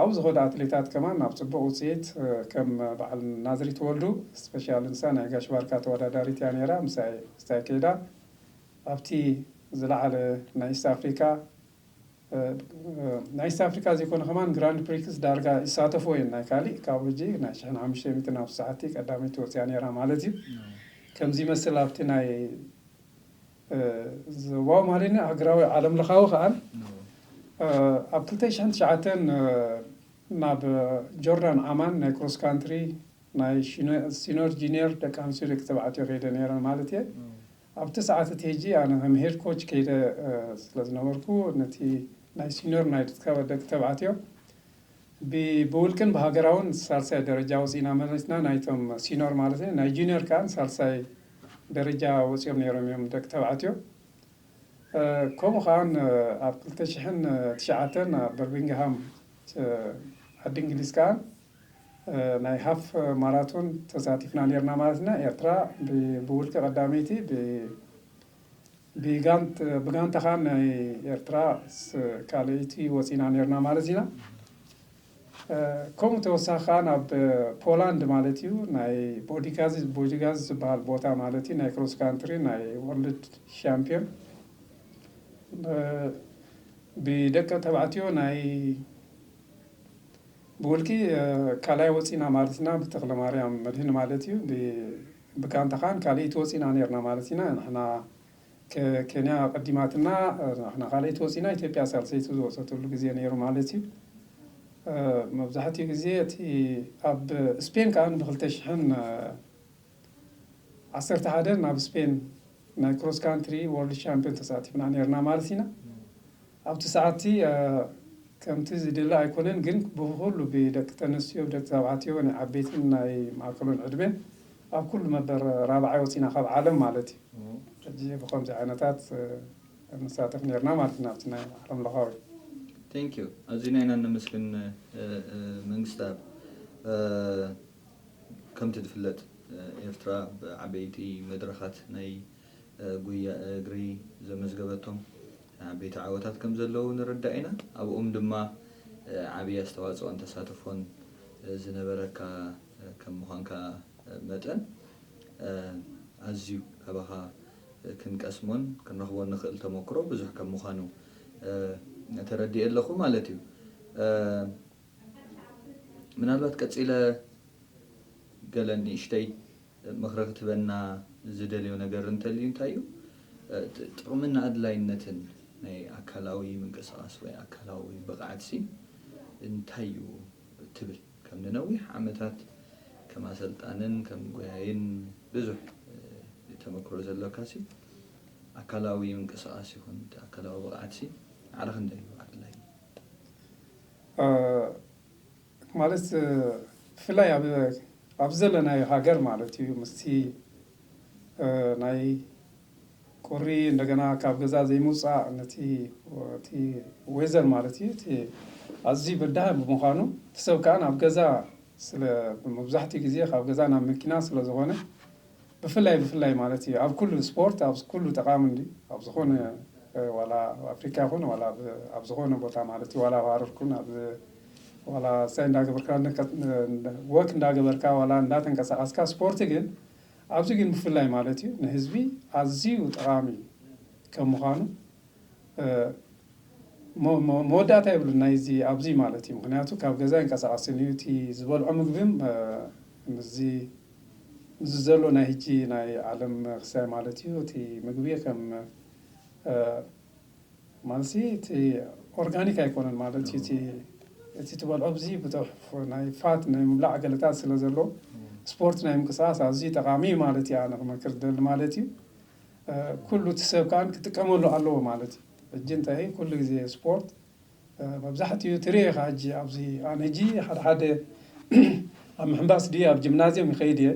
ኣብኡ ዝኸዱ ኣትሌታት ከማን ናብ ፅቡቕ ውፅኢት ከም በዓል ናዝሪት ወልዱ ስፔሻል ንሳ ናይ ጋሽ ባርካ ተወዳዳሪት እያ ነይራ። ምሳይ ምስታይ ከይዳ ኣብቲ ዝለዓለ ናይ ኢስት ኣፍሪካ ናይ ኢስት ኣፍሪካ ዘይኮነ ከማን ግራንድ ፕሪክስ ዳርጋ ይሳተፉ እየን። ናይ ካሊእ ካብ ሕጂ ናይ ሽሕን ሓሙሽተ ሚእትን ኣብ ሰዓቲ ቀዳመይቲ ወፅያ ነይራ ማለት እዩ። ከምዚ ይመስል ኣብቲ ናይ ዞባዊ ማለት ሃገራዊ ዓለም ለኻዊ ከዓን ኣብ ክልተ ሽሕን ትሽዓተን ናብ ጆርዳን ዓማን ናይ ክሮስ ካንትሪ ናይ ሲኖር ጂኒየር ደቂ ኣንስትዮ ደቂ ተባዕትዮ ከይደ ነይረ ማለት እየ። ኣብቲ ሰዓት እቲ ሕጂ ኣነ ከም ሄድ ኮች ከይደ ስለ ዝነበርኩ ነቲ ናይ ሲኒዮር ናይ ደቂ ተባዕትዮ ብውልቅን ብሃገራውን ሳልሳይ ደረጃ ወፂና መለስና። ናይቶም ሲኒዮር ማለት ናይ ጁኒየር ከዓ ሳልሳይ ደረጃ ወፂኦም ነይሮም እዮም ደቂ ተባዕትዮ። ከምኡ ከዓ ኣብ ክልተ ሽሕን ትሽዓተን ኣብ በርሚንግሃም ዓዲ እንግሊዝ ከዓ ናይ ሃፍ ማራቶን ተሳቲፍና ነርና ማለት ኢና። ኤርትራ ብውልቂ ቀዳመይቲ ብጋንት ብጋንታ ከዓ ናይ ኤርትራ ካልኣይቲ ወፂና ነርና ማለት ኢና። ከምኡ ተወሳኺ ከዓ ናብ ፖላንድ ማለት እዩ ናይ ቦዲጋዝ ቦዲጋዝ ዝበሃል ቦታ ማለት እዩ ናይ ክሮስ ካንትሪ ናይ ወርልድ ሻምፒዮን ብደቂ ተባዕትዮ ናይ ብውልቂ ካልኣይ ወፂና ማለት ኢና ብተክለ ማርያም መድህን ማለት እዩ። ብጋንታ ከዓ ካልኣይቲ ወፂና ነርና ማለት ኢና። ንሕና ኬንያ ቀዲማትና ንሕና ካልኣይቲ ወፂና ኢትዮጵያ ሳልሰይቲ ዝወፀትሉ ግዜ ነይሩ ማለት እዩ። መብዛሕትኡ ግዜ እቲ ኣብ ስፔን ከዓ ብክልተ ሽሕን ዓሰርተ ሓደን ናብ ስፔን ናይ ክሮስ ካንትሪ ወርልድ ሻምፒዮን ተሳቲፍና ነርና ማለት ኢና። ኣብቲ ሰዓትቲ ከምቲ ዝድለ ኣይኮነን፣ ግን ብኩሉ ብደቂ ተነስትዮ ብደቂ ተባዕትዮ ናይ ዓበይትን ናይ ማእከሎን ዕድሜን ኣብ ኩሉ መበር ራብዓይ ወፂና ካብ ዓለም ማለት እዩ። ሕጂ ብከምዚ ዓይነታት ንሳተፍ ነርና ማለት ኢና ኣብቲ ናይ ዓለም ለኻዊ። Thank you ኣዚና ኢና ነመስግን። መንግስታብ ከምቲ ዝፍለጥ ኤርትራ ብዓበይቲ መድረኻት ናይ ጉያ እግሪ ዘመዝገበቶም ዓበይቲ ዓወታት ከም ዘለዉ ንርዳእ ኢና። ኣብኦም ድማ ዓብዪ ኣስተዋፅኦን ተሳትፎን ዝነበረካ ከም ምዃንካ መጠን ኣዝዩ ካባኻ ክንቀስሞን ክንረኽቦን ንኽእል ተመክሮ ብዙሕ ከም ምዃኑ ተረዲኤ ኣለኹ ማለት እዩ። ምናልባት ቀፂለ ገለ ንእሽተይ ምኽሪ ክትበና ዝደልዮ ነገር እንተልዩ እንታይ እዩ? ጥቕምን ኣድላይነትን ናይ ኣካላዊ ምንቅስቓስ ወይ ኣካላዊ ብቕዓትሲ እንታይ እዩ ትብል? ከም ንነዊሕ ዓመታት ከም ኣሰልጣንን ከም ጎያይን ብዙሕ ተመክሮ ዘለካሲ ኣካላዊ ምንቅስቓስ ይኹን ኣካላዊ ብቕዓትሲ ማዕረ ክንደይ እዩ ኣድላይ? ማለት ብፍላይ ኣብ ኣብዚ ዘለናዮ ሃገር ማለት እዩ ምስቲ ናይ ቁሪ እንደገና ካብ ገዛ ዘይምውፃእ ነቲ እቲ ዌዘር ማለት እዩ እቲ ኣዝዩ በዳሂ ብምዃኑ እቲ ሰብ ከዓ ኣብ ገዛ ስለ መብዛሕትኡ ግዜ ካብ ገዛ ናብ መኪና ስለ ዝኾነ ብፍላይ ብፍላይ ማለት እዩ ኣብ ኩሉ ስፖርት ኣብ ኩሉ ጠቃሚ እንዲ ኣብ ዝኾነ ዋላ ኣብ ኣፍሪካ ይኹን ዋላ ኣብ ዝኾነ ቦታ ማለት እዩ ዋላ ኣብ ሃረር ኩን ኣብ ዋላ ሳይ እንዳገበርካ ወክ እንዳገበርካ ዋላ እንዳተንቀሳቀስካ ስፖርት ግን ኣብዚ ግን ብፍላይ ማለት እዩ ንህዝቢ ኣዝዩ ጠቃሚ ከም ምዃኑ መወዳእታ የብሉ ናይዚ ኣብዚ ማለት እዩ ምክንያቱ ካብ ገዛ ይንቀሳቀስን እዩ እቲ ዝበልዖ ምግብም ምስዚ ምስዚ ዘሎ ናይ ህጂ ናይ ዓለም ክሳይ ማለት እዩ እቲ ምግቢ ከም ማለት እቲ ኦርጋኒክ ኣይኮነን ማለት እዩ እቲ ትበልዖ ብዚ ብጥሕ ናይ ፋት ናይ ምብላዕ ገለታት ስለ ዘሎ ስፖርት ናይ ምንቅስቃስ ኣዝዩ ጠቃሚ እዩ ማለት እዩ ኣነ ክመክር ደሊ ማለት እዩ ኩሉ እቲ ሰብ ከኣ ክጥቀመሉ ኣለዎ ማለት እዩ። ሕጂ እንታይ ኩሉ ግዜ ስፖርት መብዛሕትኡ ትርኢ ኢኻ። ሕጂ ኣብዚ ኣነ ሕጂ ሓደ ሓደ ኣብ ምሕንባስ ድዩ ኣብ ጅምናዝዮም ይኸይድ እየ።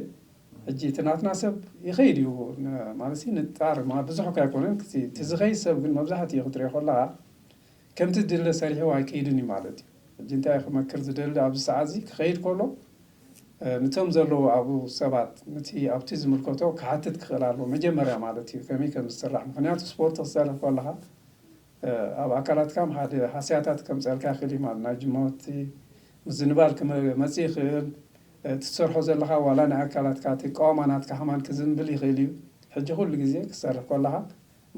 ሕጂ እቲ ናትና ሰብ ይኸይድ እዩ ማለት ንጣር ብዙሕ እኳ ኣይኮነን። እቲ ዝኸይድ ሰብ ግን መብዛሕትኡ ክትሪኦ ከለኻ ከምቲ ድለ ሰሪሕዎ ኣይከይድን እዩ ማለት እዩ። ሕጂ እንታይ ክመክር ዝደሊ ኣብዚ ሰዓት እዚ ክኸይድ ከሎ ነቶም ዘለዉ ኣብኡ ሰባት ነቲ ኣብቲ ዝምልከቶ ክሓትት ክኽእል ኣለዎ መጀመርያ ማለት እዩ ከመይ ከም ዝስራሕ። ምኽንያቱ ስፖርት ክትሰርሕ ከለኻ ኣብ ኣካላትካ ሓደ ሃስያታት ከምፀልካ ይኽእል እዩ ማለት ናይ ጅማውቲ ምዝንባል ክመፅእ ይኽእል። እቲ ትሰርሖ ዘለኻ ዋላ ናይ ኣካላትካ እቲ ቀዋማ ናትካ ከማን ክዝንብል ይኽእል እዩ። ሕጂ ኩሉ ግዜ ክትሰርሕ ከለኻ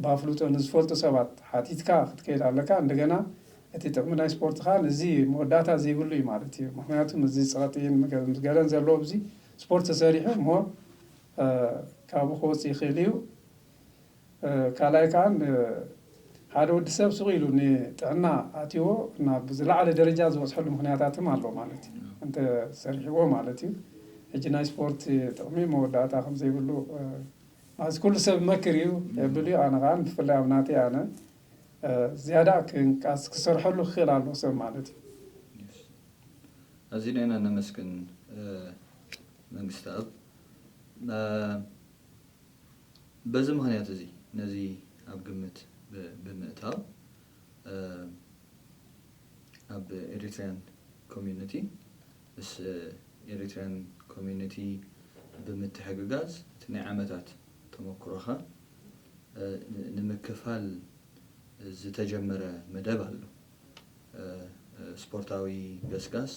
ብኣፍልጦ ንዝፈልጡ ሰባት ሓቲትካ ክትከይድ ኣለካ። እንደገና እቲ ጥቕሚ ናይ ስፖርት ከዓ እዚ መወዳእታ ዘይብሉ እዩ ማለት እዩ። ምክንያቱ እዚ ፀቕጢን ገለን ዘለዎ እዚ ስፖርት ተሰሪሑ እሞ ካብኡ ክወፅእ ይኽእል እዩ። ካልኣይ ከዓ ሓደ ወዲ ሰብ ስቕ ኢሉ ንጥዕና ኣትዎ ናብ ዝለዓለ ደረጃ ዝበፅሐሉ ምክንያታትም ኣሎ ማለት እዩ እንተሰሪሕዎ ማለት እዩ። ሕጂ ናይ ስፖርት ጥቕሚ መወዳእታ ከምዘይብሉ ኣብዚ ኩሉ ሰብ መክር እዩ የብል እዩ። ኣነ ከዓ ብፍላይ ኣብ ናተይ ኣነ ዝያዳ ክንቃስ ክሰርሐሉ ክኽእል ኣለዎ ሰብ ማለት እዩ። ኣዚና ኢና ነመስግን መንግስቲ ኣብ በዚ ምክንያት እዚ ነዚ ኣብ ግምት ብምእታው ኣብ ኤሪትሪያን ኮሚዩኒቲ ምስ ኤሪትሪያን ኮሚዩኒቲ ብምትሕግጋዝ እቲ ናይ ዓመታት ተመክሮኻ ንምክፋል ዝተጀመረ መደብ ኣሎ። ስፖርታዊ ገስጋስ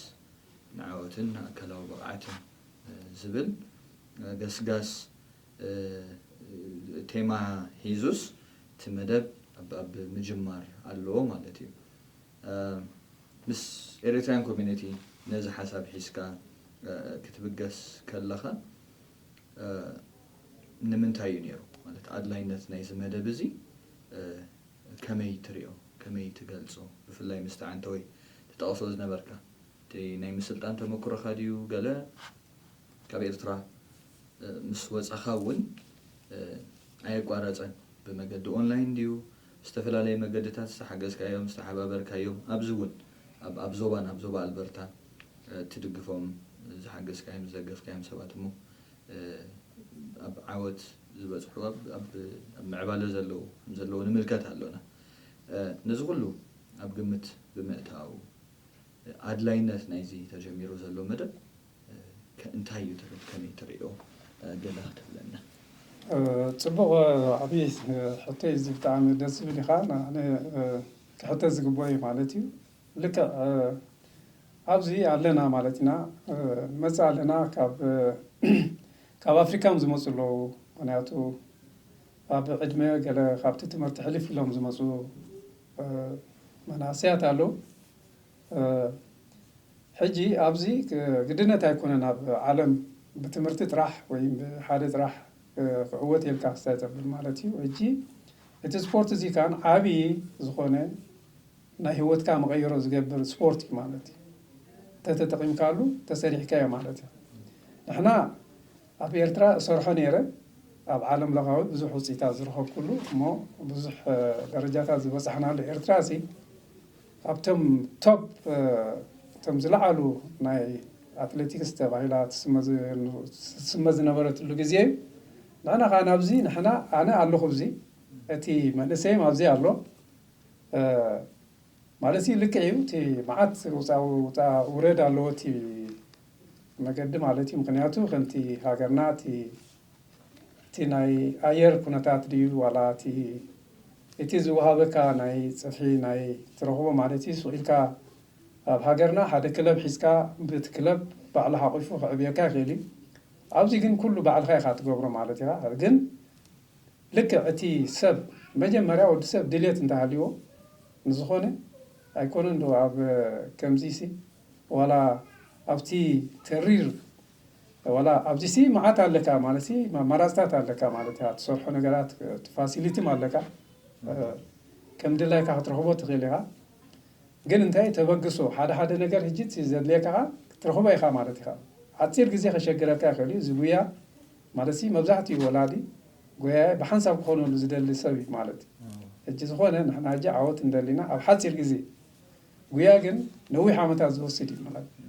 ንዓወትን ኣካላዊ ብቕዓትን ዝብል ገስጋስ ቴማ ሒዙስ እቲ መደብ ኣብ ምጅማር ኣለዎ ማለት እዩ። ምስ ኤሪትሪያን ኮሚኒቲ ነዚ ሓሳብ ሒዝካ ክትብገስ ከለኻ ንምንታይ እዩ ነይሩ ማለት ኣድላይነት ናይዚ መደብ እዚ ከመይ ትሪኦ ከመይ ትገልፆ? ብፍላይ ምስቲ ዓንተወይ ትጠቕሶ ዝነበርካ እቲ ናይ ምስልጣን ተመክሮኻ ድዩ ገለ ካብ ኤርትራ ምስ ወፃኻ እውን ኣየቋረፀን ብመገዲ ኦንላይን ድዩ ዝተፈላለየ መገድታት ዝተሓገዝካዮም ዝተሓባበርካዮም ኣብዚ እውን ኣብ ዞባን ኣብ ዞባ ኣልበርታ ትድግፎም ዝሓገዝካዮም ዝደገፍካዮም ሰባት እሞ ኣብ ዓወት ዝበፅሑ ኣብ ምዕባለ ዘለዉ ከምዘለዉ ንምልከት ኣሎና። ነዚ ኩሉ ኣብ ግምት ብምእታው ኣድላይነት ናይዚ ተጀሚሩ ዘሎ መደብ እንታይ እዩ ትብል ከመይ ትሪኦ ገለ ክትብለና? ፅቡቕ ዓብዪ ሕቶ እዩ። እዚ ብጣዕሚ ደስ ዝብል ኢኻ። ኣነ ክሕተት ዝግብኦ እዩ ማለት እዩ። ልክዕ ኣብዚ ኣለና ማለት ኢና። ንመፅእ ኣለና ካብ ካብ ኣፍሪካ እዮም ዝመፁ ኣለዉ። ምክንያቱ ኣብ ዕድመ ገለ ካብቲ ትምህርቲ ሕሊፍሎም ዝመፁ መናእሰያት ኣለዉ። ሕጂ ኣብዚ ግድነት ኣይኮነን ኣብ ዓለም ብትምህርቲ ጥራሕ ወይ ብሓደ ጥራሕ ክዕወት የልካ ክስታይ ተብል ማለት እዩ። ሕጂ እቲ ስፖርት እዚ ካን ዓብዪ ዝኾነ ናይ ህይወትካ መቐየሮ ዝገብር ስፖርት እዩ ማለት እዩ። ተተጠቒምካሉ ተሰሪሕካዮ ማለት እዩ። ንሕና ኣብ ኤርትራ እሰርሖ ነይረ ኣብ ዓለም ለኻዊ ብዙሕ ውፅኢታት ዝረኸብኩሉ እሞ ብዙሕ ደረጃታት ዝበፃሕናሉ ኤርትራ ሲ ኣብቶም ቶፕ እቶም ዝለዓሉ ናይ ኣትሌቲክስ ተባሂላ ትስመ ዝነበረትሉ ግዜ እዩ። ንሕና ከዓ ናብዚ ንሕና ኣነ ኣለኹ ብዚ እቲ መንእሰይም ኣብዚ ኣሎ ማለት እዩ። ልክዕ እዩ እቲ መዓት ውፃ ውፃ ውረድ ኣለዎ እቲ መገዲ ማለት እዩ። ምክንያቱ ከምቲ ሃገርና እቲ እቲ ናይ ኣየር ኩነታት ድዩ ዋላ እቲ እቲ ዝወሃበካ ናይ ፅፍሒ ናይ ትረኽቦ ማለት እዩ። ሱቕ ኢልካ ኣብ ሃገርና ሓደ ክለብ ሒዝካ ብቲ ክለብ ባዕሉ ሓቂፉ ክዕብየካ ይኽእል እዩ። ኣብዚ ግን ኩሉ ባዕልኻ ኢኻ ትገብሮ ማለት ኢኻ። ግን ልክዕ እቲ ሰብ መጀመርያ ወዲ ሰብ ድልየት እንተሃልይዎ ንዝኾነ ኣይኮነን ዶ ኣብ ከምዚ ሲ ዋላ ኣብቲ ተሪር ዋላ ኣብዚ ሲ መዓት ኣለካ ማለት ሲ ኣማራፅታት ኣለካ ማለት እያ። ትሰርሖ ነገራት እቲ ፋሲሊቲም ኣለካ ከም ድላይካ ክትረኽቦ ትኽእል ኢኻ። ግን እንታይ ተበግሶ ሓደ ሓደ ነገር ሕጂ እቲ ዘድልየካ ክትረኽቦ ኢኻ ማለት ኢኻ። ሓፂር ግዜ ከሸግረካ ይኽእል እዩ። እዚ ጉያ ማለት ሲ መብዛሕትኡ ወላዲ ጎያየ ብሓንሳብ ክኾነሉ ዝደሊ ሰብ እዩ ማለት እዩ። ሕጂ ዝኾነ ንሕና ሕጂ ዓወት እንደሊና ኣብ ሓፂር ግዜ፣ ጉያ ግን ነዊሕ ዓመታት ዝወስድ እዩ ማለት እዩ።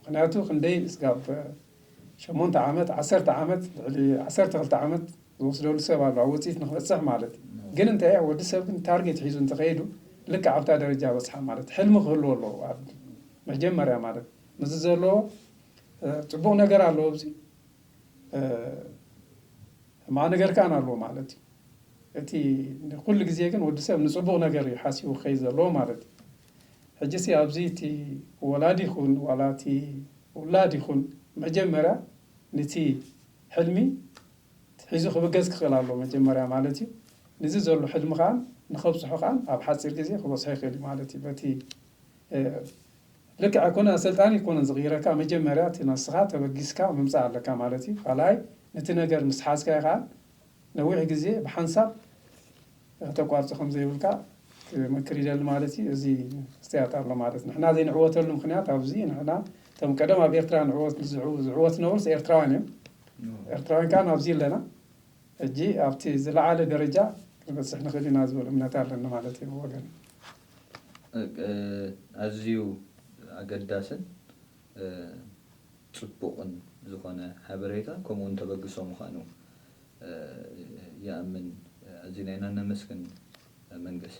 ምኽንያቱ ክንደይ ስጋብ ሸሞንተ ዓመት፣ ዓሰርተ ዓመት፣ ልዕሊ ዓሰርተ ክልተ ዓመት ዝወስደሉ ሰብ ኣሎ ኣብ ውፅኢት ንክበፅሕ ማለት እዩ። ግን እንታይ ወዲ ሰብ ግን ታርጌት ሒዙ እንተኸይዱ ልክዕ ኣብታ ደረጃ በፅሓ ማለት እዩ። ሕልሚ ክህልዎ ኣለዎ ኣብ መጀመርያ ማለት እዩ። ምስ ዘለዎ እ፣ ፅቡቕ ነገር ኣለዎ ኣብዚ እ፣ ሕማቕ ነገር ከኣ ኣለዎ ማለት እዩ። እቲ ንኩሉ ግዜ ግን ወዲ ሰብ ንፅቡቕ ነገር እዩ ሓሲቡ ክኸይድ ዘለዎ ማለት እዩ። ሕጂ ሲ ኣብዚ እቲ ወላዲ ይኹን ዋላ እቲ ውላድ ይኹን መጀመርያ ነቲ ሕልሚ ሒዙ ክብገስ ክኽእል ኣለዎ መጀመርያ ማለት እዩ። ነዚ ዘሎ ሕልሚ ከኣ ንኸብፅሖ ከኣ ኣብ ሓፂር ግዜ ክበፅሖ ይኽእል እዩ ማለት እዩ። በቲ እ፣ ልክዕ ኣይኮነ ኣሰልጣኒ ኣይኮነን ዝቕይረካ፣ መጀመርያ እቲ ነስኻ ተበጊስካ ምምፃእ ኣለካ ማለት እዩ። ካልኣይ ነቲ ነገር ምስ ሓዝካዮ ከኣ ነዊሕ ግዜ ብሓንሳብ ከተቋርፆ ከም ዘይብልካ ክመክር ይደሊ ማለት እዩ። እዚ መስትያት ኣሎ ማለት ንሕና ዘይንዕወተሉ ምኽንያት ኣብዚ ንሕና እቶም ቀደም ኣብ ኤርትራ ንዕወት ዝዕው- ዝዕወት ዝነበሩስ ኤርትራውያን እዮም። ኤርትራውያን ከኣ ኣብዚ ኣለና። ሕጂ ኣብቲ ዝለዓለ ደረጃ ክንበፅሕ ንኽእል ኢና ዝብል እምነት ኣለኒ ማለት እዩ ብወገን። ኣዝዩ ኣገዳስን ጽቡቕን ዝኾነ ሓበሬታ ከምኡ እውን ተበግሶ ምዃኑ ይኣምን። ኣዚና ኢና ነመስግን መንግስ።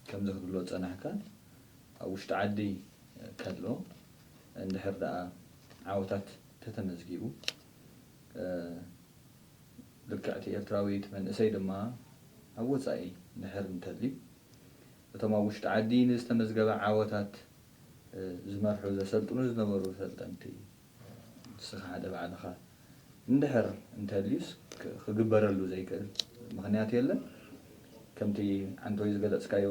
ከምዚ ክትብሎ ዝጸናሕካ ኣብ ውሽጢ ዓዲ ከሎ እንድሕር ደኣ ዓወታት ተተመዝጊቡ ልክዕ እቲ ኤርትራዊ እቲ መንእሰይ ድማ ኣብ ወጻኢ እንድሕር እንተልዩ እቶም ኣብ ውሽጢ ዓዲ ንዝተመዝገበ ዓወታት ዝመርሑ ዘሰልጥኑ ዝነበሩ ሰልጠንቲ ንስኻ ሓደ ባዕልኻ እንድሕር እንተልዩስ ክግበረሉ ዘይክእል ምኽንያት የለን። ከምቲ ዓንቶይ ዝገለጽካዮ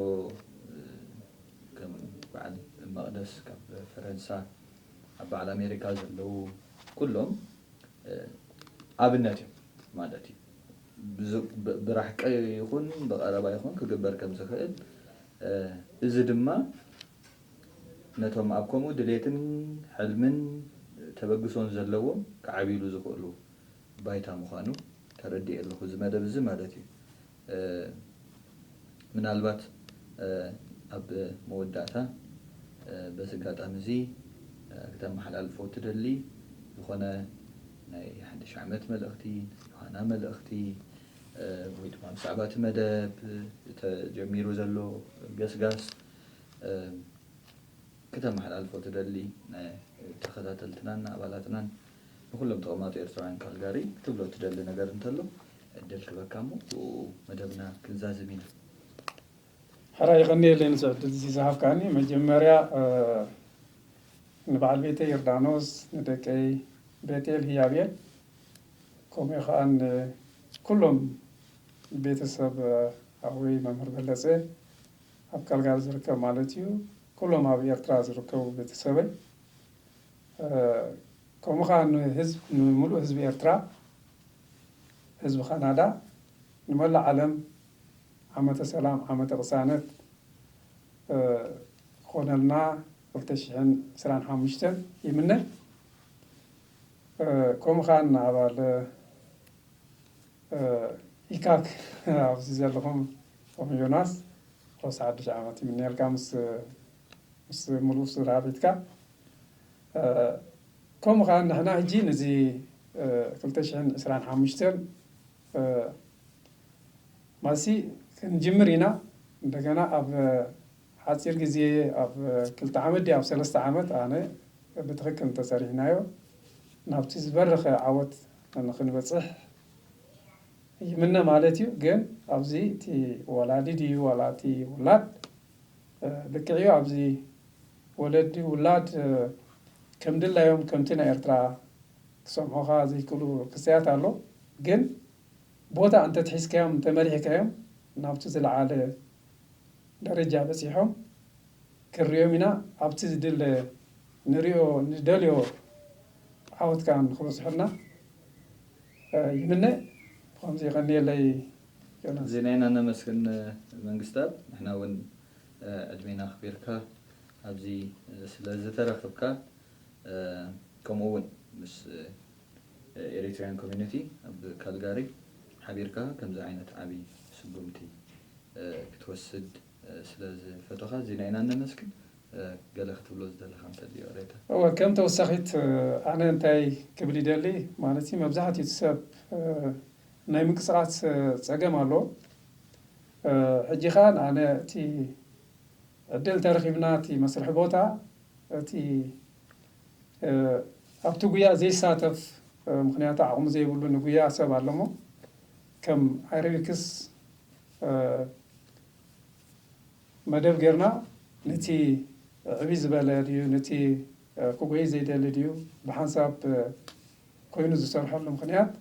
ከም በዓል መቕደስ ካብ ፈረንሳ ኣብ በዓል ኣሜሪካ ዘለዉ ኩሎም ኣብነት እዮም ማለት እዩ። ብራሕቂ ይኹን ብቐረባ ይኹን ክግበር ከም ዝኽእል እዚ ድማ ነቶም ኣብ ከምኡ ድሌትን ሕልምን ተበግሶን ዘለዎም ክዓብይሉ ዝኽእሉ ባይታ ምዃኑ ተረዲኤ ኣለኹ እዚ መደብ እዚ ማለት እዩ። ምናልባት ኣብ መወዳእታ በዚ ኣጋጣሚ እዚ ክተመሓላልፎ ትደሊ ዝኾነ ናይ ሓድሽ ዓመት መልእኽቲ፣ ናይ ዮሃና መልእኽቲ ወይ ድማ ብዛዕባ እቲ መደብ ተጀሚሩ ዘሎ ገስጋስ ክተመሓላልፎ ትደሊ ንተኸታተልትናን ንኣባላትናን ንኹሎም ተቐማጦ ኤርትራውያን ካልጋሪ ክትብሎ ትደሊ ነገር እንተሎ ዕድል ክበካ እሞ ብኡ መደብና ክንዛዝም ኢና። ሕራይ የቐንየለይ ንዚ ዕድል እዚ ዝሃብካኒ። መጀመርያ ንበዓል ቤተይ ዮርዳኖስ፣ ንደቀይ ቤቴል ህያብየል፣ ከምኡ ከዓ ንኩሎም ቤተሰብ ሓወይ መምህር በለፀ ኣብ ካልጋሪ ዝርከብ ማለት እዩ። ኩሎም ኣብ ኤርትራ ዝርከቡ ቤተሰበይ ከምኡ ከዓ ንህዝብ ንምሉእ ህዝቢ ኤርትራ፣ ህዝቢ ካናዳ፣ ንመላእ ዓለም ዓመተ ሰላም ዓመተ ቅሳነት ክኾነልና ክልተ ሽሕን ዕስራን ሓሙሽተን ይምነ። ከምኡ ከዓ ንኣባል ኢካክ ኣብዚ ዘለኹም ከም ዮናስ ሮስ ሓድሽ ዓመት ይምነየልካ ምስ ምስ ሙሉእ ስድራ ቤትካ። ከምኡ ከዓ ንሕና ሕጂ ነዚ ክልተ ሽሕን ዕስራን ሓሙሽተን ማሲ ክንጅምር ኢና። እንደገና ኣብ ሓፂር ግዜ ኣብ ክልተ ዓመት ድዩ ኣብ ሰለስተ ዓመት ኣነ ብትኽክል እንተሰሪሕናዮ ናብቲ ዝበረኸ ዓወት ንክንበፅሕ ይምነ ማለት እዩ። ግን ኣብዚ እቲ ወላዲ ድዩ ዋላ እቲ ውላድ ልክዕ እዩ። ኣብዚ ወለዲ ውላድ ከም ድላዮም ከምቲ ናይ ኤርትራ ክሰምዑኻ ዘይክእሉ ክስተያት ኣሎ። ግን ቦታ እንተትሒዝካዮም እንተመሪሕካዮም ናብቲ ዝለዓለ ደረጃ በፂሖም ክንሪኦም ኢና። ኣብቲ ዝድለ ንሪኦ ንደልዮ ዓወት ከዓ ንክበፅሑልና ይምነ። ብከምዚ ይቀንየለይ ዮናስ። ዜና ኢና ነመስግን መንግስታት። ንሕና እውን ዕድሜና ኣኽቢርካ ኣብዚ ስለ ዝተረኽብካ ከምኡ እውን ምስ ኤሪትሪያን ኮሚኒቲ ኣብ ካልጋሪ ሓቢርካ ከምዚ ዓይነት ዓብዪ ስጉምቲ ክትወስድ ስለ ዝፈተኻ እዚና ኢና እነመስግን። ገለ ክትብሎ ዝደለኻ እንተልዩ ሬታ? እወ፣ ከም ተወሳኺት ኣነ እንታይ ክብል ይደሊ ማለት እዩ፣ መብዛሕትኡ እቲ ሰብ ናይ ምንቅስቃስ ጸገም ኣሎ። ሕጂ ኸኣ ንኣነ እቲ ዕድል ተረኺብና እቲ መስርሒ ቦታ እቲ ኣብቲ ጉያ ዘይሳተፍ ምኽንያቱ ዓቕሚ ዘይብሉ ንጉያ ሰብ ኣለሞ ከም ኣይረቢክስ መደብ ጌርና ነቲ ዕብይ ዝበለ ድዩ ነቲ ክጎይ ዘይደሊ ድዩ ብሓንሳብ ኮይኑ ዝሰርሐሉ ምኽንያት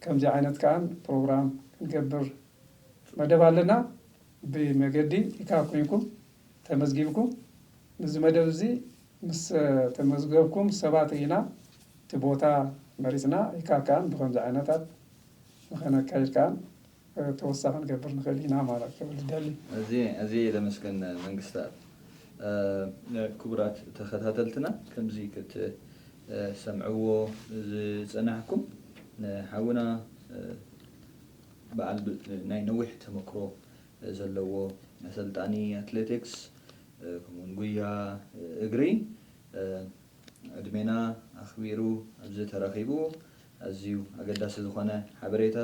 ከምዚ ዓይነት ከኣን ፕሮግራም ክንገብር መደብ ኣለና። ብመገዲ ኢካ ኮይንኩም ተመዝጊብኩም ንዚ መደብ እዚ ምስ ተመዝገብኩም ሰባት ኢና እቲ ቦታ መሪፅና ኢካ ከኣን ብከምዚ ዓይነታት ንኸነካይድ ከኣን ተወሳኺ ንገብር ንኽእል ኢና ማለት ክብል ደሊ። እዚ እዚ ለመስገን መንግስታት ክቡራት ተኸታተልትና ከምዚ ክትሰምዕዎ ዝፀናሕኩም ንሓውና በዓል ናይ ነዊሕ ተመክሮ ዘለዎ ኣሰልጣኒ ኣትሌቲክስ ከምኡውን ጉያ እግሪ ዕድሜና ኣኽቢሩ ኣብዚ ተረኺቡ ኣዝዩ ኣገዳሲ ዝኾነ ሓበሬታ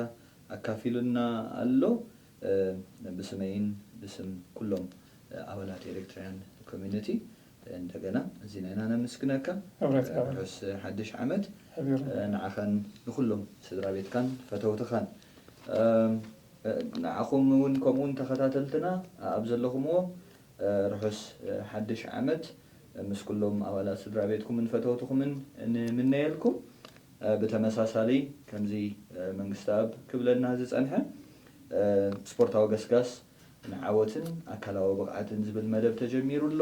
ኣካፊሉና ኣሎ። ብስመይን ብስም ኩሎም ኣባላት ኤሪትሪያን ኮሚኒቲ እንደገና እዚና ኢና ነመስግነካ። ርሑስ ሓድሽ ዓመት ንዓኻን ንኩሎም ስድራ ቤትካን ፈተውትኻን። ንዓኹም እውን ከምኡውን ተኸታተልትና ኣብ ዘለኹምዎ ርሑስ ሓድሽ ዓመት ምስ ኩሎም ኣባላት ስድራ ቤትኩምን ፈተውትኹምን ንምነየልኩም። ብተመሳሳሊ ከምዚ መንግስቲ ኣብ ክብለና ዝፀንሐ ስፖርታዊ ገስጋስ ንዓወትን ኣካላዊ ብቕዓትን ዝብል መደብ ተጀሚሩ ኣሎ።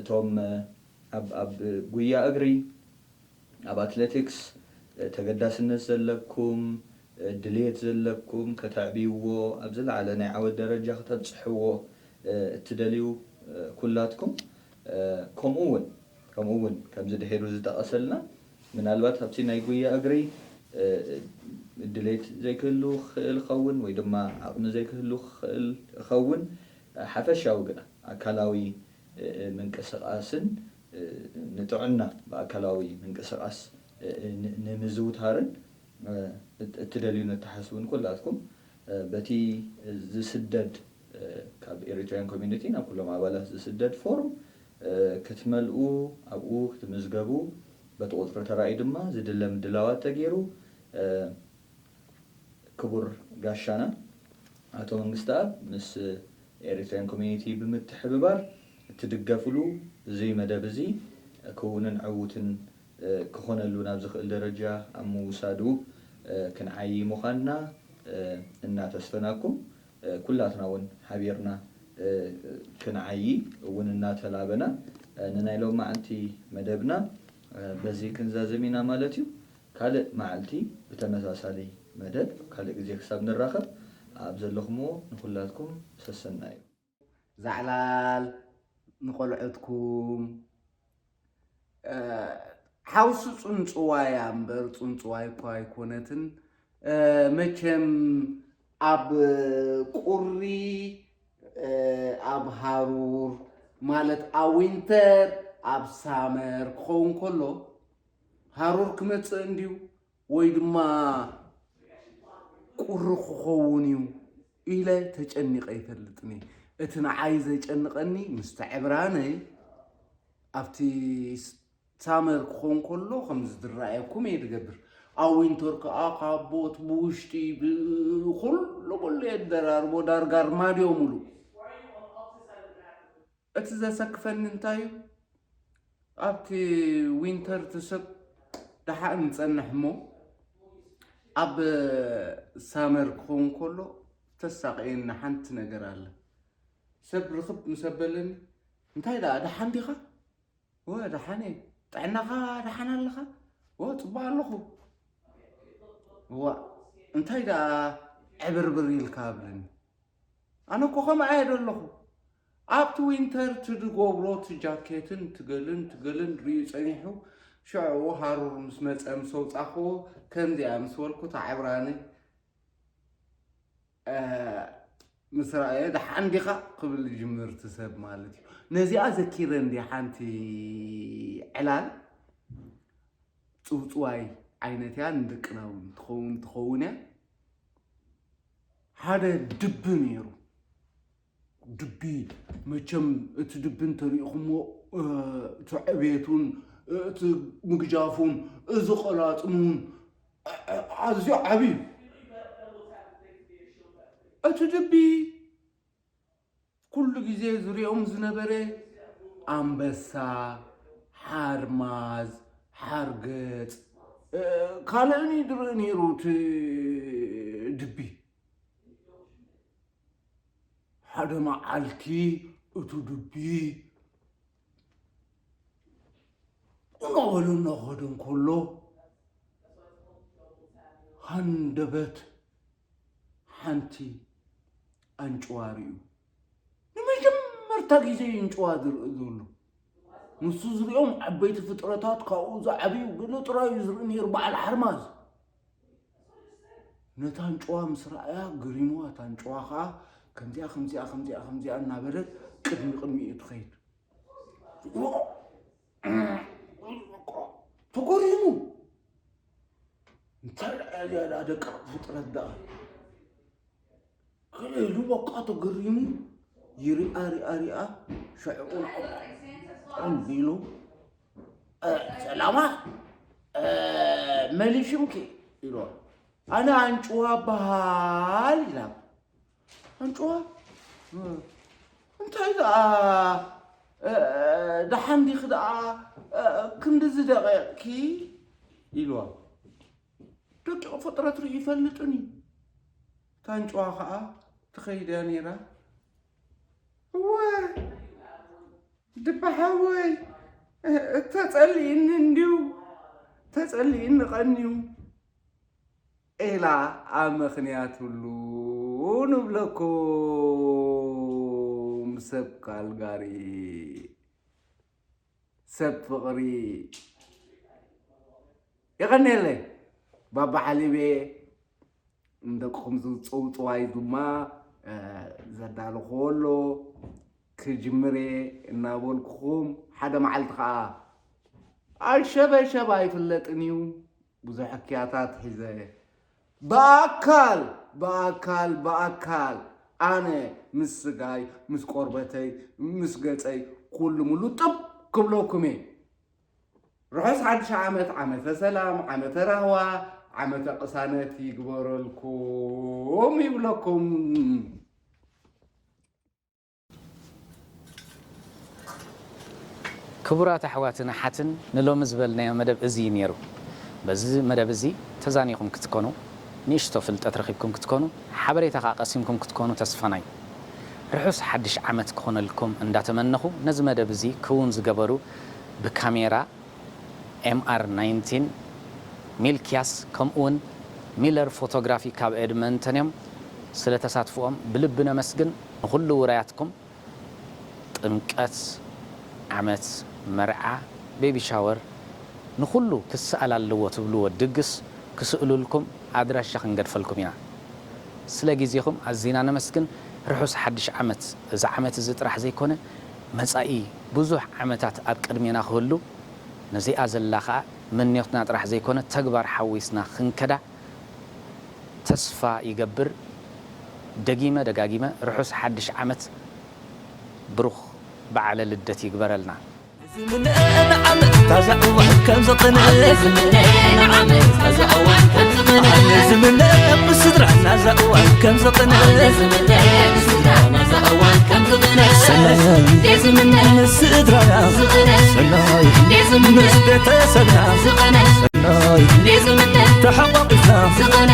እቶም ኣብ ጉያ እግሪ፣ ኣብ ኣትሌቲክስ ተገዳስነት ዘለኩም፣ ድልየት ዘለኩም ከተዕብይዎ፣ ኣብ ዝለዓለ ናይ ዓወት ደረጃ ክተብፅሕዎ እትደልዩ ኩላትኩም ከምኡ እውን ከምኡ እውን ከምዚ ድሒሩ ዝጠቐሰልና ምናልባት ኣብቲ ናይ ጉያ እግሪ ድሌት ዘይክህሉ ክኽእል ይኸውን ወይ ድማ ዓቕሚ ዘይክህሉ ክኽእል ይኸውን። ሓፈሻዊ ግና ኣካላዊ ምንቅስቓስን ንጥዕና ብኣካላዊ ምንቅስቓስ ንምዝውታርን እትደልዩን እትሓስቡን ኩላትኩም በቲ ዝስደድ ካብ ኤሪትሪያን ኮሚኒቲ ናብ ኩሎም ኣባላት ዝስደድ ፎርም ክትመልኡ ኣብኡ ክትምዝገቡ በቲ ቁፅሪ ተራእዩ ድማ ዝድለ ምድላዋት ተገይሩ ክቡር ጋሻና ኣቶ መንግስተኣብ ምስ ኤሪትሪያን ኮሚኒቲ ብምትሕብባር እትድገፍሉ እዚ መደብ እዚ ክውንን ዕዉትን ክኾነሉ ናብ ዝኽእል ደረጃ ኣብ ምውሳዱ ክንዓዪ ምዃንና እናተስፈናኩም ኩላትና እውን ሓቢርና ክንዓዪ እውን እናተላበና ንናይ ሎም መዓልቲ መደብና በዚ ክንዛዝም ኢና ማለት እዩ። ካልእ መዓልቲ ብተመሳሳሊ መደብ ካልእ ግዜ ክሳብ ንራኸብ ኣብ ዘለኹምዎ ንኹላትኩም ሰሰናዩ። ዛዕላል ንቆልዑትኩም ሓውሲ ጽንጽዋ እያ እምበር ጽንጽዋይ እኳ ኣይኮነትን። መቸም ኣብ ቁሪ ኣብ ሃሩር ማለት ኣብ ዊንተር ኣብ ሳመር ክኸውን ከሎ ሃሩር ክመጽእ እንድዩ ወይ ድማ ቁሪ ክኸውን እዩ ኢለ ተጨኒቐ ይፈልጥኒ። እቲ ንዓይ ዘጨንቐኒ ምስቲ ዕብራነይ ኣብቲ ሳመር ክኾን ከሎ ከምዚ ዝረኣየኩም እየ ዝገብር። ኣብ ዊንተር ከዓ ካቦት ብውሽጢ ኩሉ ኩሉ እየ ዝደራርቦ ዳርጋ ኣርማድዮ ሙሉ። እቲ ዘሰክፈኒ እንታይ እዩ ኣብቲ ዊንተር እቲ ሰብ ደሓን ንፀንሕ እሞ ኣብ ሳመር ክኸውን ከሎ ተሳቀየኒ ሓንቲ ነገር ኣለ። ሰብ ርኽብ ምስ ኣበለኒ እንታይ ደኣ ደሓን ዲኻ? ወ ደሓን እየ። ጥዕናኻ ደሓን ኣለኻ? ወ ፅቡቅ ኣለኹ። ዋ እንታይ ደኣ ዕብርብር ኢልካ ኣብለኒ። ኣነ እኮ ከምኣ እየ ደለኹ። ኣብቲ ዊንተር ትድገብሮ ትጃኬትን ትገልን ትገልን ርእዩ ጸኒሑ ሽዑ ሃሩር ምስ መጸ ምስ ኣውጻኽዎ፣ ከምዚኣ ምስ በልኩ፣ እታ ዕብራኒ፣ እ፣ ምስ ረኣየ፣ "ደሓን ዲኻ?" ክብል ዝጅምር እቲ ሰብ ማለት እዩ። ነዚኣ ዘኪረ እንዲ ሓንቲ ዕላል ጽውጽዋይ ዓይነት እያ፣ ንደቅና እውን ትኸውን፣ ትኸውን እያ። ሓደ ድቢ ነይሩ። ድቢ፣ መቸም እቲ ድቢ እንተሪእኹሞ፣ እ፣ እቲ ዕቤቱን፣ እ፣ እቲ ምግጃፉን፣ እዚ ቐላጽሙን፣ እ፣ እ፣ ኣዝዩ ዓብዪ እዩ። እቲ ድቢ ኩሉ ግዜ ዝሪኦም ዝነበረ ኣንበሳ፣ ሓርማዝ፣ ሓርገጽ፣ እ፣ ካልእን እዩ ዝርኢ ነይሩ እቲ ድቢ። ሓደ መዓልቲ እቲ ድቢ እናበለ እናኸደ እንከሎ፣ ሃንደበት ሓንቲ ኣንጭዋ ርእዩ። ንመጀመርታ ግዜ እዩ ኣንጭዋ ዝርኢ ዘሎ። ንሱ ዝሪኦም ዓበይቲ ፍጥረታት፣ ካብኡ ዝዓብዩ ገለ ጥራይ እዩ ዝርኢ ነይሩ፣ በዓል ሓርማዝ። ነታ ኣንጭዋ ምስ ረኣያ ገሪምዋ፣ እታ ኣንጭዋ ኸኣ ከምዚኣ፣ ከምዚኣ፣ ከምዚኣ፣ ከምዚኣ እናበለት ቅድሚ ቅድሚኡ ትኸይድ። ተገሪሙ፣ እንታይ ደኣ እዚኣ ደኣ ደቃቕ ፍጥረት ደኣ? ገለ ኢሉ በቃ ተገሪሙ፣ ይሪኣ፣ ሪኣ፣ ሪኣ፣ ሽዑ ቁልቁል ቢሉ፣ "እ፣ ሰላማ፣ እ፣ መሊሽምኪ?" ኢልዋ። "ኣነ ኣንጭዋ እበሃል" ኢላ። ኣንጭዋ፣ "እ፣ እንታይ ደኣ፣ እ፣ ደሓን ዲኺ ደኣ፣ እ፣ ክንድዚ ደቂቕኪ?" ኢልዋ። ደቂቕ ፍጥረት ርኢ ይፈልጥን እዩ። እታ ኣንጭዋ ኸኣ ትኸይድ እያ ነይራ። "እወ፣ ድቢ ሓወይ፣ እ፣ ተጸሊእኒ እንድዩ፣ ተጸሊእኒ ቀንዩ" ኢላ ኣብ ምኽንያት ሁሉ ንብለኩም ሰብ ካልጋሪ፣ ሰብ ፍቕሪ። የቐንየለይ ባባ ሓሊቤ፣ ንደቅኹም ዝጽውጽዋይ ድማ፣ እ፣ ዘዳለኽዎ ኣሎ፣ ክጅምር እየ እናበልኩኹም፣ ሓደ መዓልቲ ኸኣ ኣሸበሸብ ኣይፍለጥን እዩ። ብዙሕ ሕክያታት ሒዘ ብኣካል፣ ብኣካል፣ ብኣካል ኣነ ምስ ስጋይ፣ ምስ ቆርበተይ፣ ምስ ገጸይ ኩሉ ሙሉ ጥብ ክብለኩም እየ። ርሑስ ሓድሽ ዓመት፣ ዓመተ ሰላም፣ ዓመተ ራህዋ፣ ዓመተ ቅሳነት ይግበረልኩም ይብለኩም። ክቡራት ኣሕዋትን ኣሓትን፣ ንሎሚ ዝበልናዮ መደብ እዚ እዩ ነይሩ። በዚ መደብ እዚ ተዛኒኹም ክትኮኑ፣ ንእሽቶ ፍልጠት ረኺብኩም ክትኮኑ፣ ሓበሬታ ኸኣ ቀሲምኩም ክትኮኑ ተስፋና እዩ። ርሑስ ሓድሽ ዓመት ክኾነልኩም እንዳተመነኹ፣ ነዚ መደብ እዚ ክውን ዝገበሩ ብካሜራ ኤም ኣር ናይንቲን፣ ሚልክያስ፣ ከምኡውን ሚለር ፎቶግራፊ ካብ ኤድመንተን እዮም። ስለ ተሳትፎኦም ብልቢ ነመስግን። ንኹሉ ውራያትኩም፣ ጥምቀት፣ ዓመት፣ መርዓ፣ ቤቢ ሻወር፣ ንኹሉ ክሰኣል ኣለዎ ትብልዎ ድግስ ክስእሉልኩም ኣድራሻ ክንገድፈልኩም ኢና። ስለ ግዜኹም ኣዚና ነመስግን። ርሑስ ሓድሽ ዓመት። እዚ ዓመት እዚ ጥራሕ ዘይኮነ፣ መጻኢ ብዙሕ ዓመታት ኣብ ቅድሜና ክህሉ፣ ነዚኣ ዘላ ኸኣ ምንዮትና ጥራሕ ዘይኮነ፣ ተግባር ሓዊስና ክንከዳ ተስፋ ይገብር። ደጊመ ደጋጊመ ርሑስ ሓድሽ ዓመት፣ ብሩኽ በዓለ ልደት ይግበረልና። ዝምነ ንዓመት ታዛ እዋን ከም ዝቕነ፣ ዝምነ ንዓመት ታዛ እዋን ከም ዝቕነ፣ ዝምነ ብስድራ ናዛ እዋን ከም ዝቕነ፣ ዝምነ ብስድራ ናዛ እዋን ከም ዝቕነ፣ ሰናይ ዝምነ ንስድራና ዝቕነ፣ ሰናይ ዝምነ ምስ ቤተሰብና ዝቕነ፣ ሰናይ ዝምነ ተሓቋቂፍና ዝቕነ፣